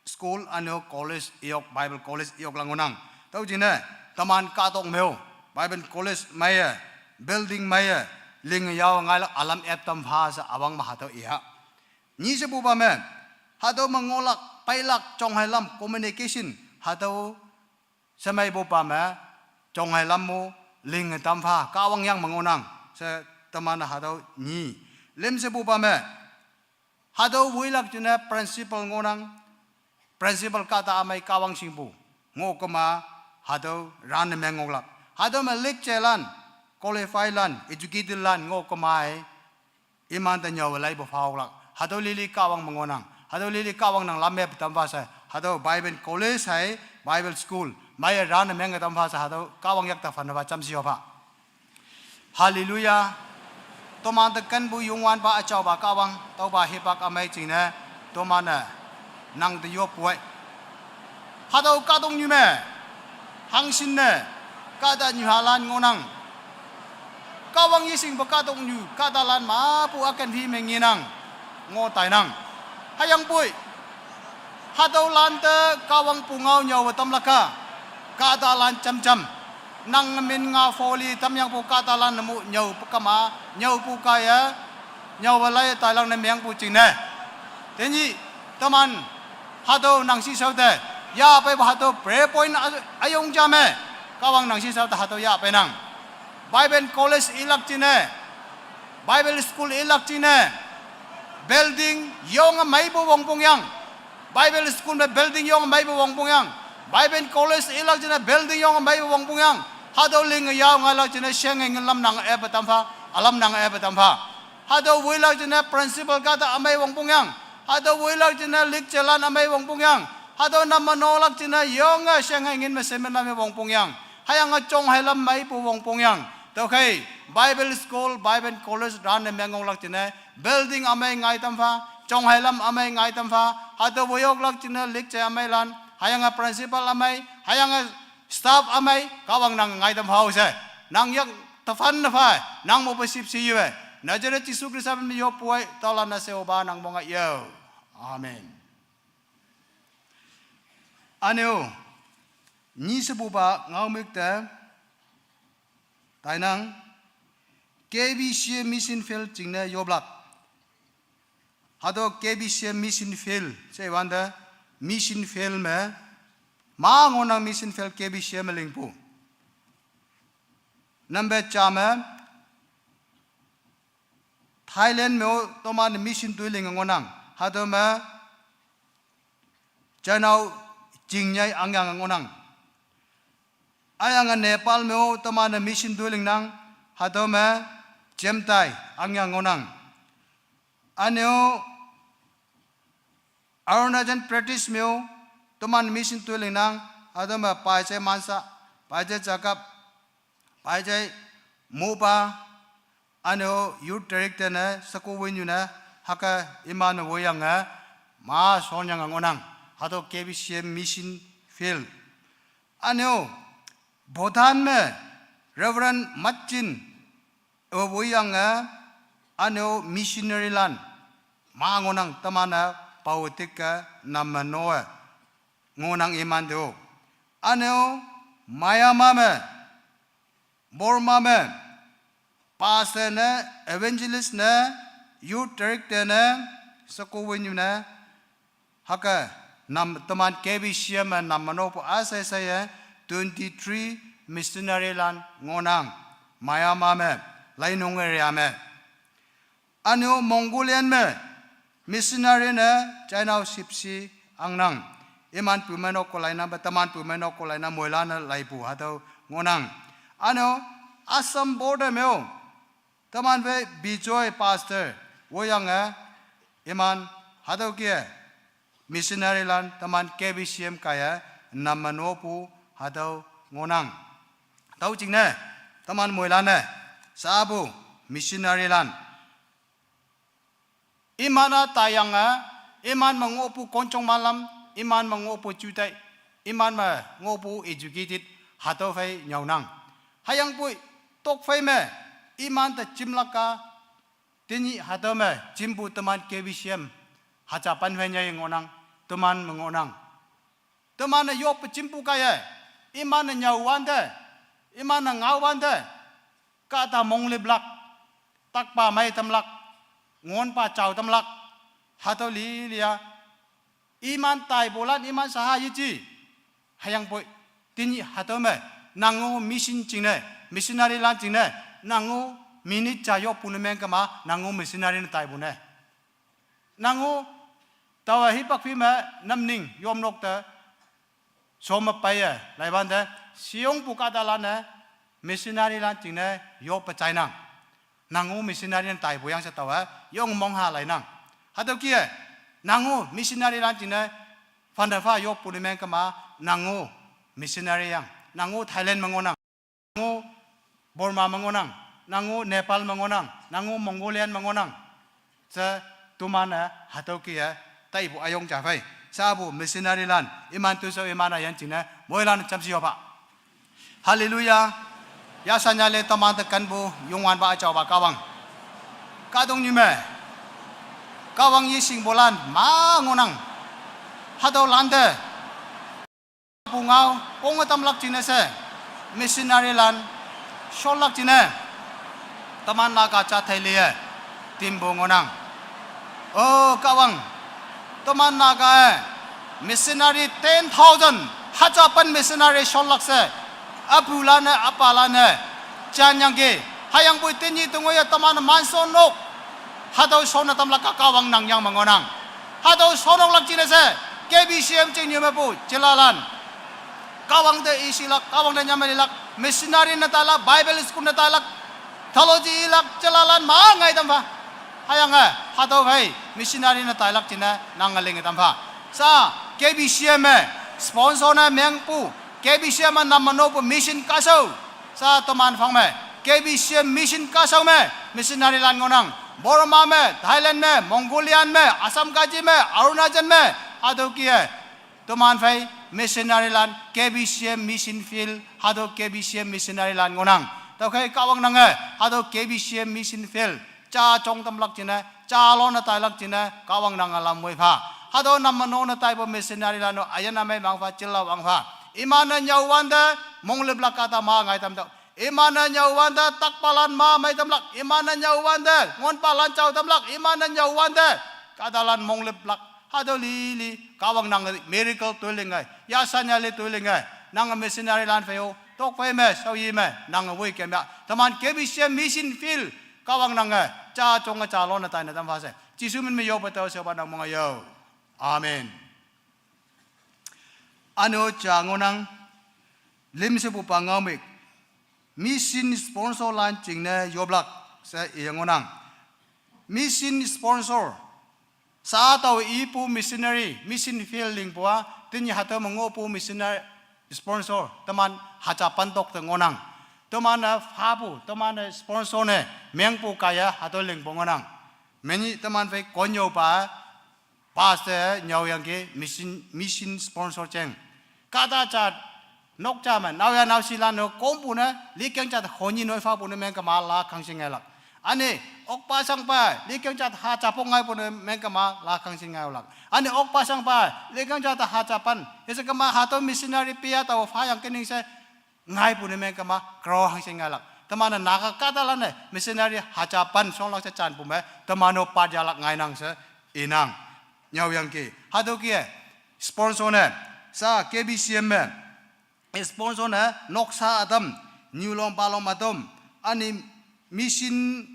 School üne-o college iyok, Bible College iyok lang ngohnang. Tüo jingne, teman kahtok me-o, Bible College meiye, building meiye, linge yao ngailak ülam ep tam pha she üwang me hatüo iya. Nyi shepupa me, hatüo me ngohlak, peilak, jongheilam, communication, hatüo shemeipupa me, jongheilam mo, linge tam pha, kahwang yang me ngohnang, she teman hatüo nyi. Lüm shepupa me, hatüo woilak jingne principal ngohnang, principal kahta ümei kahwang shingpu, ngohkema, hatüo ran ne meng oklak. Hatüo me lecturer lan, qualified lan, educated lan ngohkema-e, imante nyüowe laipu pha oklak. Hatüo lili kahwang me ngohnang. Hatüo lili kahwang nang lam me petam pha she. Hatüo Bible College hei, Bible School meiye ran ne menge tam pha she, hatüo kahwang yakta phanne pha jamshe-o pha. Hallelujah. Tomante kenpu Youngwanpa üjaopa kahwang, tüopa hipak ümei jingne, toman-e nang te yoppu-e. Hatüo kahtoknyu me, hangshin ne, kahtanyuhalan ngohnang. Kahwang yeshingpe kahtoknyu, kahtalan mepu üken hi me ngenang, ngoh tainang. Hüyangpoi, hatüolan te kahwang pungao nyüowe tamlak-a, kahtalan jamjam. Nang min nga foli tamyangpu kahtalan nemu nyüopu kama, nyüopu kaiye, nyüowe laiye tailak ne mengpu jingne. Tenyih, teman, hatüo nang shishao te, yahpeipu hatüo prayer point a-, üyong ja me, kahwang nang shishao te hatüo yahpeinang. Bible College ilak jingne, Bible School ilak jingne, building yonge meipu wongpongyang. Bible School me building yonge meipu wongpongyang. Bible College ilak jingne building yonge meipu wongpongyang. Hatüo linge yao ngailak jingne shenge ngin lam nang epe tam pha, ülam nang epe tam pha. Hatüo woilak jingne principal kahta ümei wongpongyang. Hatüo woilak jingne lecturer lan ümei wongpongyang. Hatüo nam me nolak jingne yonge shenge ngin me seminar me wongpongyang. Hüyange jongheilam meipu wongpongyang. Tüokhei, Bible School, Bible College ran ne meng oklak jingne, building ümei ngai tam pha, jongheilam ümei ngai tam pha, hatüo woiyoklak jingne lecturer ümei lan, hüyange principal ümei, hüyange staff ümei, kahwang nang ngai tam pha-o she. Nang yak tephan ne pha, nang mope shüpshe ye-e. Nazareth Jesu Khrista me yoppu-e, taolan-a she-opa nang monga yo. Amen. Üne-o, nyi shepupa ngaomük te, tainang, K B C M mission field jingne yoplak. Hatüo K B C M mission field, she wante, mission field me, ma ngohnang mission field K B C M me lingpu. Number ja me, Thailand me-o toman mission toi linge ngohnang. Hatüo me, Janao Chingnye angyange ngohnang. Hüyange Nepal me-o teman-e mission toi lingnang, hatüo me Jemtai angyange ngohnang. Üne-o Arunachal Pradesh me-o teman mission toi lingnang, hatüo me Paijai Mansa, Paijai Jacob, Paijai Mopa, üne-o youth director ne, Shako Winyu ne, hüke iman-e woiyange, ma shonyange ngohnang, hatüo K B C M mission field. Üne-o, Bhutan me, Reverend Matjin, e woiyange, üne-o missionary lan, ma ngohnang teman-e pao tike nam me no-e, ngohnang imante-o. Üne-o, Myanmar me, Burma me, pastor ne, evangelist ne, youth director ne, Shako Winyu ne, hüke nam teman K B C M me nam me nopu üshei sheiye twenty-three missionary lan ngohnang, Myanmar me, Lainung area me. Üne-o Mongolian me, missionary ne, China-o shüpshe angnang. Iman pumeno kolaina ba teman pumeno kolaina moilana laipu hatüo ngohnang. Üno, Assam border me-o, teman phei Bijoy pastor, woyange, iman hatüo ke, missionary lan teman K B C M kaiye, namanopu hatüo ngohnang. Tüo jingne, teman moilane, sapu missionary lan. Iman-a taiyange, iman me ngohpu konjong malam, iman me ngohpu jutai, iman me ngohpu educated, hatüo phei nyüonang. Hüyangpoi, tokphei me, iman te jimlak-a, tenyih hatüo me, jimpu teman K B C M, haja pan phei nyei ngohnang, teman me ngohnang. Teman-e yoppe jimpu kaiye, iman-e nyüowante, iman-e ngaowante, kahta mongliplak, takpa mei tamlak, ngonpa jao tamlak, hatüo lilia, iman taipulan iman saha yeji, hüyangpoi, tenyih hatüo me, nang-o mission jingne, missionary lan jingne, nang-o minute ja yoppu ne mengkema, nang-o missionary ne taipu ne. Nang-o, taowe hipak phi me, namning, yomnok te, shom me peiye, laiwante, sheyongpu kahtalan-e, missionary lan jingne, yoppe jainang. Nang-o missionary ne taipu yang she taowe, yong mongha lainang. Hatüo kih-e, nang-o missionary lan jingne, phante pha yoppu ne mengkema, nang-o missionary yang, nang-o Thailand me ngohnang. Nang-o Burma me ngohnang, nang-o Nepal me ngohnang, nang-o Mongolian me ngohnang. She toman-e hatüo kih-e, taipu üyong ja phei. Sapu missionary lan, iman toishao iman-a yan jingne, moilan jamshe yoppha. Hallelujah. Yasanyale teman te kenpu, Youngwanpa üjaopa Kahwang. Kahtoknyu me. Kahwang yeshingpulan, ma ngohnang. Hatüo lante. Pungao, ponge tamlak jingne she, missionary lan, shollak jingne, teman Naga jat hei liye, timpu ngohnang. O Kahwang, teman Naga-e, missionary ten thousand, haja pan missionary shollak she, apulan-e, apalan-e, janyangki, hüyangpoi tenyih te ngoiye teman manso nok, hatüo shonne tamlak-a Kahwang nang yang me ngohnang. Hatüo shonoklak jingne she, K B C M chingnyu mepu, jelalan. Kahwang te ishilak, Kahwang te nyamlilak, missionary ne tailak, Bible school ne tailak, theology ilak, jelalan ma ngai tampha. Hüyange, hatüo phei, missionary ne tailak jingne, nange linge tampha. Sa, K B C M me, sponsor ne mengpu, K B C M me namanopu mission kahshao. Sa teman phang me, K B C M mission kahshao me, missionary lan ngohnang. Burma me, Thailand me, Mongolian me, Assam kaji me, Arunachal me, hatüo kih-e. Teman phei missionary lan K B C M mission field, hatüo K B C M missionary lan ngohnang. Tüokhei Kahwang nange, hatüo K B C M mission field, ja jong tamlak jingne, jalon ne tailak jingne, Kahwang nange lam moipha. Hatüo namano ne taipu missionary lan-o, üyin-a mei mangpha, jilla wangpha. Iman-e nyüowante, mongliplak kahta ma ngai tamtüoh. Iman-e nyüowante, takpalan ma mei tamlak. Iman-e nyüowante, ngonpalan jao tamlak. Iman-e nyüowante, kahtalan mongliplak. Hatüo lili, Kahwang nange miracle toilinge, yasanyale toilinge, nange missionary lan phei-o, tokphei me, shaoyi me, nange woi kemya. Teman K B C M mission field, Kahwang nange, ja jonge jalon ne taine tampha she. Jesu min me yoppe tao shepa nang mong yo. Amen. Üno ja ngohnang, limshepupa ngao me, mission sponsor lan jingne yoplak, she iye ngohnang. Mission sponsor, sa tao ipu missionary, mission field lingpu-a, tenyih hatüo me ngohpu missionary sponsor, teman haja pantok te ngohnang. Teman-e phapu, teman-e sponsor ne, mengpu kaiye hatüo lingpu ngohnang. Menyih teman phei konnyüopa, pastor nyüoyangki mission, mission sponsor jeng. Kahta ja, nok ja me, naoya naoshilan-o kongpu ne, likeng ja te honyi noi phapu ne mengkema la khangshin ngailak. Üne, okpa shangpa, likeng ja te ha japok ngaipu ne mengkema la khangshin ngailak. Üne, okpa shangpa, likeng ja te ha japan, yeshe kema hatüo missionary pia tao phayang kening she, ngaipu ne mengkema, kro hangshin ngailak. Teman-e Naga kahtalan-e, missionary haja pan shonglak she janpu me, teman-o pat yahlak ngainang she, inang. Nyüoyangki. Hatüo kih-e, sponsor ne, sa K B C M me, sponsor ne, noksa ütam, nyulong palong ütam, üne mission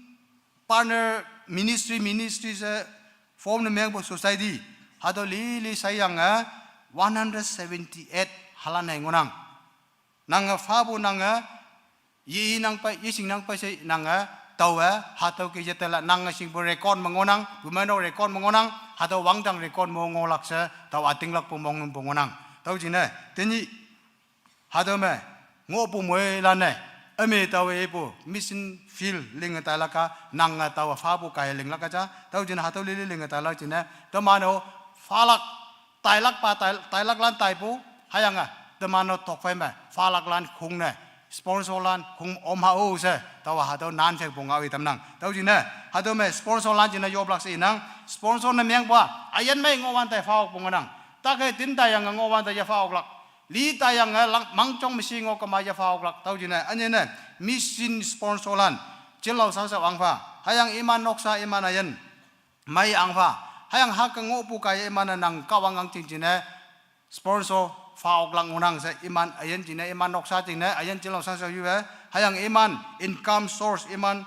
partner ministry, ministry she form ne mengpu society. Hatüo lili sheyange, one hundred seventy-eight halan hai ngonang. Nange phapu nange, ye nangpa, ye sing nangpa she nange, taowe, hatüo ke yetela nange shingpu record me ngonang, pumeinok record me ngonang, hatüo wangdang record me ngohlak she, tao ütinglakpu mongpu ngonang. Tüo jingne, tenyih, hatüo me, ngohpu moilan-e, üme taowe ipu, mission field linge tailak-a, nange taowe phapu kaiye linglak-a ja, tüo jingne hatüo lili linge tailak jingne, teman-o, phalak, tailakpa tai-, tailaklan taipu, hüyange, teman-o tokphei me, phalaklan khongne, sponsorlan khong om ha-o she, taowa hatüo nan shengpu ngao i tamnang. Tüo jingne, hatüo me sponsorlan jingne yoplak she inang, sponsor ne mengpu-a, üyin mei ngohwante pha okpu ngohnang. Take tin taiyange ngohwante yepha oklak. Li taiyange lang mangjong me shi ngoh kema yepha oklak. Tüo jingne, ünyine, mission sponsorlan, jinlao shangshao angpha, hüyange iman noksa iman üyin mei angpha. Hüyange hüke ngohpu kaiye iman-e nang Kahwang ang jingjingne sponsor pha oklak ngohnang she iman üyin jingne iman noksa jingne üyin jinlao shangshao yuwe. Hüyange iman income source iman,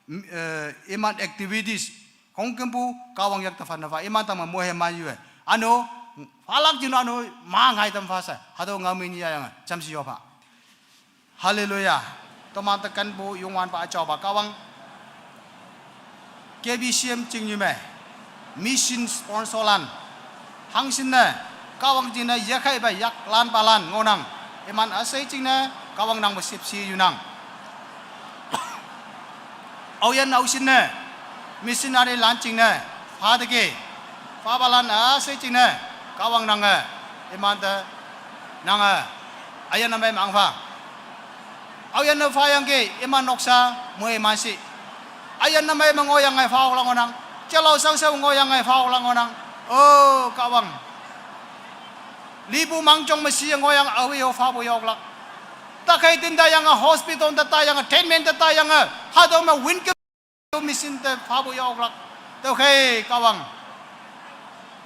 mm, eh, iman activities khongkümpu Kahwang yak te phanne pha iman tangme moihe man yuwe. Üno, phalak jingne üno ma ngai tam pha she. Hatüo ngao me nyi yayange, jamshe yopha. Haleluya. Toman te kenpu Youngwanpa üjaopa Kahwang. K B C M chingnyu me. Mission sponsorlan. Hangshinne. Kahwang jingne yekhaipe yaklanpalan ngohnang. Iman üshei jingne. Kahwang nangpu shüpshe yunang. Aoyin aoshinne. Missionary lan jingne. Phateki. Phapalan üshei jingne. Kahwang nange. Imante. Nange. Üyin ne mei me angpha. Aoyin ne phayangki, iman noksa, moiman shi. Üyin ne mei me ngohyange pha oklak ngohnang. Jinlao shangshao ngohyange pha oklak ngohnang. O, Kahwang. Lipu mangjong me shi ngohyange aowe-o phapu yoklak. Takhei tin taiyange hospital te taiyange, treatment te taiyange, hatüo me win ke mission te phapu yoklak. Tüokhei Kahwang.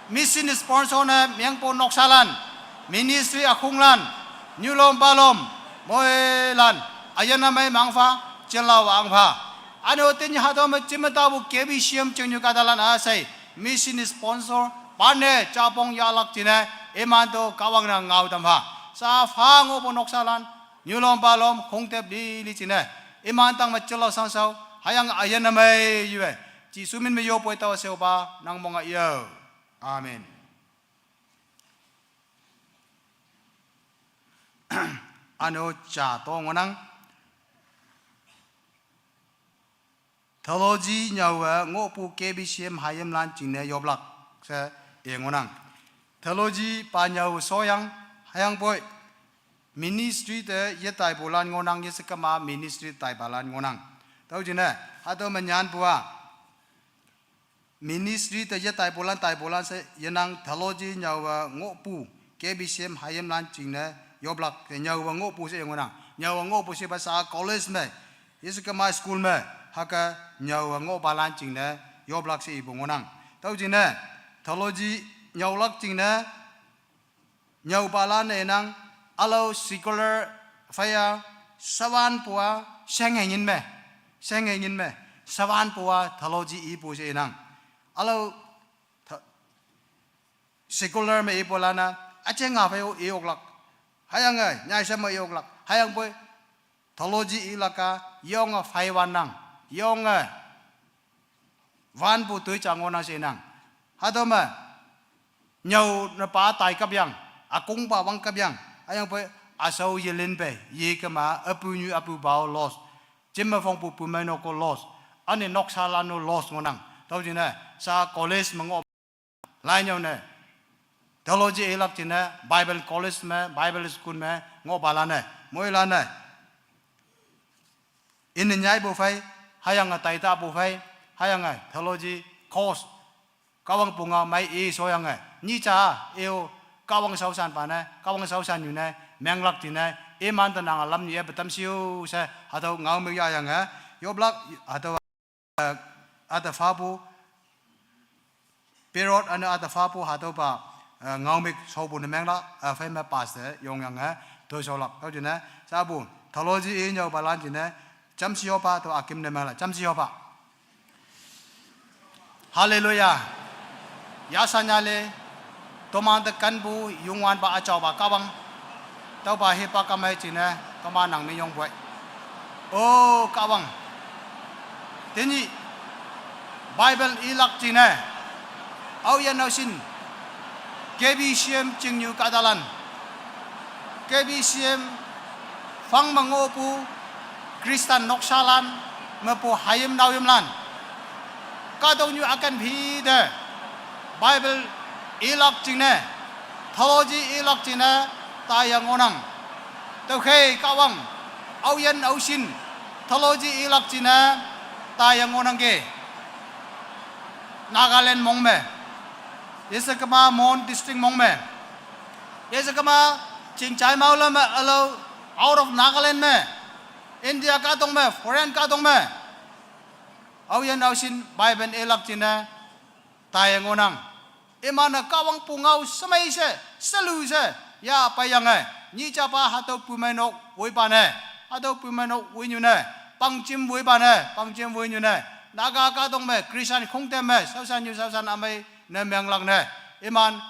Mission sponsor ne mengpu noksalan, ministry ükhonglan, nyulom palom, moilan, üyin ne mei me angpha, jinlao angpha. Üno tenyih hatüo me jime tapu K B C M chingnyu kahtalan üshei, mission sponsor, pane japong yahlak jingne, iman to Kahwang ne ngao tampha. Sha pha ngohpu noksalan, nyulom palom, khongtep lili jingne, iman tangme jinlao shangshao, hüyange üyin ne mei yuwe, Jesu min me yopoi taowe sheopa, nang monga yo. Amen. Üno ja to ngohnang. Theology nyüowe ngohpu K B C M hayimlan jingne yoplak she i ngohnang. Theology pa nyüowe shoyang, hüyangpoi ministry te yetaipulan ngohnang, yeshe kema ministry taipalan ngohnang. Tüo jingne, hatüo me nyanpu-a ministry te yetaipulan taipulan she yenang theology nyüowe ngohpu K B C M hayimlan jingne yoplak te nyüowe ngohpu she ngohnang. Nyüowe ngohpu shepa sha college me, yeshe kema school me, hüke nyüowe ngohpalan jingne yoplak she ipu ngohnang. Tüo jingne, theology nyüolak jingne, nyüopalan-e inang, ülao secular phei-a, shawanpu-a, shenghe ngin me, shenghe ngin me, shawanpu-a theology ipu she inang. Ülao the-, secular me ipulan-a, üjeng nga phei-o i oklak. Hüyange, nyaisha me i oklak. Hüyangpoi, theology ilak-a, yonge phei wannang, yonge wanpu toi ja ngohnang she inang. Hatüo me, nyüo ne pa tai kapyang, ükongpa wang kapyang, hüyangpoi, üshao yelin pei, ye kema, üpunyu üpupa-o loss. Jim me phongpu pumeinok-o loss. Üne noksalan-o loss ngohnang. Tüo jingne, sha college me ngoh lai nyüo ne, theology ilak jingne, Bible college me, Bible school me, ngohpalan-e, moilan-e, ine nyaipu phei, hüyange taitapu phei, hüyange theology course, Kahwang pungao mei i shoyange, nyih ja, i-o, Kahwang shaoshanpa ne, Kahwang shaoshan nyu ne, menglak jingne, iman te nange lam nyi-e petam shi-o she, hatüo ngao me yayange, yoplak, hatüo, eh, üte phapu, period üne üte phapu hatüopa, eh, ngaomük shopu ne menglak, eh, phei me pastor yongyange, toishaolak. Tüo jingne, shapu, theology i nyüopalan jingne, jamshe yopa tüo üküm ne menglak, jamshe yopa. Haleluya. Yashan yale. Tomante kanpu Youngwanpa üjaopa Kahwang. Tüopa hipak ümei jingne, toman nang minyong poi. O Kahwang. Tenyih Bible ilak jingne, aoyin aoshin, K B C M chingnyu kahtalan, K B C M phang me ngohpu Christian noksalan, mepu hayim naoyimlan, kahtoknyu ükan phi te Bible ilak jingne, theology ilak jingne, taiye ngohnang. Tüokhei Kahwang, aoyin aoshin, theology ilak jingne, taiye ngohnangki. Nagaland mong me, yeshe kema Mon district mong me, yeshe kema chingchai maola me ülao, out of Nagaland me, India kahtok me, foreign kahtok me, aoyin aoshin Bible ilak jingne, taiye ngohnang. Iman-e Kahwang pungao shemei she, shelu she, yahpeiyange, nyih japa hatüo pumeinok woipa ne, hatüo pumeinok woinyu ne, pangjim woipa ne, pangjim woinyu ne, Naga kahtok me, Christian khongtem me, shaoshan nyu shaoshan ümei ne menglak ne, iman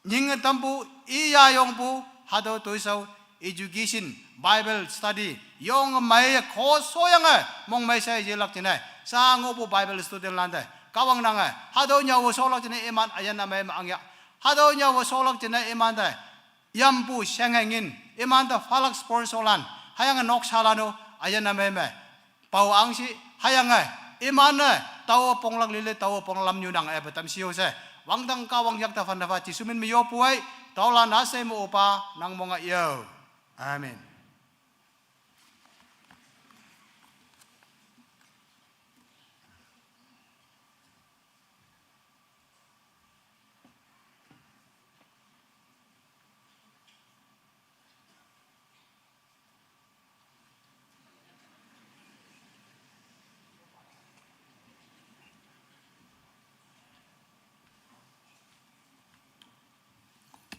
nyinge tampu, iyayongpu, hatüo toishao, education, Bible study, yong meiye kho shoyange, mongmei she yelak jingne, sha ngohpu Bible student lante, Kahwang nange, hatüo nyüo sholak jingne iman üyin ümei me angya. Hatüo nyüo sholak jingne imante, yampu shenge ngin, imante phalak sponsor lan, hüyange noksalan-o, üyin ümei me pao angshi, hüyange, iman-e, taowe ponglak lile, taowe ponglam nyu nang epe tamshi-o she, wangdang Kahwang yakte phanne pha Jesu min me yoppu ei, taolan üshei me opa, nang monga yo. Amen.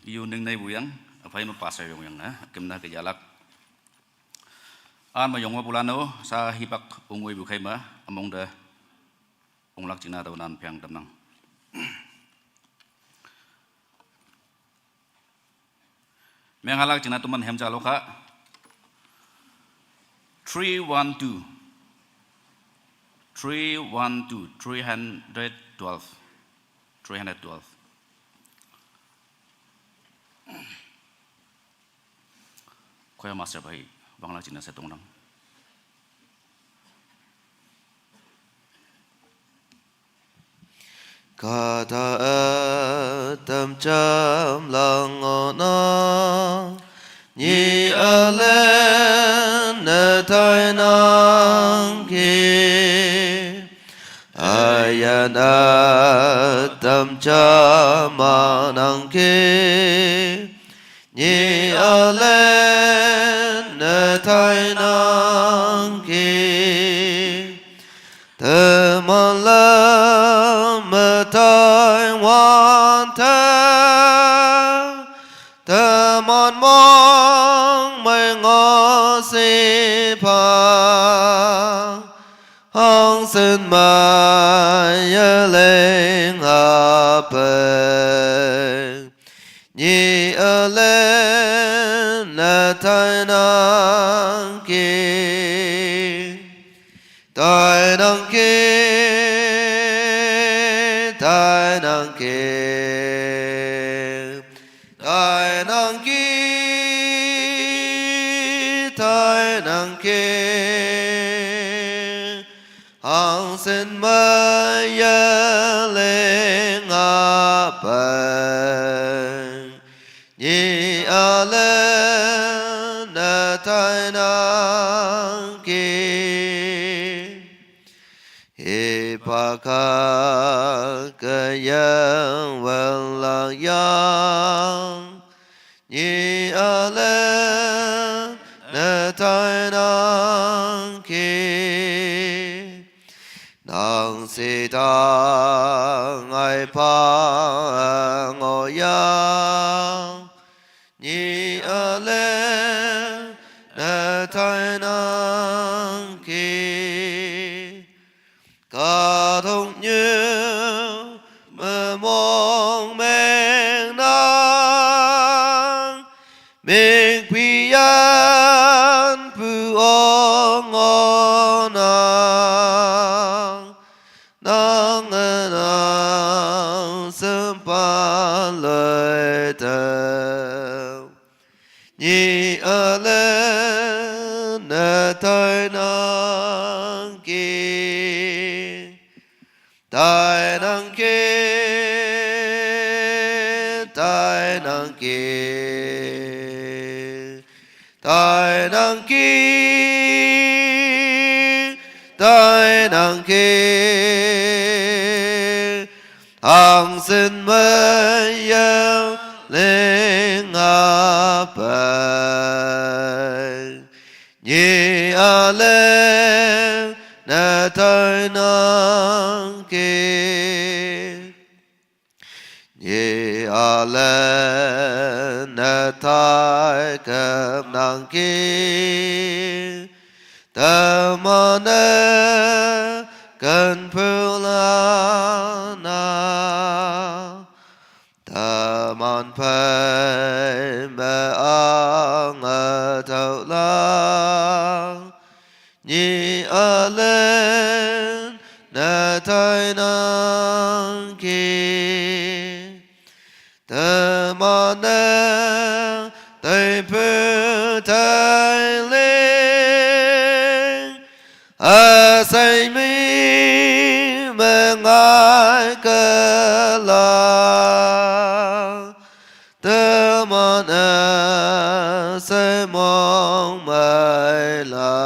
Yu ning neipu yang, üphei me pastor yong yang ne, kemna ke jalak. An me yong me pulan-o, sha hipak ongoi pu khei me, ümong te, onglak jingne tao nan pheng tamnang. Menghalak jingne toman hem ja lokha. Three one two. Three one two, three hundred twelve. Three hundred twelve. Choir master phei, wanglak jingne she tongnang. Kahta ütam jamlak ngohnang, nyi ülen ne tainangki. Üyin ütam jam manangki, nyi ülen ne tainangki. Teman lam me tai wante, teman mong mei ngoh shipha, hangshin meiye ling apei, nyi ülen ne tainangki. Tainangki, tainangki, tainangki, tainangki. Hangshin meiye ling apei, nyi ülen ne tainangki. Hipak hüke yeng wenlak yang, nyi ülen ne tainangki. Nang shitang aipa ngohyang, nyi ülen ne tainangki. Kahtoknyu me mongmeng Nang ki, tai nang ki, tai nang ki, tai nang ki, ang sin maya ling apai. Nyi a le na tai nang ki. Nyi a le na tai kam nang ki. Ta ma ne kan pu la na. Ta man pai me ang a tau la. Nyi a len na tai nang ki. Ta ma ne tai pu tai ling. A sai mi me ngai ka la. Ta ma ne sai mong mai la.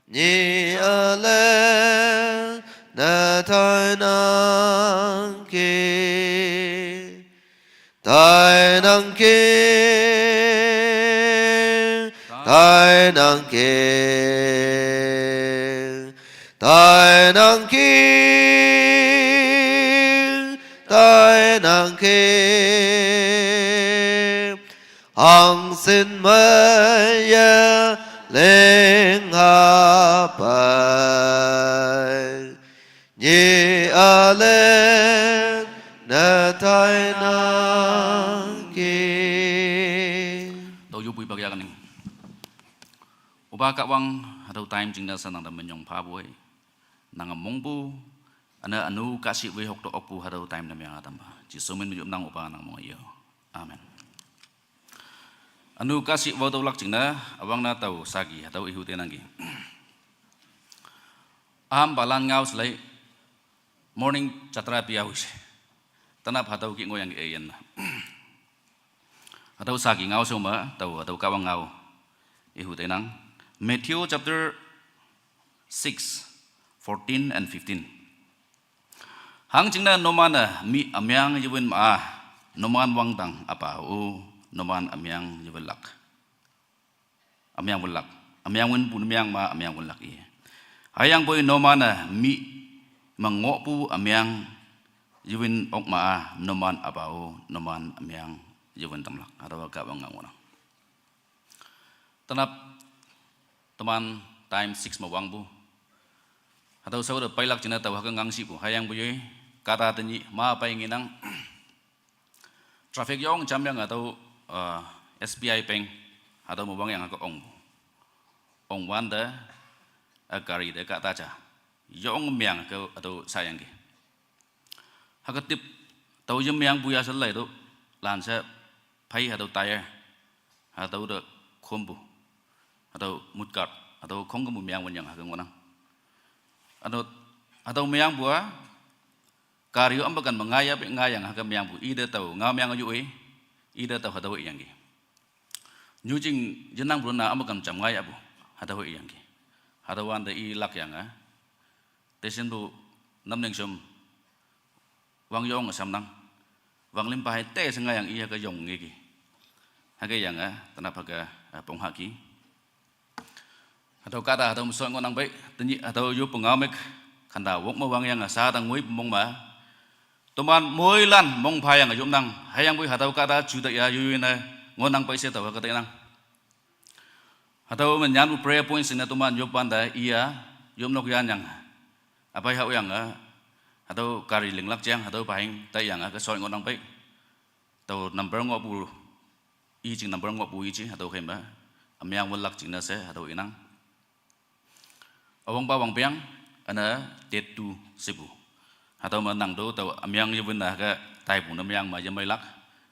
Nyi a le na tai nang ki. Tai nang ki. Tai nang ki. Tai nang ki. Tai nang ki. Ang sin maya ling apai. Nyi a le na tai nang ki. Tau yu pui bak ya ka ning. Upa Kahwang, hatau time jing na sa nang da menyong pha bui. Nang mong bu, ana anu ka si wei hok to ok bu hatau time na myang atam ba. Jisu min mi yum nang Upa nang mong iyo. Amen. Anu ka si wau tau lak jing na, awang na tau sagi, hatau ihu te nang ki. Am balan ngau selai, morning chatra pia hui se. Tanap hatau ki ngoyang ki eyen na. Hatau sagi ngau se ma, tau, hatau Kahwang ngau. Ihu te nang. Matthew chapter six, fourteen and fifteen. Hang jing na noman a mi amyang yawin ma a, noman wang dang apa u, noman amyang yawin lak. Amyang win lak. Amyang win bu amyang ma, amyang win lak i. Hayang bui noman a mi mangok bu amyang yawin ok ma a, noman apa u, noman amyang yawin tam lak. Hatau Kahwang ngau na. Tanap teman time six ma wang bu. Hatau sau da pai lak jing na tau haka ngang si bu. Hayang bu yoi, kata tanyi, ma pai ngi nang. Traffic yong jam yang hatau, ah, S B I Bank, hatau ma wang yang haka ong bu. Ong wan da, ah, gari da kata ja. Yong myang ka hatau sayang ki. Haka tip, tau yam myang bu ya sa lai tu, lan sa pai hatau tire, hatau da khom bu, hatau mutkar, hatau khong ka mu myang wan yang haka ngonang. Hatau, hatau myang bu a, kari yu am bakan ma ngai ya, ngai yang haka myang bu, i da tau, ngau myang yu e, i da tau hatau yang ki. Nyu jing jenang bu na am bakan jam ngai ya bu, hatau yang ki. Hatau wan da i lak yang a. Te sin bu nam neng som. Wang yong sam nang. Wang lim pa hai te sa ngai yang i haka yong ngi ki. Haka yang a, tanap haka, ah, pong haki. Hatau kata, hatau musoi ngonang bai, tanyi, hatau yu pengau mek, kanda wok ma wang yang a, sa tang ngui pemong ma. Tuman mui lan, mong pa yang a yum nang, hayang bui hatau kata, juta ya, yu yu na, ngonang bai se tau, haka te nang. Hatau menyan bu prayer point sing na tuman yup panda iya, yup nok yan yang. Apai hau yang, ah, hatau kari ling lak jang, hatau pahing, tai yang, ah, ka soi ngonang bai. Tau number ngo bu, i jing number ngo bu i jing, hatau khem ba. Amyang wal lak jing na se, hatau inang. Awang ba wang piang, ana tet tu sibu. Hatau ma nang do, tau amyang yawin na ka tai bu na myang ma yamai lak.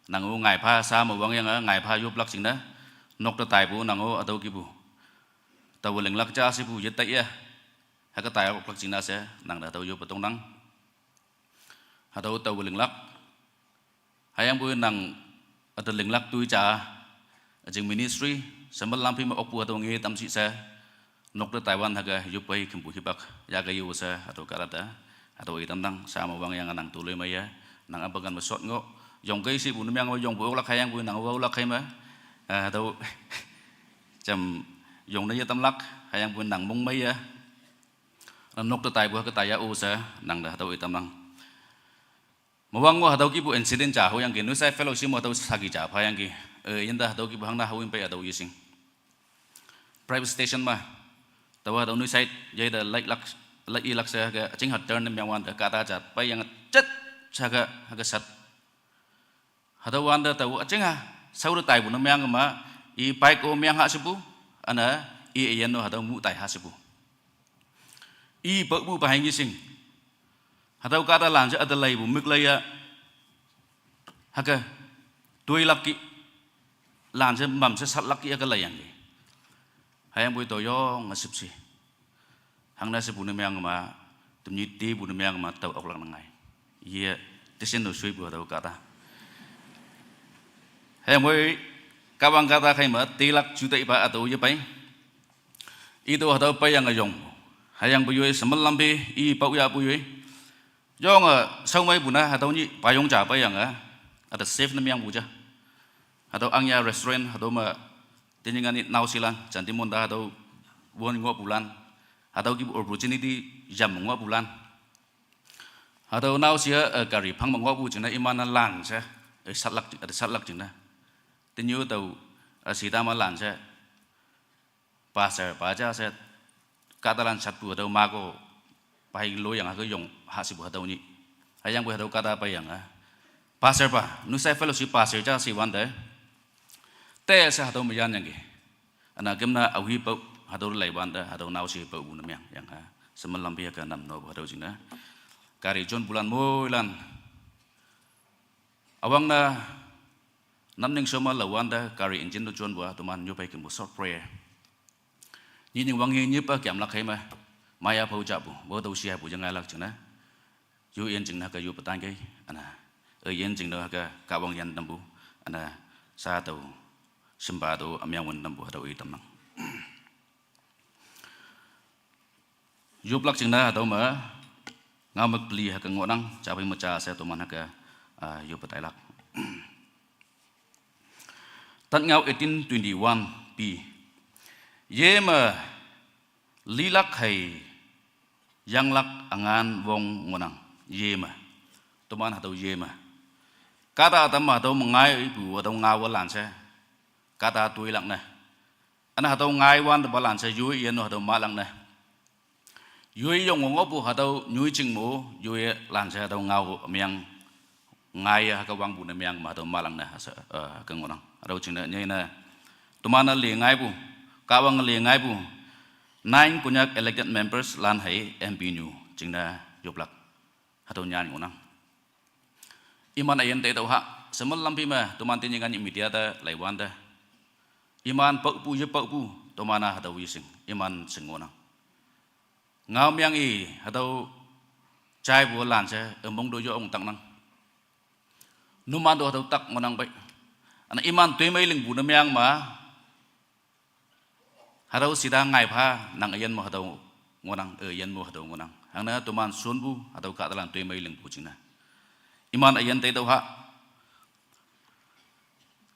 Nang u ngai pha sa ma wang yang a ngai pha yup lak jing na. Nok ta tai bu nang u hatau ki bu. Tau ling lak ja sibu yet tai ya. Haka tai lak jing na se, nang da hatau yup patong nang. Hatüo tao linglak. Hüyangpoi nang üte linglak toi ja. Üjing ministry, samel lampi me okpu hatüo nge tamshi she. Nok te Taiwan hüke yopei kempu hipak yake yo she hatüo kahta. Hatüo itamnang sha me wangyange nang toloimeiye. Nang apakan me shot ngoh. Yongkei shipu ne meang me yongpu oklak hüyangpoi nang wa oklak kei me. Eh, hatüo jam yongne yetamlak hüyangpoi nang mongmeiye. Nok te taipu hüke taiya o she nang te hatüo itamnang. Mewang ngoh hatüo kihpu incident ja hoyangki, Nuisei fellowship me hatüo saki ja phayangki. Eh, yinte hatüo kihpu hangne haoyin pei hatüo yeshing. Private station me. Taowa hatüo Nuisei yeite laiklak, lai ilak she hüke, üjing ha turn ne meang wante kahta ja peiyange chet, hüke, hüke shat. Hatüo wante tao üjing ha, shao te taipu ne meang me, i bike o meang ha shepu, üne, i üyin no hatüo mu tai ha shepu. I paopu pa hangki shing. Hatüo kahtalan she üte laipu mük laiya. Hüke. Toilak ki. Lan she mam she shatlak ki hüke laiyangki. Hüyangpoi tao yonge shüpshe. Hangne shepu ne meang me, temnyi tepu ne meang me tao oklak ne ngai. Ye, teshin no shoipu hatüo kahta. Hüyangpoi, kahwang kahta khai me, telak juta ipa hatüo yepei. Ito hatüo peiyange yong. Hüyangpoi yoi samel lampi, i pao yapu yoi. Yonge, shaomeipu ne, hatüo nyih payong ja peiyange. Üte safe ne meangpu ja. Hatüo Angya restaurant, hatüo me, tenyih ngani naoshelan, jantimon te hatüo won ngohpulan. Hatüo kihpu opportunity yam ngohpulan. Hatüo naoshe, eh, gari phang me ngohpu jingne iman-e lan she, eh, shatlak, eh, shatlak jingne. Tenyo tao, eh, sita me lan she, pastor pa ja she, kahtalan shatpu hatüo mako, pai loyang hüke yong ha shepu hatüo nyih. Hüyangpoi hatüo kahta peiyange. Pastor pa, Nuisei fellowship pastor ja she wante. Te she hatüo me yanyangki. Üna kemna aohi pao, hatüo lai wante, hatüo naoshe paopu ne meang, yangha. Samel lampi hüke nam nopu hatüo jingne. Gari jonpulan moilan. Üwangne, namning shoma la wante, gari engine to jonpu a, toman nyopei kempu short prayer. Nyinying wanghe nyipa kemlak hei me, maya phao japu, wo tao shi haipu yangailak jingne. Yo yin jingne ke yo petan kei, üna. E yin jingne ke kahwang yan tampu, üna. Sha tao, shimpa tao, ümyang wün tampu, hatüo itamnang. Yoplak jingne hatüo me, ngao me peli hüke ngohnang, japhei me ja she toman hüke, ah, yope tailak. Tat ngao eighteen twenty-one pi. Ye me, lilak hei, yanglak üngan wong ngohnang, ye me. Toman hatüo ye me. Kahta ütam me hatüo me ngaipu, hatüo ngaowa lan she. Kahta toilak ne. Üna hatüo ngai wantepalan she yoi yin no hatüo mahlak ne. Yoi yong ngohpu hatüo nyoi jing mo, yoi lan she hatüo ngao meang. Ngaiye hüke wangpu ne meang me hatüo mahlak ne hashe, eh, hüke ngohnang. Hatüo jingne, nyei ne. Toman-e le ngaipu, kahwang le ngaipu. Nine Konyak elected members lan hei M P nyu, jingne yoplak. Hatüo nyan ngohnang. Iman üyin te tüo ha, samel lampi me, toman tenyih ngani media te, lai wante. Iman paopu, ye paopu, toman-a hatüo yeshing, iman shing ngohnang. Ngao meang i, hatüo, jaipu lan she, ümong to yo ong taknang. Numan to hatüo tak ngohnang pei. Üna iman toimei lingpu ne meang me, hatüo shita ngai pha, nang üyin mo hatüo ngohnang, e, üyin mo hatüo ngohnang. Hangne toman shonpu, hatüo kahtalan toimei lingpu jingne. Iman üyin te tüo ha.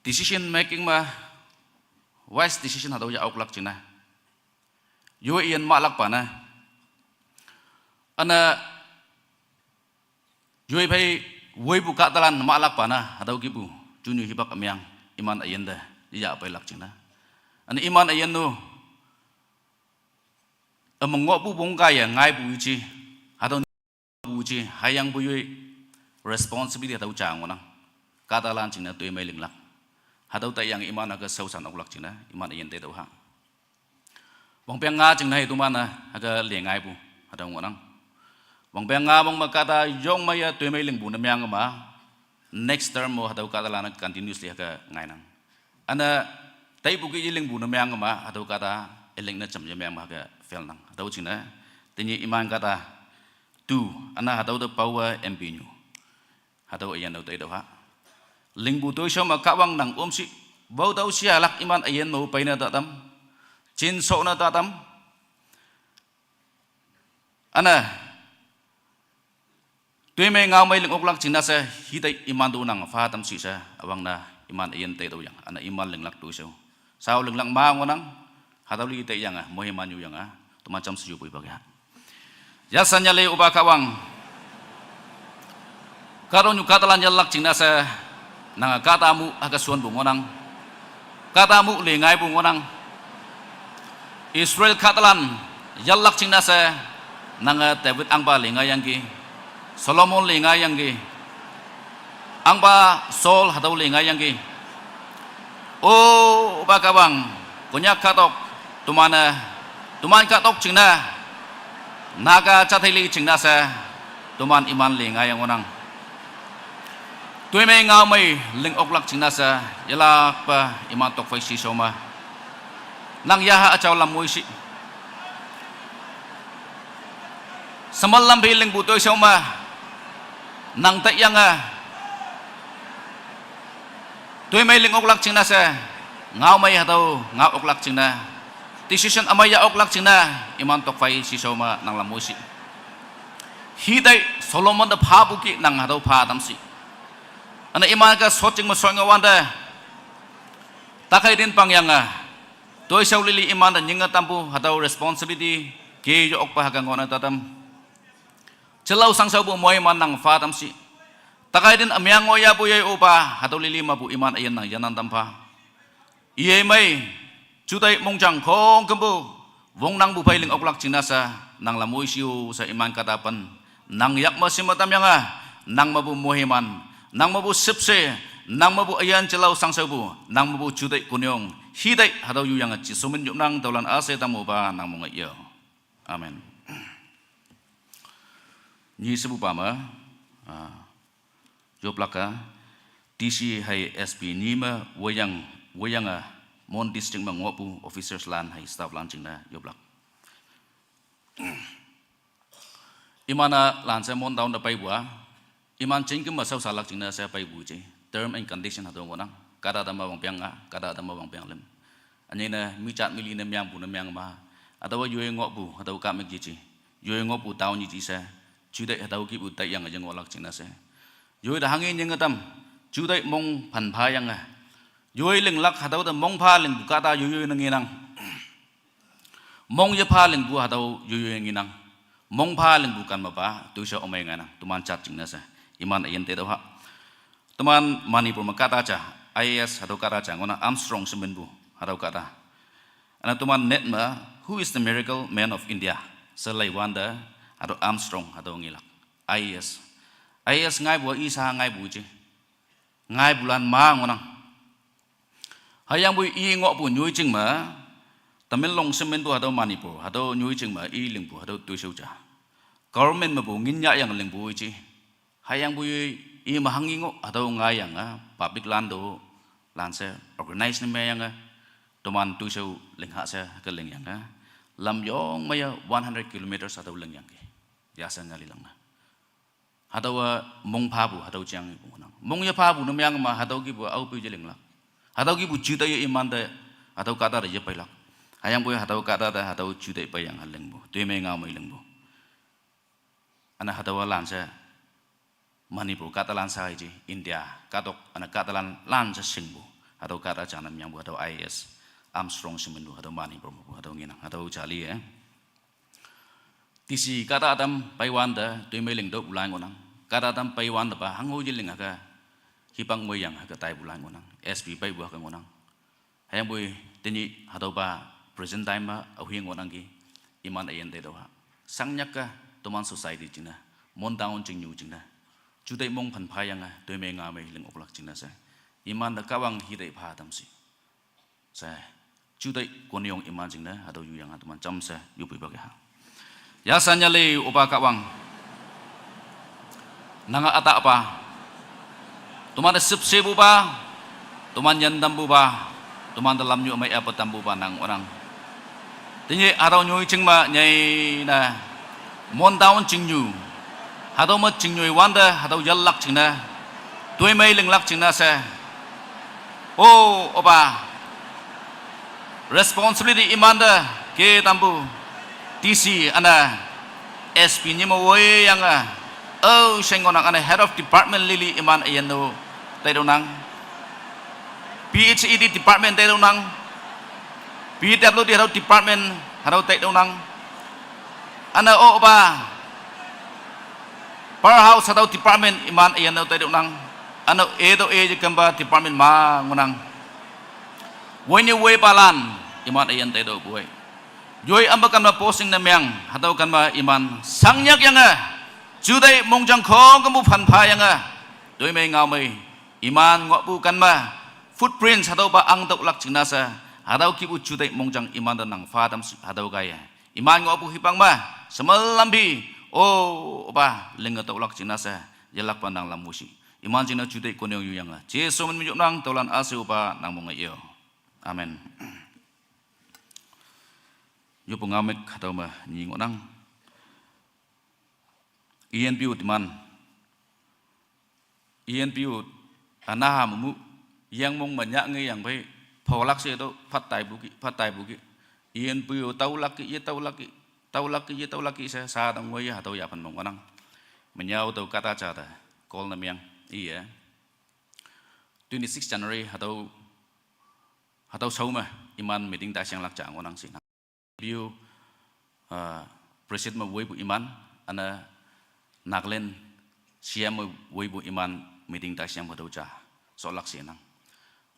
Decision making me, wise decision hatüo ya oklak jingne. Yoi üyin mahlakpa ne. Üna, yoi phei woipu kahtalan mahlakpa ne, hatüo kihpu, junyu hipak ümyang, iman üyin te, ya peilak jingne. Üna iman üyin no, ümeng ngohpu pong kaiye ngaipu iji, hatüo pu iji, hüyangpu yoi, responsibility hatüo ja ngohnang. Kahtalan jingne toimei linglak. Hatüo taiyange iman hüke shaoshan oklak jingne, iman üyin te tüo ha. Wangpeng nga jingne hei toman-e, hüke le ngaipu, hatüo ngohnang. Wangpeng nga wang me kahta yong meiye toimei lingpu ne meang me, next term mo hatüo kahtalan-e continuously hüke ngainang. Üna, taipu ke ye lingpu ne meang me, hatüo kahta, elect ne jam ye meang me hüke fail nang. Hatüo jingne, tenyih iman kahta, tu, üna hatüo te paowa M P nyu. Hatüo üyin tüo teitüoh ha. Lingpu toishao me Kahwang nang omshi. Wao tüo shialak iman üyin me peine tatam. Chin shone tatam. Üne. Toimei ngaomei ling oklak jingne she, hitei iman tu nang pha tamshi she, üwangne iman üyin teitüoh yang, üne iman linglak toishao. Shao linglak ma ngohnang, hatüo li teiyange, moiman yuyange, toman jamshe yoppu ipa kya. Yasanyali opa Kahwang. Kahtoknyu kahtalan yalak jingne she, nange kahta mu hüke shonpu ngohnang. Kahta mu lingaipu ngohnang. Israel kahtalan yalak jingne she, nange David ahngpa lingaiyangki. Solomon lingaiyangki. Ahngpa Saul hatüo lingaiyangki. O, opa Kahwang, Konyak kahtok, toman-e, toman kahtok jingne, Naga jathei li jingne she, toman iman lingaiyang ngohnang. Toimei ngaomei ling oklak jingne she, yelakpa iman tokphei shishao me. Nang yaha üjao lam woishi. Shemal lam phi lingpu toishao me. Nang taiyange. Toimei ling oklak jingne she. Ngaomei hatüo, ngao oklak jingne. Decision ümei ya oklak jingne. Iman tokphei shishao me nang lam woishi. Hitei Solomon te phapu ki nang hatüo pha tamshi. Üne iman ke shotjing me shonge wante. Takai tin pangyange. Toishao lili iman te nyinge tampu hatüo responsibility. Ke yo okpa hüke ngohne tatam. Jelao shangshaopu moiman nang pha tamshi. Takai tin ümeng ngoh yapu yoi opa, hatüo lili mepu iman üyin nang yanan tam pha. Iye mei, juteih mongjang khongkümpu, wongnangpu phei ling oklak jingne she, nang lam woishi-o she iman kahta pen, nang yak me shim me tamyange, nang mepu moiman, nang mepu shüpshe, nang mepu üyin jelao shangshaopu, nang mepu juteih konyong, hitei hatüo yuyange Jesu min yopnang tüolan üshei tam opa nang monge yo. Amen. Nyi shepupa me, ah, yoplak-a, D C hei S P nyi me woiyang, woiyange Mon district me ngohpu officers lan hei staff lan jingne yoplak. Iman-a lanshe Mon town te peipu-a, iman jingküm me shaoshalak jingne she peipu je. Term and condition hatüo ngohnang. Kahta tame wangpeng-a, kahta tame wangpeng lüm. Ünyei ne mi jat mi li ne mengpu ne meng ma. Hatüowa yoi ngohpu, hatüo kahmük yeje. Yoi ngohpu town yeje she. Juteih hatüo kihpu taiyange yengohlak jingne she. Yoi te hanghe nyinge tam. Juteih mong phan phayange. Yoi linglak hatüo te mong pha lingpu kahta yoi yoi ne ngenang. Mong yepha lingpu hatüo yoi yoi ngenang. Mong pha lingpu kan mepa, toishao ümei ngainang, toman jat jingne she. Iman üyin teitüoh ha. Toman Manipur me kahta ja, I A S hatüo kahta ja ngohnang Armstrong she minpu, hatüo kahta. Üne toman net me, Who is the Miracle Man of India? She leiwante, hatüo Armstrong, hatüo ngelak. I A S. I A S ngaipu-a isa ngaipu je. Ngaipulan ma ngohnang. Hüyangpoi i ngohpu nyoijing me, Tamenglong she minpu hatüo Manipur, hatüo nyoijing me i lingpu hatüo toishao ja. Government mepu ngin yahyange lingpu je. Hüyangpoi i me hanghe ngoh hatüo ngaiyange, public lan to, lanshe organize ne mengyange, toman toishao lingha she ke lingyange. Lam yong meiye one hundred kilometers hatüo lingyangki. Yasanyali langne. Hatüowa mong phapu, hatüo jang ipu ngohnang. Mong yephapu ne meng ma hatüo kihpu aope je linglak. Hatüo kihpu juteih ye imante, hatüo kahta te yepeilak. Hüyangpoi hatüo kahta te hatüo juteih peiyange lingpu. Toimei ngaomei lingpu. Üne hatüowa lanshe Manipur kahtalan sa iji India kahtok üne kahtalan lanshe shingpu. Hatüo kahta ja ne mengpu hatüo I A S Armstrong she minpu hatüo Manipur mepu hatüo ngenang hatüo jali-e. D C kahta tam peiwante toimei ling tüopu lai ngohnang. Kahta tam peiwantepa hango yeling hüke hipak moiyang hüke taipu lai ngohnang. S P peipu hüke ngohnang. Hüyangpoi tenyih hatüopa present time me aohi ngohnangki iman üyin teitüoh ha. Shangnyak-a toman society jingne, Mon town chingnyu jingne, juteih mong phan phayange toimei ngaomei ling oklak jingne she, imante Kahwang hitei pha tamshi she, juteih konyong iman jingne hatüo yuyange toman jamshe yoppu ipa kya. Yasanyali opa Kahwang. Nange ütahpa. Tomante shüpshepupa. Toman yin tampupa. Tomante lamnyu mei ape tampupa nang ngohnang. Tenyih hatüo nyoijing me nyei ne. Mon town chingnyu. Hatüo me chingnyu wante hatüo yalak jingne. Toimei linglak jingne she. O, opa. Responsibility imante ke tampu. D C üne S P nyim woiyange. O, shengonang üne head of department lili iman üyin-o taitüonang. P H E D department taitüonang. P W D hatüo department hatüo taitüonang. Üne opa. Powerhouse hatüo department iman üyin-o taitüonang. Üne-o e to e ye kempa department ma ngohnang. Wenyu weipalan iman üyin taitüoh poi. Yoi ümpa kempa posting ne meang, hatüo kempa iman shangnyak yange. Juteih mongjang khongkümpu phanpha yange. Toimei ngaomei. Iman ngohpu kempa footprints hatüopa ang tüolak jingne she. Hatüo kihpu juteih mongjang imante nang pha tam shi hatüo kaiye. Iman ngohpu hipak me, shemelam phi, o, opa, linge tüolak jingne she, yelakpa nang lam wushi. Iman jingne juteih konnyong yuyange. Jesu min me yopnang, tüolan üshei opa nang monge yo. Amen. Yoppu ngaomük hatüo me nyi ngohnang. E N P O teman. E N P O ünaha memu, yengmong me nyah nge yangphei, pholak she to, phat taipu ki, phat taipu ki. E N P O taolak ki, ye taolak ki, taolak ki, ye taolak ki she, sa tang ngoiye hatüo yaphan mong ngohnang. Menyao tao kahta ja te, call ne meang, iye. Twenty-six January hatüo, hatüo shao me, iman meeting taishanglak ja ngohnang shinang. View, ah, president me woipu iman, üne Nagaland C M me woipu iman meeting taishang me tüo ja, sholak shinang.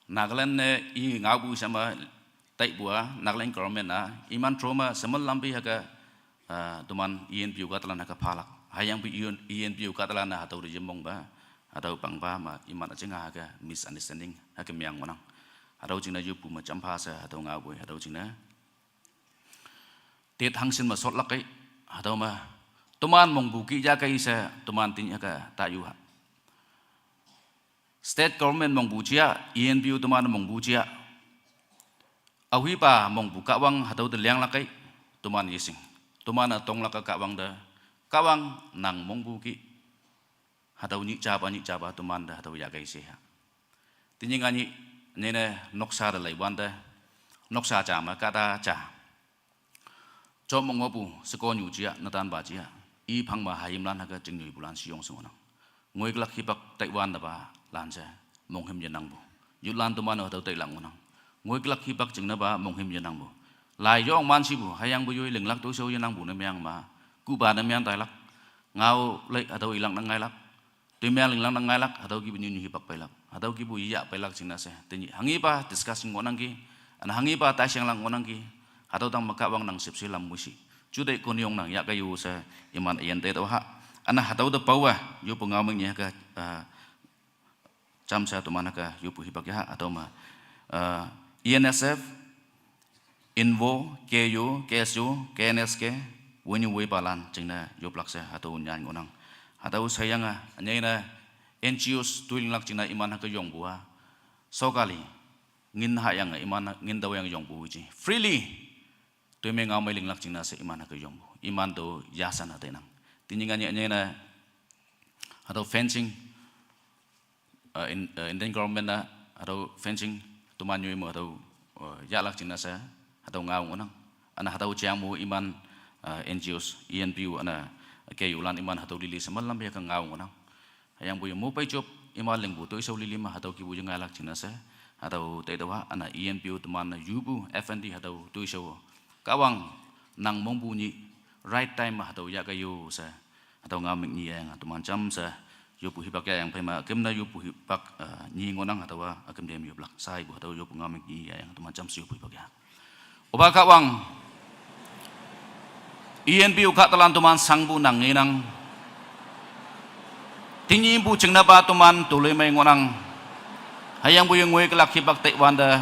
Nagaland ne i ngaopu shame taipu-a, Nagaland government-a, iman through me shemelam phi hüke, ah, teman E N P O kahtalan hüke phalak. Hüyangpoi E N P O kahtalan-a hatüo te yemongpa, hatüo pangpa me iman üjinga hüke misunderstanding hüke meang ngohnang. Hatüo jingne yoppu me jampha she hatüo ngaopoi, hatüo jingne tet hangshin me shotlak ei, hatüo me, teman mongpu ki yakei she, teman tin yake tayu ha. State government mongpu jia, E N P O teman mongpu jia. Aohipa mongpu Kahwang hatüo te lianglak ei, teman yeshing. Teman-e tonglak-a Kahwang te, Kahwang nang mongpu ki. Hatüo nyih japa, nyih japa teman te hatüo yakei she ha. Tenyih nganyih, nyine noksa te leiwante, noksa ja me kahta ja. Job me ngohpu, shekonyu jia, netanpa jia. I phang me hayimlan hüke jingnyoipulan sheyong she ngohnang. Ngoikülak hipak taiwante pa lan she, monghüm yenangpu. Youthlan teman-o hatüo tailak ngohnang. Ngoikülak hipak jingne pa monghüm yenangpu. Lai yong manshipu, hüyangpoi yoi linglak toishao yenangpu ne meang ma. Kuhpa ne meang tailak. Ngao lei hatüo ilak ne ngailak. Toimei linglak ne ngailak, hatüo kihpu nyunyu hipak peilak. Hatüo kihpu yah peilak jingne she. Tenyih hanghepa discussion ngohnangki. Üne hanghepa taishanglak ngohnangki. Hatüo tang me Kahwang nang shüpshe lam wushi. Juteih konnyong nang yahkei yo she, iman üyin te tüo ha. Üne hatüo te paowe, yoppu ngaomük nyi hüke, ah, jamshe teman hüke yoppu hipak ya ha, hatüo me, ah, E N S F, Invo, K U, K S U, K N S K, wenyu weipalan jingne yoplak she hatüo nyan ngohnang. Hatüo sheyange, ünyei ne N G Os toi linglak jingne iman hüke yongpu-a. Sokali, ngin hayange iman ngin tüoyange yongpu ji. Freely, toimei ngaomei linglak jingne she iman hüke yongpu. Iman tüo yashan hateinang. Tenyih nganyih ünyei ne, hatüo fencing, uh, in, uh, Indian government-a, hatüo fencing, teman nyoi me hatüo, uh, yahlak jingne she, hatüo ngao ngohnang. Üne hatüo jangpu iman, uh, N G Os, E N P O, üne K U lan iman hatüo lili shemelam yake ngao ngohnang. Hüyangpoi mopei job, iman lingpu toishao lili me hatüo kihpu yengailak jingne she, hatüo taitüoh ha, üne E N P O teman-e yupu, F N D hatüo toishao. Kahwang, nang mongpu nyih, right time me hatüo yahkei yo she. Hatüo ngaomük nyi yayange, teman jamshe, yoppu hipak yayang phei me, üküm ne yoppu hipak, eh, nyi ngohnang hatüowa, üküm tem yoplak, shaipu hatüo yoppu ngaomük nyi yayange, teman jamshe yoppu hipak ya. Opa Kahwang, E N P O kahtalan teman shangpu nang ngenang. Tenyihpu jingne pa teman toloimei ngohnang. Hüyangpoi ngoikülak hipak taiwante,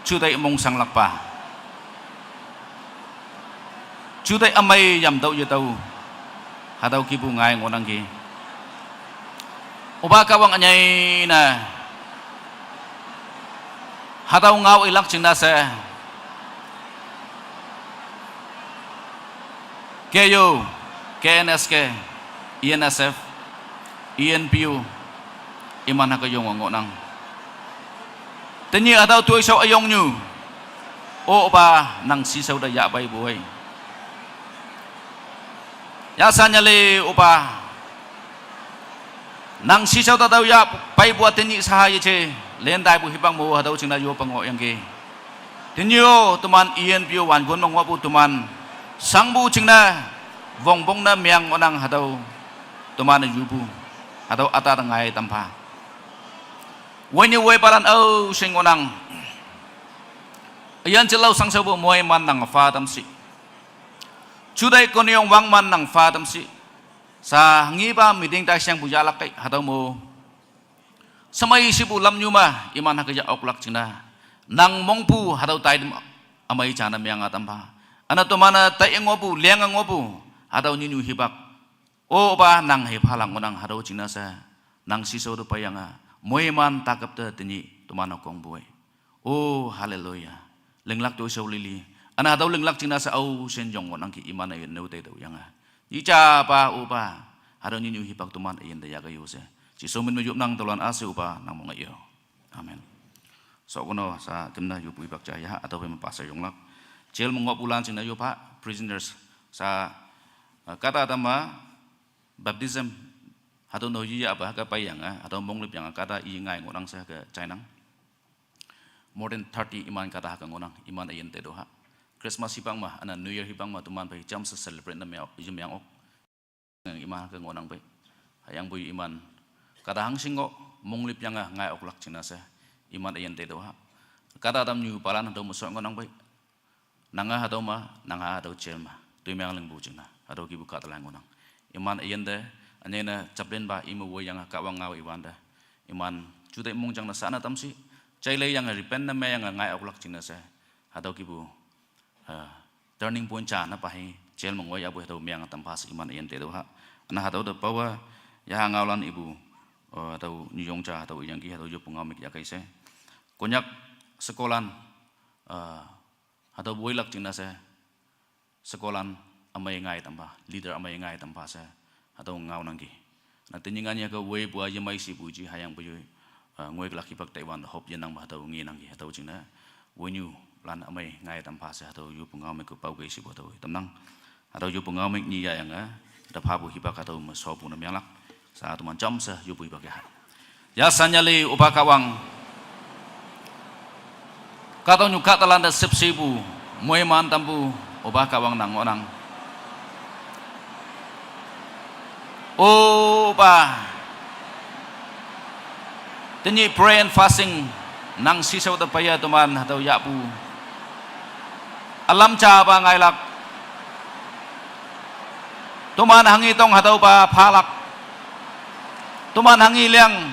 juteih mongsanglakpa. Juteih ümei yamtüoh yetüoh. Hatüo kihpu ngai ngohnangki. Opa Kahwang ünyei ne. Hatüo ngao ilak jingne she. K U, K N S K, E N S F, E N P O. Iman haka yong ngohnang. Tenyih hatüo toishao üyongnyu, O Üpa, nang shishao te yahpeipu ei. Yasanyali Üpa, nang shishao te tao yahpeipu-a tenyih saha yeje, lentaipu hipak mo hatüo jingne yoppe ngohyangki. Tenyih-o teman iyin pi-o wankon me ngohpu teman, shangpu jingne, wongpongne meng ngohnang hatüo, teman-e yupu, hatüo üta te ngai tampha. Wenyu woipalan ao shing ngohnang. Üyin jilao shangshaopu moiman nang pha tamshi. Jutai konyong wangman nang pha tamshi. Sha ngipa meeting taishengpu yahlak kei hatüo mo. Shemei shepu lamnyu me iman hüke yah oklak jingne, nang mongpu hatüo taitam ümei jane menge tampha. Üne teman-e tai ngohpu, lenge ngohpu, hatüo nyinyu hipak, O Üpa, nang hiphalak ngohnang hatüo jingne she, nang shishao te peiyange, moiman takap te tenyih teman-e kongpu ei. O, hallelujah. Linglak toishao lili. Üne hatüo linglak jingne she ao shen yong ngohnangki iman-e üyin neu teitüoyange. Nyih japa Üpa, hatüo nyinyu hipak teman üyin te yahke yo she, Jesu min me yopnang. Tüolan ashe Üpa nang mong-e yo. Amen. Shokono sha kemne yopu hipak ja yaha, hatüo phei me pastor yonglak. Jail me ngohpulan jingne yoppha, prisoners. Sha, eh, kahta tama baptism, hatüo no yeyahpa hüke peiyange, hatüo monglüpyange kahta i ngai ngohnang she hüke jainang. More than thirty iman kahta hüke ngohnang, iman üyin teitüoh ha. Christmas hipak me, üne New Year hipak me teman phei jamshe celebrate ne meng-ok, yemeng-ok. Iman hüke ngohnang pei. Hüyangpoi iman kahta hangshin ngoh, monglüpyange ngai oklak jingne she, iman üyin teitüoh ha. Kahta tam nyupalan hatüo me shot ngohnang pei. Nange hatüo me, nange hatüo jail me toimeng lingpu jingne, hatüo kihpu kahtalan ngohnang. Iman üyin te, ünyei ne chaplainpa ime woiyange Kahwang ngao iwante, iman juteih mongjang ne sha ne tamshi, jaileiyange repent ne meiyange ngai oklak jingne she, hatüo kihpu, eh, turning point ja ne pa hi, jail me ngoiyahpu hatüo menge tampha she iman üyin teitüoh ha. Üne hatüo te paowa, yaha ngaolan ipu, eh, hatüo nyuyong ja hatüo iyangki hatüo yoppu ngao me yahkei she, Konyak shekolan, eh, hatüo woilak jingne she, shekolan ümei ngai tampha, leader ümei ngai tampha she, hatüo ngaonangki. Na tenyih nganyih hüke woipu-a yemei shepu ji hüyangpoi yoi, eh, ngoilak hipak taiwante hop yenang me hatüo ngenangki hatüo jingne, woinyulan ümei ngai tampha she hatüo yoppu ngao me ke paokei shepu hatüo tamnang. Hatüo yoppu ngao me nyi yahyange, te phapu hipak hatüo me shopu ne menglak. Sha teman jamshe yopu hipak yaha. Yasanyali Üpa Kahwang. Kahtoknyu kahtalante shüpshepu, moiman tampu, Üpa Kahwang nang ngohnang. Üpa, tenyih prayer and fasting, nang shishao te peiye teman hatüo yahpu ülam japa ngailak. Toman hanghi tong hatüopa phalak. Toman hanghi liang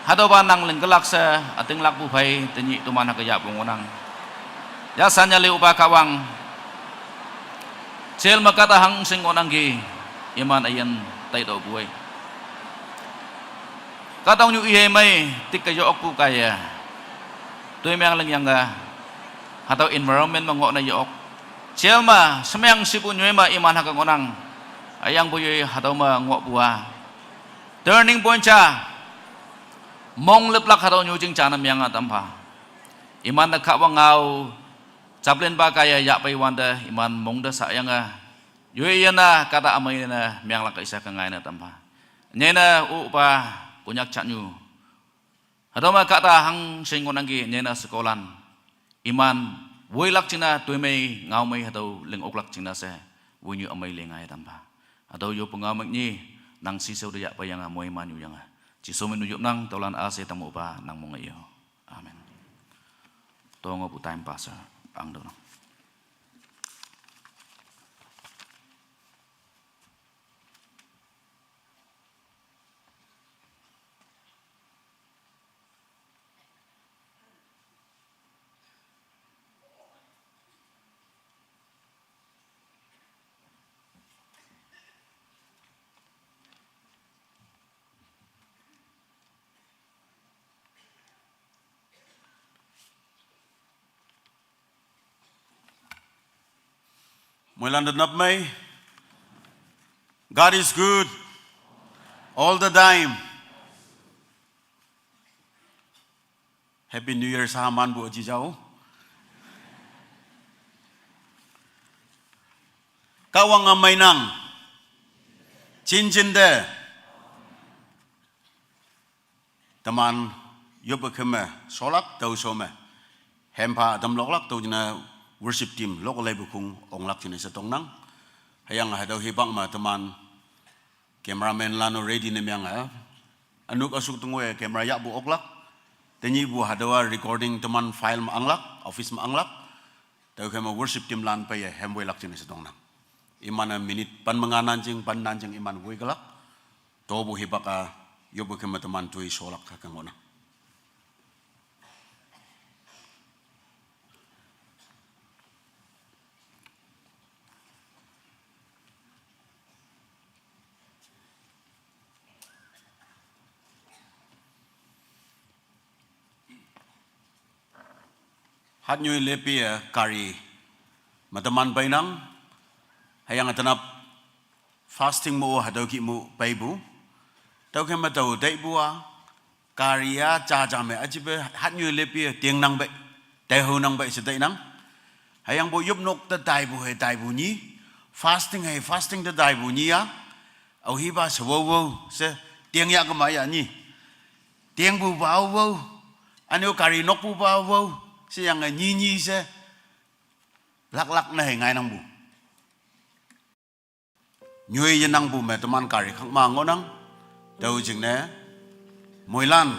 hatüopa nang lingkelak she ütinglakpu phei tenyih toman hüke yahpu ngohnang. Yasanyali Üpa Kahwang. Jail me kahta hangshin ngohnangki, iman üyin taitüohpu ei. Kahtoknyu iyei mei tikke yo-okpu kaiye, toimeng lingyange, hatüo environment me ngohne yo-ok. Jail me shemeng shepu nyoi me iman hüke ngohnang. Hüyangpoi yoi hatüo me ngohpu-a turning point ja, monglüplak hatüo nyujing jane menge tampha. Imante Kahwang ngao, chaplainpa kaiye yahpeiwante iman mong te shayange, yoi yene kahta ümei ne menglak isa ke ngaine tampha. Ünyei ne Üpa, Konyak jatnyu, hatüo me kahta hangshin ngohnangki ünyei ne shekolan, iman woilak jingne toimei ngaomei hatüo ling oklak jingne she, woinyu ümei le ngai tampha. Hatüo yoppu ngao me nyi, nang shishao te yahpeiyange moiman yuyange, Jesu min me yopnang. Tüolan ashe tamu Üpa nang mong-e yo. Amen. Tongopu time pastor ang tüonang. Moilan te nap mei. God is good all the time. Happy New Year saha manpu aji jao. Kahwang amai nang. Chinchin te. Teman yope keme solak tao some. Hempa atam loklak tao jina worship team lok leipu khung onglak jina setong nang. Hüyange hatüo hipak me teman cameraman lan-o ready ne meng-a. Anuk asuk tengwe camera yahpu oklak. Tenyipu hatüowa recording teman file me anglak, office me anglak. Tüokhei me worship team lan peiye hemwoilak jingne shetong nang. Iman-e minute pen me nga nanjing, pen nanjing iman woikelak. Topu hipak-a, yopu keme teman toi sholak hüke ngohnang. Hatnyoi lepi-e kari me teman peinang, hüyange tenap fasting mo hatüo kih mo peipu. Tüokhei me tao taipu-a, kari-a jaja me ajipe hatnyoi lepi-e tingnang pei, taihonang pei she tainang. Hüyangpoi yopnok te taipu hei taipu nyi, fasting hei fasting te taipu nyi-a, aohipa she wowoo she, tingyah kema ya nyi. Tingpupa wowoo, üne-o kari nokpupa wowoo, sheyange nyi nyi she, laklak ne hei ngainangpu. Nyoi yenangpu me teman kari khangma ngohnang, tüo jingne, moilan,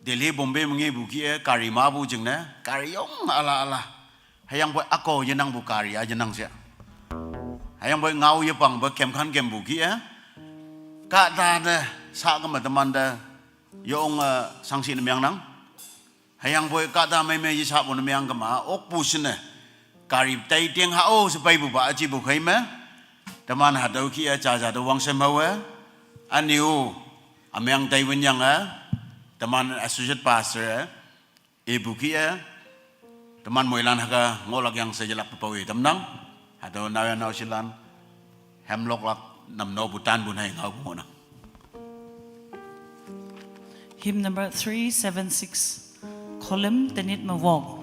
Delhi, Bombay me ngepu kih-e kari mapu jingne, kari yong ala ala. Hüyangpoi ako yenangpu kari-a yenang she. Hüyangpoi ngao yepangpe kemkhan kempu kih-e, kahta te, sha keme teman te, yonge, shangshi ne mengnang. Hüyangpoi kahta mei me yeshapu ne meng kema, okpu shine. Kari tei ting ha-o she peipupa ajipu khei me. Teman hatüo kih-e jaja te wangshem haowe. Üne-o, ümeng tei winyange. Teman associate pastor-e, ipu kih-e. Teman moilan hüke ngohlak yang she yelakpe paowe tamnang. Hatüo naoyha naoshilan, hemloklak namnopu tanpu nai ngaopu ngohnang. Hymn number three seven six, column tenit me wok.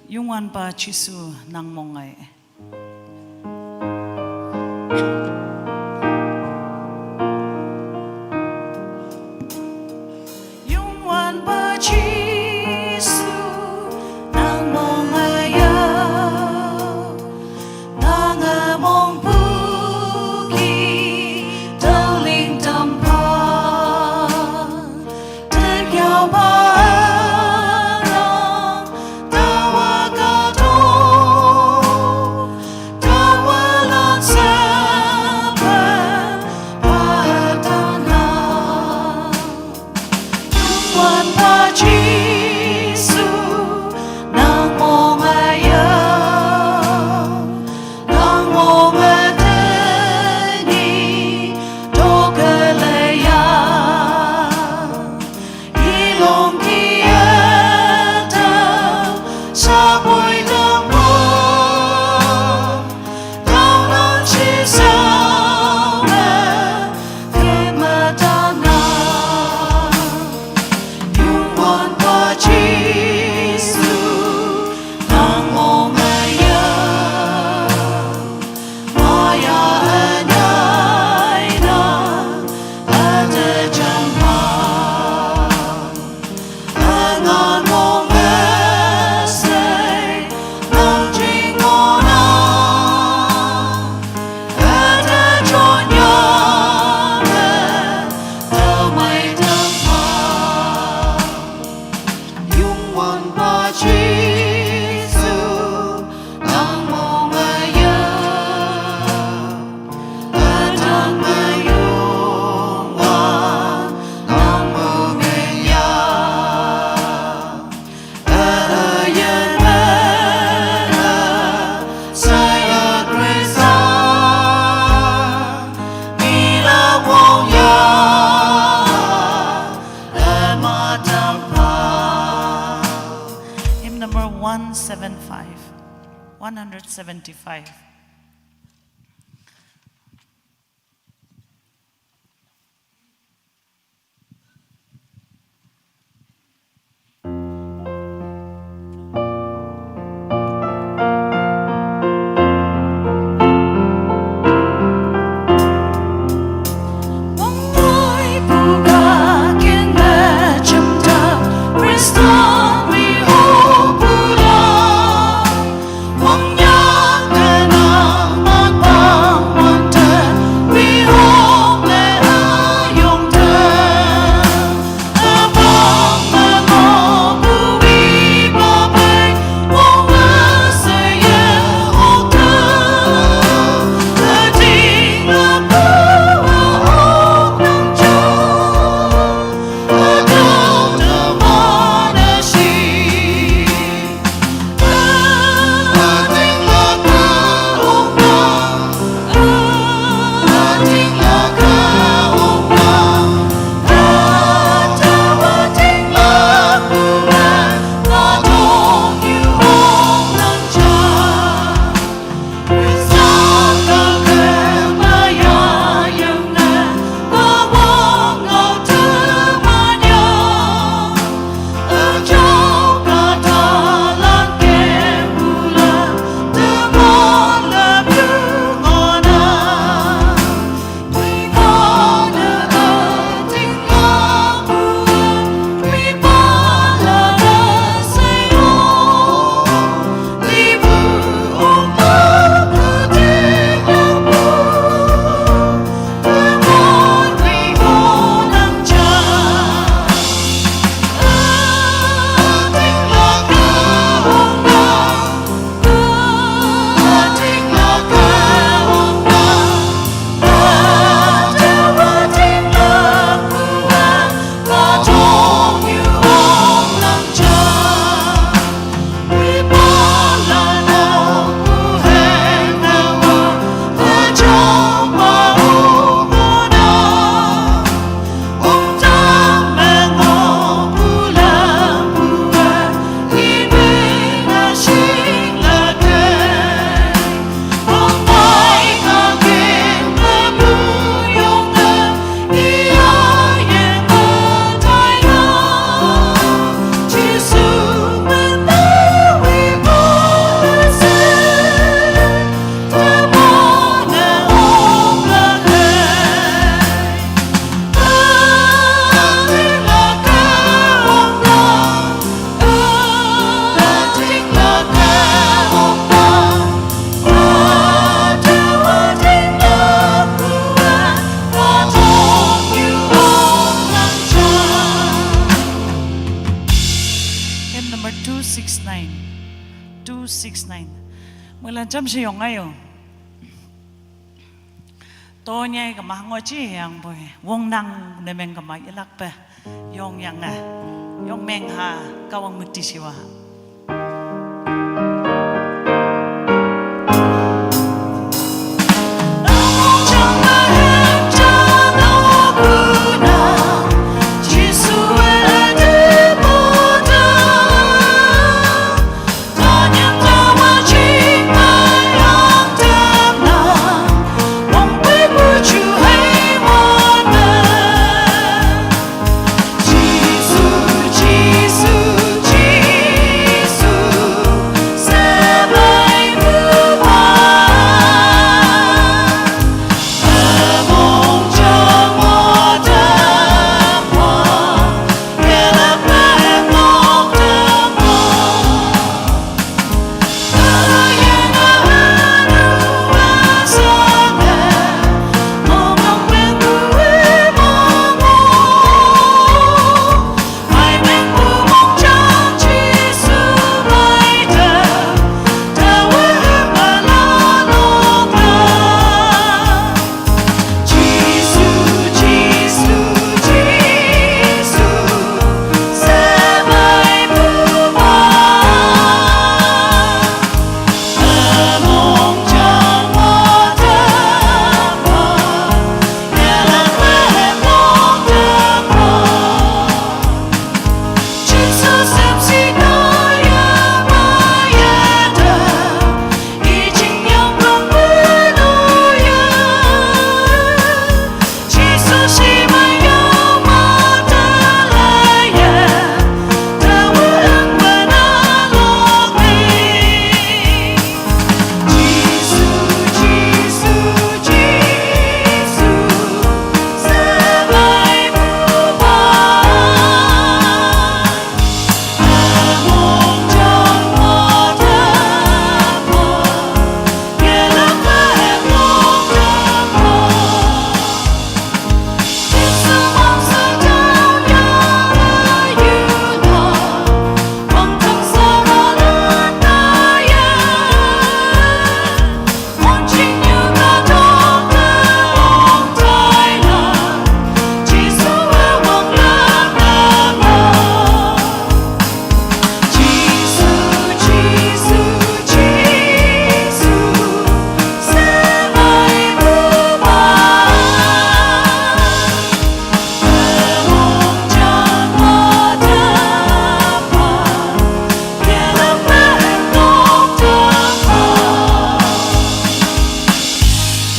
Youngwanpa Jesu nang mong ngai. Youngwanpa Jesu, nang mong ngai ya. Nange mongpu ki, tüoling tampha. Tenyihpa nang, taowa kahtok, taowa lan shepe, pa tana. Youngwanpa Jesu, nang mong ngai ya. Nang mong ngai tenyih, tokele ya. Ilong ki-e tao, shapoi tangpo. Tao nan shi shao me, kema tana. Youngwanpa Jesu, nang mong ngai ya. Maya ünyei nang, üte jangpa. Üngan mong üshei, nang jing ngohnang. Üte jon yame, tao mei tangpa. Youngwanpa Jesu, nang mong ngai ya. Ütam me Youngwan, nang mong ngai ya. Üyin me, Seiya Khrista, mila wong ya. Hymn number one seven five, one hundred seventy-five. nine, two six nine. Mui lan jam shi yong ayo. To nyai kama ngo chi yang boy. Wong nang nemeng kama ilak pe. Yong yang eh. Yong meng ha kawang mukti shiwa.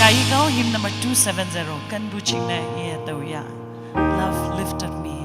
Jai go hymn number two seven zero. Kan bu ching ne ye tau ya. Love lifted me.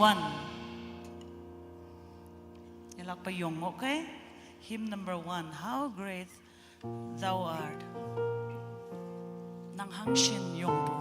one. Nilak pa yong, okay? Hymn number one. How great thou art. Nang hangshin yong pu.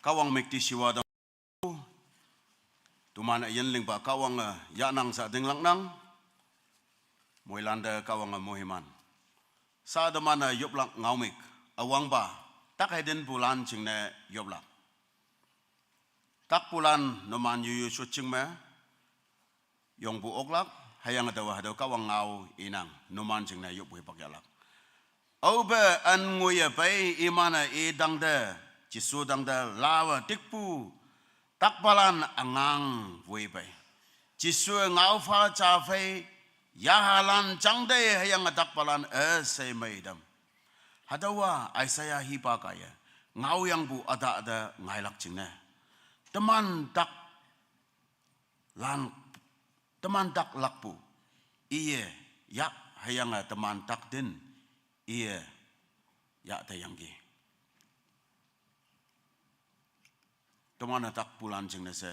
Kahwang müktishiwa tang, teman üyin lingpa Kahwange yahnang she ütinglaknang, moilante Kahwange moiman. Sha teman-e yoplak ngaomük, üwangpa, tak hedenpulan jingne yoplak. Takpulan numan yuyu shotjing me yongpu oklak, hüyange taowa hatüo Kahwang ngao inang, numan jingne yoppu hipak yahlak. Aope ün ngoiye pei iman-e i tangte, Jesu tangte lawe tikpu, takpalan üngang woi pei. Jesu ngao pha ja phei, yahalan jangte hüyange takpalan üshei meitam. Hatüowa Isaiah hipa kaiye ngaoyangpu ütahte ngailak jingne, teman tak lan, teman tak lakpu, iye yah, hüyange teman tak tin, iye yah teyangki. Teman-e takpulan jingne she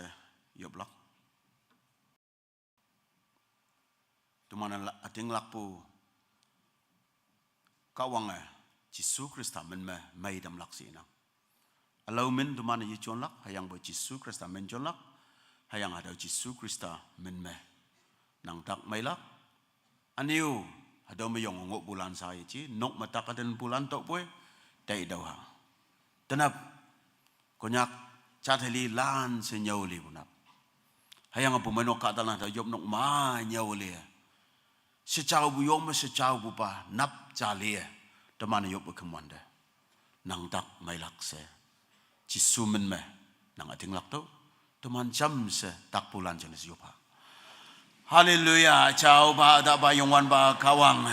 yoplak. Teman-e la-, ütinglakpu Kahwange Jesu Khrista min me meitamlak she inang. Ülao min teman-e yejonlak, hüyangpoi Jesu Khrista min jonlak, hüyange hatüo Jesu Khrista min me nang tak meilak. Ünyu, hatüo me yong ngohpulan sha yeji, nok me tak ütinpulan tüopoi, taitüoh ha. Tenap, Konyak, jat heli lan she nyüo lipu nap. Hüyange pumeinok kahtalan hatüo yopnok ma nyüo li. Shejaopu yong me shejaopupa nap ja li. Teman-e yoppe kemwante, nang tak meilak she, Jesu min me nang ütinglak tüoh. Teman jamshe takpulan jingne she yop ha. Haleluya, jaopa, ütahpa, Youngwanpa Kahwang.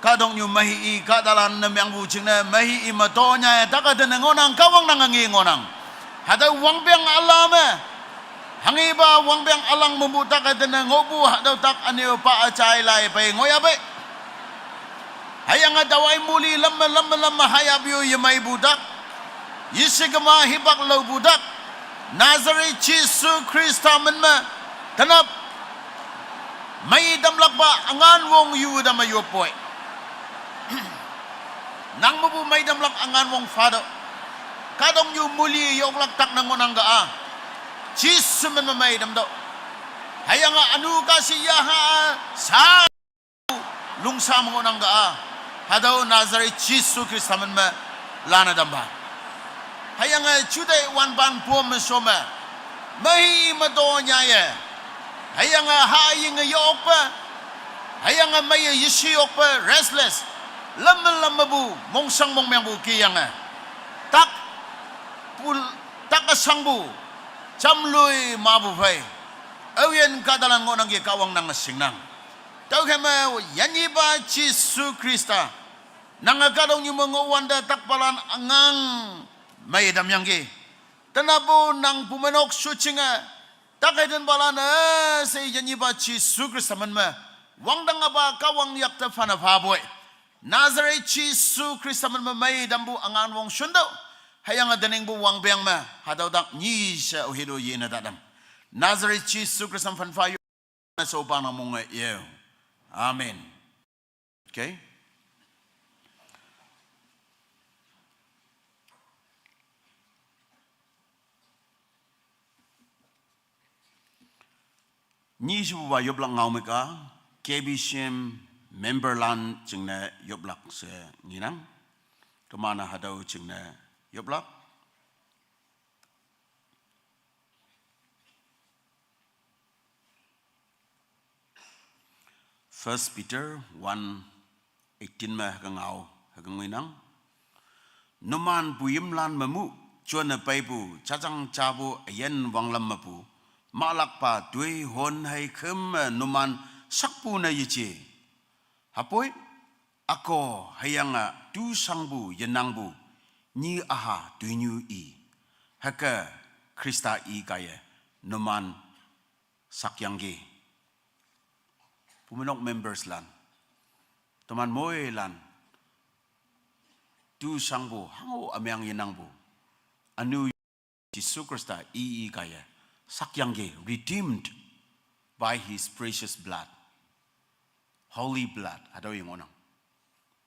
Kahtoknyu mehi i kahtalan ne mengpu jingne, mehi i me tonyae tak ütinne ngohnang, Kahwang nange nge ngohnang. Hatüo wangpeng üla me, hanghepa wangpeng ülang mepu tak ütinne ngohpu hatüo tak ünyu pa üjai lai pei ngohyahpei. Hüyange taowa-i muli lamme, lamme, lamme hayapyo yemeipu tak, yeshekema hipak laopu tak, Nazareth Jesu Khrista min me, tenap, meitamlakpa üngan wong yu tamme yoppoi. Nang mepu meitamlak üngan wong phatüoh. Kahtoknyu muli yoklak tak ne ngohnang ka-a, Jesu min me meitamtüoh. Hüyange ünu kashi yaha sha lungsha me ngohnang ka-a, hatüo Nazareth Jesu Khrista min me lanne tampha. Hüyange juteih wanpan pom me shom me, mehi me tonyaye, hüyange hayinge yokpe, hüyange meiye yeshi yokpe, restless, lamme lammepu, mongshang mongmengpu keyange, tak pul-, tak üshangpu jamloi mapu phei, aoyin kahtalan ngohnangki, Kahwang nange shingnang. Tüokhei me, yinyepa Jesu Khrista, nange kahtoknyu me ngohwante takpalan üngang meitamyangki. Tenapo nang pumeinok shotjinge, tak ütinpalan-e she yinyepa Jesu Khrista min me, wangdang apa Kahwang yakte phane phapoi, Nazareth Jesu Khrista min me meitampu üngan wong shontüoh. Hüyange teningpu wangpeng me hatüo tak nyi she ohitu yine tatam. Nazareth Jesu Khrista phan phayo, ne sopa ne monge yeo. Amen. Okay. Nyi shepupa yoplak ngaomük-a, K B C M memberlan jingne yoplak she ngenang. Teman-e hatüo jingne yoplak. First Peter one eighteen me hüke ngao, hüke ngenang. Numan puyimlan mepu, jone peipu, jajang japu üyin wanglam mepu, mahlakpa toi hon hei khüm me numan sakpu ne yeje. Hüpoi, üko hüyange tu shangpu yenangpu, nyi üha toinyu i, hüke Khrista i kaiye numan sakyangki. Pumeinok memberslan, teman moilan, tu shangpu hango ümeng yenangpu, ünu Jesu Khrista i i kaiye sakyangki, redeemed by his precious blood, holy blood, hatüo yengohnang.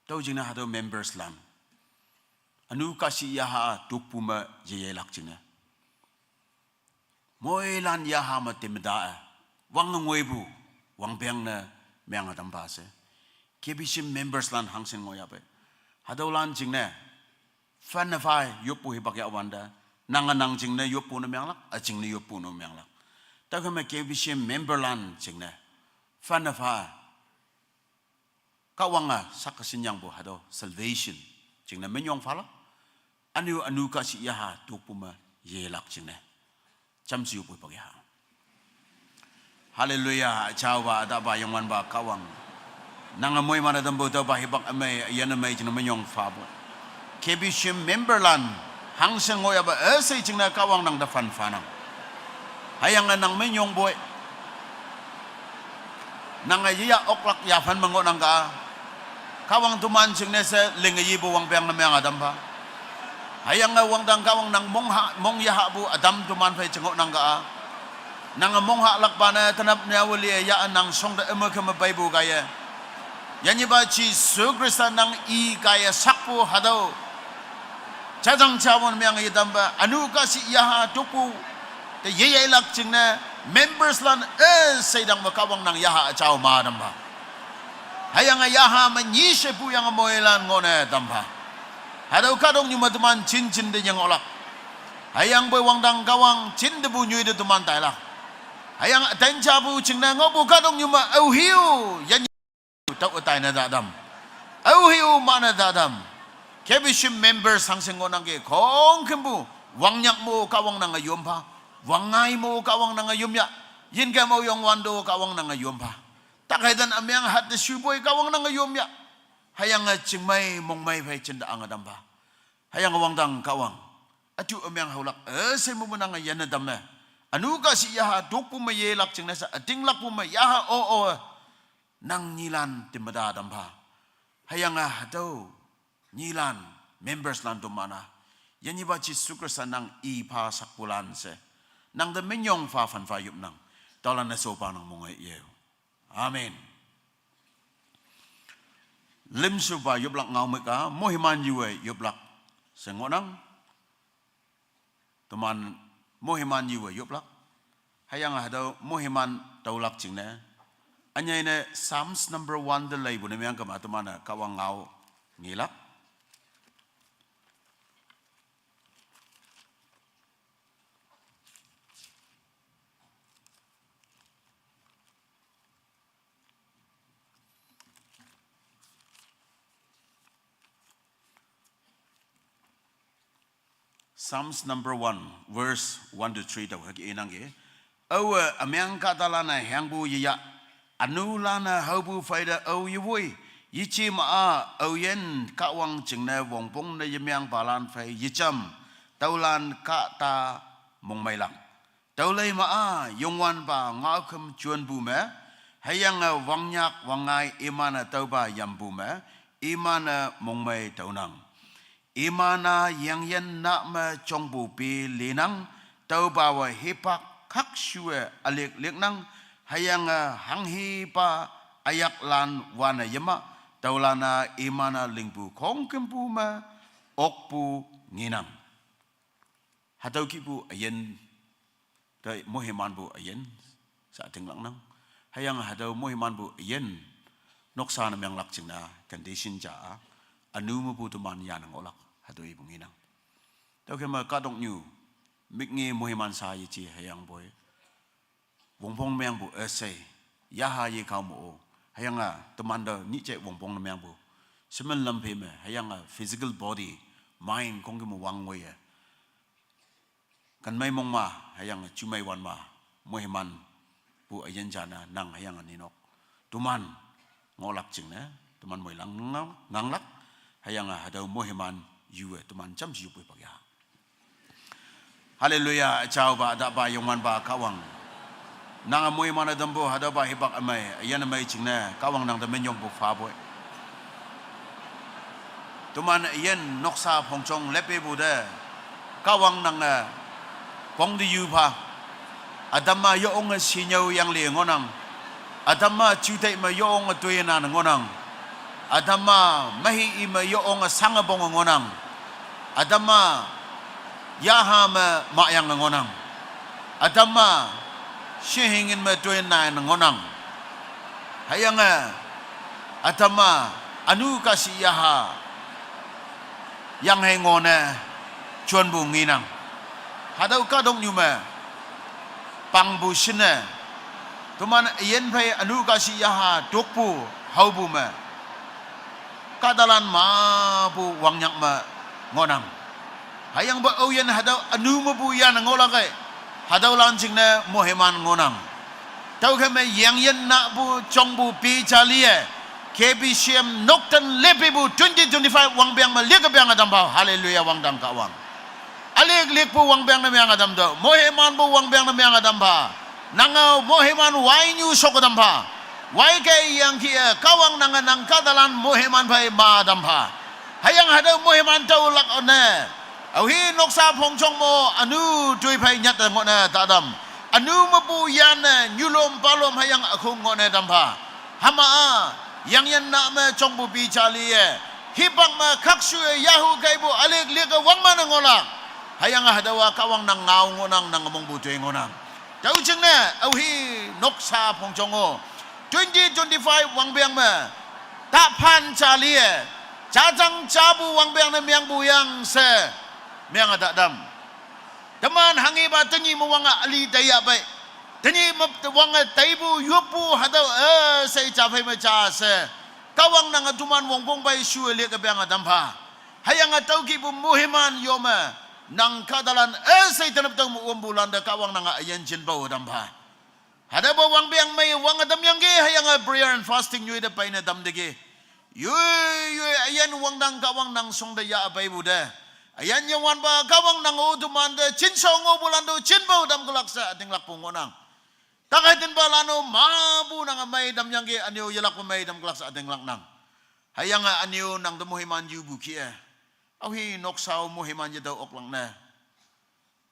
Tüo jingne hatüo memberslan, Anu kahshih yaha tokpu me yeyeilak jingne, moilan yaha me temda-e, wang ngoipu wangpeng ne menge tampa she, K B C members lan hangshin ngohyahpei, hatüolan jingne fan ne pha yoppu hipak yahwante, nange nang jingne yoppu ne menglak, üjingne yoppu ne menglak. Tüokhei me K B C member lan jingne fan ne pha, Kahwange sak keshinyangpu hatüo salvation jingne minyong phalak, ünyu anu kahshih yaha tokpu me yelak jingne jamshe yoppu hipak yaha. Hallelujah, üjaopa, ütahpa, Youngwanpa Kahwang, nange moiman-e tampu tüopa hipak ümei, üyin ümei jingne minyong phapu. K B C member lan hangshin ngohyahpa üshei jingne Kahwang nangte fan phanang. Hüyange nang minyongpoi, nange yeya oklak yaphan me ngohnang ka-a, Kahwang toman jingne she linge yipu wangpeng ne menge tampha. Hüyange wangdang Kahwang nang mongha, mong yahahpu ütam toman phei jengohnang ka-a, nange monghahlakpa ne tenap nyawe li-e ya nang shongte üme keme peipu kaiye, yanyihpa Jesu Khrista nang i kaiye sakpu hatüo jajang jawon menge yetampa, anu kahshih yaha tokpu te yeyeilak jingne members lan üshei dang me Kahwang nang yaha üjao ma tampha. Hüyange yaha me nyi shepu yange moilan ngohne tampha. Hatüo kahtoknyu me teman jinjin te yengohlak. Hüyangpoi wangdang Kahwang jintepu nyoi te teman tailak. Hüyange üten japu jingne ngohpu kahtoknyu me aohe-o yan tüo ütaine tatam, aohe-o mane tatam. K B C members hangshin ngohnangki khongkümpu, wangnyak mo Kahwang nange yompha, wangngai mo Kahwang nange yomya, yinkem-o Youngwante Kahwang nange yompha. Takheiten ümeng hatte shupoi Kahwang nange yomya. Hüyange chingmei mongmei phei jinte ange tampha. Hüyange wangdang Kahwang, ütu ümeng haolak üshei mepu nange yanne tamme, anu kahshih yaha tokpu me yelak jingne she ütinglakpu me yaha o-o nang nyilan temeta tampha. Hüyange hatüo nyilan, members lan toman-a, yanyihpa Jesu Khrista nang i pha sakpulan she, nangte minyong pha phan pha yopnang. Tüolan-e shopa nang monge ye-o. Amen. Lümshepa yoplak ngao me-a, moiman yuwe yoplak she ngohnang. Teman moiman yuwe yoplak. Hüyange hatüo moiman tüolak jingne, ünyei ne Psalms number one te leipu ne meng kema teman-e Kahwang ngao ngelak. Psalms number one, verse one to three tao hüke inangki. Aowe ümeng kahtalan-e hengpu yeyah, ünulan-e haopu pheite ao yewoi, yeje ma-a aoyin Kahwang jingne wongpong ne yemengpalan phei yejam, tüolan kahta mongmeilak. Tüolei ma-a Youngwanpa ngaokhüm jonpu me, hüyange wangnyak wangngai iman-e tüopa yampu me, iman-e mongmei tüonang. Iman-a yengyin nah me jongpu pe linang, tüopawe hipak khakshuwe ülik liknang, hüyange hanghepa üyaklan wane yema, tüolan-a iman-e lingpu khongkümpu me okpu ngenang. Hatüo kihpu üyin, te moimanpu üyin, sha tinglaknang. Hüyange hatüo moimanpu üyin, noksa ne menglak jingne condition ja-a, ünu mepu teman yanne ngohlak, hatüo ipu ngenang. Tüokhei me kahtoknyu, miknge moiman sha yeje hüyangpoi wongpong mengpu üshei, yaha yekao mo-o, hüyange temante nyih je wongpong ne mengpu, shemen lam phei me hüyange physical body, mind khongküm me wang ngoiye, kenmei mong ma, hüyange jumei wan ma, moimanpu üyin ja ne nang hüyange ninok, teman ngohlak jingne, teman moilan ngang-, nganglak, hüyange hatüo moiman yuwe teman jamshe yoppu hipak ya. Hallelujah, üjaopa, ütahpa, Youngwanpa Kahwang, nange moiman-e tampu hatüopa hipak ümei, üyin ümei jingne Kahwang nangte minyongpu phapoi. Teman üyin noksa phongjong leppepu te, Kahwang nange pongte yupha. Ütam-a yeonge shinyüo yangle ngohnang. Ütam-a juteih me yeonge toinan ngohnang. Ütam-a mehi i me yeonge sange ponge ngohnang. Ütam-a yaha me mayang ngohnang. Ütam-a shehingin me toinai ngohnang. Hüyange ütam-a ünu kahshih yaha yanghe ngohne jonpu ngenang. Hatüo kahtoknyu me pangpu shinne, toman üyin phei ünu kahshih yaha tokpu haopu me kahtalan mepu wangnyak me ngohnang. Hüyangpoi aoyin hatüo ünu mepu yanne ngohlak-e, hatüolan jingne moiman ngohnang. Tüokhei me yengyin nahpu jongpu pi jaliye, K B C M Nokten lepipu twenty twenty-five wangpeng me lieke peng ütam pha. Hallelujah, wangdang Kahwang. Ülick lickpu wangpeng ne meng ütam tüoh, moimanpu wangpeng ne meng ütam pha. Nang-o moiman wainyu sok ütam pha. Waike yangki-e Kahwang nange nang kahtalan moiman phei ma ütam pha. Hüyange hatüo moiman tüolak ne, aohi noksa phongjong mo ünu toi phei nyat-e ngohne tatam. Ünu mepu yanne nyulom palom hüyange ükhong ngohne tam pha. Hüma-a yengyin nah me jongpu pi jaliye, hipak me khakshu-e yahu keipu ülick lick-e wangman-e ngohlak. Hüyange hatüowa Kahwang nang ngao ngohnang, nang mongpu toi ngohnang. Tüo jingne aohi noksa phongjong-o twenty twenty-five wangpeng me taphan jaliye, jajang japu wangpeng ne mengpu yang she menge tatam. Teman hanghepa tenyih me wange üli teiya pei. Tenyih me wange teipu yoppu hatüo üshei ja phei me ja she, Kahwang nange toman wongpong pei shu-e lieke peng ütam pha. Hüyange tüokihpu moiman yo me nang kahtalan üshei tenap tao me ompulante Kahwang nange üyin jinpao ütam pha. Hatüopa wangpeng mei wange tamyangki, hüyange prayer and fasting nyoi te peine tamteki. Yoi, yoi, üyin wangdang Kahwang nang shongte ya peipu te. Üyin yawanpa Kahwang nang-o tomante jinshao ngohpulan to jinpao tamkelak she ütinglakpu ngohnang. Takei tinpalan-o mepu nange mei tamyangki, ünyu yelakpu mei tamkelak she ütinglaknang. Hüyange ünyu nang te moiman yupu kih-e, aohi noksa-o moiman yetao oklak ne.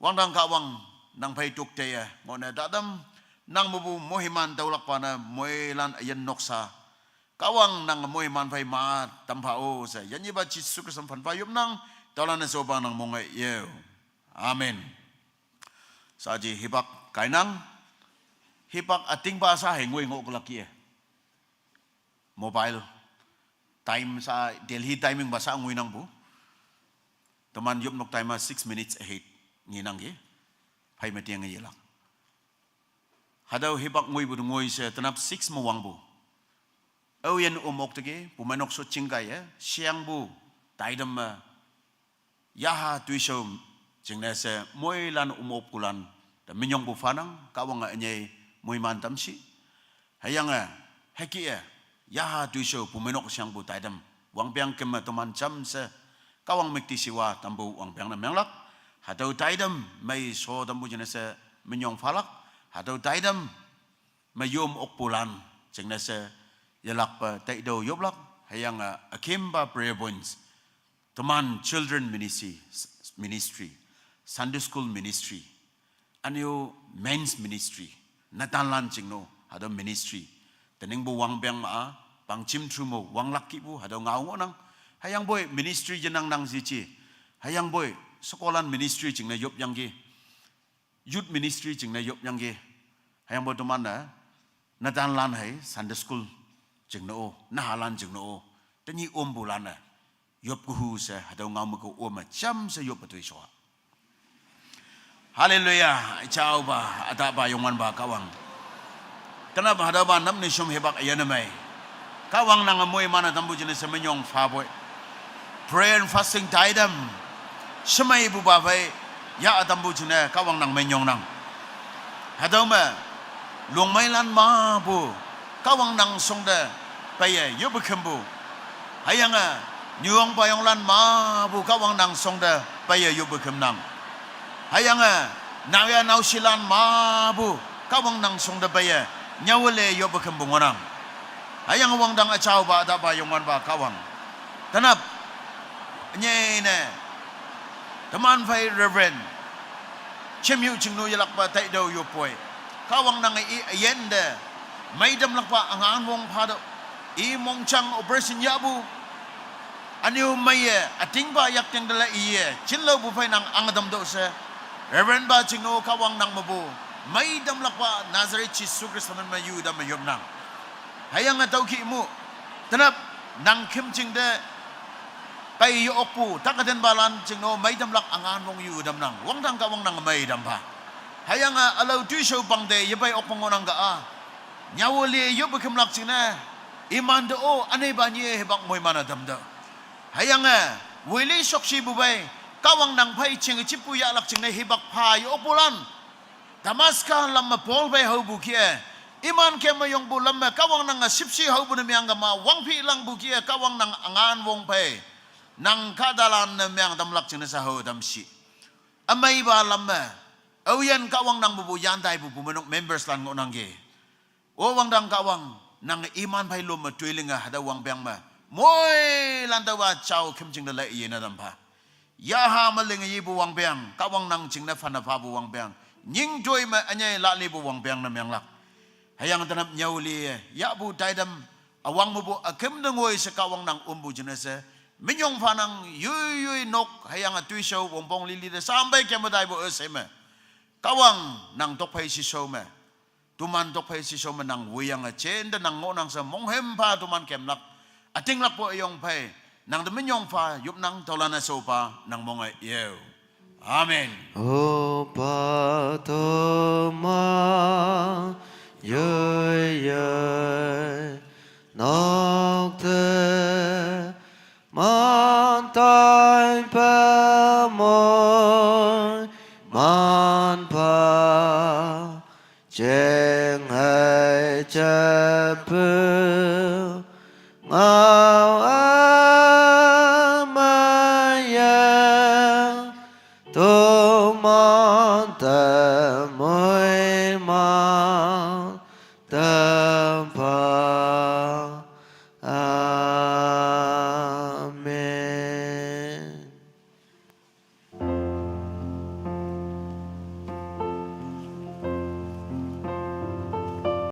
Wangdang Kahwang nang phei tok teiye ngohne tatam, nang mepu moiman tüolakpa ne moilan üyin noksa Kahwang nang moiman phei ma tam pha-o she, yinyepa Jesu Khrista phanpa yopnang, tüolan-e shopa nang monge yeo. Amen. Saji hipak kainang, hipak ütingpa sha hei ngoi ngohlak kih-e. Mobile time sha, Delhi timing pa sha ngoinangpu. Teman yopnok time-a six minutes ahead ngenangki. Phei me tiange yelak. Hatüo hipak ngoipu te ngoi she tenap six me wangpu. Aoyin om okteki, pumeinok sho chingkaiye, shengpu, taitam me, yaha toishao jingne she moilan om okpulan te minyongpu phanang, Kahwange ünyei moiman tamshi. Hüyange, hüke-e, yaha toishao pumeinok shangpu taitam, wangpeng kemme toman jamshe, Kahwang müktishiwa tampu wangpeng ne menglak, hatüo taitam mei sho tampu jingne she minyong phalak, hatüo taitam me yom okpulan jingne she yelakpe taitüoh yoplak, hüyange, ükempa prayer points. Teman children ministry, ministry, Sunday school ministry, ünyu men's ministry, netanlan jingne-o, hatüo ministry. Teningpu wangpeng ma-a, pangjim thu me wanglak kihpu, hatüo ngao ngohnang. Hüyangpoi ministry yenang nang yeji. Hüyangpoi shekolan ministry jingne yopyangki. Youth ministry jingne yopyangki. Hüyangpoi toman-e, netanlan hei Sunday school jingne-o, nahalan jingne-o, tenyih ompulan-e yop kehu she, hatüo ngao me ke ome jamshe yoppe toishoa. Hallelujah, üjaopa, ütahpa, Youngwanpa Kahwang. Tenap hatüopa nap ne shom hipak üyin ne mei. Kahwang nange moiman-e tampu jingne she minyong phapoi. Prayer and fasting taitam shemeipupa phei yah tampu jingne Kahwang nang minyongnang. Hatüo me, longmeilan mepu, Kahwang nang shongte peiye yoppe kümpu. Hüyange, nyuong payonglan mepu Kahwang nang shongte peiye yoppe kümnang. Hüyange, naoyha naoshilan mepu Kahwang nang shongte peiye nyüole yoppe kümpu ngohnang. Hüyange wangdang üjaopa ütahpa Youngwanpa Kahwang. Tenap, ünyei ne, teman phei Reverend Chemyu Chingnu yelakpa taitüoh yoppoi. Kahwang nange i üyin te meitamlakpa üngan wong phatüoh. I mongjang operation yahpu, Aniu meiye, atingpa yakting dala iye, chinlo bu phei nang ang damdo se. Reverend pa chingno Kahwang nang mepu, mei damlakpa Nazareth Jesu Khrista men me yu dam me yop nang. Hüyange tüo ki mu, tenap, nang khümjing te, pei ye okpu, takatenpalan chingno mei damlak angan wong yu dam nang. Wangdang Kahwang nang mei dam pha. Hüyange ülao toishao pangte, yepei okpang ngohnang ka a. Nyüo le yoppe khümlak jingne, iman te o, ünepa nyi hipak moiman-e tamte. Hüyange, wili shokshipu pei, Kahwang nang phei ching chippu yahlak jingne hipak pha ye okpulan. Damascus lam me Paul phei haopu kih-e, iman ke meyongpu lam me Kahwang nange shüpshe haopu ne meang kama, wangphi langpu kih-e Kahwang nang angan wong phei. Nang kahtalan ne meang tamlak jingne sa hao tamshi. Ümeipa lam me, aoyin Kahwang nang pupu yantaipu pu menok members lan ngohnangki. O wangdang Kahwang, nang iman phei lom me toilinge hatüo wangpeng me, moilan taowa jao khümjing te lai yene tam pha. Yaha me linge yepu wangpeng, Kahwang nang jingne phane phapu wangpeng, nying toi me ünyei la lipu wangpeng ne menglak. Hüyange tenap nyüo li, yahpu taitam, üwang mepu üküm te ngoi she Kahwang nang ompu jingne she, minyong pha nang yoi yoi nok, hüyange toishao wongpong lili te sampei keme taipu üshei me, Kahwang nang tokphei shishao me, toman tokphei shishao me nang woiyange jente nang ngohnang she monghüm pha toman kemlak, ütinglakpu üyong phei, nang te minyong pha yopnang, tüolan-e shaopa nang monge yeo. Amen. Opa toman yoi yoi nok te, man taipe moiman pha, jeng hei jepu, ngao ümei ye, toman te